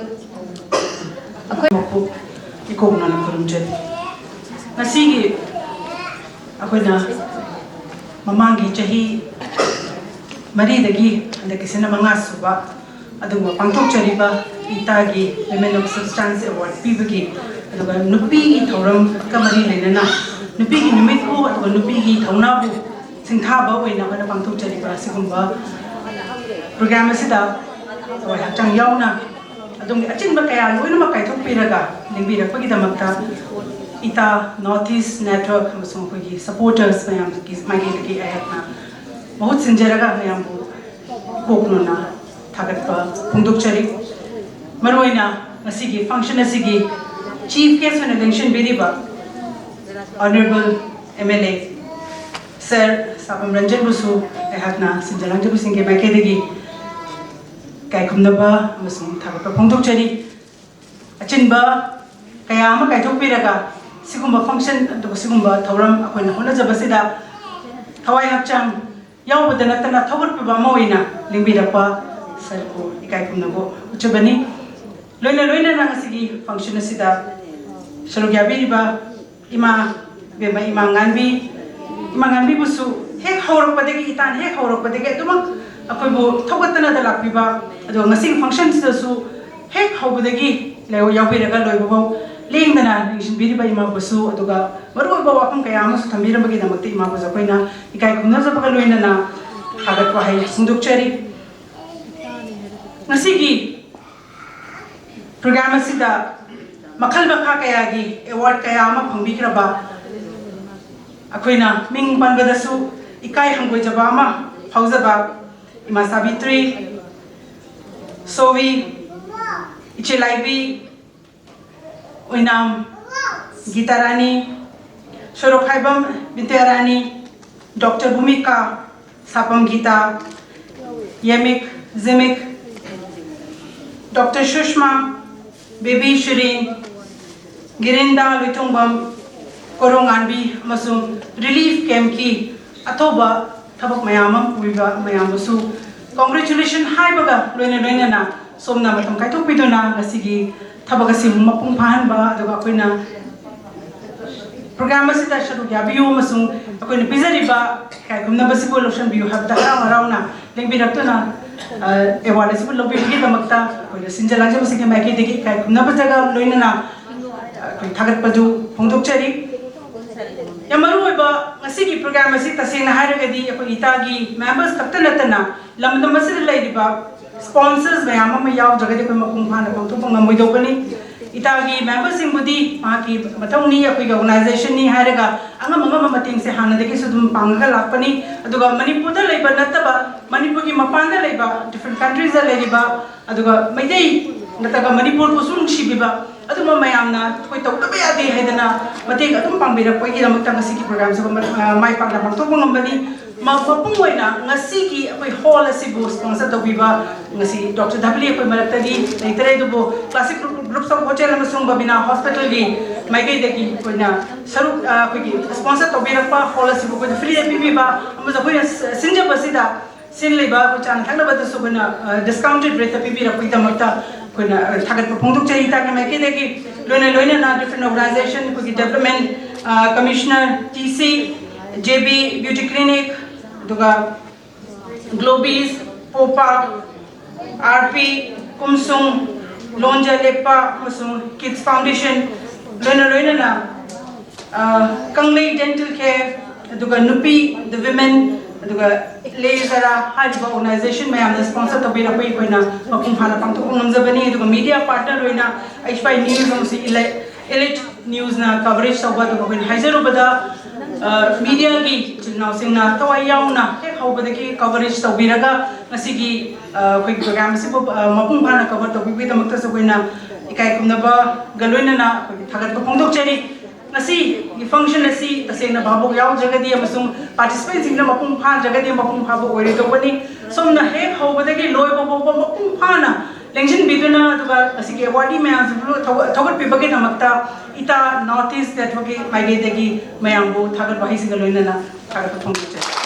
ꯑꯩꯈꯣꯏ ꯃꯄꯨ ꯏꯀꯣꯛꯅꯅ ꯈꯨꯔꯨꯝꯖꯔꯤ꯫ ꯉꯁꯤꯒꯤ ꯑꯩꯈꯣꯏꯅ ꯃꯃꯥꯡꯒꯤ ꯆꯍꯤ ꯃꯔꯤꯗꯒꯤ ꯍꯟꯗꯛꯀꯤꯁꯤꯅ ꯃꯉꯥ ꯁꯨꯕ ꯑꯗꯨꯒꯨꯝꯕ ꯄꯥꯡꯊꯣꯛꯆꯔꯤꯕ ꯏꯇꯥꯒꯤ Women of Substance Award ꯄꯤꯕꯒꯤ, ꯑꯗꯨꯒ ꯅꯨꯄꯤꯒꯤ ꯊꯧꯔꯝꯒ ꯃꯔꯤ ꯂꯩꯅꯅ ꯅꯨꯄꯤꯒꯤ ꯅꯨꯃꯤꯠꯄꯨ ꯑꯗꯨꯒ ꯅꯨꯄꯤꯒꯤ ꯊꯧꯅꯥꯕꯨ ꯁꯤꯡꯊꯥꯕ ꯑꯣꯏꯅ ꯑꯩꯈꯣꯏꯅ ꯄꯥꯡꯊꯣꯛꯆꯔꯤꯕ ꯑꯁꯤꯒꯨꯝꯕ ꯄ꯭ꯔꯣꯒ꯭ꯔꯥꯝ ꯑꯁꯤꯗ ꯊꯋꯥꯏ ꯍꯛꯆꯥꯡ ꯌꯥꯎꯅ ꯑꯗꯣꯝꯒꯤ ꯑꯆꯤꯟꯕ ꯀꯌꯥ ꯂꯣꯏꯅꯃꯛ ꯀꯥꯏꯊꯣꯛꯄꯤꯔꯒ ꯂꯦꯡꯕꯤꯔꯛꯄꯒꯤꯗꯃꯛꯇ ꯏꯇꯥ North East Network ꯑꯃꯁꯨꯡ ꯑꯩꯈꯣꯏꯒꯤ supporters ꯃꯌꯥꯝꯒꯤ ꯃꯥꯏꯀꯩꯗꯒꯤ ꯑꯩꯍꯥꯛꯅ ꯃꯍꯨꯠ ꯁꯤꯟꯖꯔꯒ ꯃꯌꯥꯝꯕꯨ ꯀꯣꯛꯅꯣꯟꯅ ꯊꯥꯒꯠꯄ ꯐꯣꯡꯗꯣꯛꯆꯔꯤ꯫ ꯃꯔꯨꯑꯣꯏꯅ ꯉꯁꯤꯒꯤ function ꯑꯁꯤꯒꯤ chief guest ꯑꯣꯏꯅ ꯂꯦꯡꯁꯤꯟꯕꯤꯔꯤꯕ Honourable M L A Sir ꯁꯥꯄꯝ ꯔꯟꯖꯟꯕꯨꯁꯨ ꯑꯩꯍꯥꯛꯅ ꯁꯤꯟꯖ ꯂꯥꯡꯖꯕꯁꯤꯡꯒꯤ ꯃꯥꯏꯀꯩꯗꯒꯤ ꯏꯀꯥꯏ ꯈꯨꯝꯅꯕ ꯑꯃꯁꯨꯡ ꯊꯥꯒꯠꯄ ꯐꯣꯡꯗꯣꯛꯆꯔꯤ꯫ ꯑꯆꯤꯟꯕ ꯀꯌꯥ ꯑꯃ ꯀꯥꯏꯊꯣꯛꯄꯤꯔꯒ ꯁꯤꯒꯨꯝꯕ function ꯑꯗꯨꯒ ꯁꯤꯒꯨꯝꯕ ꯊꯧꯔꯝ ꯑꯩꯈꯣꯏꯅ ꯍꯣꯠꯅꯖꯕꯁꯤꯗ ꯊꯋꯥꯏ ꯍꯛꯆꯥꯡ ꯌꯥꯎꯕꯗ ꯅꯠꯇꯅ ꯊꯧꯒꯠꯄꯤꯕ ꯑꯃ ꯑꯣꯏꯅ ꯂꯦꯡꯕꯤꯔꯛꯄ Sirꯕꯨ ꯏꯀꯥꯏ ꯈꯨꯝꯅꯕ ꯎꯠꯆꯕꯅꯤ꯫ ꯂꯣꯏꯅ ꯂꯣꯏꯅꯅ ꯉꯁꯤꯒꯤ function ꯑꯁꯤꯗ ꯁꯔꯨꯛ ꯌꯥꯕꯤꯔꯤꯕ ꯏꯃꯥ ꯏꯕꯦꯝꯃ ꯏꯃꯥ ꯉꯥꯟꯕꯤ, ꯏꯃꯥ ꯉꯥꯟꯕꯤꯕꯨꯁꯨ ꯍꯦꯛ ꯍꯧꯔꯛꯄꯗꯒꯤ, ꯏꯇꯥꯅ ꯍꯦꯛ ꯍꯧꯔꯛꯄꯗꯒꯤ ꯑꯗꯨꯃꯛ ꯑꯩꯈꯣꯏꯕꯨ ꯊꯧꯒꯠꯇꯅꯗ ꯂꯥꯛꯄꯤꯕ, ꯑꯗꯨꯒ ꯉꯁꯤꯒꯤ functionꯁꯤꯗꯁꯨ ꯍꯦꯛ ꯍꯧꯕꯗꯒꯤ ꯂꯩ-, ꯌꯥꯎꯕꯤꯔꯒ ꯂꯣꯏꯕꯐꯥꯎ ꯂꯦꯡꯗꯅ ꯌꯦꯡꯁꯤꯟꯕꯤꯔꯤꯕ ꯏꯃꯥꯕꯨꯁꯨ, ꯑꯗꯨꯒ ꯃꯔꯨꯑꯣꯏꯕ ꯋꯥꯐꯝ ꯀꯌꯥ ꯑꯃꯁꯨ ꯊꯝꯕꯤꯔꯝꯕꯒꯤꯗꯃꯛꯇ ꯏꯃꯥꯕꯨꯁꯨ ꯑꯩꯈꯣꯏꯅ ꯏꯀꯥꯏ ꯈꯨꯝꯅꯖꯕꯒ ꯂꯣꯏꯅꯅ ꯊꯥꯒꯠ ꯋꯥꯍꯩ ꯐꯣꯡꯗꯣꯛꯆꯔꯤ꯫ ꯉꯁꯤꯒꯤ ꯄ꯭ꯔꯣꯒ꯭ꯔꯥꯝ ꯑꯁꯤꯗ ꯃꯈꯜ ꯃꯈꯥ ꯀꯌꯥꯒꯤ award ꯀꯌꯥ ꯑꯃ ꯐꯪꯕꯤꯈ꯭ꯔꯕ, ꯑꯩꯈꯣꯏꯅ ꯃꯤꯡ ꯄꯟꯕꯗꯁꯨ ꯏꯀꯥꯏ ꯍꯪꯒꯣꯏꯖꯕ ꯑꯃ ꯐꯥꯎꯖꯕ ꯏꯃꯥ ꯁꯥꯕꯤꯇ꯭ꯔꯤ, ꯁꯣꯋꯤ, ꯏꯆꯦ ꯂꯥꯏꯕꯤ, ꯑꯣꯏꯅꯥꯝ ꯒꯤꯇꯥꯔꯥꯅꯤ, ꯁꯣꯔꯣꯛꯈꯥꯏꯕꯝ ꯕꯤꯗ꯭ꯌꯥꯔꯥꯅꯤ, ꯗꯣꯛꯇꯔ ꯚꯨꯃꯤꯀꯥ, ꯁꯥꯄꯝ ꯒꯤꯇꯥ, ꯌꯦꯃꯤꯛ ꯖꯤꯃꯤꯛ, ꯗꯣꯛꯇꯔ ꯁꯨꯁꯃꯥ, ꯕꯦꯕꯤ ꯁꯤꯔꯤꯟ, ꯒꯤꯔꯤꯟꯗꯥ ꯂꯣꯏꯊꯣꯡꯕꯝ, ꯀꯣꯔꯣꯉꯥꯟꯕꯤ ꯑꯃꯁꯨꯡ ꯔꯤꯂꯤꯐ ꯀꯦꯝꯞꯀꯤ ꯑꯊꯧꯕ ꯊꯕꯛ ꯃꯌꯥꯝ ꯑꯃ ꯄꯨꯔꯤꯕ ꯃꯌꯥꯝꯕꯨꯁꯨ ꯀꯣꯡꯒ꯭ꯔꯦꯆꯨꯂꯦꯁꯟ ꯍꯥꯏꯕꯒ ꯂꯣꯏꯅ ꯂꯣꯏꯅꯅ ꯁꯣꯝꯅ ꯃꯇꯝ ꯀꯥꯏꯊꯣꯛꯄꯤꯗꯨꯅ ꯉꯁꯤꯒꯤ ꯊꯕꯛ ꯑꯁꯤꯕꯨ ꯃꯄꯨꯡ ꯐꯥꯍꯟꯕ, ꯑꯗꯨꯒ ꯑꯩꯈꯣꯏꯅ ꯄ꯭ꯔꯣꯒ꯭ꯔꯥꯝ ꯑꯁꯤꯗ ꯁꯔꯨꯛ ꯌꯥꯕꯤꯌꯨ ꯑꯃꯁꯨꯡ ꯑꯩꯈꯣꯏꯅ ꯄꯤꯖꯔꯤꯕ ꯏꯀꯥꯏ ꯈꯨꯝꯅꯕꯁꯤꯕꯨ ꯂꯧꯁꯤꯟꯕꯤꯌꯨ ꯍꯥꯏꯕꯗ ꯍꯔꯥꯎ ꯍꯔꯥꯎꯅ ꯂꯦꯡꯕꯤꯔꯛꯇꯨꯅ, ꯑ, ꯑꯦꯋꯥꯔꯗ ꯑꯁꯤꯕꯨ ꯂꯧꯕꯤꯕꯒꯤꯗꯃꯛꯇ ꯑꯩꯈꯣꯏꯅ ꯁꯤꯟꯖ ꯂꯥꯡꯖꯕꯁꯤꯡꯒꯤ ꯃꯥꯏꯀꯩꯗꯒꯤ ꯏꯀꯥꯏ ꯈꯨꯝꯅꯕꯖꯒ ꯂꯣꯏꯅꯅ ꯑꯩꯈꯣꯏ ꯊꯥꯒꯠꯄꯗꯨ ꯐꯣꯡꯗꯣꯛꯆꯔꯤ꯫ ꯌꯥꯝ ꯃꯔꯨꯑꯣꯏꯕ ꯉꯁꯤꯒꯤ ꯄ꯭ꯔꯣꯒ꯭ꯔꯥꯝ ꯑꯁꯤ ꯇꯁꯦꯡꯅ ꯍꯥꯏꯔꯒꯗꯤ ꯑꯩꯈꯣꯏ ꯏꯇꯥꯒꯤ ꯃꯦꯝꯕꯔꯁ ꯈꯛꯇ ꯅꯠꯇꯅ ꯂꯝꯗꯝ ꯑꯁꯤꯗ ꯂꯩꯔꯤꯕ ꯁ꯭ꯄꯣꯟꯁꯔꯁ ꯃꯌꯥꯝ ꯑꯃ ꯌꯥꯎꯗ꯭ꯔꯒꯗꯤ ꯑꯩꯈꯣꯏ ꯃꯄꯨꯡ ꯐꯥꯅ ꯄꯥꯡꯊꯣꯛꯄ ꯉꯝꯃꯣꯏꯗꯧꯕꯅꯤ꯫ ꯏꯇꯥꯒꯤ ꯃꯦꯝꯕꯔꯁꯤꯡꯕꯨꯗꯤ ꯃꯍꯥꯛꯀꯤ ꯃꯊꯧꯅꯤ, ꯑꯩꯈꯣꯏꯒꯤ ꯑꯣꯔꯒꯅꯥꯏꯖꯦꯁꯟꯅꯤ ꯍꯥꯏꯔꯒ ꯑꯉꯝ ꯑꯉꯝꯕ ꯃꯇꯦꯡꯁꯦ ꯍꯥꯟꯅꯗꯒꯤꯁꯨ ꯑꯗꯨꯝ ꯄꯥꯡꯉꯒ ꯂꯥꯛꯄꯅꯤ꯫ ꯑꯗꯨꯒ ꯃꯅꯤꯄꯨꯔꯗ ꯂꯩꯕ ꯅꯠꯇꯕ, ꯃꯅꯤꯄꯨꯔꯒꯤ ꯃꯄꯥꯟꯗ ꯂꯩꯕ, ꯗꯤꯐ꯭ꯔꯦꯟ ꯀꯟꯇ꯭ꯔꯤꯁꯇ ꯂꯩꯔꯤꯕ, ꯑꯗꯨꯒ ꯃꯩꯇꯩ ꯅꯠꯇ꯭ꯔꯒ ꯃꯅꯤꯄꯨꯔꯕꯨꯁꯨ ꯅꯨꯡꯁꯤꯕꯤꯕ ꯑꯗꯨꯒꯨꯝꯕ ꯃꯌꯥꯝꯅ ꯑꯩꯈꯣꯏ ꯇꯧꯗꯕ ꯌꯥꯗꯦ ꯍꯥꯏꯗꯅ ꯃꯇꯦꯡ ꯑꯗꯨꯝ ꯄꯥꯡꯕꯤꯔꯛꯄꯒꯤꯗꯃꯛꯇ ꯉꯁꯤꯒꯤ ꯄ꯭ꯔꯣꯒ꯭ꯔꯥꯝꯁꯤꯕꯨ ꯃ-, ꯑ, ꯃꯥꯏ ꯄꯥꯛꯅ ꯄꯥꯡꯊꯣꯛꯄ ꯉꯝꯕꯅꯤ꯫ ꯃ-, ꯃꯄꯨꯡ ꯑꯣꯏꯅ ꯉꯁꯤꯒꯤ ꯑꯩꯈꯣꯏ ꯍꯣꯜ ꯑꯁꯤꯕꯨ ꯁ꯭ꯄꯣꯟꯁꯔ ꯇꯧꯕꯤꯕ ꯉꯁꯤ ꯗꯣꯛꯇꯔ ꯙꯕꯂꯤ ꯑꯩꯈꯣꯏ ꯃꯔꯛꯇꯗꯤ ꯂꯩꯇꯔꯦ, ꯑꯗꯨꯕꯨ classic group, groups of hotel ꯑꯃꯁꯨꯡ ꯕꯕꯤꯅꯥ ꯍꯣꯁꯄꯤꯇꯥꯜꯒꯤ ꯃꯥꯏꯀꯩꯗꯒꯤ ꯑꯩꯈꯣꯏꯅ ꯁꯔꯨꯛ, ꯑ, ꯑꯩꯈꯣꯏꯒꯤ ꯁ꯭ꯄꯣꯟꯁꯔ ꯇꯧꯕꯤꯔꯛꯄ ꯍꯣꯜ ꯑꯁꯤꯕꯨ ꯑꯩꯈꯣꯏꯗ ꯐ꯭ꯔꯤꯗ ꯄꯤꯕꯤꯕ ꯑꯃꯁꯨꯡ ꯑꯩꯈꯣꯏꯅ ꯁ-, ꯁꯤꯟꯖꯕꯁꯤꯗ ꯁꯤꯜꯂꯤꯕ ꯑꯩꯈꯣꯏ ꯆꯥꯅ ꯊꯛꯅꯕꯗꯁꯨ ꯑꯩꯈꯣꯏꯅ, ꯑ, ꯗꯤꯁꯀꯥꯎꯟꯇꯦꯗ ꯔꯦꯠꯇ ꯄꯤꯕꯤꯔꯛꯄꯒꯤꯗꯃꯛꯇ ꯑꯩꯈꯣꯏꯅ, ꯑ, ꯊꯥꯒꯠꯄ ꯐꯣꯡꯗꯣꯛꯆꯔꯤ꯫ ꯏꯇꯥꯒꯤ ꯃꯥꯏꯀꯩꯗꯒꯤ ꯂꯣꯏꯅ ꯂꯣꯏꯅꯅ ꯗꯤꯐ꯭ꯔꯦꯟ ꯑꯣꯔꯒꯅꯥꯏꯖꯦꯁꯟ, ꯑꯩꯈꯣꯏꯒꯤ ꯗꯦꯕꯂꯞꯃꯦꯟ, ꯑ, commissioner, T C, J B beauty clinic, ꯑꯗꯨꯒ ꯒ꯭ꯂꯣꯕꯤꯁ, ꯄꯣꯄꯥ, ꯑꯥꯔ ꯄꯤ, ꯀꯨꯝꯁꯨꯡ, ꯂꯣꯟꯖ ꯂꯦꯞꯄ ꯑꯃꯁꯨꯡ ꯀꯤꯗꯁ ꯐꯥꯎꯟꯗꯦꯁꯟ ꯂꯣꯏꯅ ꯂꯣꯏꯅꯅ, ꯑ, ꯀꯪꯂꯩ ꯗꯦꯟꯇꯦꯜ ꯀꯦꯌꯔ, ꯑꯗꯨꯒ ꯅꯨꯄꯤ, ꯗ ꯋꯤꯃꯦꯟ, ꯑꯗꯨꯒ ꯂꯦ ꯖꯔꯥ ꯍꯥꯏꯔꯤꯕ ꯑꯣꯔꯒꯅꯥꯏꯖꯦꯁꯟ ꯃꯌꯥꯝꯅ ꯁ꯭ꯄꯣꯟꯁꯔ ꯇꯧꯕꯤꯔꯛꯄꯒꯤ ꯑꯩꯈꯣꯏꯅ ꯃꯄꯨꯡ ꯐꯥꯅ ꯄꯥꯡꯊꯣꯛꯄ ꯉꯝꯖꯕꯅꯤ꯫ ꯑꯗꯨꯒ ꯃꯤꯗꯤꯌꯥ ꯄꯥꯔꯠꯅꯔ ꯑꯣꯏꯅ ꯑꯩꯆ ꯋꯥꯏ ꯅ꯭ꯌꯨꯁ ꯑꯃꯁꯨꯡ ꯏꯂꯦ-, ꯏꯂꯤꯠ ꯅ꯭ꯌꯨꯁꯅ ꯀꯚꯔꯦꯖ ꯇꯧꯕ, ꯑꯗꯨꯒ ꯑꯩꯈꯣꯏꯅ ꯍꯥꯏꯖꯔꯨꯕꯗ, ꯑ, ꯃꯤꯗꯤꯌꯥꯒꯤ ꯏꯆꯤꯜ ꯏꯅꯥꯎꯁꯤꯡꯅ ꯊꯋꯥꯏ ꯌꯥꯎꯅ ꯍꯦꯛ ꯍꯧꯕꯗꯒꯤ ꯀꯚꯔꯦꯖ ꯇꯧꯕꯤꯔꯒ ꯉꯁꯤꯒꯤ, ꯑ, ꯑꯩꯈꯣꯏꯒꯤ ꯄ꯭ꯔꯣꯒ꯭ꯔꯥꯝ ꯑꯁꯤꯕꯨ, ꯑ, ꯃꯄꯨꯡ ꯐꯥꯅ ꯀꯚꯔ ꯇꯧꯕꯤꯕꯒꯤꯗꯃꯛꯇꯁꯨ ꯑꯩꯈꯣꯏꯅ ꯏꯀꯥꯏ ꯈꯨꯝꯅꯕꯒ ꯂꯣꯏꯅꯅ ꯑꯩꯈꯣꯏꯒꯤ ꯊꯥꯒꯠꯄ ꯐꯣꯡꯗꯣꯛꯆꯔꯤ꯫ ꯉꯁꯤꯒꯤ function ꯑꯁꯤ ꯇꯁꯦꯡꯅ ꯚꯥꯕꯣꯛ ꯌꯥꯎꯗ꯭ꯔꯒꯗꯤ ꯑꯃꯁꯨꯡ participantꯁꯤꯡꯅ ꯃꯄꯨꯡ ꯐꯥꯗ꯭ꯔꯒꯗꯤ ꯃꯄꯨꯡ ꯐꯥꯕ ꯑꯣꯏꯔꯣꯏꯗꯧꯕꯅꯤ꯫ ꯁꯣꯝꯅ ꯍꯦꯛ ꯍꯧꯕꯗꯒꯤ ꯂꯣꯏꯕ ꯐꯥꯎꯕ ꯃꯄꯨꯡ ꯐꯥꯅ ꯂꯦꯡꯁꯤꯟꯕꯤꯗꯨꯅ ꯑꯗꯨꯒ ꯉꯁꯤꯒꯤ awardee ꯃꯌꯥꯝꯁꯤꯕꯨ ꯊꯧꯒꯠ- ꯊꯧꯒꯠꯄꯤꯕꯒꯤꯗꯃꯛꯇ ꯏꯇꯥ North East Networkꯀꯤ ꯃꯥꯏꯀꯩꯗꯒꯤ ꯃꯌꯥꯝꯕꯨ ꯊꯥꯒꯠ ꯋꯥꯍꯩꯁꯤꯡꯒ ꯂꯣꯏꯅꯅ ꯊꯥꯒꯠꯄ ꯐꯣꯡꯗꯣꯛꯆꯔꯤ꯫